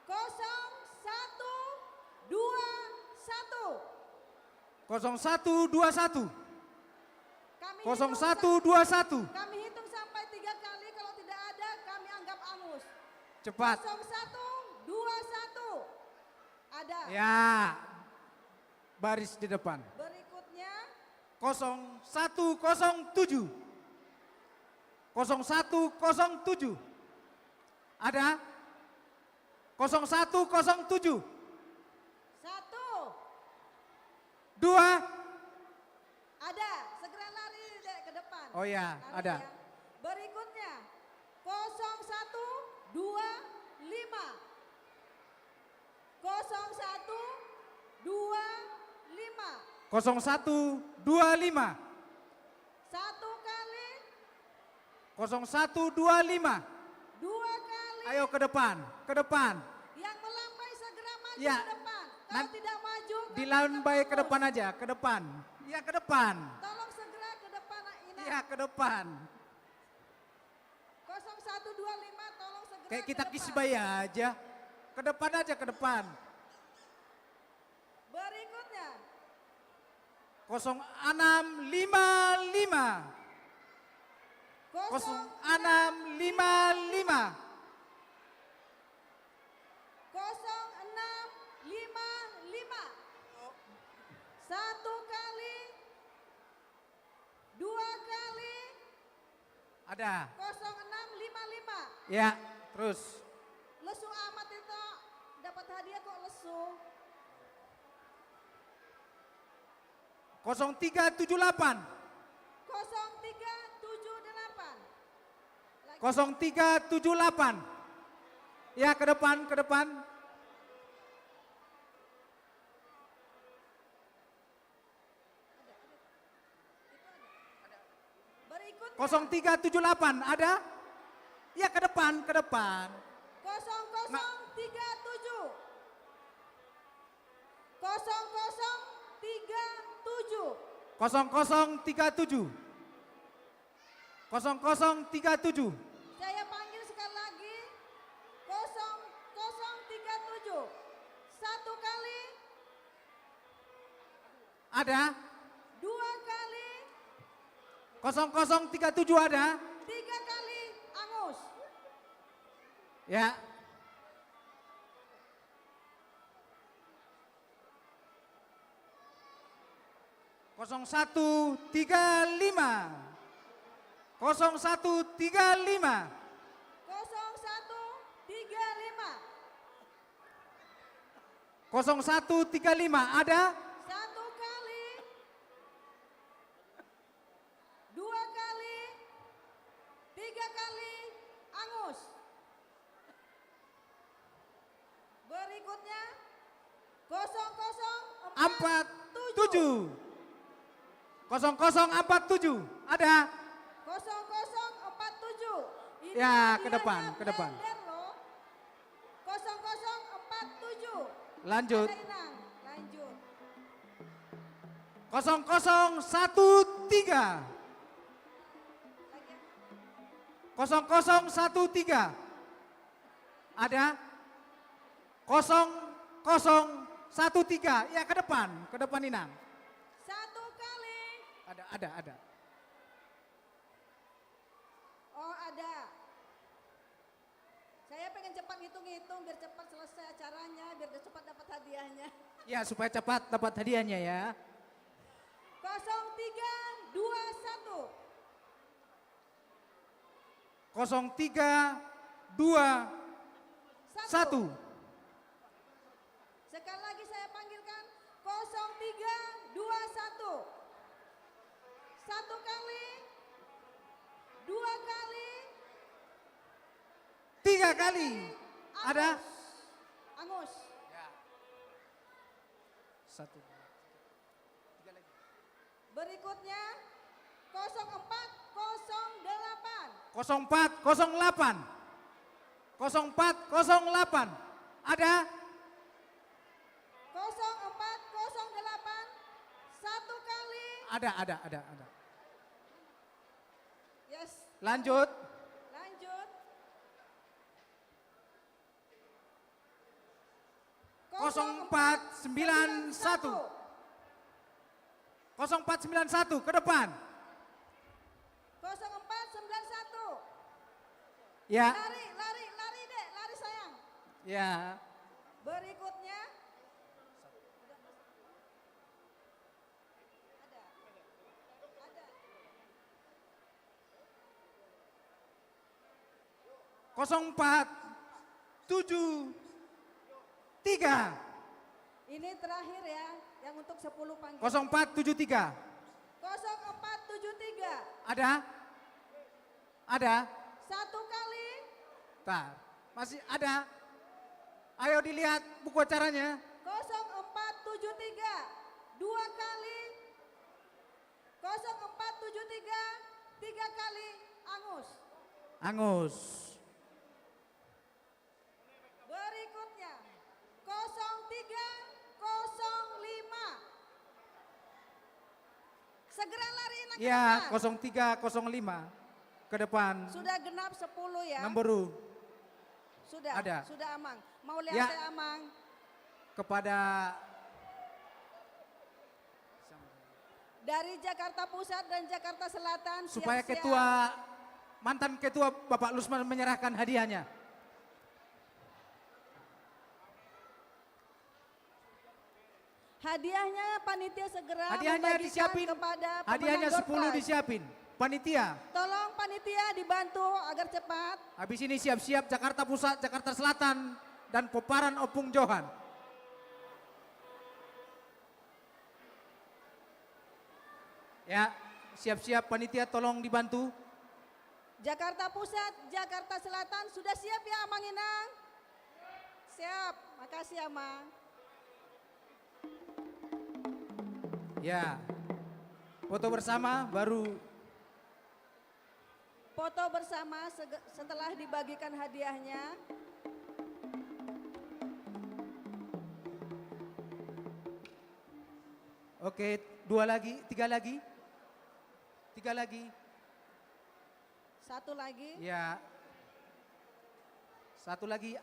kosong satu dua satu. Kosong satu dua satu. Kami hitung sa-, kosong satu dua satu. Kami hitung sampai tiga kali, kalau tidak ada, kami anggap angus. Cepat. Kosong satu dua satu. Ada. Ya. Baris di depan. Berikutnya. Kosong satu kosong tujuh. Kosong satu kosong tujuh. Ada? Kosong satu kosong tujuh. Satu. Dua. Ada. Segera lari, Dek, ke depan. Oh iya, ada. Lari, ya. Berikutnya. Kosong satu dua lima. Kosong satu dua lima. Kosong satu dua lima. Satu kali. Kosong satu dua lima. Dua kali. Ayo ke depan, ke depan. Yang melambai segera maju ke depan. Ya. Kalau tidak maju, kami akan fokus. Dilambai ke depan aja, ke depan. Ya, ke depan. Tolong segera ke depan, Ina. Ya, ke depan. Kosong satu dua lima, tolong segera ke depan. Kayak kita kisbay aja. Ke depan aja, ke depan. Berikutnya. Kosong enam lima lima. Kosong enam lima lima. Kosong enam lima lima. Satu kali. Dua kali. Ada. Kosong enam lima lima. Ya, terus. Lesu amat itu, dapat hadiah kok lesu. Kosong tiga tujuh delapan. Kosong tiga tujuh delapan. Lagi. Kosong tiga tujuh delapan. Ya, ke depan, ke depan. Berikutnya. Kosong tiga tujuh delapan, ada? Ya, ke depan, ke depan. Kosong kosong tiga tujuh. Kosong kosong tiga tujuh. Kosong kosong tiga tujuh. Kosong kosong tiga tujuh. Saya panggil sekali lagi. Kosong kosong tiga tujuh. Satu kali. Ada? Dua Kosong kosong tiga tujuh ada? Tiga kali angus. Ya. Kosong satu tiga lima. Kosong satu tiga lima. Kosong satu tiga lima. Kosong satu tiga lima, ada? Satu kali. Dua kali. Tiga kali. Angus. Berikutnya, kosong kosong empat tujuh. Kosong kosong empat tujuh. Ada? Kosong kosong empat tujuh. Ini ya, ke depan, ke depan. Kosong kosong empat tujuh. Lanjut. Ada, Inang. Lanjut. Kosong kosong satu tiga. Kosong kosong satu tiga. Ada? Kosong kosong satu tiga. Ya, ke depan, ke depan, Inang. Satu kali. Ada, ada, ada. Oh, ada. Saya pengen cepat ngitung-ngitung biar cepat selesai acaranya, biar cepat dapat hadiahnya. Ya, supaya cepat dapat hadiahnya ya. Kosong tiga dua satu. Kosong tiga dua satu. Sekali lagi saya panggilkan, kosong tiga dua satu. Satu kali, dua kali, tiga kali. Ada? Angus. Angus. Ya. Satu. Tiga lagi. Berikutnya, kosong empat kosong delapan. Kosong empat kosong delapan. Kosong empat kosong delapan. Ada? Kosong empat kosong delapan. Satu kali. Ada, ada, ada, ada. Yes. Lanjut. Lanjut. Kosong empat sembilan satu. Kosong empat sembilan satu, ke depan. Kosong empat sembilan satu. Ya. Lari, lari, lari, Dek, lari, sayang. Ya. Berikutnya. Ada. Ada. Kosong empat tujuh tiga. Ini terakhir ya, yang untuk sepuluh panggilan. Kosong empat tujuh tiga. Kosong empat tujuh tiga. Ada? Ada? Satu kali. Tar, masih ada. Ayo dilihat buku acaranya. Kosong empat tujuh tiga. Dua kali. Kosong empat tujuh tiga, tiga kali angus. Angus. Berikutnya, kosong tiga kosong lima. Segera lari, Inang, ke depan. Ya, kosong tiga kosong lima. Ke depan. Sudah genap sepuluh ya. Nomor. Sudah, ada. Sudah, Amang. Mau lihat ya, Amang. Kepada dari Jakarta Pusat dan Jakarta Selatan, supaya siap-siap. Ketua, mantan ketua Bapak Lusman menyerahkan hadiahnya. Hadiahnya panitia segera membagikan kepada pemenang door prize. Hadiahnya disiapin. Hadiahnya sepuluh disiapin. Panitia. Tolong panitia dibantu agar cepat. Habis ini siap-siap Jakarta Pusat, Jakarta Selatan, dan Pomparan Ompung Johan. Ya, siap-siap panitia, tolong dibantu. Jakarta Pusat, Jakarta Selatan, sudah siap ya, Amang Inang? Siap, makasih, Amang. Ya, foto bersama, baru. Foto bersama sege-, setelah dibagikan hadiahnya. Oke, dua lagi, tiga lagi. Tiga lagi. Satu lagi. Ya. Satu lagi.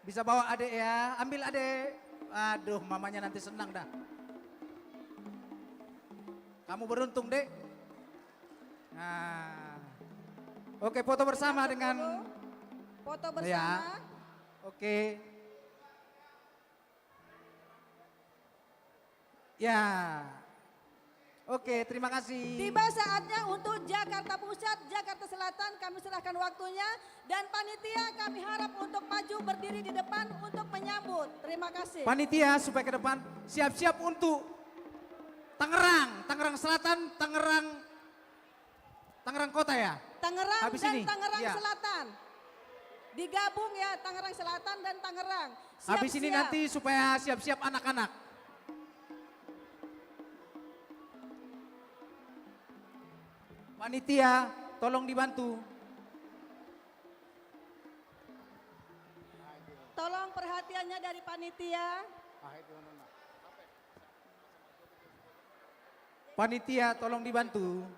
Bisa bawa adek ya, ambil adek. Aduh, mamanya nanti senang dah. Kamu beruntung, Dek. Nah. Oke, foto bersama dengan, foto bersama. Ya. Oke. Ya. Oke, terima kasih. Tiba saatnya untuk Jakarta Pusat, Jakarta Selatan, kami serahkan waktunya. Dan panitia, kami harap untuk maju berdiri di depan untuk menyambut. Terima kasih. Panitia, supaya ke depan, siap-siap untuk Tangerang, Tangerang Selatan, Tangerang, Tangerang Kota ya? Tangerang dan Tangerang Selatan. Habis ini. Iya. Digabung ya, Tangerang Selatan dan Tangerang. Habis ini siap-siap. Nanti supaya siap-siap anak-anak. Panitia, tolong dibantu. Tolong perhatiannya dari panitia. Panitia, tolong dibantu.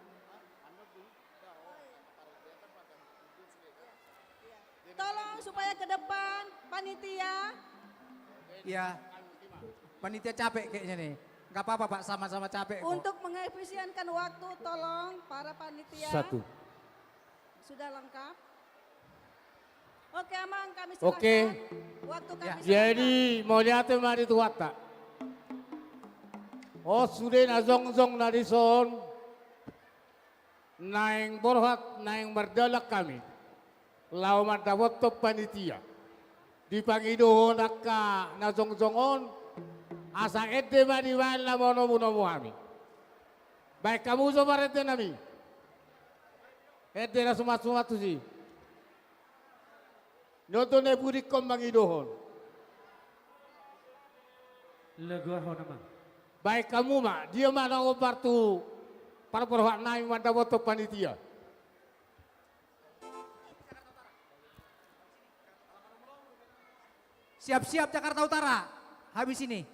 Tolong supaya ke depan, panitia. Ya. Panitia capek kayaknya nih. Nggak apa-apa, Pak, sama-sama capek kok. Untuk mengefisienkan waktu, tolong para panitia. Satu. Sudah lengkap? Oke, Amang, kami silakan. Oke. Waktu kami sebentar. Jadi, mauliate ma di Tuhanta. On sude na jongjong na dison, naeng borhat, naeng mardalan hami laho mandapothon panitia. Dipangidohon angka na jongjong on, asa ende ma dibaen na manomunomu hami. Baen hamu jo parentenami. Ende na sumatsumat tusi. Nonton na pudingkon mangidohon. Legoahon, Amang. Baen hamu ma, dia ma na hombar tu parborhatnami mandapothon panitia. Siap-siap Jakarta Utara, habis ini.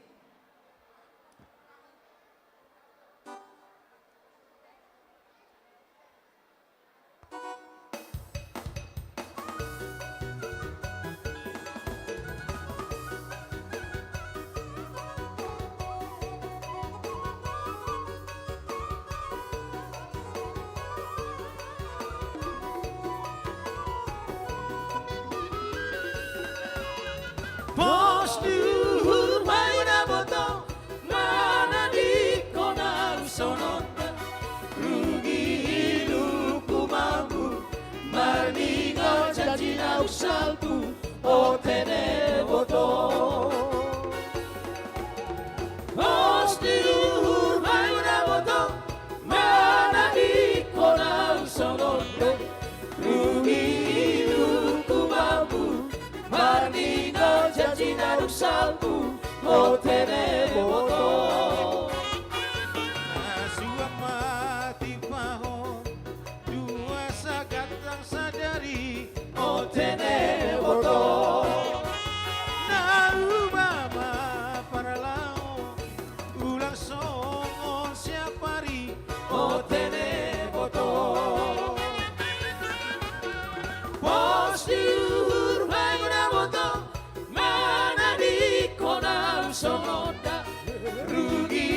Pos ni uhur ma i na boto, manadingkon ahu songon on da, rugi ilungku mambu, marningol janji na umsalpu, o teneboto. Pos ni uhur ma i na boto, manadingkon ahu songon on da, rugi ilungku mambu, marningol janji na umsalpu, o teneboto. Na suang ma timpahon, dua sagandang sadari, o teneboto. Na uma ma parlaon, ulang songon siapari, o teneboto. Pos ni uhur ma i na boto, manadingkon ahu songon on da, rugi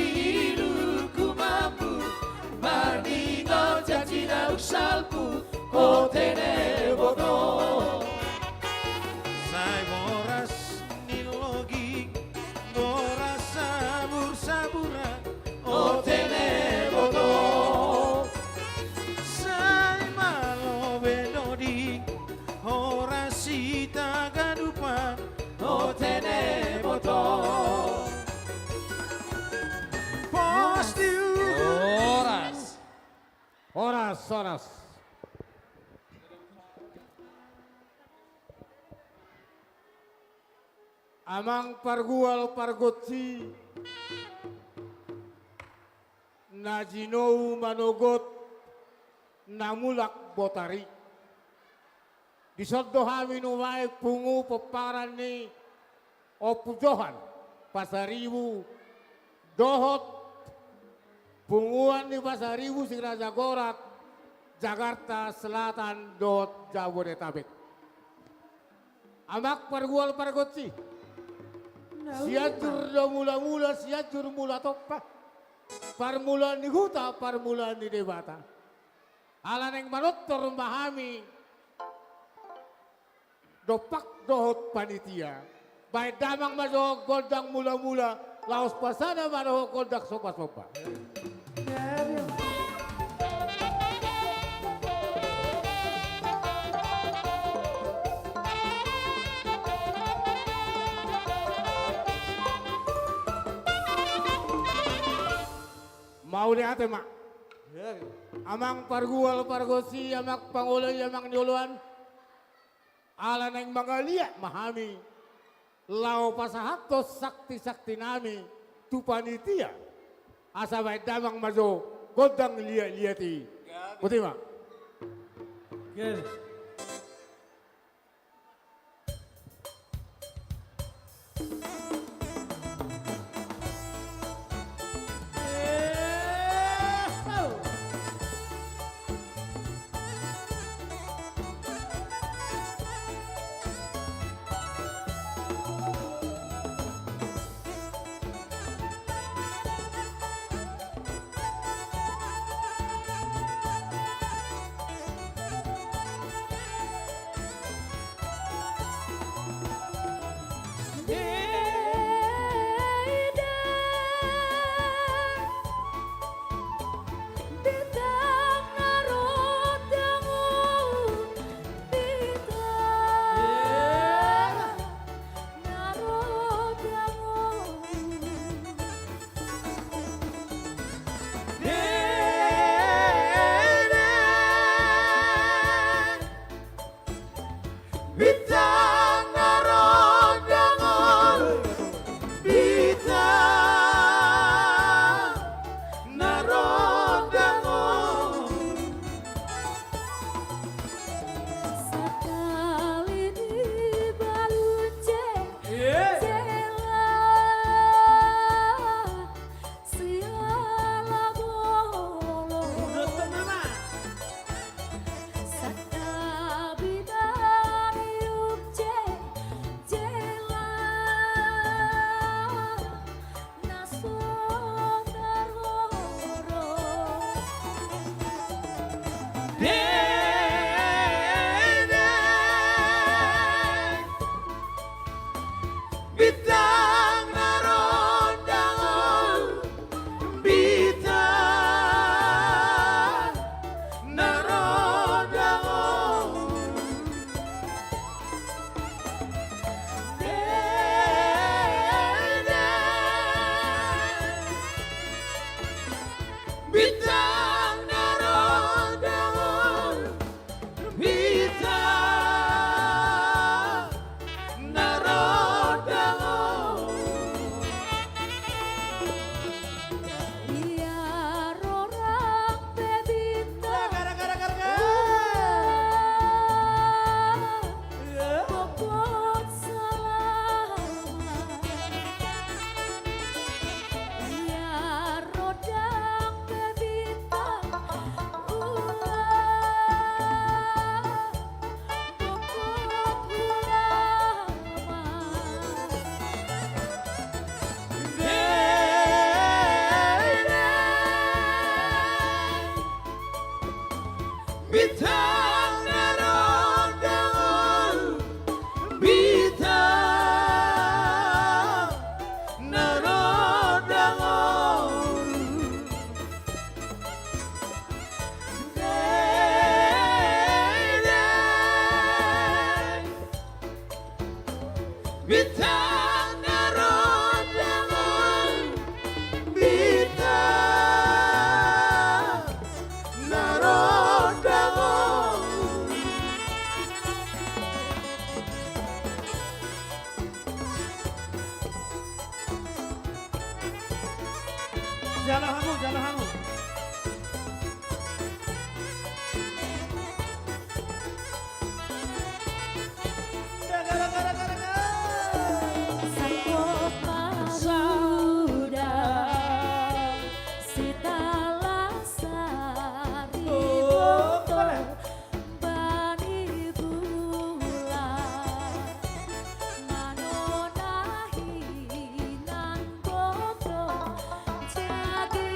ilungku mambu, marningol janji na umsalpu, o teneboto. Sai boras ni loging, boras sabur-saburan, o teneboto. Sai malo be doding, horas hita ganupan, o teneboto. Pos ni uhur. Horas. Horas, horas. Amang pargual pargonsi, na jinou manogot na mulak botari. Dison do hami nuaeng pungu pomparan ni Ompu Johan Pasaribu dohot punguan ni Pasaribu si Raja Gorat, Jakarta Selatan dohot Jabodetabek. Amang pargual pargonsi. Sianjur do mulamula, Sianjur mula tompa. Parmulaan ni huta, parmulaan ni Debata. Ala naeng manortor ma hami, dompak dohot panitia. Baen damang ma jo gondang mula-mula, laos pasada ma dohot gondang somba-somba. Mauliate ma. Amang pargual pargonsi, amang pangoloi, amang ni oloan. Ala naeng mangaliat ma hami, laho pasahathon sakti-sakti nami tu panitia. Asa baen damang ma jo gondang liat-liat i. Boti ma. Bintang na rondang on, bintang na rondang on. Sakali ni balunje, jela siala bolon. Santabi na niup je, jela na so taroro. Dede. Bintang na rondang on, bintang na rondang on. Dede. Bintang na rondang on. Bintang na rondang on. Ia ro rang pe bintang. Gara, gara, gara, gara. Pokok salaman. Ia ro dang pe bintang. Bintang na rondang on, bintang na rondang on. Bintang na rondang on, bintang na rondang on. Jala hamu, jala hamu. Sangkop ma suda sitalang sariboto. Bani bulan manona hinan boto, jadi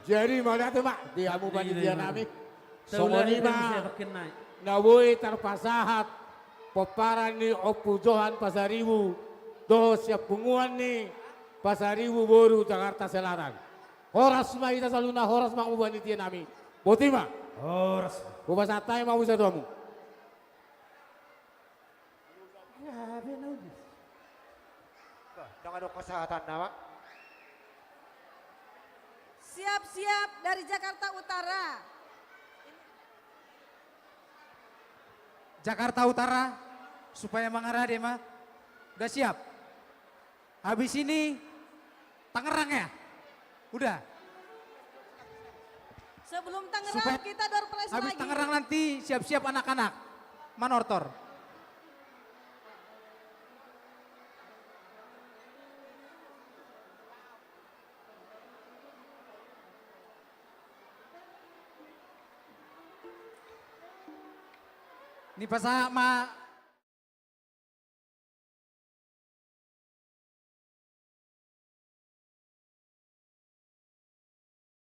Jadi mauliate ma di hamu panitia nami. Songon i ma na boi tarpasahat pomparan ni Ompu Johan Pasaribu dohot sian punguan ni Pasaribu boru Jakarta Selatan. Horas ma hita saluhutna, horas ma hamu panitia nami. Boti ma. Horas. Hupasahat hami ma muse tu hamu. Bah, ndang adong pasahatanna ma. Siap-siap dari Jakarta Utara. Jakarta Utara, supaya mangarade ma. Udah siap? Habis ini Tangerang ya? Udah. Sebelum Tangerang, kita door prize lagi. Habis Tangerang nanti siap-siap anak-anak. Manortor. Ni pasahat ma.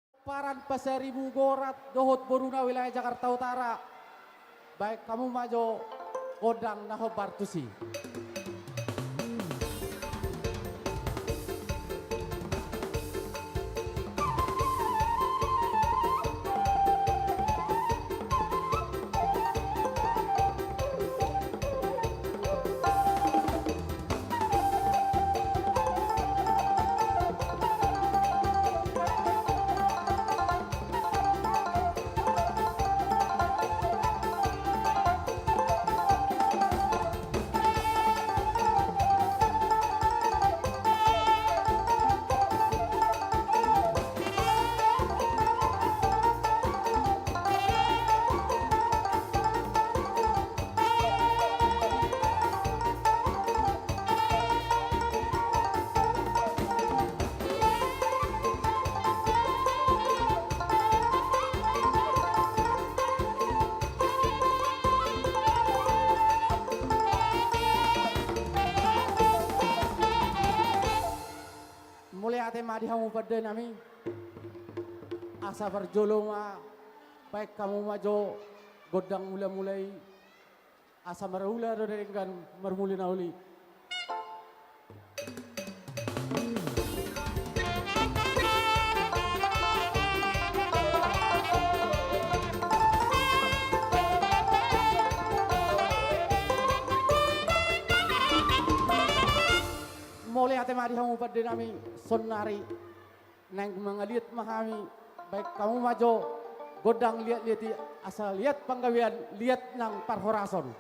Pomparan Pasaribu Gorat dohot boruna wilayah Jakarta Utara. Baen hamu ma jo gondang na hombar tusi. Mauliate ma di hamu pande nami. Asa parjolo ma, baen hamu ma jo gondang mula-mula i. Asa marula do denggan marmuli na uli. Mauliate ma di hamu pande nami, saonnari naeng mangaliat ma hami, baen hamu ma jo gondang liat-liat i, asa liat panggabean, liat nang parhorason.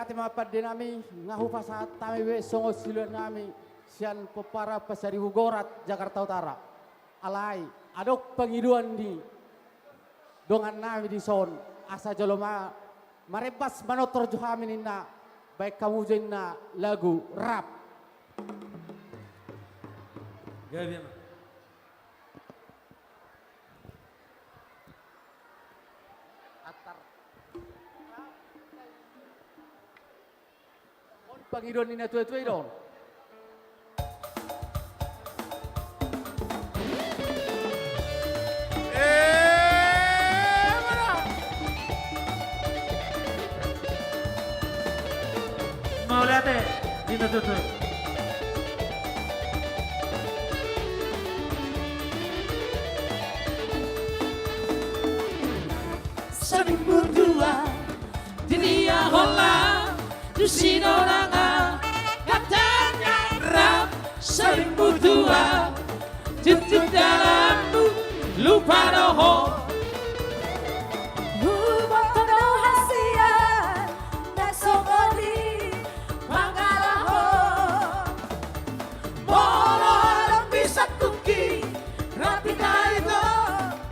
Ate ma pande nami, nga hupasahat hami be songon siluan nami sian pomparan Pasaribu Gorat, Jakarta Utara. Alai adong pangidoan ni dongan nami dison, asa jolo ma marembas manortor jo hami ninna, baen hamu jo ninna lagu rap. Gabe ma. Antar. On pangidoan ni na tua-tua i do on. Eh, mana? Mauliate, di na tua-tua i. Songon i ma tutu, di dia holan, tu si dongan, hatana rap, songon i ma tutu, tutu dalanmu, lupa do ho. Huboto do hasian, na songon i pangalaho. Molo adong bisa tungki, rap hita ito,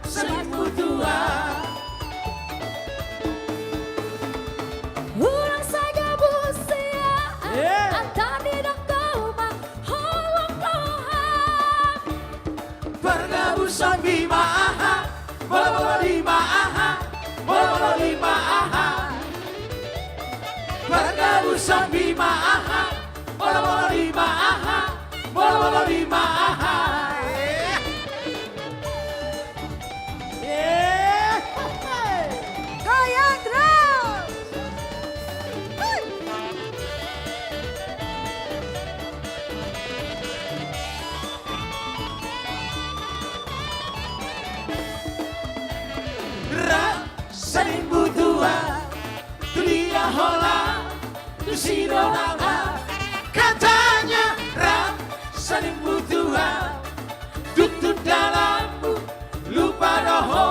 songon i ma tutu. Unang sai gabus ia, eh, antar didok tu ma holong Tuhan. Pargabus on bima aha, molo-molo lima aha, molo-molo lima aha. Pargabus on bima aha, molo-molo lima aha, molo-molo lima aha. Eh. Eh. Goyang terus. Hei. Rap songon i ma tutu, tu dia holan, tu si dongan, hatana rap songon i ma tutu, tutu dalanmu, lupa do ho.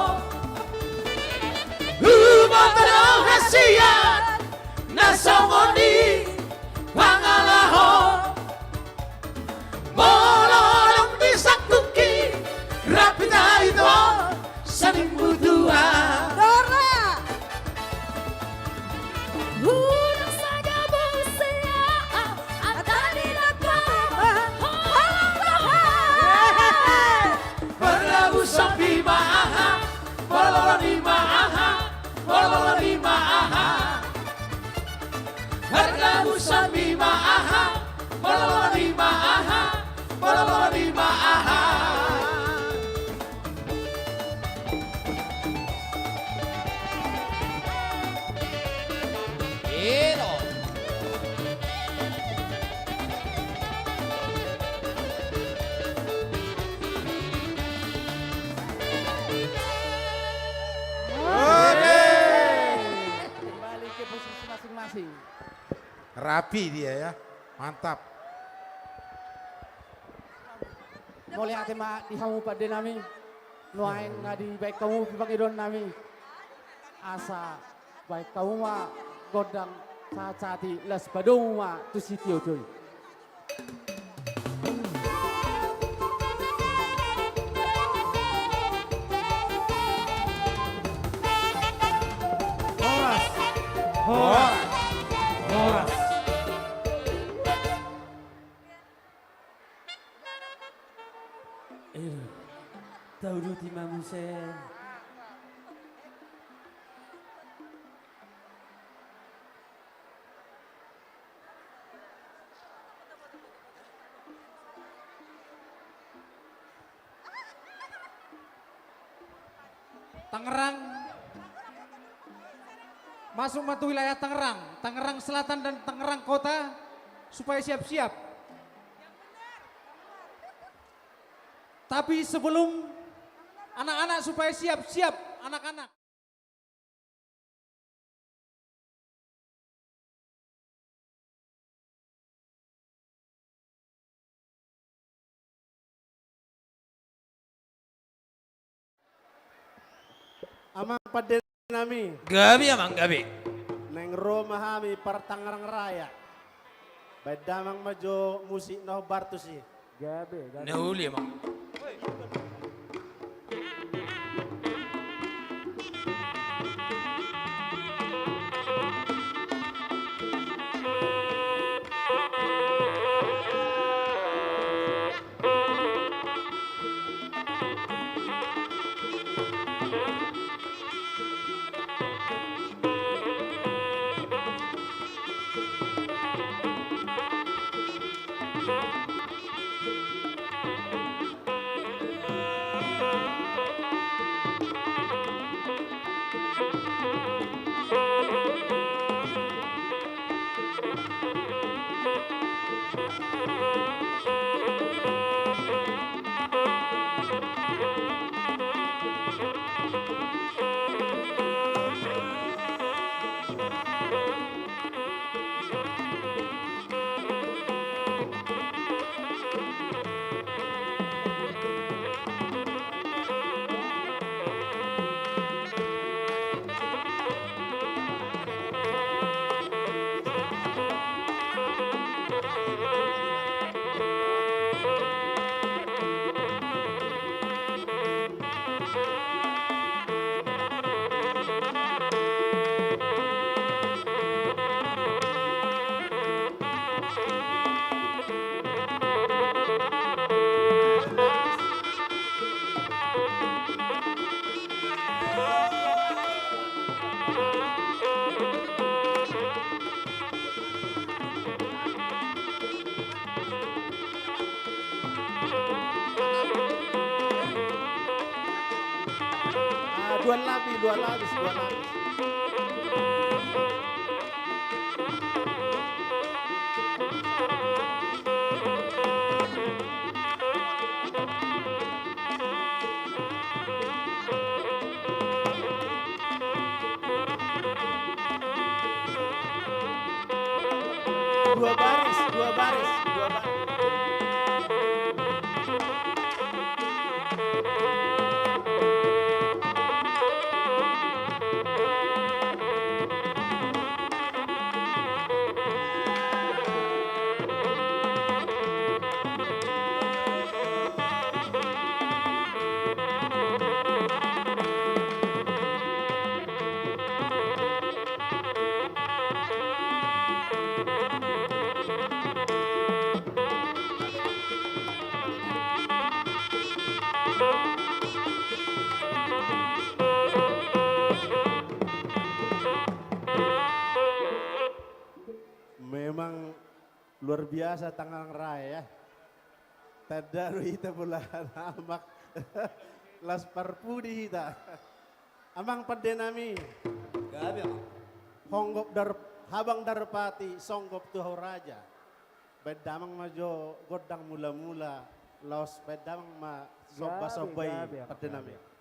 Huboto do hasian, na songon i pangalaho. Molo adong bisa tungki, rap hita ito, songon i ma tutu. Dora. Unang sai gabus ia, antar didok tu ma holong Tuhan. Pargabus on bima aha, molo-molo lima aha, molo-molo lima aha. Pargabus on bima aha, molo-molo lima aha, molo-molo lima aha. Ino. Oke. Kembali ke posisi masing-masing. Rapi dia ya. Mantap. Mauliate ma di hamu pande nami. Nuaeng na dibaen hamu pe pangidoan nami. Asa baen hamu ma gondang sahat-sahat i, laos padomu ma tu sitiotio i. Horas. Horas. Horas. Aduh. Tauduti ma muse. Tangerang. Masuk ma tu wilayah Tangerang, Tangerang Selatan dan Tangerang Kota, supaya siap-siap. Tapi sebelum anak-anak supaya siap-siap, anak-anak. Amang pande nami. Gabe, amang, gabe. Na Ro ma hami partangerang raya. Baen damang ma jo musik na hombar tusi. Gabe, gabe. Na uli, Amang. Ah, dua lapis, dua lapis, dua lapis. Dua baris, dua baris, dua baris. Memang luar biasa Tangerang Raya, ya. Tanda do hita bolahan amak. Las parpudi hita. Amang pande nami. Gabe, Amang. Honggop dar-, habang darpati, songgop tu hau raja. Baen damang ma jo gondang mula-mula, laos baen damang ma somba-somba i, gabe, gabe, Amang, pande nami. Gabe.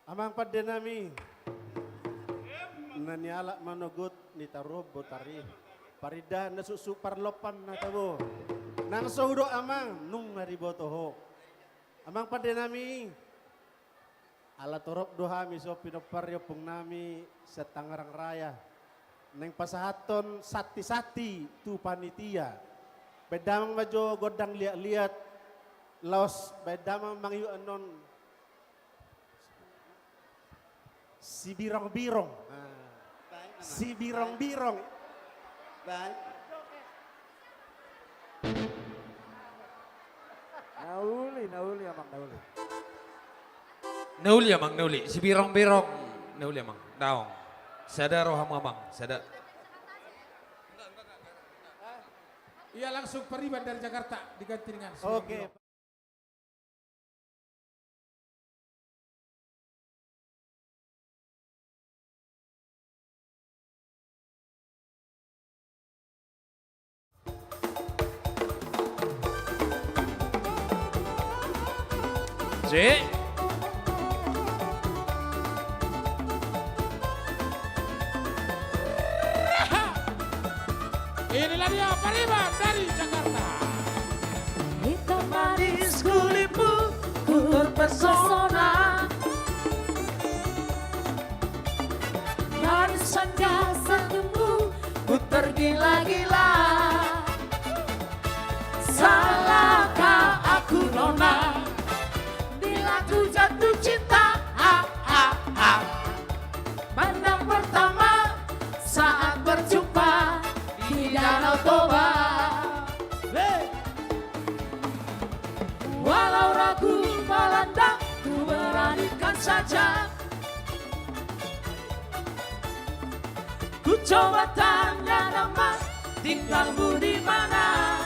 Amang pande nami, na nialap manogot nitaruhon botari, parindahan na suksuk parlompan na tabo. Nang so hudok amang, nunga diboto ho. Amang pande nami, ala torop do hami so pinompar ni ompung nami sian Tangerang Raya, naeng pasahathon santi-santi tu panitia. Baen damang ma jo gondang liat-liat, laos baen damang mangihut annon sibirong-birong. Ah. Baik, Amang. Sibirong-birong. Baik. Na uli, na uli, Amang, na uli. Na uli, Amang, na uli. Sibirong-birong. Na uli, Amang. Daong. Sada rohamu, Amang. Sada. Ia langsung Pariban dari Jakarta diganti dengan sibirong-birong. Oke. Si. Inilah dia Pariban dari Jakarta. Hitam manis kulitmu, ku terpesona. Manis senja senyummu, ku tergila-gila. Salahkah aku, Nona, bila ku jatuh cinta? Ah, ah, ah. Pandang pertama saat berjumpa di Danau Toba. Hei! Walau ragu melanda, ku beranikan saja. Ku coba tanya nama, tinggalmu di mana?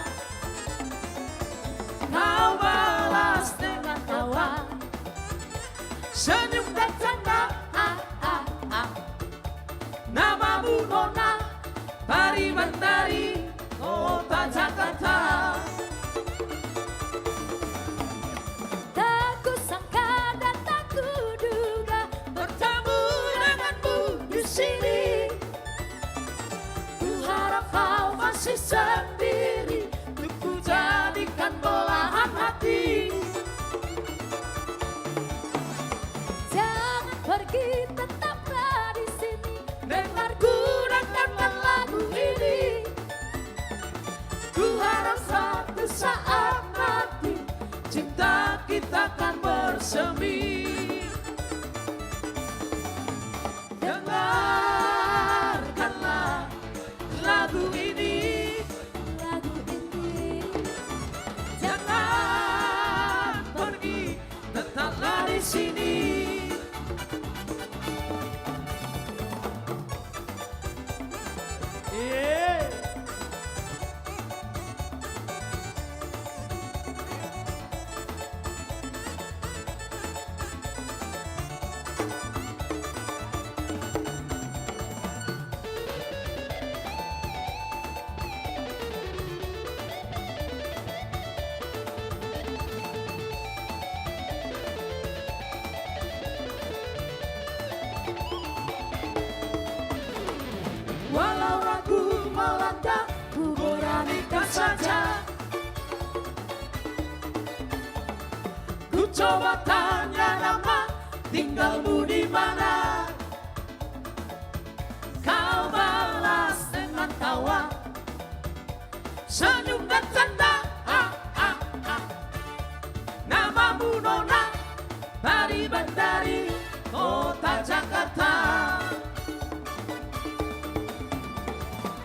Kau balas dengan tawa, senyum dan canda. Ah, ah, ah. Namamu, Nona, Pariban dari kota Jakarta. Tak kusangka dan tak kuduga bertemu denganmu di sini. Ku harap kau masih sendiri, untuk ku jadikan belahan hati. Jangan pergi, tetaplah di sini. Dengar ku dengarkan lagu ini. Ku harap satu saat nanti cinta kita kan bersemi. Dengarkanlah lagu ini, lagu ini. Jangan pergi, tetaplah di sini. Iye. Walau ragu melanda, ku beranikan saja. Ku coba tanya nama, tinggalmu di mana? Kau balas dengan tawa, senyum dan canda. Ah, ah, ah. Namamu, Nona, Pariban dari kota Jakarta.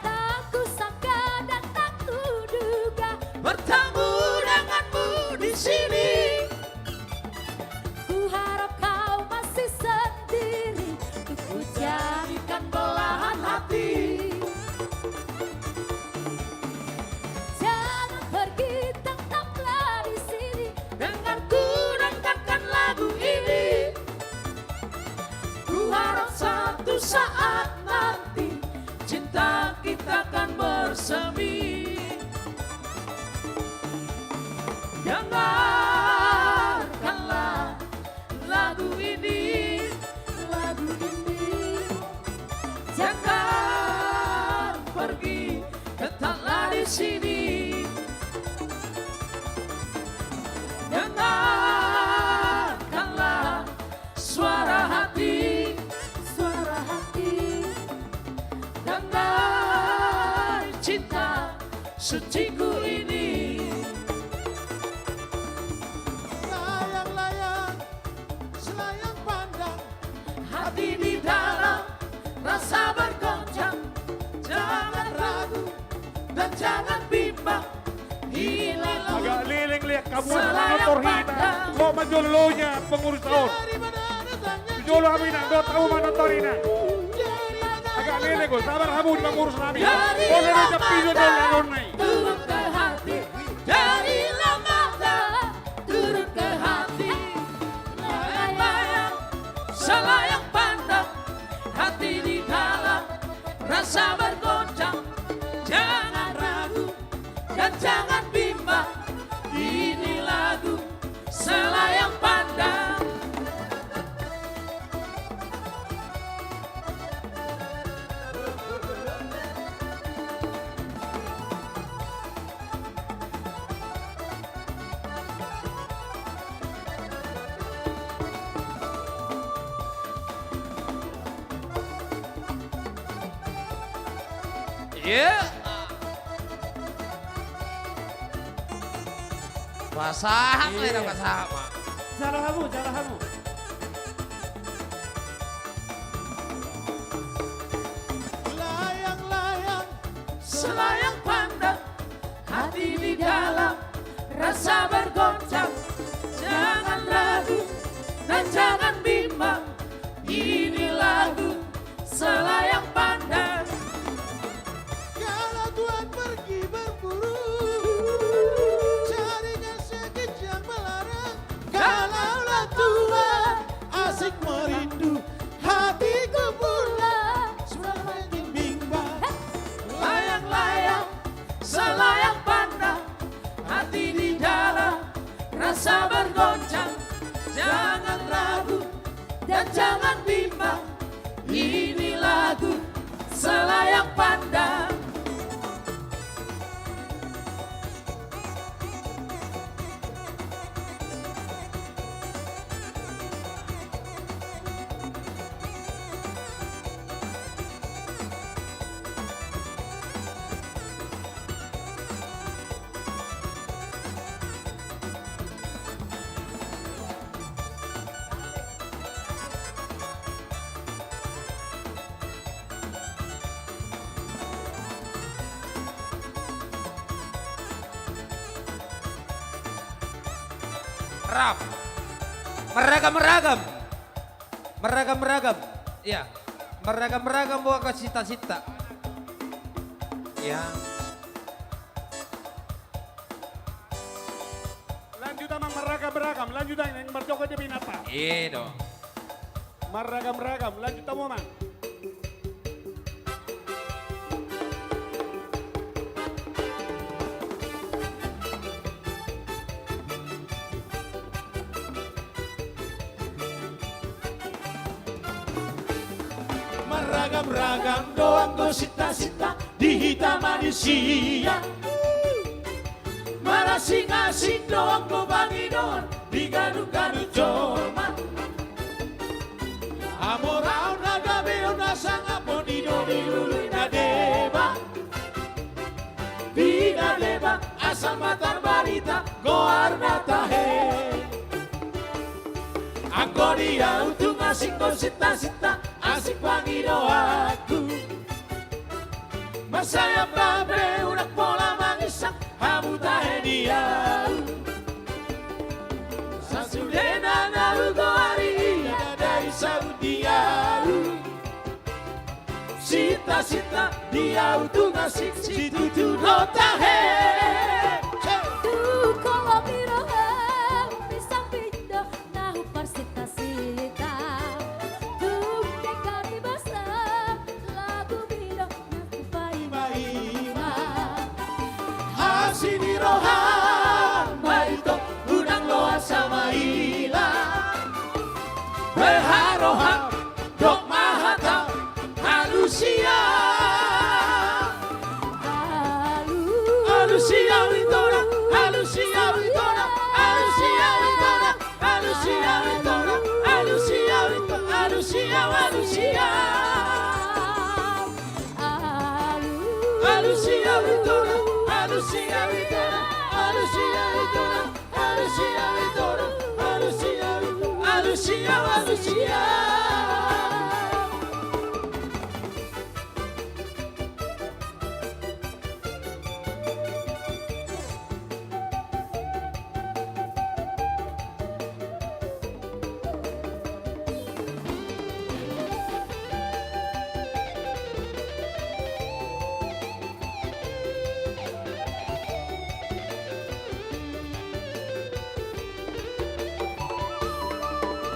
Tak kusangka dan tak kuduga bertemu denganmu di sini. Ku harap kau masih sendiri, untuk ku jadikan belahan hati. Jangan pergi, tetaplah di sini. Dengar ku dengarkan lagu ini. Ku harap satu saat nanti cinta kita kan bersemi. Dengarkanlah lagu ini, lagu ini. Jangan pergi, tetaplah di sini. Dengarkanlah suara hati, suara hati. Dengar cinta suciku ini. Layang-layang, selayang pandang, hati di dalam rasa bergoncang. Jangan ragu dan jangan bimbang. Inilah lagu. Agak leleng lihat kamu, selayang pandang. Kok majolonya pengurus taon. Jolo hami nang, dohot hamu manortor i nang. Agak leleng, sabar hamu di pengurus nami. Dari lama turun ke hati, dari lama turun ke hati. Layang-layang, selayang pandang, hati di dalam rasa bergoncang. Jangan ragu dan jangan bimbang. Ini lagu, selayang pandang. Iya. Pasahat ma, iya, pasahat ma. Jalo hamu, jalo hamu. Layang-layang, selayang pandang, hati di dalam rasa bergoncang. Jangan ragu dan jangan bimbang, ini lagu Selayang Pandang. Kalau Tuhan pergi berburu, carinya sekejap melarang. Kalaulah Tuhan asik merindu, hatiku pula semakin bimbang. Layang-layang, selayang pandang, hati di dalam rasa bergoncang. Jangan ragu dan jangan bimbang, ini lagu Selayang Pandang. Rap. Meragam-ragam. Meragam-ragam. Iya. Meragam-ragam boha ka sinta-sinta. Iya. Lanjut, Amang, meragam-ragam. Lanjut, Amang, yang berjoget di binatang. Iya dong. Meragam-ragam. Lanjut, Amang. Marragam-ragam do anggo sinta-sinta di hita manusia. Marasing-asing do anggo pangidoan di ganup-ganup jolma. Hamoraon, hagabeon, hasangapon i do dilului na deba. Di na deba, asal ma tarbarita goarna tahe. Anggo di ahu tung asing do sinta-sinta, asing pangidoanku. Mansai ampang pe unang pola mangisang hamu tahe di ahu. Sasudena na hugoari i, ndada i saut di ahu. Sinta-sinta di ahu tung asing situtu do tahe. Tung holom ni roham di samping do na huparsinta-sinta. Tung denggan ni basa lagu mi do na hupaima-ima. Asi ni roham ma ito, unang loas hamaila. Beha roham, dok ma hatam, alusia. Alusia uitona, alusia uitona, alusia uitona, alusia uitona, alusia uitona, alusia, alusia. Alusia uitona, alusia uitona, alusia uitona. Alusia, alusia, alusia, alusia.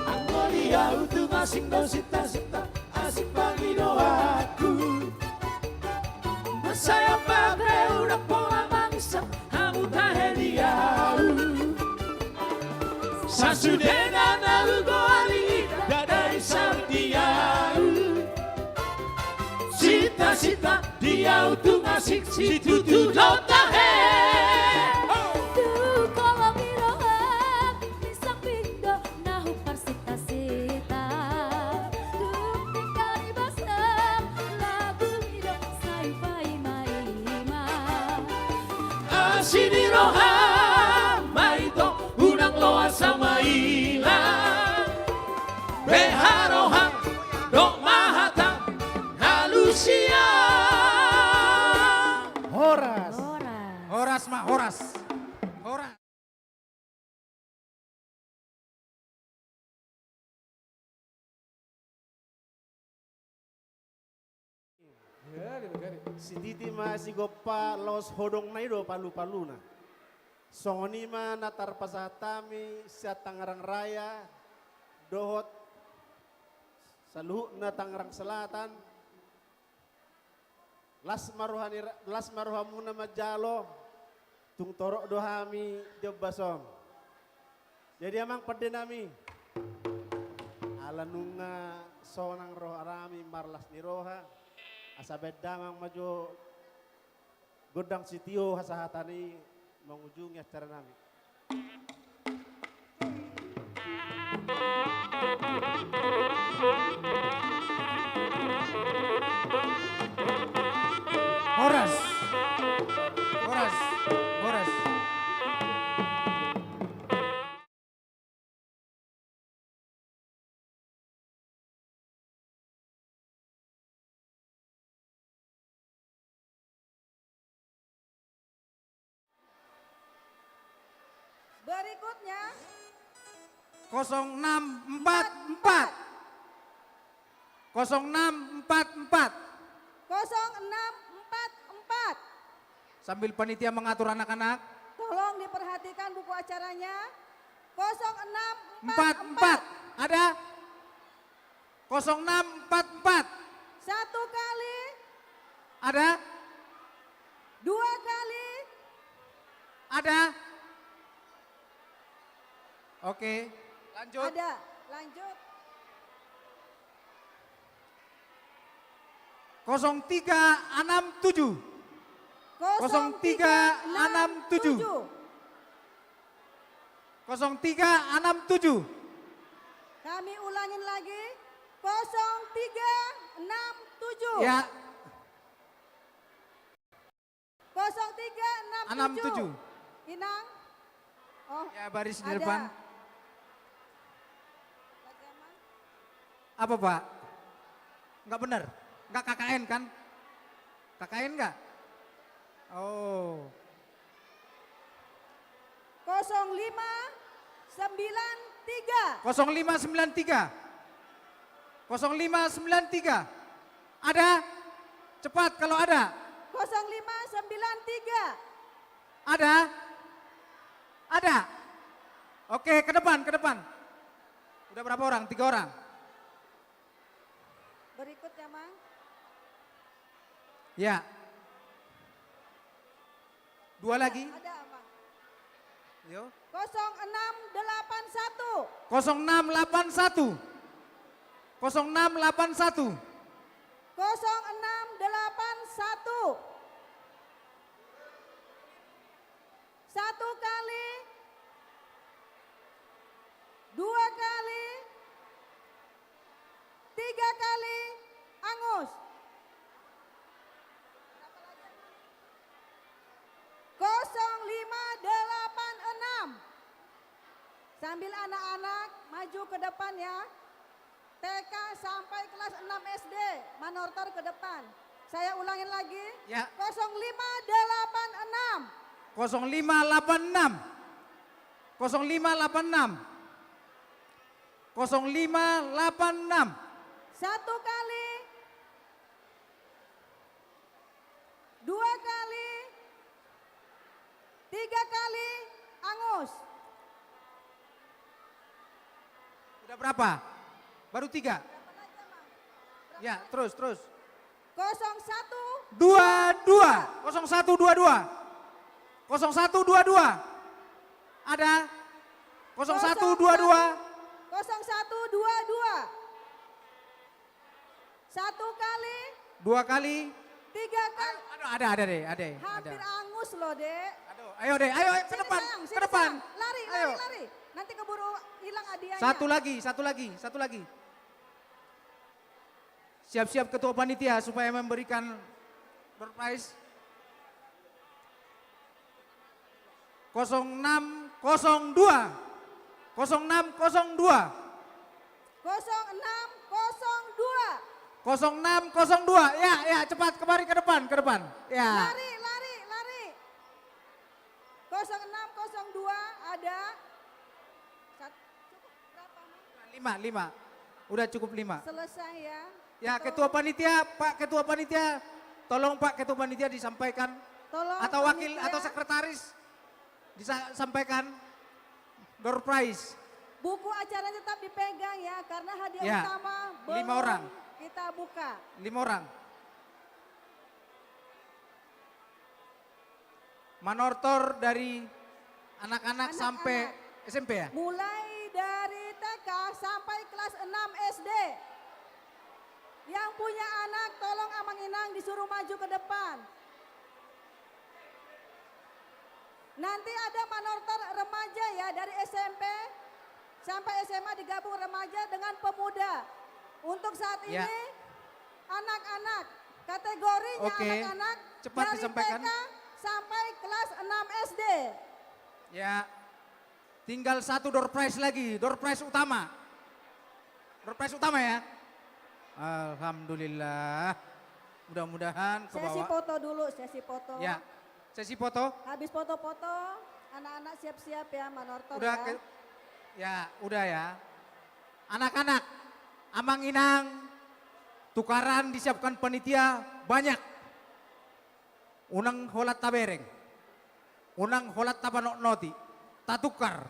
Anggo di ahu tung asing do sinta-sinta, asing pangidoanku. Mansai ampang pe unang pola mangisang hamu tahe di ahu. Sasudena na hugoari i, ndada i saut di ahu. Sinta-sinta di ahu tung asing situtu do tahe. Tung holom ni roham di samping do na huparsinta-sinta. Tung denggan ni basa lagu mi do sai hupaima-ima. Asi ni roha ma ito, unang loas ma hilang. Beha roha dohot ma hata, alusi ma. Horas. Horas. Horas ma, horas. Horas. Sititi ma sigompa laos hodongna i do palu-paluna. Songon i ma na tarpasahat hami sian Tangerang Raya dohot saluhutna Tangerang Selatan. Las ma roha ni ra-, las ma rohamuna manjalo, tung torop do hami di ombas on. Jadi amang pandenami, ala nunga sonang rohanami marlas ni roha, asa baen damang ma jo gondang sitio hasahatan i mangujungi acaranami. Horas. Horas. Horas. Berikutnya. Kosong enam empat empat. Kosong enam empat empat. Kosong enam empat empat. Sambil panitia mengatur anak-anak. Tolong diperhatikan buku acaranya. Kosong enam empat empat. Empat empat. Ada? Kosong enam empat empat. Satu kali. Ada? Dua kali. Ada? Oke, lanjut. Ada. Lanjut. Kosong tiga enam tujuh. Kosong tiga enam tujuh. Kosong tiga enam tujuh. Kami ulangin lagi, kosong tiga enam tujuh. Ya. Kosong tiga enam tujuh. Enam tujuh. Inang. Oh, ya, baris di depan. Ada. Apa, Pak? Nggak benar? Nggak K K N, kan? K K N nggak? Oh. Kosong lima sembilan tiga. Kosong lima sembilan tiga. Kosong lima sembilan tiga. Ada? Cepat kalau ada. Kosong lima sembilan tiga. Ada? Ada? Oke, ke depan, ke depan. Udah berapa orang? Tiga orang. Berikutnya, Mang. Ya. Dua lagi. Ada, Mang. Yo. Kosong enam delapan satu. Kosong enam delapan satu. Kosong enam delapan satu. Kosong enam delapan satu. Satu kali, dua kali, tiga kali, angus. Kosong lima delapan enam. Sambil anak-anak maju ke depan ya. T K sampai kelas enam S D, manortor ke depan. Saya ulangin lagi. Ya. Kosong lima delapan enam. Kosong lima delapan enam. Kosong lima delapan enam. Kosong lima delapan enam. Satu kali. Dua kali. Tiga kali, angus. Udah berapa? Baru tiga? Ya, terus, terus. Kosong satu. Dua dua. Kosong satu dua dua. Kosong satu dua dua. Ada? Kosong satu dua dua. Kosong satu dua dua. Satu kali. Dua kali. Tiga kali. Aduh, aduh, ada, ada, Dek, ada. Hampir angus loh, Dek. Aduh, ayo, Dek, ayo, ayo, ke depan, ke depan. Lari, lari, lari. Nanti keburu hilang hadiahnya. Satu lagi, satu lagi, satu lagi. Siap-siap ketua panitia supaya memberikan door prize. Kosong enam kosong dua. Kosong enam kosong dua. Kosong enam kosong dua. Kosong enam kosong dua. Ya, ya, cepat kemari ke depan, ke depan. Ya. Lari, lari, lari. Kosong enam kosong dua ada. Sat-, cukup berapa, Mang? Lima, lima. Udah cukup lima. Selesai ya. Ya, Ketua Panitia, Pak Ketua Panitia, tolong Pak Ketua Panitia disampaikan. Tolong, atau wakil, Panitia, atau sekretaris disampaikan. Door prize. Buku acara tetap dipegang ya, karena hadiah, ya, utama lima belum orang kita buka. Lima orang. Manortor dari anak-anak, anak-anak sampai S M P ya? Mulai dari T K sampai kelas enam S D. Yang punya anak, tolong Amang Inang disuruh maju ke depan. Nanti ada manortor remaja ya, dari S M P sampai S M A digabung remaja dengan pemuda. Untuk saat, ya, ini anak-anak, kategorinya, oke, anak-anak cepat dari disampaikan. T K sampai kelas enam S D. Ya. Tinggal satu door prize lagi, door prize utama. Door prize utama ya. Alhamdulillah. Mudah-mudahan kebawa. Sesi foto dulu, sesi foto. Ya. Sesi foto. Habis foto-foto, anak-anak siap-siap ya, manortor. Udah ya. Ke-, ya, udah ya. Anak-anak, Amang Inang, tukaran disiapkan panitia banyak. Unang holan tabereng. Unang holan tapanotnoti. Tatukar.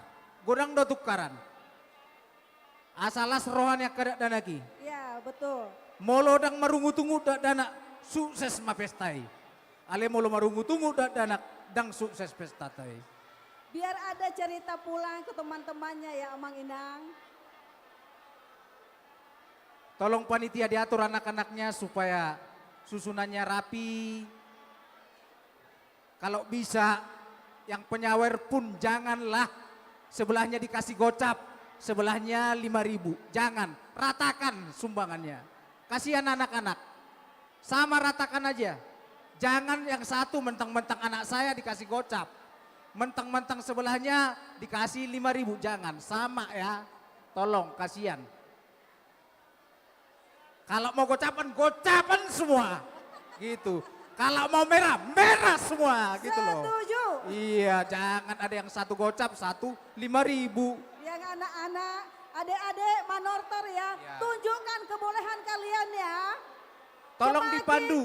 Godang do tukaran. Asa las roha ni angka dakdanak i. Iya, betul. Molo ndang marungutungut dakdanak, sukses ma pesta i. Alai molo marungutungut dakdanak, ndang sukses pestanta i. Biar ada cerita pulang ke teman-temannya ya, Amang Inang. Tolong panitia diatur anak-anaknya supaya susunannya rapi. Kalau bisa, yang penyawer pun janganlah sebelahnya dikasih gocap, sebelahnya lima ribu. Jangan, ratakan sumbangannya. Kasihan anak-anak. Sama ratakan aja. Jangan yang satu mentang-mentang anak saya dikasih gocap. Mentang-mentang sebelahnya dikasih lima ribu. Jangan, sama ya. Tolong, kasihan. Kalau mau gocapan, gocapan semua. Gitu. Kalau mau merah, merah semua. Gitu loh. Setuju. Iya, jangan ada yang satu gocap, satu lima ribu. Yang anak-anak, adik-adik, manortor ya. Iya. Tunjukkan kebolehan kalian ya. Tolong dipandu.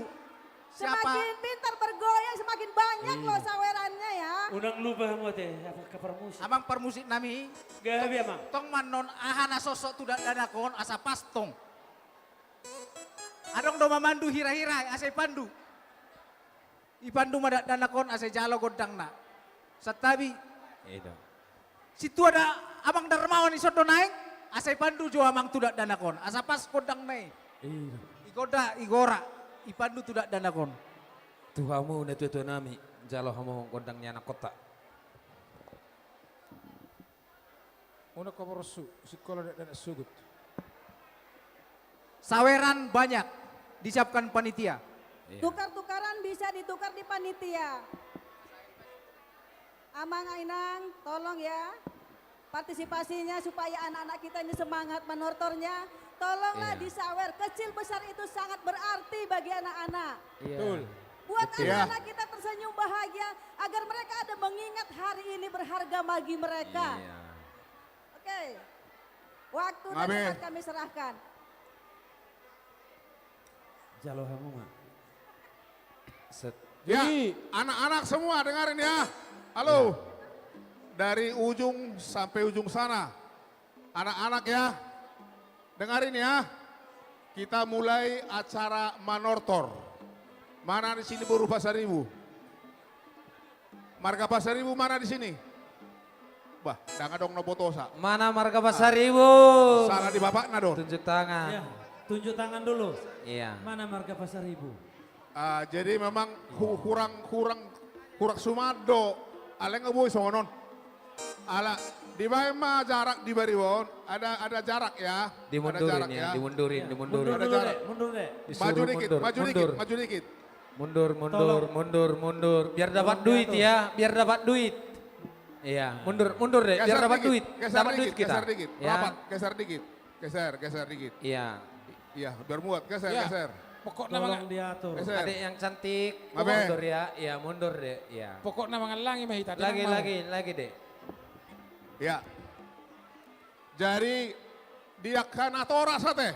Semakin, siapa? Semakin pintar bergoyang, semakin banyak loh sawerannya ya. Unang lupa hamu ate, apa, ka parmusik. Amang parmusik nami. Gabe, Amang. Tong ma annon aha na sosok tu dakdanak on, asa pas tong. Adong do mamandu hira-hira, asa ipandu. Ipandu ma dakdanak on, asa ijalo gondangna. Santabi. Iya. Sintua da Amang Darmawan i son do naeng, asa ipandu jo Amang tu dakdanak on. Asa pas gondangna i. Iya. Igoda, igora, ipandu tu dakdanak on. Tu hamu natuatua nami, jalo hamu gondang ni anakkonta. Unang ho boru, singkola dakdanak sogot. Saweran banyak disiapkan panitia. Iya. Tukar-tukaran bisa ditukar di panitia. Amang Inang, tolong ya. Partisipasinya supaya anak-anak kita ini semangat manortornya. Tolonglah disawer. Iya. Kecil besar itu sangat berarti bagi anak-anak. Iya. Betul. Buat anak-anak kita tersenyum bahagia, agar mereka ada mengingat hari ini berharga bagi mereka. Iya. Oke. Waktu dan tempat kami serahkan. Jalo hamu ma. Set. Ya, anak-anak semua dengarin ya. Halo. Ya. Dari ujung sampai ujung sana. Anak-anak ya. Dengarin ya. Kita mulai acara manortor. Mana di sini boru Pasaribu? Marga Pasaribu mana di sini? Bah, ndang adong na botosa. Mana marga Pasaribu? Salah di bapakna do. Tunjuk tangan. Ya, tunjuk tangan dulu. Iya. Mana marga Pasaribu? Ah, jadi memang hu-, kurang, kurang, kurang suman do. Alai nga boi songon on. Ala, dibaen ma jarak di bariba on. Ada, ada jarak ya. Dimundurin ya, dimundurin, dimundurin. Mundur dulu, Dek, mundur, Dek. Maju dikit, maju dikit, maju dikit. Mundur, mundur, mundur, mundur. Biar dapat duit ya, biar dapat duit. Iya, mundur, mundur deh, biar dapat duit. Geser dikit, geser dikit. Rapat, geser dikit. Geser, geser dikit. Iya. Iya, biar muat, geser, geser. Pokokna mangan. Tolong diatur. Geser. Adek yang cantik, mundur ya. Iya, mundur deh, iya. Pokokna mangallangi ma hita, tenang mau. Lagi, lagi, lagi deh. Iya. Jadi, di angka natoras ate,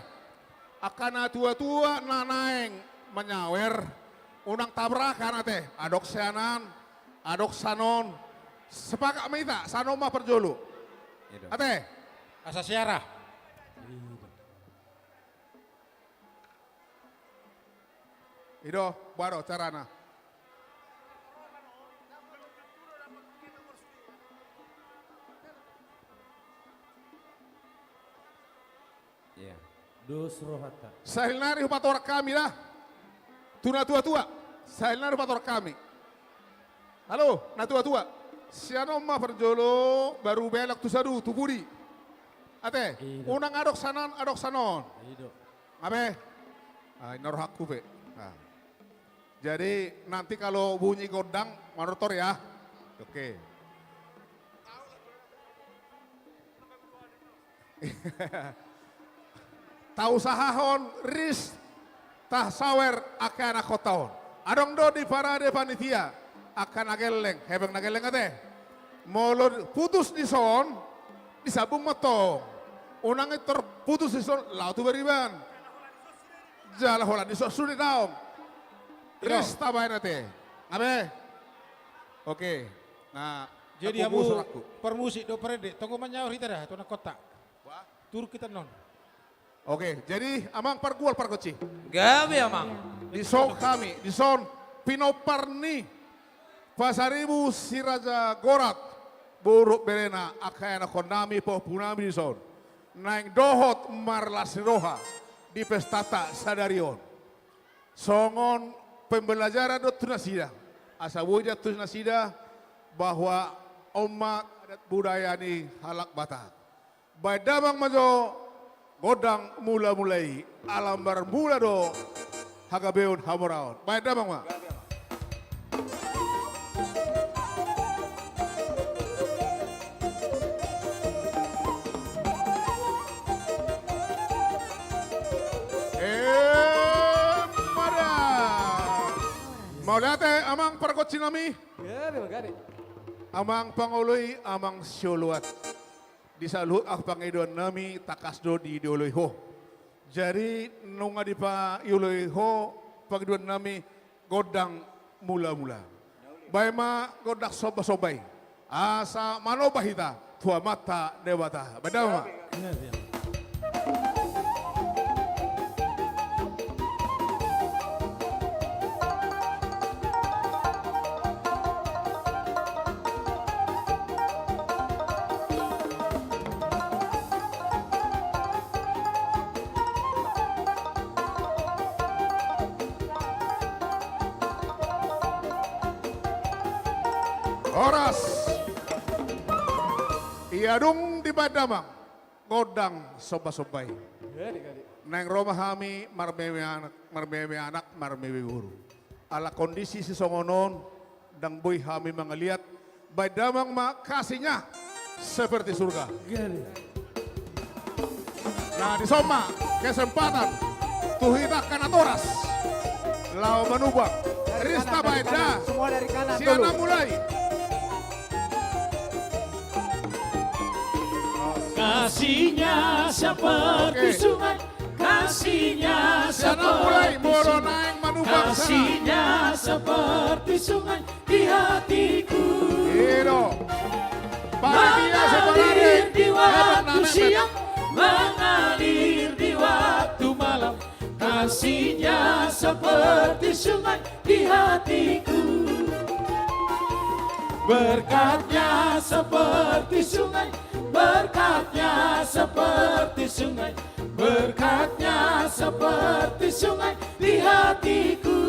angka natuatua na naeng manyawer, unang tabrakan ate, adong sianan, adong sianon, sepakat ma hita, sian on ma parjolo. Ate. Asa siara. I do, boha do carana? Iya. Dos rohanta. Sahali nari hupatorang hami da. Tu natuatua. Sahali nari hupatorang hami. Halo, natuatua. Sian on ma parjolo baru belok tu sadu, tu pudi. Ate, unang adong sianan, adong sianon. I do. Nga be? Ah, i na rohangku pe. Ah. Jadi, nanti kalau bunyi gondang, manortor ya. Oke. Tausahahon ris tasawer angka anakhonta on. Adong do di parade panitia angka na gelleng, hepeng na gelleng ate. Molo putus dison, disambung ma tong. Unang i tor putus dison, laho tu bariban. Jala holan dison sude daong. Ris tabaen ate. Nga be? Oke. Nah, jadi hamu parmusik do parende, tonggo manyawer hita da tu anakhonta. Turun hita non. Oke, jadi amang pargual pargonsi. Gabe amang. Dison hami, dison pinompar ni Pasaribu Si Raja Gorat, boru berena, angka anakhonnami, pahompunami dison. Naeng dohot marlas ni roha di pestanta sadari on. Songon pembelajaran do tu nasida. Asa boi do tu nasida bahwa on ma adat budaya ni halak Batak. Baen damang ma jo gondang mulamula i, ala marmula do hagabeon hamoraon. Baen damang ma. Emma da. Mauliate amang pargonsinami. Amang pangoloi, amang sioloan. Di saluhut angka pangidoannami tangkas do dioloi ho. Jadi nunga dipaioloi ho pangidoannami gondang mulamula. Baen ma gondang sombasomba i. Asa manomba hita tu Amanta Debata. Baen damang ma. Horas. Ia dung dibaen damang gondang sombasomba i. Naeng ro ma hami marmeme anak, marmeme anak, marmeme boru. Ala kondisi sisongon on, ndang boi hami mangaliat, baen damang ma Kasihnya Seperti Surga. Nah, dison ma kesempatan tu hita angka natoras laho manubang. Ris tabaen da. Sian na mulai. Kasihnya seperti sungai, kasihnya seperti sungai, kasihnya seperti sungai di hatiku. Mengalir di waktu siang, mengalir di waktu malam, kasihnya seperti sungai di hatiku. Berkatnya seperti sungai, berkatnya seperti sungai, berkatnya seperti sungai di hatiku.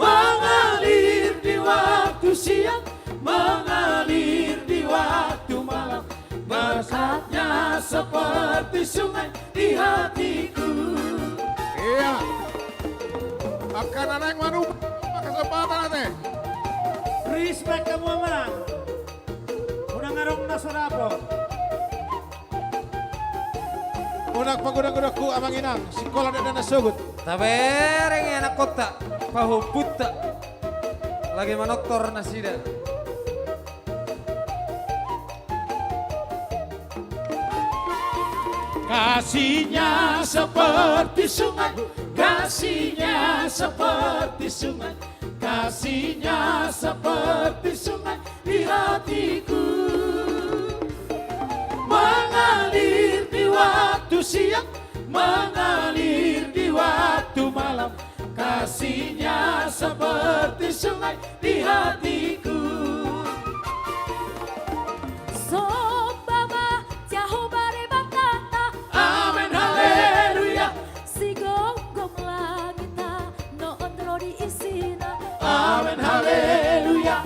Mengalir di waktu siang, mengalir di waktu malam, berkatnya seperti sungai di hatiku. Ia. Angka na naeng manubang, kesempatan ate. Respect hamu amang. Sodapot. Unang pagodang-godanghu amang inang, sikola dakdanak na sogot. Tabereng anakkonta, pahompunta, lagi manortor nasida. Kasihnya seperti sungai, kasihnya seperti sungai, kasihnya seperti sungai di hatiku. Mengalir di waktu siang, mengalir di waktu malam, kasihnya seperti sungai di hatiku. Somba ma Jahowa Debata ta. Amen, haleluya. Sigomgom langit tano on ro di isina. Amen, haleluya.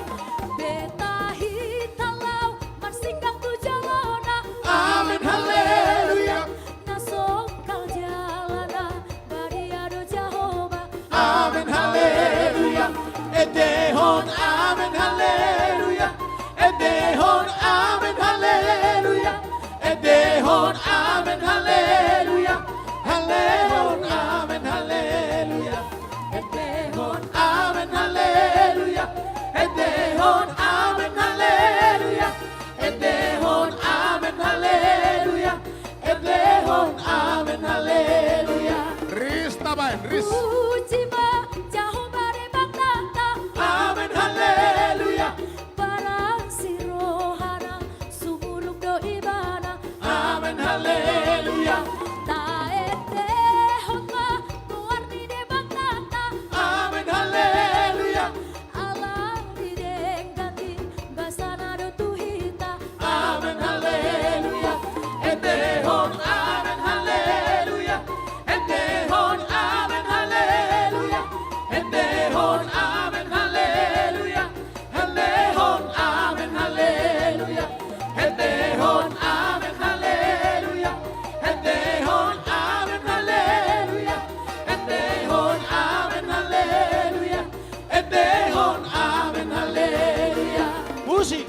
Beta hita laho marsinggang tu jolona. Amen, haleluya. Na songkal jalana, badia do Jahowa. Amen, haleluya. Endehon amen, haleluya. Endehon amen, haleluya. Endehon amen, haleluya. Endehon amen, haleluya. Endehon amen, haleluya. Endehon amen, haleluya. Endehon amen, haleluya. Endehon amen, haleluya. Ris tabaen, ris. Puji ma Jahowa Debata ta. Amen, haleluya. Barang si rohana sumulung do ibana. Amen, haleluya. Taendehon ma goar ni Debata ta. Amen, haleluya. Ala didenggan i basana do tu hita. Amen, haleluya. Endehon amen, haleluya. Endehon amen, haleluya. Endehon amen, haleluya. Endehon amen, haleluya. Endehon amen, haleluya. Endehon amen, haleluya. Endehon amen, haleluya. Endehon amen, haleluya. Musik.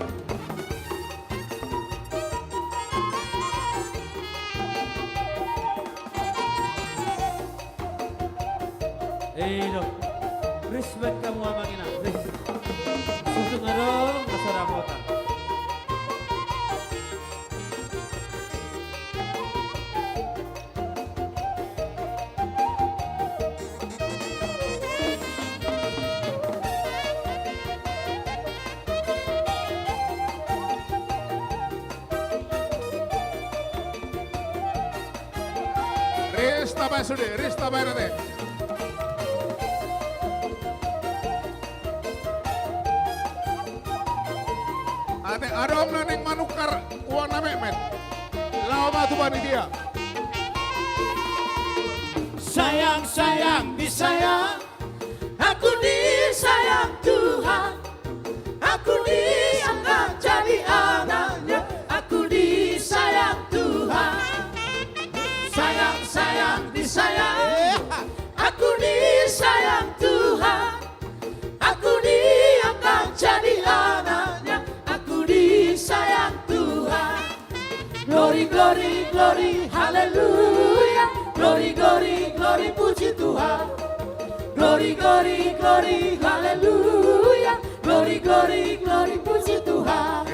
I do. Respect hamu amang inang. Ris. Susung adong na so dapotan. Ris tabaen sude, ris tabaen ate. Ate, adong na naeng manukar uang na metmet. Laho ma tu panitia. Sayang, sayang, disayang. Aku disayang Tuhan. Aku diangkat jadi anak-Nya. Aku disayang Tuhan. Sayang, sayang, disayang. Aku disayang Tuhan. Aku diangkat jadi anak-Nya, aku disayang Tuhan. Glory, glory, glory, haleluya. Glory, glory, glory, puji Tuhan. Glory, glory, glory, haleluya. Glory, glory, glory, puji Tuhan.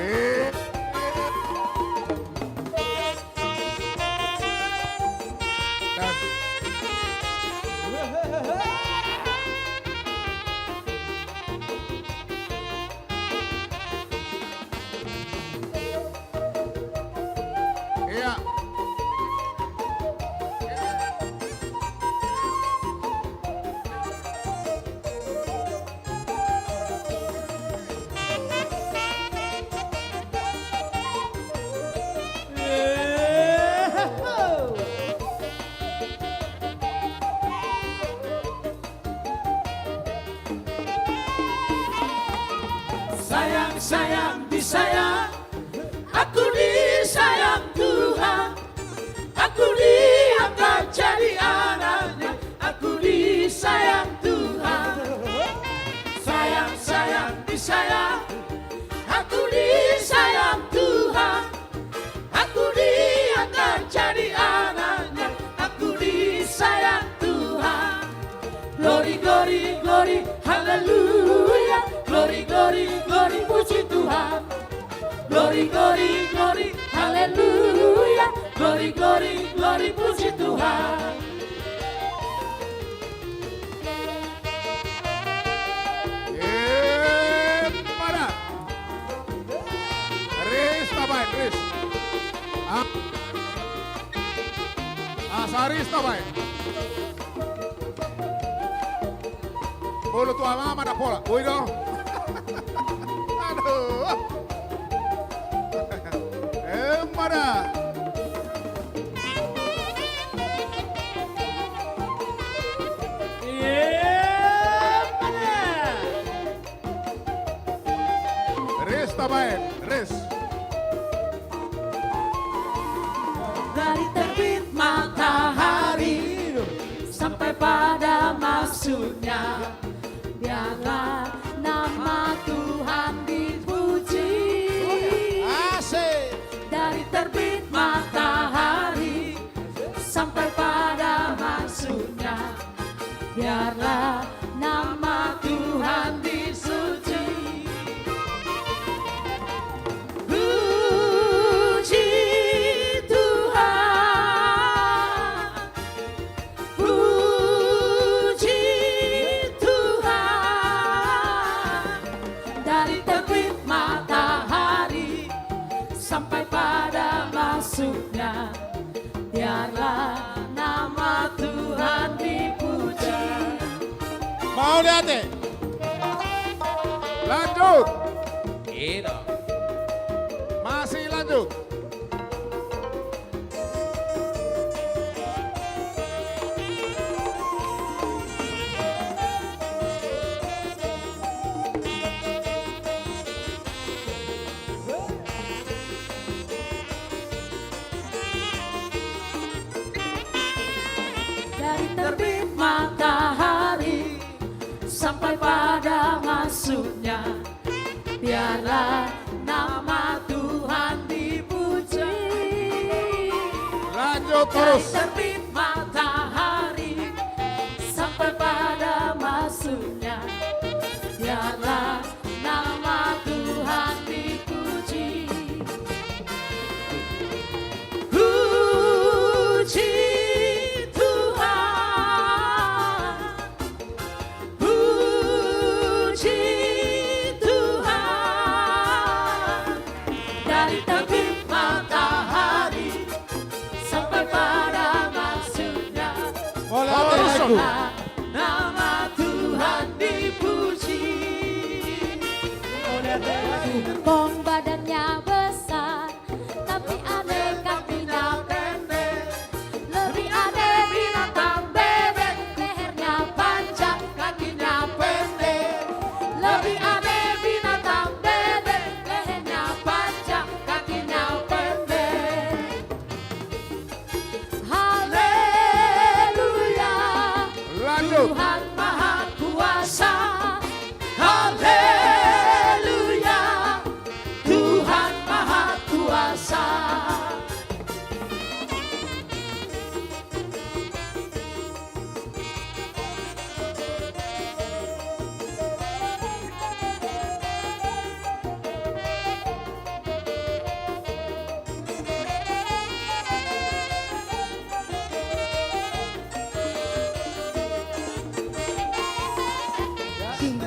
Sayang, sayang, disayang. Aku disayang Tuhan. Aku diangkat jadi anak-Nya. Aku disayang Tuhan. Sayang, sayang, disayang. Aku disayang Tuhan. Haleluya, glory, glory, glory, puji Tuhan. Glory, glory, glory, haleluya. Glory, glory, glory, puji Tuhan. Emma da. Ris tabaen, ris. Ah. Asa ris tabaen. Molo tu amang ma na pola. Ui do. Aduh. Emma da. Emma da. Ris tabaen, ris. Dari terbit matahari sampai pada masuknya, biarlah nama Tuhan dipuji. Asik. Dari terbit matahari sampai pada masuknya, biarlah nama Tuhan disuci. Puji Tuhan, puji Tuhan. Dari terbit matahari sampai pada masuknya, biarlah nama Tuhan dipuji. Mauliate. Lanjut. Ino. Masih lanjut. Dari terbit matahari sampai pada masuknya, biarlah nama Tuhan dipuji. Lanjut terus. Dari terbit matahari sampai pada masuknya, biarlah nama Tuhan dipuji. Puji Tuhan, puji Tuhan. Dari terbit matahari sampai pada masuknya, terus, nama Tuhan dipuji. Kong badannya besar, tapi aneh kakinya pendek. Lebih aneh binatang bebek, lehernya panjang, kakinya pendek. Lebih aneh binatang bebek, lehernya panjang, kakinya pendek. Haleluya. Lanjut. Tuhan Maha Kuasa. Haleluya. Tuhan Maha Kuasa.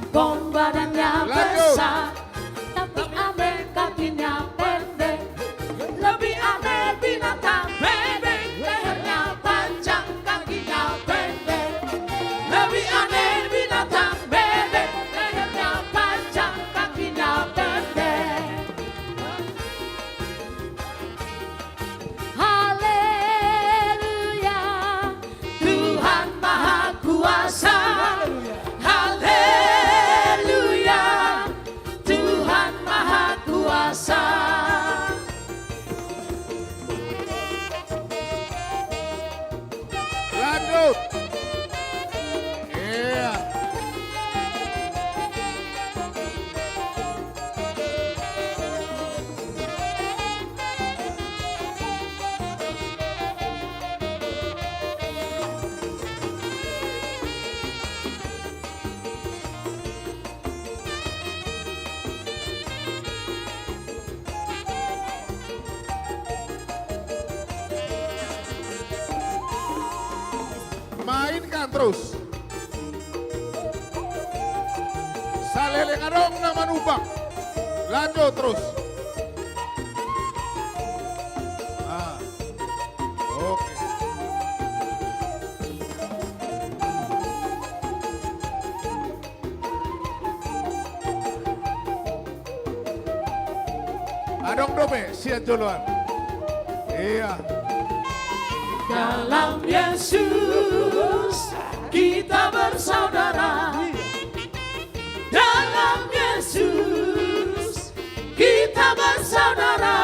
Kong badannya besar, tapi aneh kakinya pendek. Lebih aneh binatang bebek, lehernya panjang, kakinya pendek. Lebih aneh binatang bebek, lehernya panjang, kakinya pendek. Haleluya, Tuhan Maha Kuasa. Haleluya, Terus. Saleleng adong na manumpang. Lanjut terus. Ah. Oke. Adong dope sian joloan. Iya. Dalam Yesus kita bersaudara. Dalam Yesus kita bersaudara.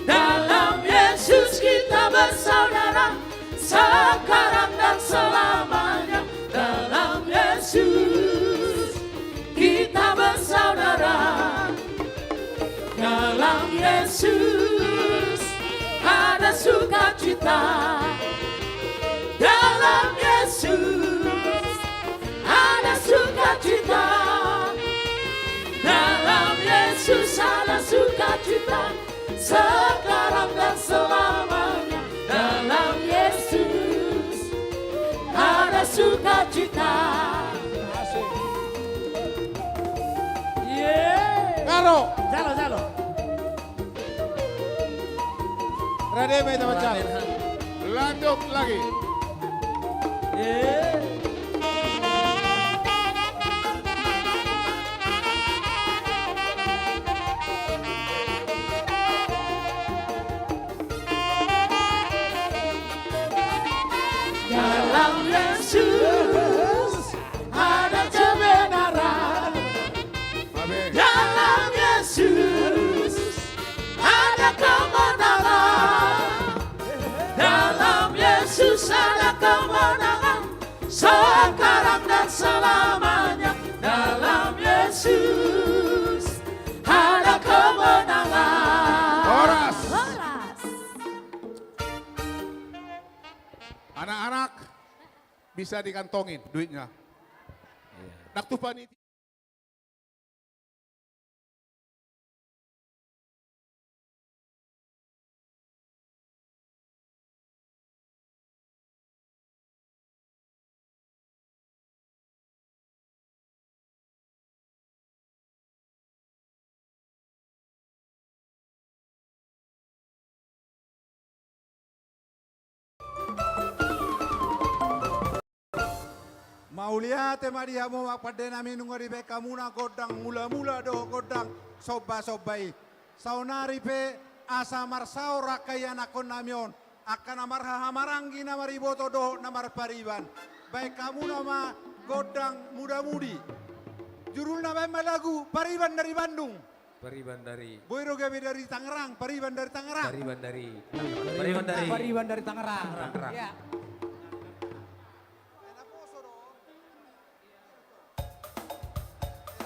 Dalam Yesus kita bersaudara. Sekarang dan selamanya dalam Yesus kita bersaudara. Dalam Yesus ada sukacita. Dalam Yesus ada sukacita. Dalam Yesus ada sukacita. Sekarang dan selamanya dalam Yesus ada sukacita. Ye. Karo. Jalo, jalo. Rade ma hita mancalo. Lanjut lagi. Ye. Dalam Yesus ada kebenaran. Amin. Dalam Yesus ada kemenangan. Dalam Yesus ada kemenangan. Sekarang dan selamanya dalam Yesus ada kemenangan. Horas. Horas. Anak-anak, bisa dikantongin duitnya. Iya. Nang tu panitia. Mauliate ma di hamu amang pande nami, nunga dibaen hamuna gondang mula-mula dohot gondang somba-somba i. Saonari pe asa marsaor angka ianakhon nami on, angka na marhahamaranggi, na mariboto dohot na marpariban. Baen hamuna ma gondang muda-mudi. Judulna baen ma lagu Pariban dari Bandung. Pariban dari. Boi do gabe dari Tangerang, Pariban dari Tangerang. Pariban dari. Pariban dari. Pariban dari Tangerang. Tangerang. Iya.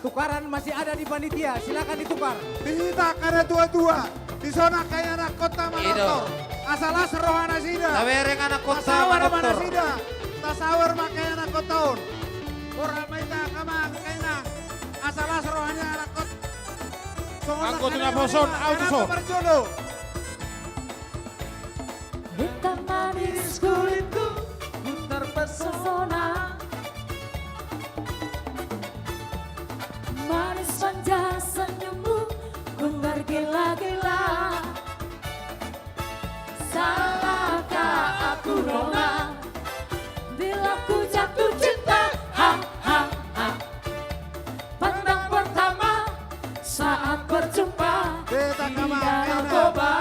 Tukaran masih ada di panitia, silakan ditukar. Di hita angka na tua-tua, dison angka ianakhonta manortor. Asa las roha nasida. Tabereng anakhonta manortor. Tasaor ma nasida. Tasaor ma angka ianakhonta on. Borat ma hita angka amang, angka inang. Asa las roha ni anakhonta. Songon angka na poso on, ahu tu son. Parjolo. Hitam manis kulitku, ku terpesona. Manis manja senyummu, ku tergila-gila. Salahkah aku, Roma? Bila ku jatuh cinta, ha, ha, ha. Pandang pertama saat berjumpa di Danau Toba.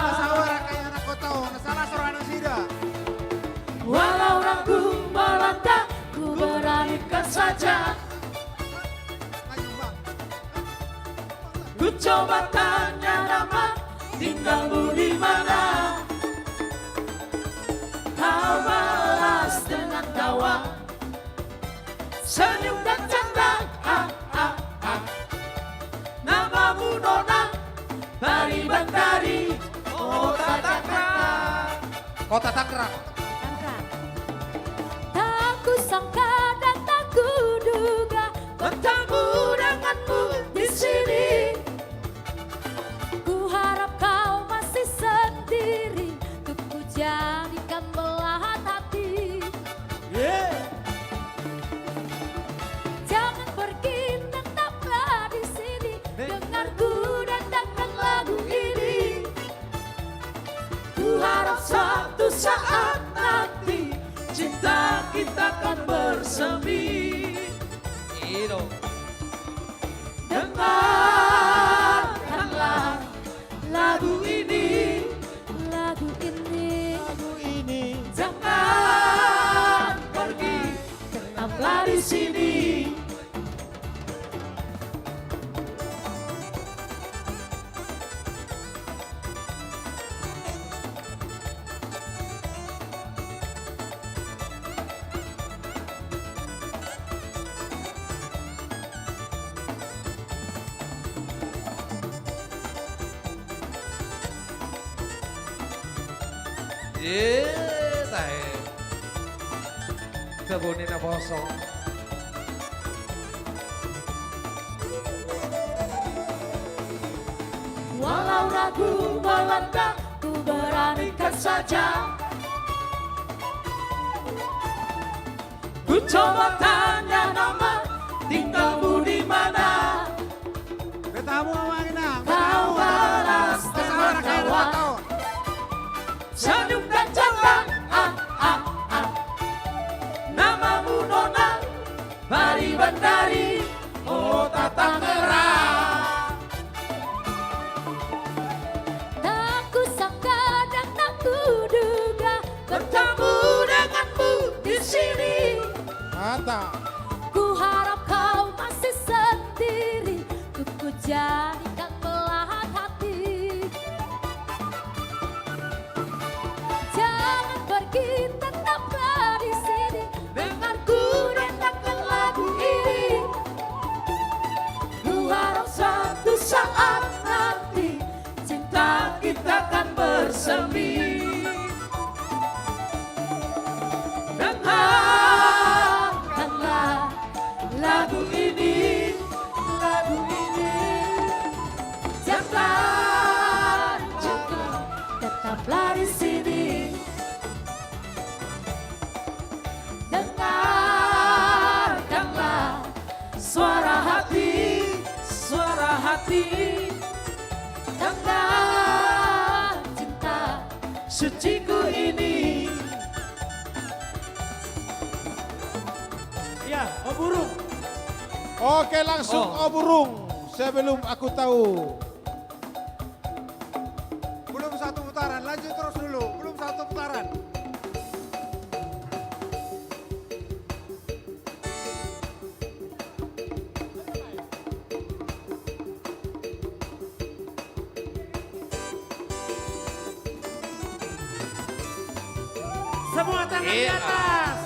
Walau ragu melanda, ku beranikan saja. Ku coba tanya nama, tinggalmu di mana? Kau balas dengan tawa, senyum dan canda, ha, ha, ha. Namamu nona, Pariban dari Kota Tangerang. Kota Tangerang. Tangerang. Tak kusangka dan tak kuduga bertemu denganmu di sini. Ku harap kau masih sendiri, untuk ku jadikan belahan hati. Ye. Eh, tahe. Tabo ni naposo. Walau ragu melanda, ku beranikan saja. Ku coba tanya nama, tinggalmu di mana? Beta hamu, Amang Inang. Kau balas dengan tawa. Senyum dan canda, ah, ah, ah. Namamu nona, Pariban dari Kota Tangerang. Tak kusangka dan tak kuduga bertemu denganmu di sini. Mantap. Ku harap kau masih sendiri, ku, ku jadikan belahan hati. Jangan pergi, tetaplah di sini, dengarku denangkan lagu ini. Ku harap suatu saat nanti cinta kita kan bersemi. Dengarkanlah lagu ini, lagu ini. Jangan, jangan, tetaplah di sini. Dengarkanlah suara hati, suara hati. Dengar cinta suciku ini. Iya, O Burung. Oke, langsung O Burung. Sebelum aku tahu. Belum satu putaran, lanjut terus dulu. Belum satu putaran. Semua tangan di atas.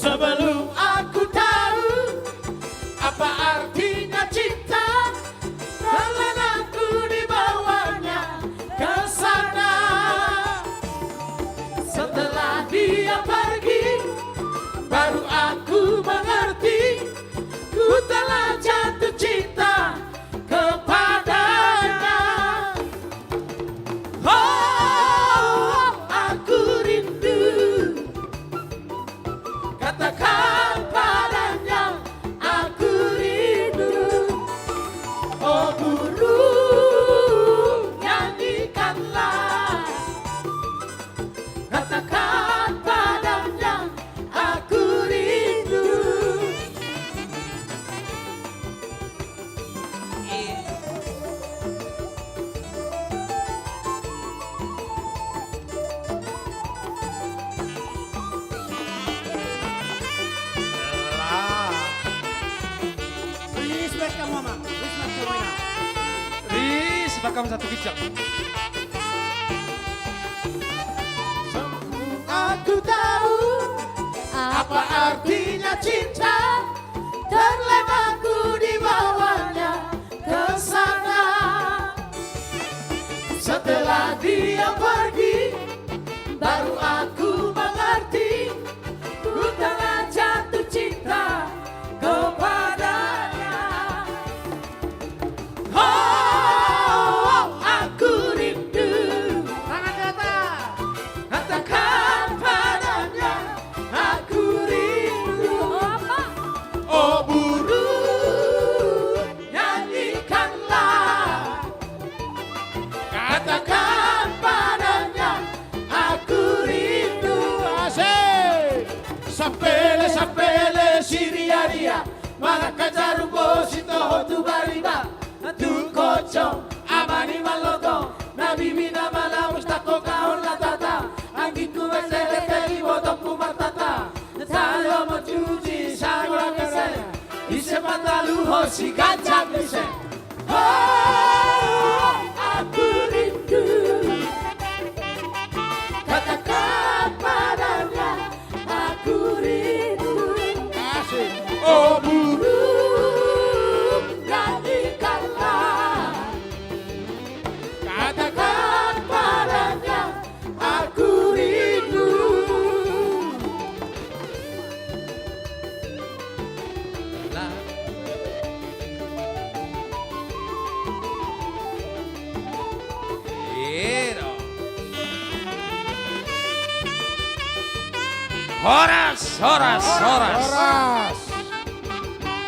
Sebelum aku tahu apa artinya cinta, terlena aku dibawanya ke sana. Setelah dia pergi, baru aku mengerti, ku telah jatuh cinta kepadanya. Oh, aku rindu. Katakan padanya, aku rindu. Oh burung, nyanyikanlah. Katakan padanya, aku rindu. Respect kamu, Amang. Respect kamu, Inang. Respect kamu satu ginjang. Aku tahu apa artinya cinta. Terlena aku dibawanya ke sana. Setelah dia pergi, baru aku mengerti, ku telah jatuh cinta kepadanya. Oh, aku rindu. Tangan di atas. Katakan padanya, aku rindu. Oh burung, nyanyikanlah. Katakan padanya, aku rindu. Asik. Sampele, sampele, siriaria. Manangka jarum bosi toho tu bariba. Tu kocong, ama ni maloto. Na bibi na malabus tako kahon latata. Anggingku masele teli botongku martata. Talo mo cuci sagulang ise. Ise patalu hosi ganjang ise. Oh, Horas, horas, horas. Horas.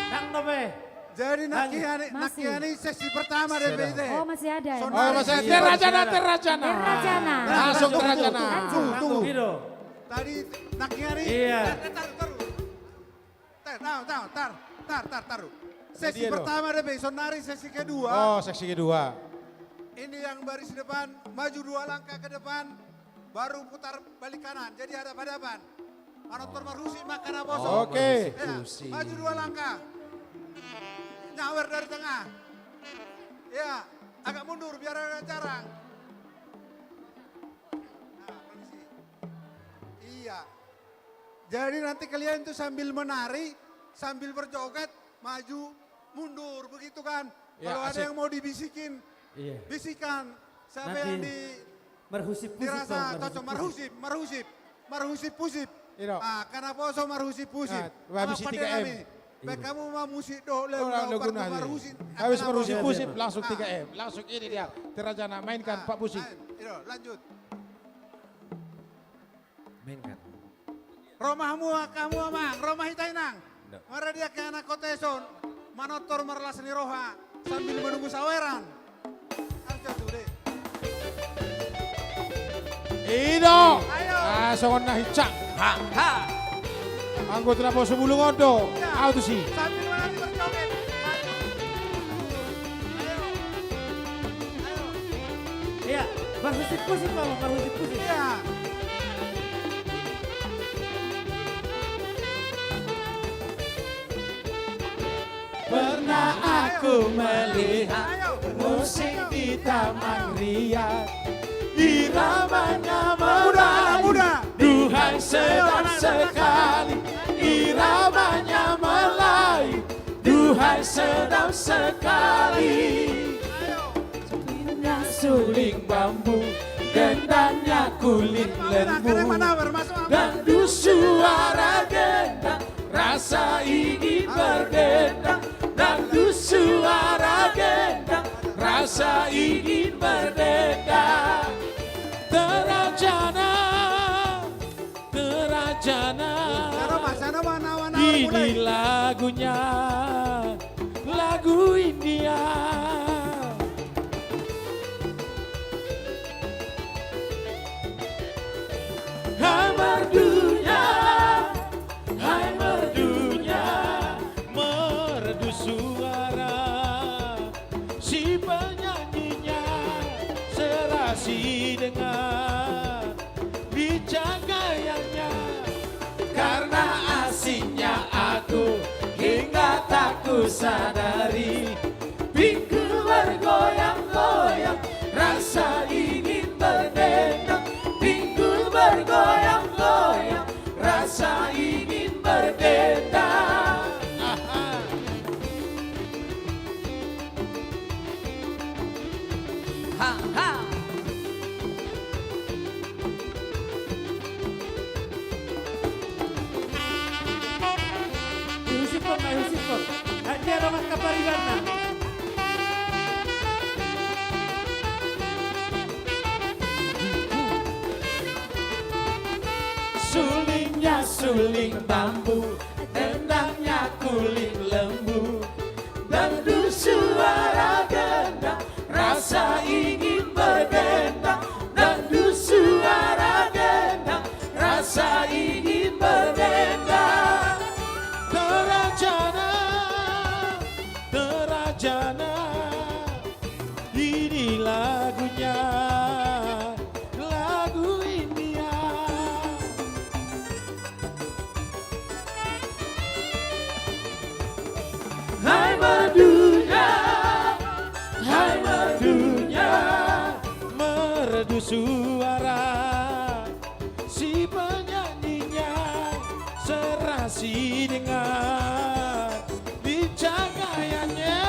Nang dope. Jadi nangkian i, nangkian i sesi pertama D P I T. Oh, masih ada ya? Oh, masih ada. Terajana, terajana. Terajana. Langsung terajana. Lanjut. Tunggu, tunggu. Tadi nangkian i. Iya. Tar, tar, tar. Tar, tar, tar, tar, tar, tar. Sesi pertama D P I, sonari sesi kedua. Oh, sesi kedua. Ini yang baris depan, maju dua langkah ke depan, baru putar balik kanan. Jadi hadap-hadapan. Manortor marhusip ma angka naposo. Oke. Ya, maju dua langkah. Nyawer dari tengah. Ya, agak mundur biar agak jarang. Nah, kondisi. Iya. Jadi nanti kalian tuh sambil menari, sambil berjoget, maju, mundur, begitu kan? Ya, asik. Kalau ada yang mau dibisikin, bisikan. Siapa yang di-, merhusip-husip dirasa cocok, merhusip, merhusip, merhusip-husip. Iya. Ah, angka naposo merhusip-husip. Nah, habis tiga M. Baik, kamu mau musik dohot lagu, lagu na marhusip. Habis merhusip-husip, langsung tiga M. Langsung ini dia. Terajana, mainkan, Pak Pusi. Lanjut. Mainkan. Ro ma hamu, angka hamu amang, ro ma hita inang. Maradiak anak kota i son, manortor marlas ni roha sambil menunggu saweran. Harus jatuh deh. I do. Ayo. Ah, songon na hincang. Ha, ha. Anggo tu naposo bulung on do. Iya. Au tusi. Sambil menari berjoget. Ayo. Ayo. Iya, marhusip-husip, Bang, marhusip-husip. Iya. Pernah aku melihat musik di Taman Ria. Iramanya melayu, duhai sedap sekali. Iramanya melayu, duhai sedap sekali. Sulingnya suling bambu, gendangnya kulit lembu. Dangdut suara gendang, rasa ingin berdendang. Dangdut suara gendang, rasa ingin berdendang. Terajana, terajana. Ini lagunya, lagu India. Hai merdunya, hai merdunya, merdu suara si penyanyinya, serasi dengan lincah gayanya. Karena asiknya aku hingga tak kusadari, pinggul bergoyang-goyang, rasa ingin berdendang. Pinggul bergoyang-goyang, rasa ingin berdendang. Ha, ha. Dihusiphon ma, dihusiphon. Andia dongan kaparibanna. Sulingnya suling bambu, gendangnya kulit lembu. Dangdut suara gendang, rasa ingin berdendang. Dangdut suara gendang, rasa ingin berdendang. Terajana, terajana, ini lagunya, lagu India. Hai merdunya, hai merdunya, merdu suara si penyanyinya, serasi dengan lincah gayanya.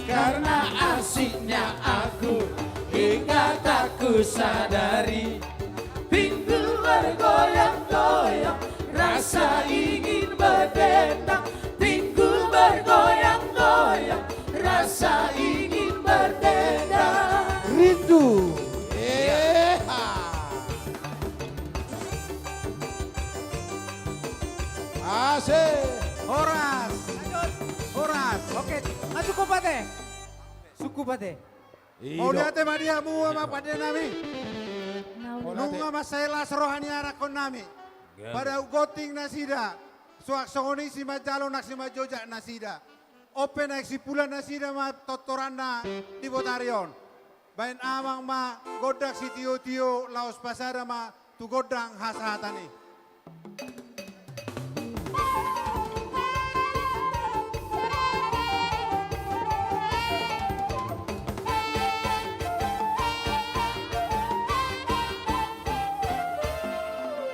Karena asiknya aku hingga tak kusadari, pinggul bergoyang-goyang, rasa ingin berdendang. Pinggul bergoyang-goyang, rasa ingin berdendang. Rindu. Iya. Eha. Asik. Horas. Horas. Oke. Ah, cukup, Pate. Cukup, Pate. Mauliate ma di hamu, amang pande nami. Nunga mansai las roha ni anakkon nami. Pada gonting nasida. Suang songon i simanjalo nang simanjojak nasida. On pe naeng simpulan nasida ma tortoranna di botari on. Baen amang ma gondang sitiotio laos pasada ma tu gondang hasahatan i.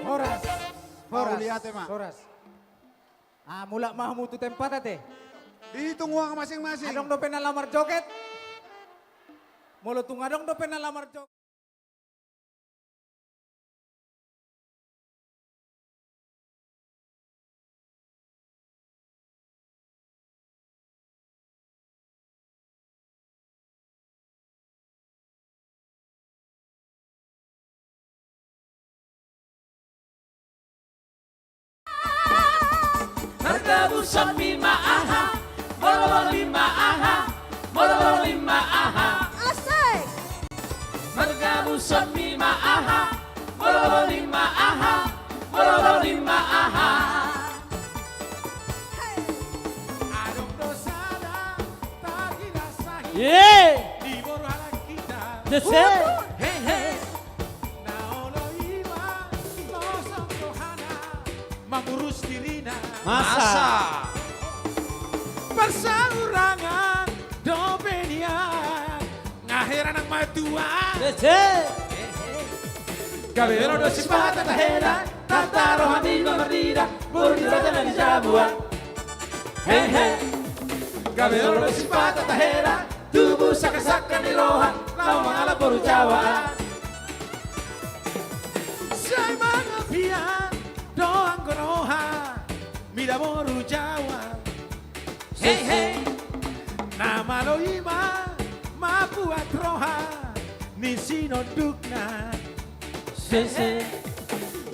Horas. Horas. Mauliate ma. Horas. Ah, mulak ma hamu tu tempat, ate. Dihitung uang masing-masing. Adong dope na laho marjoget? Molo tung adong dope na laho marjoget. Margabusonmi ma aha, bolbolmi ma aha, bolbolmi ma aha. Asik. Margabusonmi ma aha, bolbolmi ma aha, bolbolmi ma aha. Adong do sada tagi na sahit. Ye. Di boru halak hita. Dese. He, he. Na olo i ma losong rohana mangurus dirina. Masa. Parsahurangan dope nian. Nga heran nang matua. Dese. Gabe olo do sipata tahela, tata roha ni ma marnida, boru ni raja na di jabu an. He, he. Gabe olo do sipata tahela, tubu sangkasangka ni roha, laho mangalap boru Jawa an. Sai mangapian do anggo roha mida boru Jawa. He, he. Na malo i ma mambuat roha ni sinondukna. Sese.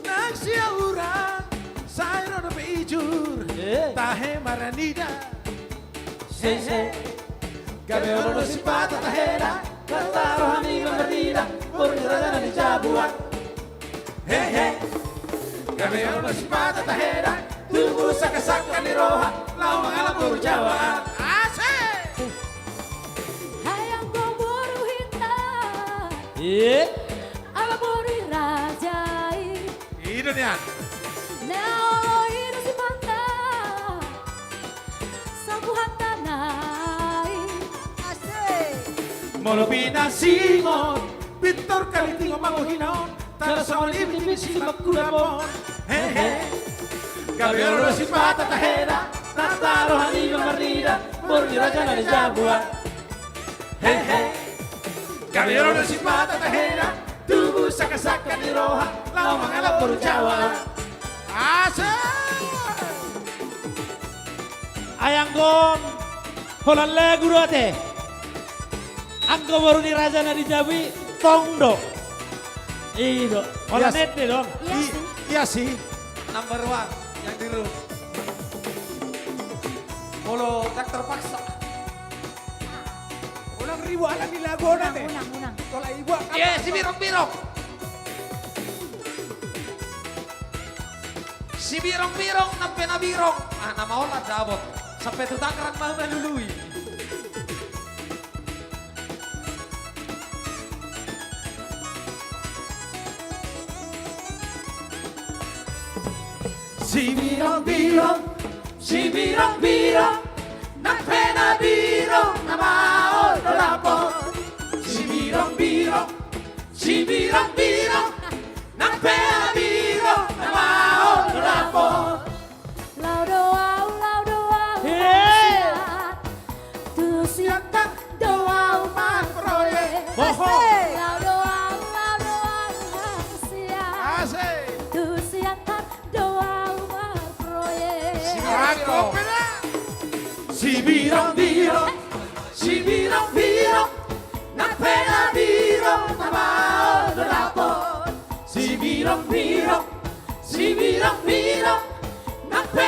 Nang siahuran sai ro dope ijur. Eh. Tahe marnida. Sese. Gabe olo do sipata tahela, tata roha ni ma marnida, boru ni raja na di jabu an. He, he. Gabe olo do sipata tahela, tubu sangkasangka ni roha, laho mangalap boru Jawa an. Asik. Hai anggo boru hita. Iye. Ala boru ni raja i. I do nian. Na olo i do sipata. Sabuhanta nai. Asik. Molo pinasingot, pintor kalitingot ma hinaon, tano songon i piti-piti mangkudap on. He, he. Gabe olo do sipata tahela, tata roha ni ma marnida, boru ni raja na di jabu an. He, he. Gabe olo do sipata tahela, tubu sangkasangka ni roha, laho mangalap boru Jawa an. Asik. Ai anggo on holan lagu do ate. Anggo boru ni raja na di jabu i tong do. I do. Holan ende do. Iya sih. Number one yang di room. Molo ndang terpaksa. Unang ribu ala ni lagu on ate. Unang, unang. Sola ibu. Ye, si birong-birong. Si birong-birong nang pe na birong. Ah, na maol dapot. Sampe tu Tangerang ma malului. Si birong-birong, si birong-birong, nang pe na birong na maol do dapot. Si birong-birong, si birong-birong, nang pe na birong na maol do dapot. Laho do au, laho do au, hei, marsiat. Tu Siantar do au marproyek. Boho. Laho do au, laho do au marsiat. Asik. Tu Siantar do au marproyek. Si birong-birong. Si birong-birong. Si birong-birong. Nang pe na birong na maol do dapot. Si birong-birong. Si birong-birong. Nang pe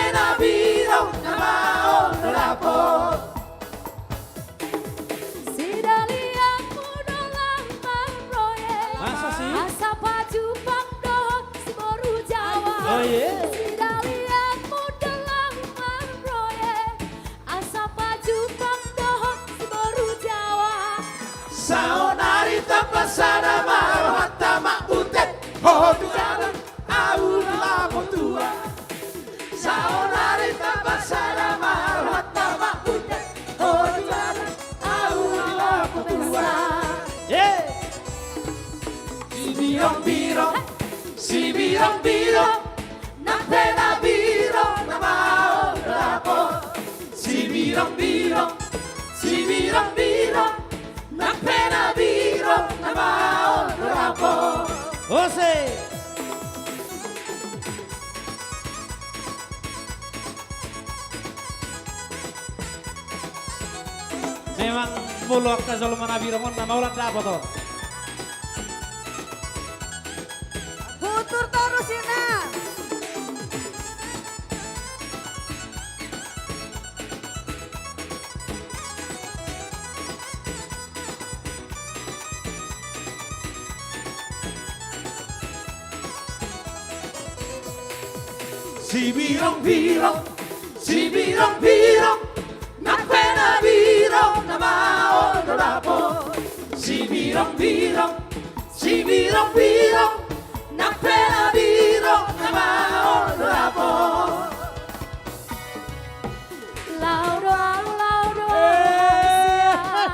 Saonari tapasada ma rohanta mambutek, ho tu jabu ahu laho tua. Saonari tapasada ma rohanta mambutek, ho tu jabu ahu laho tua. Ye! Sibirongbirong, sibirongbirong, nang pe na birong na maol do dapot. Sibirongbirong, sibirongbirong, nang pe na birong na maol do dapot. Ose! Memang molo angka jolma na birong on na maol do dapot on. Hutur torus, Ina. Sibirongbirong, sibirongbirong, nang pe na birong na maol do dapot. Sibirongbirong, sibirongbirong, nang pe na birong na maol do dapot. Laho do ahu, laho do ahu,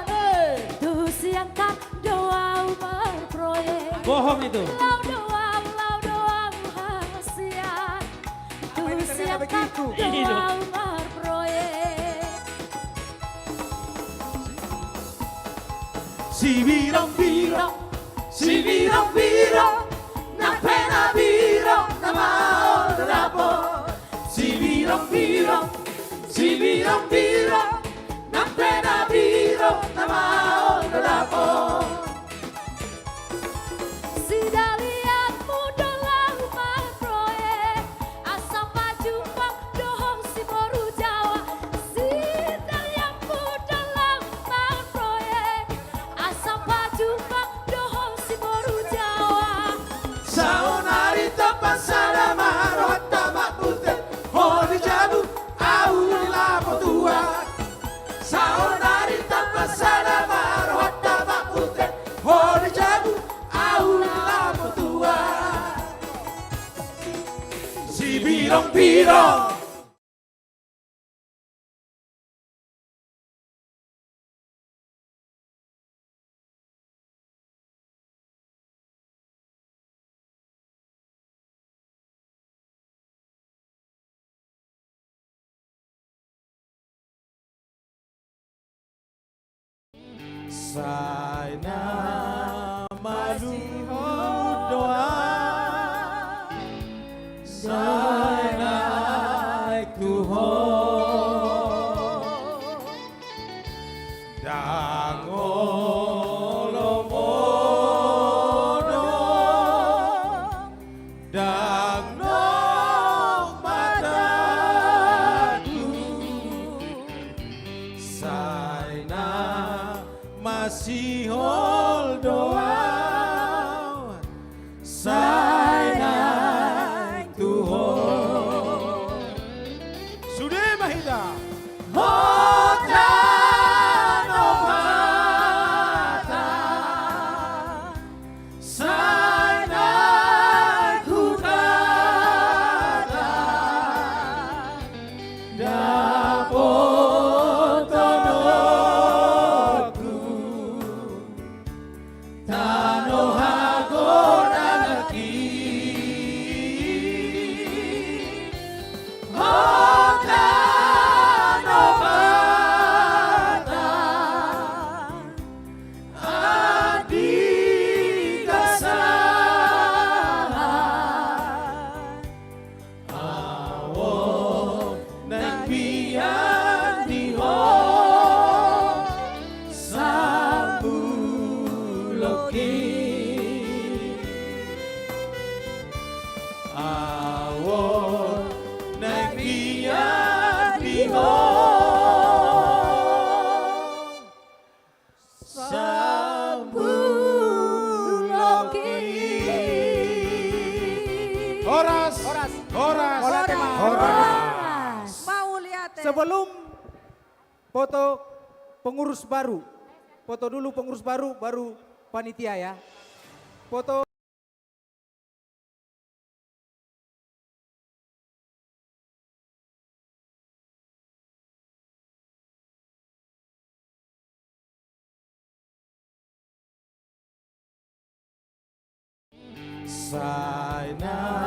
eh, sian, tu sian tap do ahu marproyek. Bohong itu. Laho do ahu, laho do ahu, sian, tu sian tap do ahu marproyek. Sibirongbirong, sibirongbirong, nang pe na birong na maol do dapot. Sibirongbirong, sibirongbirong, nang pe na birong na maol do dapot. Sidalianmu do laho marproyek, asa pajumpang dohot si boru Jawa. Sidalianmu do laho marproyek, asa pajumpang dohot si boru Jawa. Saonari tapasada ma rohanta mambutek, ho di jabu ahu laho tua. Saonari tapasada ma rohanta mambutek, ho di jabu ahu laho tua. Sibirongbirong. Sai na malum do ahu, sai naeng tu ho. Ndang olo modom, ndang nong mataku, sai na masihol do ahu, sai naeng tu ho. Sude ma hita. Ho tano Batak, sai naeng hutata, dapotononku tano hagodangan i. Ho tano Batak, andigan sahat, ahu on naeng pian di ho sambulok i. Ahu on naeng pian di ho sambulok i. Horas. Horas. Horas. Horas. Horas. Mauliate. Sebelum foto pengurus baru, Foto dulu pengurus baru, baru panitia ya. Foto. Sai na